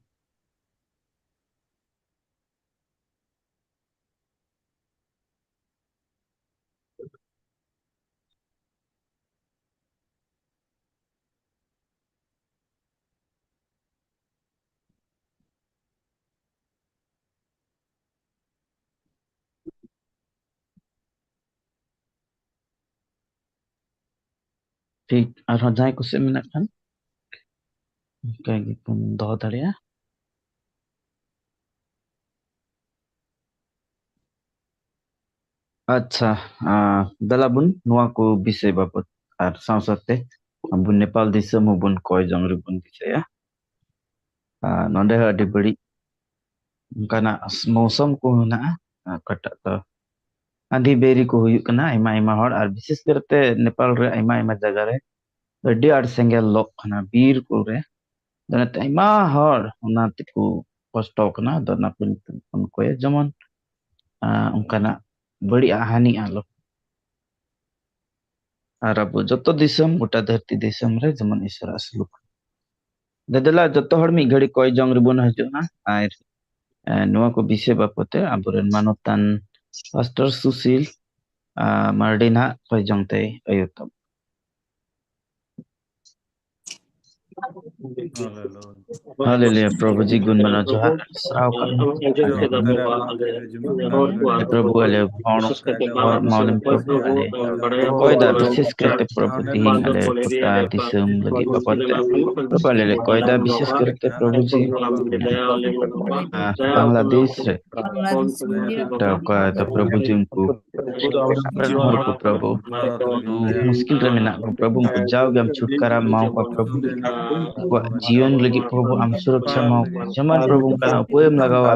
ᱴᱷᱤᱠ, ᱟᱨᱦᱚᱸ ᱡᱟᱦᱟᱸᱭ ᱠᱚ ᱥᱮᱫ ᱢᱮᱱᱟᱜ ᱠᱷᱟᱱ ᱚᱱᱠᱟ ᱜᱮᱵᱚᱱ ᱫᱚᱦᱚ ᱫᱟᱲᱮᱭᱟᱜᱼᱟ᱾ ᱟᱪᱪᱷᱟ, ᱟᱸ, ᱫᱮᱞᱟ ᱵᱚᱱ ᱱᱚᱣᱟ ᱠᱚ ᱵᱤᱥᱚᱭ ᱵᱟᱵᱚᱛ ᱟᱨ ᱥᱟᱶ ᱥᱟᱶᱛᱮ ᱟᱵᱚ ᱱᱮᱯᱟᱞ ᱫᱤᱥᱚᱢ ᱦᱚᱸᱵᱚᱱ ᱠᱚᱭ ᱡᱚᱝ ᱨᱮᱵᱚᱱ ᱫᱤᱥᱟᱹᱭᱟ᱾ ᱟᱸ, ᱱᱚᱰᱮ ᱦᱚᱸ ᱟᱹᱰᱤ ᱵᱟᱹᱲᱤᱡ ᱚᱱᱠᱟᱱᱟᱜ ᱢᱳᱥᱚᱢ ᱠᱚ ᱢᱮᱱᱟᱜᱼᱟ, ᱚᱠᱟᱴᱟᱜ ᱫᱚ ᱟᱸᱫᱷᱤ ᱵᱮᱨᱤ ᱠᱚ ᱦᱩᱭᱩᱜ ᱠᱟᱱᱟ ᱟᱭᱢᱟ ᱟᱭᱢᱟ ᱦᱚᱲ, ᱟᱨ ᱵᱤᱥᱮᱥ ᱠᱟᱨᱛᱮ ᱱᱮᱯᱟᱞ ᱨᱮ ᱟᱭᱢᱟ ᱟᱭᱢᱟ ᱡᱟᱭᱜᱟ ᱨᱮ ᱟᱹᱰᱤ ᱟᱸᱴ ᱥᱮᱸᱜᱮᱞ ᱞᱚᱜ ᱠᱟᱱᱟ ᱵᱤᱨ ᱠᱚᱨᱮ᱾ ᱟᱫᱚ ᱚᱱᱟᱛᱮ ᱟᱭᱢᱟ ᱦᱚᱲ ᱚᱱᱟ ᱛᱮᱠᱚ ᱠᱚᱥᱴᱚ ᱠᱟᱱᱟ᱾ ᱟᱫᱚ ᱚᱱᱟ ᱠᱚ ᱧᱩᱛᱩᱢ ᱠᱚ ᱠᱚᱭᱟ, ᱡᱮᱢᱚᱱ, ᱟᱸ, ᱚᱱᱠᱟᱱᱟᱜ ᱵᱟᱹᱲᱤᱡ ᱦᱟᱹᱱᱤ ᱟᱞᱚ᱾ ᱟᱨ ᱟᱵᱚ ᱡᱚᱛᱚ ᱫᱤᱥᱚᱢ, ᱜᱚᱴᱟ ᱫᱷᱟᱹᱨᱛᱤ ᱫᱤᱥᱚᱢ ᱨᱮ ᱡᱮᱢᱚᱱ ᱤᱥᱚᱨᱟᱜ ᱥᱩᱞᱩᱠ᱾ ᱫᱮᱫᱮᱞᱟ, ᱡᱚᱛᱚ ᱦᱚᱲ ᱢᱤᱫ ᱜᱷᱟᱹᱲᱤ ᱠᱚᱭ ᱡᱚᱝ ᱨᱮᱵᱚᱱ ᱦᱤᱡᱩᱜᱼᱟ᱾ ᱟᱨ, ᱮ, ᱱᱚᱣᱟ ᱠᱚ ᱵᱤᱥᱚᱭ ᱵᱟᱵᱚᱛ ᱛᱮ ᱟᱵᱚᱨᱮᱱ ᱢᱟᱱᱚᱛᱟᱱ ᱯᱟᱥᱴᱚᱨ ᱥᱩᱥᱤᱞ, ᱟ, ᱢᱟᱨᱰᱤ ᱱᱟᱦᱟᱜ ᱠᱚᱭ ᱡᱚᱝ ᱛᱮᱭ ᱟᱹᱭᱩᱨ ᱛᱟᱵᱚᱱᱟ᱾ ᱦᱟᱞᱮᱞᱩᱭᱟ᱾ ᱦᱟᱞᱮᱞᱩᱭᱟ, ᱯᱨᱚᱵᱷᱩ ᱡᱤ ᱜᱩᱱ ᱢᱟᱱᱟᱣ ᱡᱚᱦᱟᱨ᱾ ᱥᱟᱨᱦᱟᱣ ᱠᱟᱜ ᱢᱮ᱾ ᱟᱞᱮ ᱯᱮᱨᱟ ᱯᱮᱨᱟ ᱡᱩᱢᱟ ᱟᱞᱮ ᱮ ᱯᱨᱚᱵᱷᱩ, ᱟᱞᱮ ᱦᱚᱲ, ᱦᱚᱲ ᱢᱟᱣᱞᱤᱢ ᱯᱨᱚᱵᱷᱩ, ᱟᱞᱮ ᱠᱚᱭ ᱫᱟ ᱵᱤᱥᱮᱥ ᱠᱟᱨᱛᱮ ᱯᱨᱚᱵᱷᱩ ᱛᱤᱦᱤᱧ ᱟᱞᱮ ᱜᱚᱴᱟ ᱫᱤᱥᱚᱢ ᱞᱟᱹᱜᱤᱫ ᱵᱟᱵᱚᱫ ᱛᱮ ᱯᱨᱚᱵᱷᱩ ᱟᱞᱮ ᱞᱮ ᱠᱚᱭ ᱫᱟ ᱵᱤᱥᱮᱥ ᱠᱟᱨᱛᱮ ᱯᱨᱚᱵᱷᱩ ᱡᱤ, ᱟᱸ, ᱵᱟᱝᱞᱟᱫᱮᱥ ᱨᱮ ᱵᱟᱝᱞᱟᱫᱮᱥ ᱨᱮ ᱚᱠᱟ ᱫᱚ ᱯᱨᱚᱵᱷᱩ ᱡᱤ ᱩᱱᱠᱩ ᱟᱯᱮᱨᱮᱱ ᱦᱚᱲ ᱠᱚ ᱯᱨᱚᱵᱷᱩ ᱢᱩᱥᱠᱤᱞ ᱨᱮ ᱢᱮᱱᱟᱜ ᱠᱚ ᱯᱨᱚᱵᱷᱩ, ᱩᱱᱠᱩ ᱡᱟᱣᱜᱮ ᱟᱢ ᱪᱷᱩᱴᱠᱟᱨᱟ ᱮᱢᱟᱣ ᱠᱚᱣᱟ ᱯᱨᱚᱵᱷᱩ, ᱩᱱᱠᱩᱣᱟᱜ ᱡᱤᱭᱚᱱ ᱞᱟᱹᱜᱤᱫ ᱯᱨᱚᱵᱷᱩ ᱟᱢ ᱥᱩᱨᱚᱠᱪᱷᱟ ᱮᱢᱟᱣ ᱠᱚᱣᱟ, ᱡᱮᱢᱚᱱ ᱯᱨᱚᱵᱷᱩ ᱚᱱᱠᱟᱱᱟᱜ ᱩᱯᱟᱹᱭ ᱮᱢ ᱞᱟᱜᱟᱣᱟ,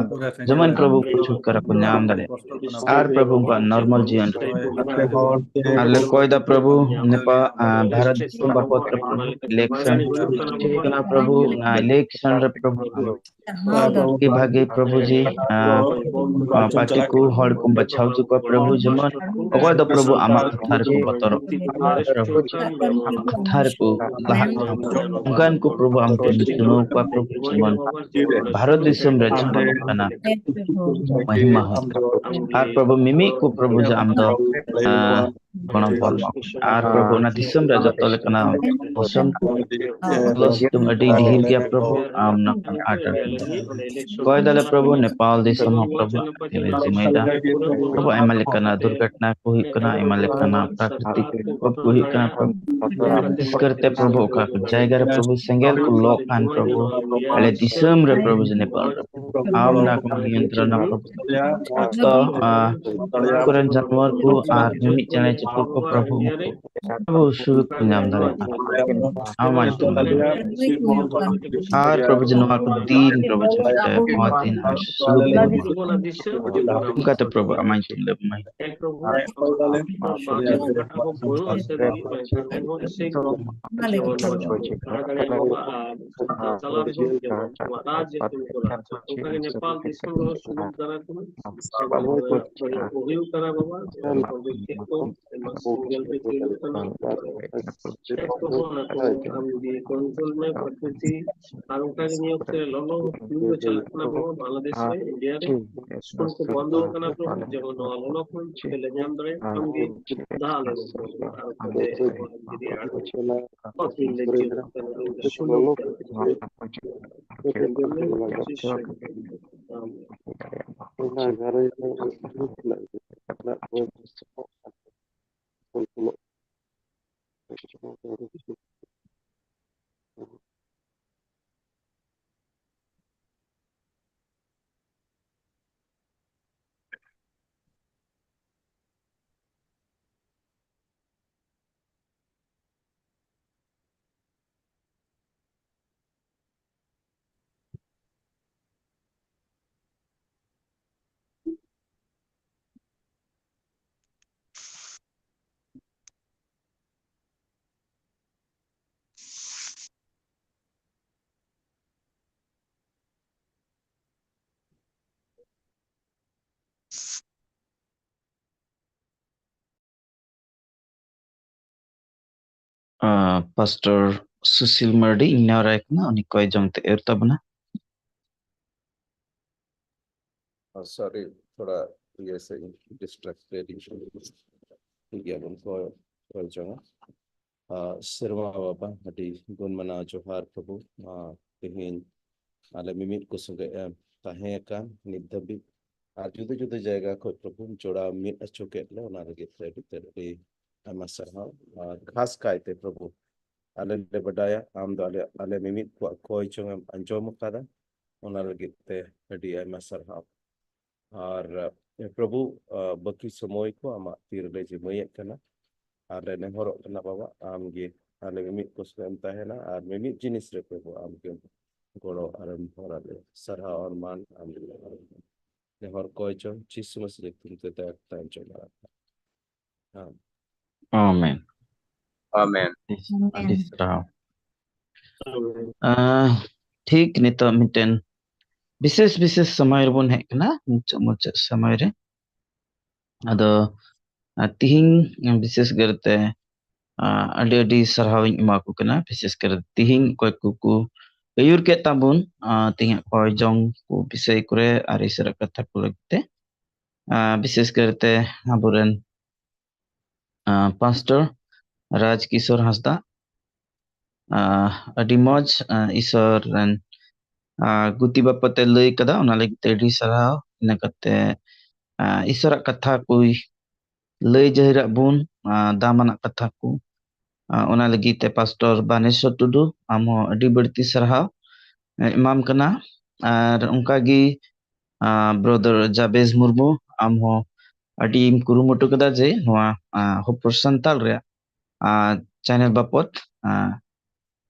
ᱡᱮᱢᱚᱱ ᱯᱨᱚᱵᱷᱩ ᱩᱱᱠᱩ ᱪᱷᱩᱴᱠᱟᱨᱟ ᱠᱚ ᱧᱟᱢ ᱫᱟᱲᱮᱭᱟᱜ᱾ ᱟᱨ ᱯᱨᱚᱵᱷᱩ ᱩᱱᱠᱩᱣᱟᱜ ᱱᱚᱨᱢᱟᱞ ᱡᱤᱭᱚᱱ ᱨᱮ ᱟᱨ ᱞᱮ ᱠᱚᱭ ᱫᱟ ᱯᱨᱚᱵᱷᱩ, ᱱᱮᱯᱟ-, ᱟᱸ, ᱵᱷᱟᱨᱚᱛ ᱫᱤᱥᱚᱢ ᱵᱟᱵᱚᱫ ᱨᱮ ᱯᱨᱚᱵᱷᱩ, ᱤᱞᱮᱠᱥᱚᱱ ᱴᱷᱤᱠ ᱠᱟᱱᱟ ᱯᱨᱚᱵᱷᱩ, ᱚᱱᱟ ᱤᱞᱮᱠᱥᱚᱱ ᱨᱮ ᱯᱨᱚᱵᱷᱩ ᱵᱷᱟᱜᱮ ᱵᱷᱟᱜᱮ ᱯᱨᱚᱵᱷᱩ ᱡᱤ, ᱟᱸ, ᱯᱟᱨᱴᱤ ᱠᱚ ᱦᱚᱲ ᱠᱚᱢ ᱵᱟᱪᱷᱟᱣ ᱦᱚᱪᱚ ᱠᱚᱣᱟ ᱯᱨᱚᱵᱷᱩ, ᱡᱮᱢᱚᱱ ᱚᱠᱚᱭ ᱫᱚ ᱯᱨᱚᱵᱷᱩ ᱟᱢᱟᱜ ᱠᱟᱛᱷᱟ ᱨᱮᱠᱚ ᱵᱚᱛᱚᱨᱚᱜ ᱠᱟᱱᱟ, ᱯᱨᱚᱵᱷᱩ ᱡᱤ, ᱟᱢᱟᱜ ᱠᱟᱛᱷᱟ ᱨᱮᱠᱚ ᱞᱟᱦᱟᱜ ᱠᱟᱱᱟ᱾ ᱚᱱᱠᱟᱱ ᱠᱚ ᱯᱨᱚᱵᱷᱩ ᱟᱢ ᱠᱚ ᱧᱩᱛᱩᱢ ᱠᱚᱣᱟ ᱯᱨᱚᱵᱷᱩ, ᱡᱮᱢᱚᱱ ᱵᱷᱟᱨᱚᱛ ᱫᱤᱥᱚᱢ ᱨᱮ ᱡᱮᱢᱚᱱ ᱚᱱᱠᱟᱱᱟᱜ ᱢᱚᱦᱤᱢᱟ ᱦᱩᱭᱩᱜ ᱠᱟᱱᱟ᱾ ᱟᱨ ᱯᱨᱚᱵᱷᱩ ᱢᱤᱢᱤᱫ ᱠᱚ ᱯᱨᱚᱵᱷᱩ ᱡᱮ ᱟᱢ ᱫᱚ, ᱟᱸ, ᱜᱚᱲᱚᱢ ᱯᱟᱞᱢᱟ᱾ ᱟᱨ ᱯᱨᱚᱵᱷᱩ, ᱚᱱᱟ ᱫᱤᱥᱚᱢ ᱨᱮ ᱡᱚᱛᱚ ᱞᱮᱠᱟᱱᱟᱜ ᱢᱳᱥᱚᱢ, ᱞᱚᱞᱚ ᱥᱤᱛᱩᱝ ᱟᱹᱰᱤ ᱰᱷᱮᱨ ᱜᱮᱭᱟ ᱯᱨᱚᱵᱷᱩ, ᱟᱢ ᱚᱱᱟ ᱠᱷᱚᱱ ᱟᱸᱴ ᱟᱹᱰᱤ᱾ ᱠᱚᱭ ᱫᱟᱞᱮ ᱯᱨᱚᱵᱷᱩ, ᱱᱮᱯᱟᱞ ᱫᱤᱥᱚᱢ ᱦᱚᱸ ᱯᱨᱚᱵᱷᱩ ᱟᱯᱮ ᱞᱮ ᱡᱤᱢᱟᱹᱭᱮᱫᱟ᱾ ᱯᱨᱚᱵᱷᱩ, ᱟᱭᱢᱟ ᱞᱮᱠᱟᱱᱟᱜ ᱫᱩᱨᱜᱷᱚᱴᱚᱱᱟ ᱠᱚ ᱦᱩᱭᱩᱜ ᱠᱟᱱᱟ, ᱟᱭᱢᱟ ᱞᱮᱠᱟᱱᱟᱜ ᱯᱨᱟᱠᱨᱤᱛᱤᱠ ᱵᱤᱯᱚᱫ ᱠᱚ ᱦᱩᱭᱩᱜ ᱠᱟᱱᱟ ᱯᱨᱚᱵᱷᱩ᱾ ᱵᱤᱥᱮᱥ ᱠᱟᱨᱛᱮ ᱯᱨᱚᱵᱷᱩ, ᱚᱠᱟ ᱠᱚ ᱡᱟᱭᱜᱟ ᱨᱮ ᱯᱨᱚᱵᱷᱩ ᱥᱮᱸᱜᱮᱞ ᱠᱚ ᱞᱚᱜ ᱠᱟᱱ ᱯᱨᱚᱵᱷᱩ, ᱟᱞᱮ ᱫᱤᱥᱚᱢ ᱨᱮ ᱯᱨᱚᱵᱷᱩ ᱡᱮ ᱱᱮᱯᱟᱞ ᱨᱮ ᱟᱢ ᱚᱱᱟ ᱠᱚ ᱱᱤᱭᱚᱱᱛᱨᱚᱱᱟ ᱯᱨᱚᱵᱷᱩ᱾ ᱡᱚᱛᱚ, ᱟᱸ, ᱠᱚᱨᱮᱱ ᱡᱟᱱᱣᱟᱨ ᱠᱚ ᱟᱨ ᱢᱤᱢᱤᱫ ᱪᱮᱬᱮ ᱪᱤᱯᱨᱩᱫ ᱠᱚ ᱯᱨᱚᱵᱷᱩ, ᱩᱱᱠᱩ ᱯᱨᱚᱵᱷᱩ ᱥᱩᱞᱩᱠ ᱠᱚ ᱧᱟᱢ ᱫᱟᱲᱮᱭᱟᱜᱼᱟ᱾ ᱟᱢᱟᱜ ᱧᱩᱛᱩᱢ ᱞᱟᱹᱜᱤᱫ᱾ ᱟᱨ ᱯᱨᱚᱵᱷᱩ ᱡᱮ ᱱᱚᱣᱟ ᱠᱚ ᱫᱤᱱ ᱯᱨᱚᱵᱷᱩ ᱡᱮ ᱱᱚᱣᱟ ᱫᱤᱱ ᱟᱨ ᱥᱩᱞᱩᱠ ᱫᱤᱱ᱾ ᱚᱱᱠᱟᱛᱮ ᱯᱨᱚᱵᱷᱩ ᱟᱢᱟᱜ ᱧᱩᱛᱩᱢ ᱞᱮ ᱢᱟᱹᱭ᱾ ᱚᱱᱠᱟᱜᱮ ᱱᱮᱯᱟᱞ ᱫᱤᱥᱚᱢ ᱨᱮᱦᱚᱸ ᱥᱩᱞᱩᱠ ᱫᱟᱨᱟ ᱠᱚ ᱦᱩᱭᱩᱜ ᱠᱟᱱᱟ ᱵᱟᱵᱟ, ᱪᱮᱫ ᱠᱚ ᱦᱩᱭᱩᱜ ᱠᱟᱱᱟ ᱵᱟᱵᱟ, ᱪᱮᱫ ᱠᱚ ᱪᱮᱫ ᱠᱚ ᱮᱢᱟᱱ ᱥᱮᱸᱜᱮᱞ ᱛᱮ ᱪᱤᱨᱩᱜ ᱠᱟᱱᱟ, ᱪᱮᱫ ᱠᱚ ᱚᱱᱟ ᱠᱚ ᱟᱢ ᱡᱩᱫᱤ control ᱢᱮ ᱯᱨᱚᱠᱨᱤᱛᱤ᱾ ᱟᱨ ᱚᱱᱠᱟ ᱜᱮ ᱱᱤᱭᱟᱹ ᱚᱠᱛᱮ ᱨᱮ ᱞᱚᱞᱚ ᱦᱩᱭᱩᱜ ᱪᱟᱞᱟᱜ ᱠᱟᱱᱟ ᱵᱟᱵᱟ, ᱵᱟᱝᱞᱟᱫᱮᱥ ᱨᱮ, ᱤᱱᱰᱤᱭᱟ ᱨᱮ ᱥᱠᱩᱞ ᱠᱚ ᱵᱚᱱᱫᱚ ᱟᱠᱟᱱᱟ ᱯᱨᱚᱵᱷᱩ, ᱡᱮᱢᱚᱱ ᱱᱚᱣᱟ ᱞᱚᱞᱚ ᱠᱷᱚᱱ ᱪᱤᱠᱟᱹ ᱞᱮ ᱧᱟᱢ ᱫᱟᱲᱮᱭᱟᱜ ᱠᱷᱟᱱ ᱜᱮ ᱫᱟᱜ ᱟᱞᱮ ᱢᱮ ᱯᱨᱚᱵᱷᱩ, ᱟᱨ ᱚᱱᱠᱟ ᱛᱮ ᱟᱵᱚᱣᱟᱜ ᱡᱩᱫᱤ ᱟᱨ ᱚᱛ ᱫᱤᱱ ᱞᱮ ᱪᱤᱨᱩᱜ ᱠᱟᱱᱟ, ᱥᱩᱞᱩᱠ ᱠᱟᱱᱟ᱾ ᱟᱸ, ᱯᱟᱥᱴᱚᱨ ᱥᱩᱥᱤᱞ ᱢᱟᱨᱰᱤ, ᱤᱧ ᱱᱮᱦᱚᱨᱟᱭ ᱠᱟᱱᱟ, ᱩᱱᱤ ᱠᱚᱭ ᱡᱚᱝ ᱛᱮ ᱮᱨ ᱛᱟᱵᱚᱱᱟ᱾ ᱥᱚᱨᱤ, ᱛᱷᱚᱲᱟ ᱤᱭᱟᱹ ᱥᱮ ᱰᱤᱥᱴᱨᱟᱠᱴᱮᱰ᱾ ᱜᱮᱭᱟ ᱵᱚᱱ ᱠᱚᱭ, ᱠᱚᱭ ᱡᱚᱝᱟ᱾ ᱟᱨ ᱥᱮᱨᱢᱟ ᱵᱟᱵᱟ, ᱟᱹᱰᱤ ᱜᱩᱱ ᱢᱟᱱᱟᱣ ᱡᱚᱦᱟᱨ ᱯᱨᱚᱵᱷᱩ᱾ ᱟᱨ ᱛᱮᱦᱮᱧ ᱟᱞᱮ ᱢᱤᱢᱤᱫ ᱠᱚ ᱥᱚᱸᱜᱮ ᱮᱢ ᱛᱟᱦᱮᱸ ᱟᱠᱟᱱ ᱱᱤᱛ ᱫᱷᱟᱹᱵᱤᱡ, ᱟᱨ ᱡᱩᱫᱟᱹ ᱡᱩᱫᱟᱹ ᱡᱟᱭᱜᱟ ᱠᱷᱚᱱ ᱯᱨᱚᱵᱷᱩᱢ ᱡᱚᱲᱟᱣ ᱢᱤᱫ ᱦᱚᱪᱚ ᱠᱮᱫ ᱞᱮ, ᱚᱱᱟ ᱞᱟᱹᱜᱤᱫ ᱛᱮ ᱟᱹᱰᱤ ᱛᱮᱫ ᱟᱹᱰᱤ ᱟᱭᱢᱟ ᱥᱟᱨᱦᱟᱣ᱾ ᱟᱨ ᱠᱷᱟᱥ ᱠᱟᱭᱛᱮ ᱯᱨᱚᱵᱷᱩ, ᱟᱞᱮ ᱞᱮ ᱵᱟᱰᱟᱭᱟ ᱟᱢ ᱫᱚ ᱟᱞᱮ, ᱟᱞᱮ ᱢᱤᱢᱤᱫ ᱠᱚᱣᱟᱜ ᱠᱚᱭ ᱡᱚᱝ ᱮᱢ ᱟᱸᱡᱚᱢ ᱟᱠᱟᱫᱟ, ᱚᱱᱟ ᱞᱟᱹᱜᱤᱫ ᱛᱮ ᱟᱹᱰᱤ ᱟᱭᱢᱟ ᱥᱟᱨᱦᱟᱣ᱾ ᱟᱨ ᱮ, ᱯᱨᱚᱵᱷᱩ, ᱟ, ᱵᱟᱹᱠᱤ ᱥᱚᱢᱚᱭ ᱠᱚ ᱟᱢᱟᱜ ᱛᱤ ᱨᱮᱞᱮ ᱡᱤᱢᱟᱹᱭᱮᱫ ᱠᱟᱱᱟ᱾ ᱟᱨ ᱞᱮ ᱱᱮᱦᱚᱨᱚᱜ ᱠᱟᱱᱟ ᱵᱟᱵᱟ, ᱟᱢ ᱜᱮ ᱟᱞᱮ ᱢᱤᱢᱤᱫ ᱠᱚ ᱥᱚᱸᱜᱮ ᱮᱢ ᱛᱟᱦᱮᱱᱟ, ᱟᱨ ᱢᱤᱢᱤᱫ ᱡᱤᱱᱤᱥ ᱨᱮ ᱯᱨᱚᱵᱷᱩ ᱟᱢ ᱜᱮᱢ ᱜᱚᱲᱚ ᱟᱨᱮᱢ ᱦᱚᱨ ᱟᱞᱮᱭᱟ᱾ ᱥᱟᱨᱦᱟᱣ ᱟᱨ ᱢᱟᱱ ᱟᱢ ᱜᱮ ᱞᱮ ᱱᱮᱦᱚᱨ ᱠᱚᱭ ᱪᱚᱝ, ᱡᱤᱥᱩ ᱢᱟᱥᱤ ᱧᱩᱛᱩᱢ ᱛᱮ ᱫᱟᱭᱟ ᱠᱟᱛᱮ ᱟᱸᱡᱚᱢ ᱵᱟᱲᱟ ᱠᱟᱜ᱾ ᱟᱢ᱾ ᱟᱢᱮᱱ᱾ ᱟᱢᱮᱱ᱾ ᱟᱹᱰᱤ, ᱟᱹᱰᱤ ᱟᱢᱮᱱ᱾ ᱥᱟᱨᱦᱟᱣ᱾ ᱟᱸ, ᱴᱷᱤᱠ ᱱᱤᱛᱚᱜ ᱢᱤᱫᱴᱮᱱ ᱵᱤᱥᱮᱥ, ᱵᱤᱥᱮᱥ ᱥᱚᱢᱚᱭ ᱨᱮᱵᱚᱱ ᱦᱮᱡ ᱠᱟᱱᱟ, ᱢᱩᱪᱟᱹᱫ, ᱢᱩᱪᱟᱹᱫ ᱥᱚᱢᱚᱭ ᱨᱮ᱾ ᱟᱫᱚ, ᱟᱨ ᱛᱤᱦᱤᱧ ᱵᱤᱥᱮᱥ ᱠᱟᱨᱛᱮ, ᱟᱸ, ᱟᱹᱰᱤ, ᱟᱹᱰᱤ ᱥᱟᱨᱦᱟᱣ ᱤᱧ ᱮᱢᱟ ᱠᱚ ᱠᱟᱱᱟ, ᱵᱤᱥᱮᱥ ᱠᱟᱨᱛᱮ ᱛᱤᱦᱤᱧ ᱚᱠᱚᱭ ᱠᱚ ᱠᱚ ᱟᱹᱭᱩᱨ ᱠᱮᱫ ᱛᱟᱵᱚᱱ, ᱟᱸ, ᱛᱤᱦᱤᱧᱟᱜ ᱠᱚᱭ ᱡᱚᱝ ᱠᱚ ᱵᱤᱥᱚᱭ ᱠᱚᱨᱮ ᱟᱨ ᱤᱥᱚᱨᱟᱜ ᱠᱟᱛᱷᱟ ᱠᱚ ᱞᱟᱹᱜᱤᱫ ᱛᱮ, ᱟᱸ, ᱵᱤᱥᱮᱥ ᱠᱟᱨᱛᱮ ᱟᱵᱚᱨᱮᱱ, ᱟᱸ, ᱯᱟᱥᱴᱚᱨ ᱨᱟᱡᱽ ᱠᱤᱥᱳᱨ ᱦᱟᱸᱥᱫᱟ, ᱟᱸ, ᱟᱹᱰᱤ ᱢᱚᱡᱽ, ᱟᱸ, ᱤᱥᱚᱨ ᱨᱮᱱ, ᱟᱸ, ᱜᱩᱛᱤ ᱵᱟᱵᱚᱫ ᱛᱮ ᱞᱟᱹᱭ ᱠᱟᱫᱟ, ᱚᱱᱟ ᱞᱟᱹᱜᱤᱫ ᱛᱮ ᱟᱹᱰᱤ ᱥᱟᱨᱦᱟᱣ᱾ ᱤᱱᱟᱹ ᱠᱟᱛᱮ, ᱟᱸ, ᱤᱥᱚᱨᱟᱜ ᱠᱟᱛᱷᱟ ᱠᱚᱭ ᱞᱟᱹᱭ ᱡᱟᱹᱦᱤᱨᱟᱜ ᱵᱚᱱ, ᱟᱸ, ᱫᱟᱢᱟᱱᱟᱜ ᱠᱟᱛᱷᱟ ᱠᱚ, ᱟᱸ, ᱚᱱᱟ ᱞᱟᱹᱜᱤᱫ ᱛᱮ ᱯᱟᱥᱴᱚᱨ ᱵᱟᱱᱮᱥᱚᱨ ᱴᱩᱰᱩ, ᱟᱢ ᱦᱚᱸ ᱟᱹᱰᱤ ᱵᱟᱹᱲᱛᱤ ᱥᱟᱨᱦᱟᱣ, ᱮᱸ, ᱮᱢᱟᱢ ᱠᱟᱱᱟ᱾ ᱟᱨ ᱚᱱᱠᱟ ᱜᱮ, ᱟᱸ, ᱵᱨᱚᱫᱟᱨ ᱡᱟᱵᱮᱡᱽ ᱢᱩᱨᱢᱩ, ᱟᱢ ᱦᱚᱸ ᱟᱹᱰᱤᱢ ᱠᱩᱨᱩᱢᱩᱴᱩ ᱠᱟᱫᱟ ᱡᱮ ᱱᱚᱣᱟ, ᱟᱸ, ᱦᱚᱯᱚᱨ ᱥᱟᱱᱛᱟᱞ ᱨᱮᱭᱟᱜ, ᱟᱸ, ᱪᱮᱱᱮᱞ ᱵᱟᱵᱚᱛ, ᱟᱸ,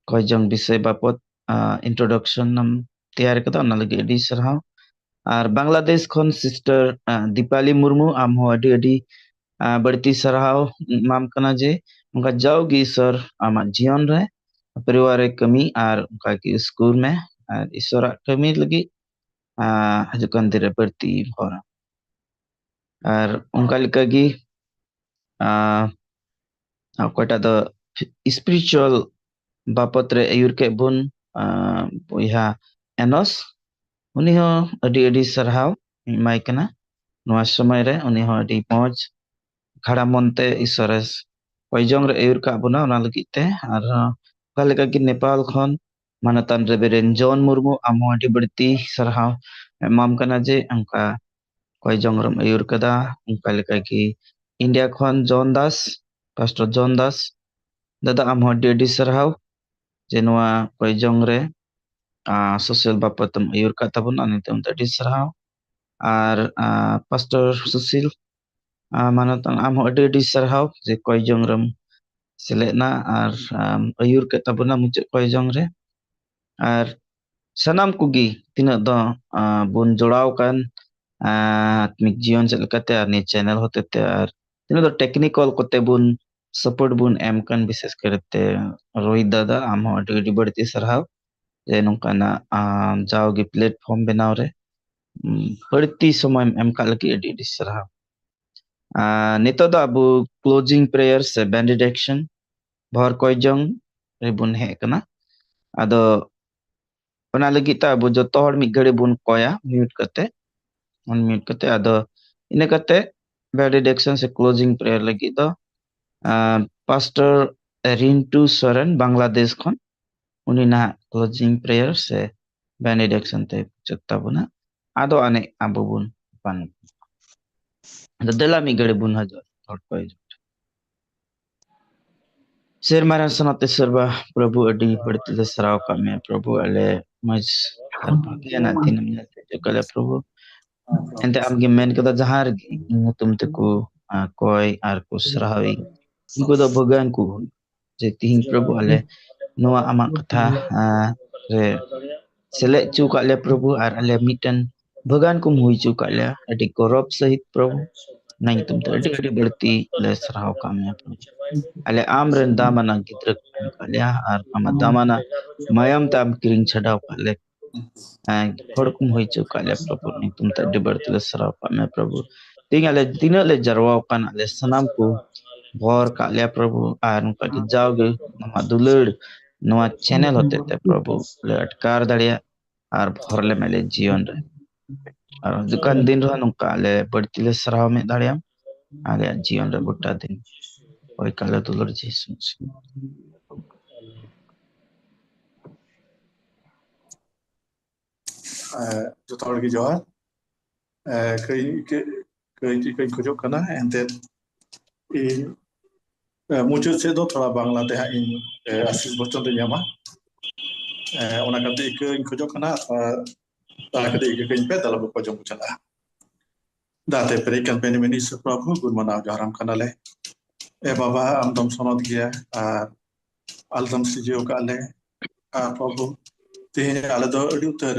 ᱠᱚᱭ ᱡᱚᱝ ᱵᱤᱥᱚᱭ ᱵᱟᱵᱚᱛ, ᱟᱸ, introduction ᱮᱢ ᱛᱮᱭᱟᱨ ᱠᱟᱫᱟ, ᱚᱱᱟ ᱞᱟᱹᱜᱤᱫ ᱟᱹᱰᱤ ᱥᱟᱨᱦᱟᱣ᱾ ᱟᱨ ᱵᱟᱝᱞᱟᱫᱮᱥ ᱠᱷᱚᱱ ᱥᱤᱥᱴᱟᱨ, ᱟᱸ, ᱫᱤᱯᱟᱞᱤ ᱢᱩᱨᱢᱩ, ᱟᱢ ᱦᱚᱸ ᱟᱹᱰᱤ, ᱟᱹᱰᱤ, ᱟᱸ, ᱵᱟᱹᱲᱛᱤ ᱥᱟᱨᱦᱟᱣ ᱮᱢᱟᱢ ᱠᱟᱱᱟ ᱡᱮ ᱱᱚᱝᱠᱟ ᱡᱟᱣᱜᱮ ᱤᱥᱚᱨ ᱟᱢᱟᱜ ᱡᱤᱭᱚᱱ ᱨᱮ, ᱯᱚᱨᱤᱵᱟᱨ ᱨᱮ ᱠᱟᱹᱢᱤ ᱟᱨ ᱚᱱᱠᱟ ᱜᱮ ᱥᱠᱩᱞ ᱢᱮ ᱟᱨ ᱤᱥᱚᱨᱟᱜ ᱠᱟᱹᱢᱤ ᱞᱟᱹᱜᱤᱫ, ᱟᱸ, ᱦᱤᱡᱩᱜ ᱠᱟᱱ ᱫᱤᱱ ᱨᱮ ᱵᱟᱹᱲᱛᱤ ᱦᱚᱨᱟ᱾ ᱟᱨ ᱚᱱᱠᱟ ᱞᱮᱠᱟ ᱜᱮ, ᱟᱸ, ᱚᱠᱚᱭᱴᱟᱜ ᱫᱚ spiritual ᱵᱟᱵᱚᱛ ᱨᱮ ᱟᱹᱭᱩᱨ ᱠᱮᱫ ᱵᱚᱱ, ᱟᱸ, ᱵᱚᱭᱦᱟ ᱮᱱᱚᱥ, ᱩᱱᱤ ᱦᱚᱸ ᱟᱹᱰᱤ ᱟᱹᱰᱤ ᱥᱟᱨᱦᱟᱣ ᱤᱧ ᱮᱢᱟᱭ ᱠᱟᱱᱟ᱾ ᱱᱚᱣᱟ ᱥᱚᱢᱚᱭ ᱨᱮ ᱩᱱᱤ ᱦᱚᱸ ᱟᱹᱰᱤ ᱢᱚᱡᱽ ᱠᱷᱟᱲᱟ ᱢᱚᱱᱛᱮ ᱤᱥᱚᱨᱮᱥ ᱠᱚᱭᱡᱚᱝ ᱨᱮ ᱟᱹᱭᱩᱨ ᱠᱟᱜ ᱵᱚᱱᱟ, ᱚᱱᱟ ᱞᱟᱹᱜᱤᱫ ᱛᱮ᱾ ᱟᱨ ᱚᱱᱠᱟ ᱞᱮᱠᱟᱜᱮ ᱱᱮᱯᱟᱞ ᱠᱷᱚᱱ ᱢᱟᱱᱚᱛᱟᱱ ᱨᱮᱵᱮᱨᱮᱱ ᱡᱚᱱ ᱢᱩᱨᱢᱩ, ᱟᱢ ᱦᱚᱸ ᱟᱹᱰᱤ ᱵᱟᱹᱲᱛᱤ ᱥᱟᱨᱦᱟᱣ ᱮᱢᱟᱢ ᱠᱟᱱᱟ ᱡᱮ ᱚᱱᱠᱟ ᱠᱚᱭᱡᱚᱝ ᱨᱮᱢ ᱟᱹᱭᱩᱨ ᱠᱟᱫᱟ᱾ ᱚᱱᱠᱟ ᱞᱮᱠᱟᱜᱮ ᱤᱱᱰᱤᱭᱟ ᱠᱷᱚᱱ ᱡᱚᱱ ᱫᱟᱥ, ᱯᱟᱥᱴᱚᱨ ᱡᱚᱱ ᱫᱟᱥ, ᱫᱟᱫᱟ ᱟᱢ ᱦᱚᱸ ᱟᱹᱰᱤ ᱟᱹᱰᱤ ᱥᱟᱨᱦᱟᱣ ᱡᱮ ᱱᱚᱣᱟ ᱠᱚᱭᱡᱚᱝ ᱨᱮ ᱥᱳᱥᱟᱞ ᱵᱟᱵᱚᱛ ᱮᱢ ᱟᱹᱭᱩᱨ ᱠᱟᱫ ᱛᱟᱵᱚᱱᱟ, ᱱᱤᱛᱚᱜ ᱟᱹᱰᱤ ᱥᱟᱨᱦᱟᱣ᱾ ᱟᱨ ᱯᱟᱥᱴᱚᱨ ᱥᱩᱥᱤᱞ, ᱢᱟᱱᱚᱛ ᱟᱢ ᱦᱚᱸ ᱟᱹᱰᱤ ᱟᱹᱰᱤ ᱥᱟᱨᱦᱟᱣ ᱡᱮ ᱠᱚᱭᱡᱚᱝ ᱨᱮᱢ ᱥᱮᱞᱮᱫ ᱮᱱᱟ ᱟᱨ ᱟᱹᱭᱩᱨ ᱠᱮᱫ ᱛᱟᱵᱚᱱᱟ ᱢᱩᱪᱟᱹᱫ ᱠᱚᱭᱡᱚᱝ ᱨᱮ᱾ ᱟᱨ ᱥᱟᱱᱟᱢ ᱠᱚᱜᱮ ᱛᱤᱱᱟᱹᱜ ᱫᱚ ᱵᱚᱱ ᱡᱚᱲᱟᱣ ᱟᱠᱟᱱ ᱟᱛᱢᱤᱠ ᱡᱤᱭᱚᱱ ᱪᱮᱫ ᱞᱮᱠᱟᱛᱮ ᱟᱨ ᱱᱤᱭᱟᱹ ᱪᱮᱱᱮᱞ ᱦᱚᱛᱮᱛᱮ ᱟᱨ ᱛᱤᱱᱟᱹᱜ ᱫᱚ ᱴᱮᱠᱱᱤᱠᱟᱞ ᱠᱚᱛᱮ ᱵᱚᱱ ᱥᱟᱯᱳᱨᱴ ᱵᱚᱱ ᱮᱢ ᱠᱟᱱ, ᱵᱤᱥᱮᱥ ᱠᱟᱨᱛᱮ ᱨᱳᱦᱤᱛ ᱫᱟᱫᱟ, ᱟᱢ ᱦᱚᱸ ᱟᱹᱰᱤ ᱟᱹᱰᱤ ᱵᱟᱹᱲᱛᱤ ᱥᱟᱨᱦᱟᱣ ᱡᱮ ᱱᱚᱝᱠᱟᱱᱟᱜ ᱡᱟᱣᱜᱮ ᱯᱞᱮᱴᱯᱷᱚᱨᱢ ᱵᱮᱱᱟᱣ ᱨᱮ ᱵᱟᱹᱲᱛᱤ ᱥᱚᱢᱚᱭ ᱮᱢ ᱠᱟᱜ ᱞᱟᱹᱜᱤᱫ ᱟᱹᱰᱤ ᱟᱹᱰᱤ ᱥᱟᱨᱦᱟᱣ᱾ ᱱᱤᱛᱚᱜ ᱫᱚ ᱟᱵᱚ ᱠᱞᱳᱡᱤᱝ ᱯᱨᱮᱭᱟᱨ ᱥᱮ ᱵᱮᱱᱮᱰᱤᱠᱥᱚᱱ ᱵᱷᱚᱨ ᱠᱚᱭᱡᱚᱝ ᱨᱮᱵᱚᱱ ᱦᱮᱡ ᱟᱠᱟᱱᱟ᱾ ᱟᱫᱚ ᱚᱱᱟ ᱞᱟᱹᱜᱤᱫ ᱛᱮ ᱟᱵᱚ ᱡᱚᱛᱚ ᱦᱚᱲ ᱢᱤᱫ ᱜᱷᱟᱹᱲᱤ ᱵᱚᱱ ᱠᱚᱭᱟ ᱢᱤᱭᱩᱴ ᱠᱟᱛᱮ, ᱚᱱ ᱢᱤᱭᱩᱴ ᱠᱟᱛᱮ᱾ ᱟᱫᱚ ᱤᱱᱟᱹ ᱠᱟᱛᱮ ᱵᱮᱱᱮᱰᱤᱠᱥᱚᱱ ᱥᱮ ᱠᱞᱳᱡᱤᱝ ᱯᱨᱮᱭᱟᱨ ᱞᱟᱹᱜᱤᱫ ᱫᱚ ᱯᱟᱥᱴᱚᱨ ᱨᱤᱱᱴᱩ ᱥᱚᱨᱮᱱ ᱵᱟᱝᱞᱟᱫᱮᱥ ᱠᱷᱚᱱ ᱩᱱᱤ ᱱᱟᱦᱟᱜ ᱠᱞᱳᱡᱤᱝ ᱯᱨᱮᱭᱟᱨ ᱥᱮ ᱵᱮᱱᱮᱰᱤᱠᱥᱚᱱ ᱛᱮ ᱢᱩᱪᱟᱹᱫ ᱛᱟᱵᱚᱱᱟ᱾ ᱟᱫᱚ ᱟᱱᱮ ᱟᱵᱚ ᱵᱚᱱ ᱯᱟᱱ ᱟᱫᱚ ᱫᱮᱞᱟ ᱢᱤᱫ ᱜᱷᱟᱹᱲᱤ ᱵᱚᱱ ᱦᱤᱡᱩᱜᱼᱟ ᱦᱚᱲ ᱠᱚ ᱦᱤᱡᱩᱜ ᱥᱮᱨᱢᱟ ᱨᱮᱱ ᱥᱟᱱᱟᱛᱮ ᱥᱮᱨᱣᱟ ᱯᱨᱚᱵᱷᱩ ᱟᱹᱰᱤ ᱵᱟᱹᱲᱛᱤ ᱞᱮ ᱥᱟᱨᱦᱟᱣ ᱠᱟᱜ ᱢᱮᱭᱟ ᱯᱨᱚᱵᱷᱩ, ᱟᱞᱮ ᱢᱚᱡᱽ ᱟᱨ ᱵᱷᱟᱜᱮᱭᱟᱱᱟᱜ ᱫᱤᱱ ᱮᱢ ᱧᱮᱞ ᱦᱚᱪᱚ ᱠᱟᱜ ᱞᱮᱭᱟ ᱯᱨᱚᱵᱷᱩ᱾ ᱮᱱᱛᱮ ᱟᱢᱜᱮᱢ ᱢᱮᱱ ᱠᱟᱫᱟ ᱡᱟᱦᱟᱸ ᱨᱮᱜᱮ ᱤᱧ ᱧᱩᱛᱩᱢ ᱛᱮᱠᱚ ᱠᱚᱭ ᱟᱨ ᱠᱚ ᱥᱟᱨᱦᱟᱣᱤᱧ, ᱩᱱᱠᱩ ᱫᱚ ᱵᱷᱟᱹᱜᱟᱹᱱ ᱠᱚ ᱦᱩᱭᱩᱜ᱾ ᱡᱮ ᱛᱤᱦᱤᱧ ᱯᱨᱚᱵᱷᱩ ᱟᱞᱮ ᱱᱚᱣᱟ ᱟᱢᱟᱜ ᱠᱟᱛᱷᱟ ᱨᱮ ᱥᱮᱞᱮᱫ ᱦᱚᱪᱚ ᱠᱟᱜ ᱞᱮᱭᱟ ᱯᱨᱚᱵᱷᱩ, ᱟᱨ ᱟᱞᱮ ᱢᱤᱫᱴᱮᱱ ᱵᱷᱟᱹᱜᱟᱹᱱ ᱠᱚᱢ ᱦᱩᱭ ᱦᱚᱪᱚ ᱠᱟᱜ ᱞᱮᱭᱟ ᱟᱹᱰᱤ ᱜᱚᱨᱚᱵᱽ ᱥᱟᱹᱦᱤᱡ ᱯᱨᱚᱵᱷᱩ᱾ ᱚᱱᱟ ᱧᱩᱛᱩᱢ ᱛᱮ ᱟᱹᱰᱤ ᱟᱹᱰᱤ ᱵᱟᱹᱲᱛᱤ ᱞᱮ ᱥᱟᱨᱦᱟᱣ ᱠᱟᱜ ᱢᱮᱭᱟ ᱯᱨᱚᱵᱷᱩ᱾ ᱟᱞᱮ ᱟᱢ ᱨᱮᱱ ᱫᱟᱢᱟᱱᱟᱜ ᱜᱤᱫᱽᱨᱟᱹ ᱠᱚ ᱮᱢ ᱠᱟᱜ ᱞᱮᱭᱟ ᱟᱨ ᱟᱢᱟᱜ ᱫᱟᱢᱟᱱᱟᱜ ᱢᱟᱭᱟᱢ ᱛᱮ ᱟᱢ ᱠᱤᱨᱤᱧ ᱪᱷᱟᱰᱟᱣ ᱠᱟᱜ ᱞᱮ ᱦᱚᱲ ᱠᱚᱢ ᱦᱩᱭ ᱦᱚᱪᱚ ᱠᱟᱜ ᱞᱮᱭᱟ ᱯᱨᱚᱵᱷᱩ, ᱧᱩᱛᱩᱢ ᱛᱮ ᱟᱹᱰᱤ ᱵᱟᱹᱲᱛᱤ ᱞᱮ ᱥᱟᱨᱦᱟᱣ ᱠᱟᱜ ᱢᱮᱭᱟ ᱯᱨᱚᱵᱷᱩ᱾ ᱛᱮᱦᱮᱧ ᱟᱞᱮ ᱛᱤᱱᱟᱹᱜ ᱞᱮ ᱡᱟᱨᱣᱟ ᱟᱠᱟᱱ ᱟᱞᱮ ᱥᱟᱱᱟᱢ ᱠᱚ ᱵᱷᱚᱨ ᱠᱟᱜ ᱞᱮᱭᱟ ᱯᱨᱚᱵᱷᱩ, ᱟᱨ ᱱᱚᱝᱠᱟ ᱜᱮ ᱡᱟᱣᱜᱮ ᱟᱢᱟᱜ ᱫᱩᱞᱟᱹᱲ ᱱᱚᱣᱟ ᱪᱮᱱᱮᱞ ᱦᱚᱛᱮᱛᱮ ᱯᱨᱚᱵᱷᱩ ᱞᱮ ᱟᱴᱠᱟᱨ ᱫᱟᱲᱮᱭᱟᱜ ᱟᱨ ᱵᱷᱚᱨ ᱞᱮ ᱢᱮ ᱟᱞᱮ ᱡᱤᱭᱚᱱ ᱨᱮ᱾ ᱟᱨ ᱦᱤᱡᱩᱜ ᱠᱟᱱ ᱫᱤᱱ ᱨᱮᱦᱚᱸ ᱱᱚᱝᱠᱟ ᱟᱞᱮ ᱵᱟᱹᱲᱛᱤ ᱞᱮ ᱥᱟᱨᱦᱟᱣ ᱢᱮ ᱫᱟᱲᱮᱭᱟᱢ᱾ ᱟᱞᱮᱭᱟᱜ ᱡᱤᱭᱚᱱ ᱨᱮ ᱜᱚᱴᱟ ᱫᱤᱱ᱾ ᱦᱳᱭ, ᱠᱟᱞᱮ ᱫᱩᱞᱟᱹᱲ ᱡᱤᱥᱩ᱾ ᱮ, ᱡᱚᱛᱚ ᱦᱚᱲ ᱜᱮ ᱡᱚᱦᱟᱨ᱾ ᱮ, ᱠᱟᱹᱡ, ᱠᱟᱹᱡ, ᱠᱟᱹᱡ ᱤᱠᱟᱹᱧ ᱠᱷᱚᱡᱚᱜ ᱠᱟᱱᱟ, ᱮᱱᱛᱮᱫ ᱤᱧ, ᱮ, ᱢᱩᱪᱟᱹᱫ ᱥᱮᱫ ᱫᱚ ᱛᱷᱚᱲᱟ ᱵᱟᱝᱞᱟ ᱛᱮ ᱦᱟᱸᱜ ᱤᱧ, ᱮ, ᱟᱥᱤᱥ ᱵᱚᱪᱚᱱ ᱫᱚᱧ ᱮᱢᱟ᱾ ᱮ, ᱚᱱᱟ ᱠᱟᱛᱮ ᱤᱠᱟᱹᱧ ᱠᱷᱚᱡᱚᱜ ᱠᱟᱱᱟ, ᱛᱷᱚᱲᱟ ᱫᱟᱭᱟ ᱠᱟᱛᱮ ᱤᱠᱟᱹ ᱠᱟᱹᱧ ᱯᱮ, ᱫᱮᱞᱟ ᱵᱚ ᱠᱚ ᱡᱚᱢ ᱵᱚ ᱪᱟᱞᱟᱜᱼᱟ᱾ ᱫᱟᱛᱮ ᱯᱮᱨᱮᱡ ᱠᱟᱱ ᱯᱮ ᱱᱤᱢᱤᱱ ᱤᱥᱥᱚᱨ ᱯᱨᱚᱵᱷᱩ, ᱜᱩᱱ ᱢᱟᱱᱟᱣ ᱡᱚᱦᱟᱨᱟᱢ ᱠᱟᱱᱟᱞᱮ᱾ ᱮ ᱵᱟᱵᱟ, ᱟᱢ ᱫᱚᱢ ᱥᱚᱱᱚᱛ ᱜᱮᱭᱟ ᱟᱨ ᱟᱞᱮ ᱫᱚᱢ ᱥᱤᱨᱡᱟᱹᱣ ᱟᱠᱟᱫ ᱞᱮ᱾ ᱟᱨ ᱯᱨᱚᱵᱷᱩ, ᱛᱮᱦᱮᱧ ᱟᱞᱮ ᱫᱚ ᱟᱹᱰᱤ ᱩᱛᱟᱹᱨ,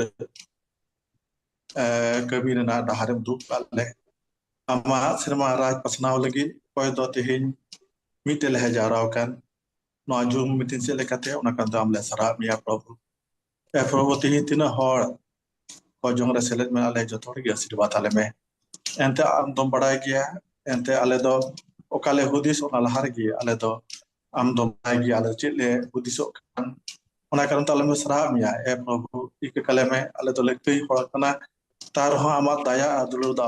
ᱮ, ᱠᱟᱹᱢᱤ ᱨᱮᱱᱟᱜ ᱰᱟᱦᱟᱨᱮᱢ ᱩᱫᱩᱜ ᱟᱠᱟᱫ ᱞᱮ᱾ ᱟᱢᱟᱜ ᱥᱮᱨᱢᱟ ᱨᱟᱡᱽ ᱯᱟᱥᱱᱟᱣ ᱞᱟᱹᱜᱤᱫ ᱚᱠᱚᱭ ᱫᱚ ᱛᱮᱦᱮᱧ ᱢᱤᱫᱴᱮᱡ ᱞᱮ ᱦᱮᱡ ᱡᱟᱣᱨᱟ ᱟᱠᱟᱱ, ᱱᱚᱣᱟ ᱡᱩᱢ ᱢᱤᱴᱤᱝ ᱪᱮᱫ ᱞᱮᱠᱟᱛᱮ, ᱚᱱᱟ ᱠᱟᱨᱚᱱ ᱛᱮ ᱟᱢ ᱞᱮ ᱥᱟᱨᱦᱟᱣ ᱢᱮᱭᱟ ᱯᱨᱚᱵᱷᱩ᱾ ᱮ ᱯᱨᱚᱵᱷᱩ, ᱛᱮᱦᱮᱧ ᱛᱤᱱᱟᱹᱜ ᱦᱚᱲ ᱠᱚ ᱡᱚᱝ ᱨᱮ ᱥᱮᱞᱮᱫ ᱢᱮᱱᱟᱜ ᱞᱮ, ᱡᱚᱛᱚ ᱦᱚᱲ ᱜᱮ ᱟᱥᱤᱨᱵᱟᱫᱽ ᱟᱞᱮ ᱢᱮ᱾ ᱮᱱᱛᱮ ᱟᱢ ᱫᱚᱢ ᱵᱟᱲᱟᱭ ᱜᱮᱭᱟ, ᱮᱱᱛᱮ ᱟᱞᱮ ᱫᱚ ᱚᱠᱟ ᱞᱮ ᱦᱩᱫᱤᱥ, ᱚᱱᱟ ᱞᱟᱦᱟ ᱨᱮᱜᱮ ᱟᱞᱮ ᱫᱚ ᱟᱢ ᱫᱚᱢ ᱵᱟᱲᱟᱭ ᱜᱮᱭᱟ ᱟᱞᱮ ᱪᱮᱫ ᱞᱮ ᱦᱩᱫᱤᱥᱚᱜ ᱠᱟᱱ᱾ ᱚᱱᱟ ᱠᱟᱨᱚᱱ ᱛᱮ ᱟᱞᱮ ᱞᱮ ᱥᱟᱨᱦᱟᱣ ᱢᱮᱭᱟ᱾ ᱮ ᱯᱨᱚᱵᱷᱩ, ᱤᱠᱟᱹ ᱠᱟᱞᱮ ᱢᱮ, ᱟᱞᱮ ᱫᱚᱞᱮ ᱠᱟᱹᱭ ᱦᱚᱲ ᱠᱟᱱᱟ, ᱛᱟᱣ ᱨᱮᱦᱚᱸ ᱟᱢᱟᱜ ᱫᱟᱭᱟ ᱟᱨ ᱫᱩᱞᱟᱹᱲ ᱫᱚ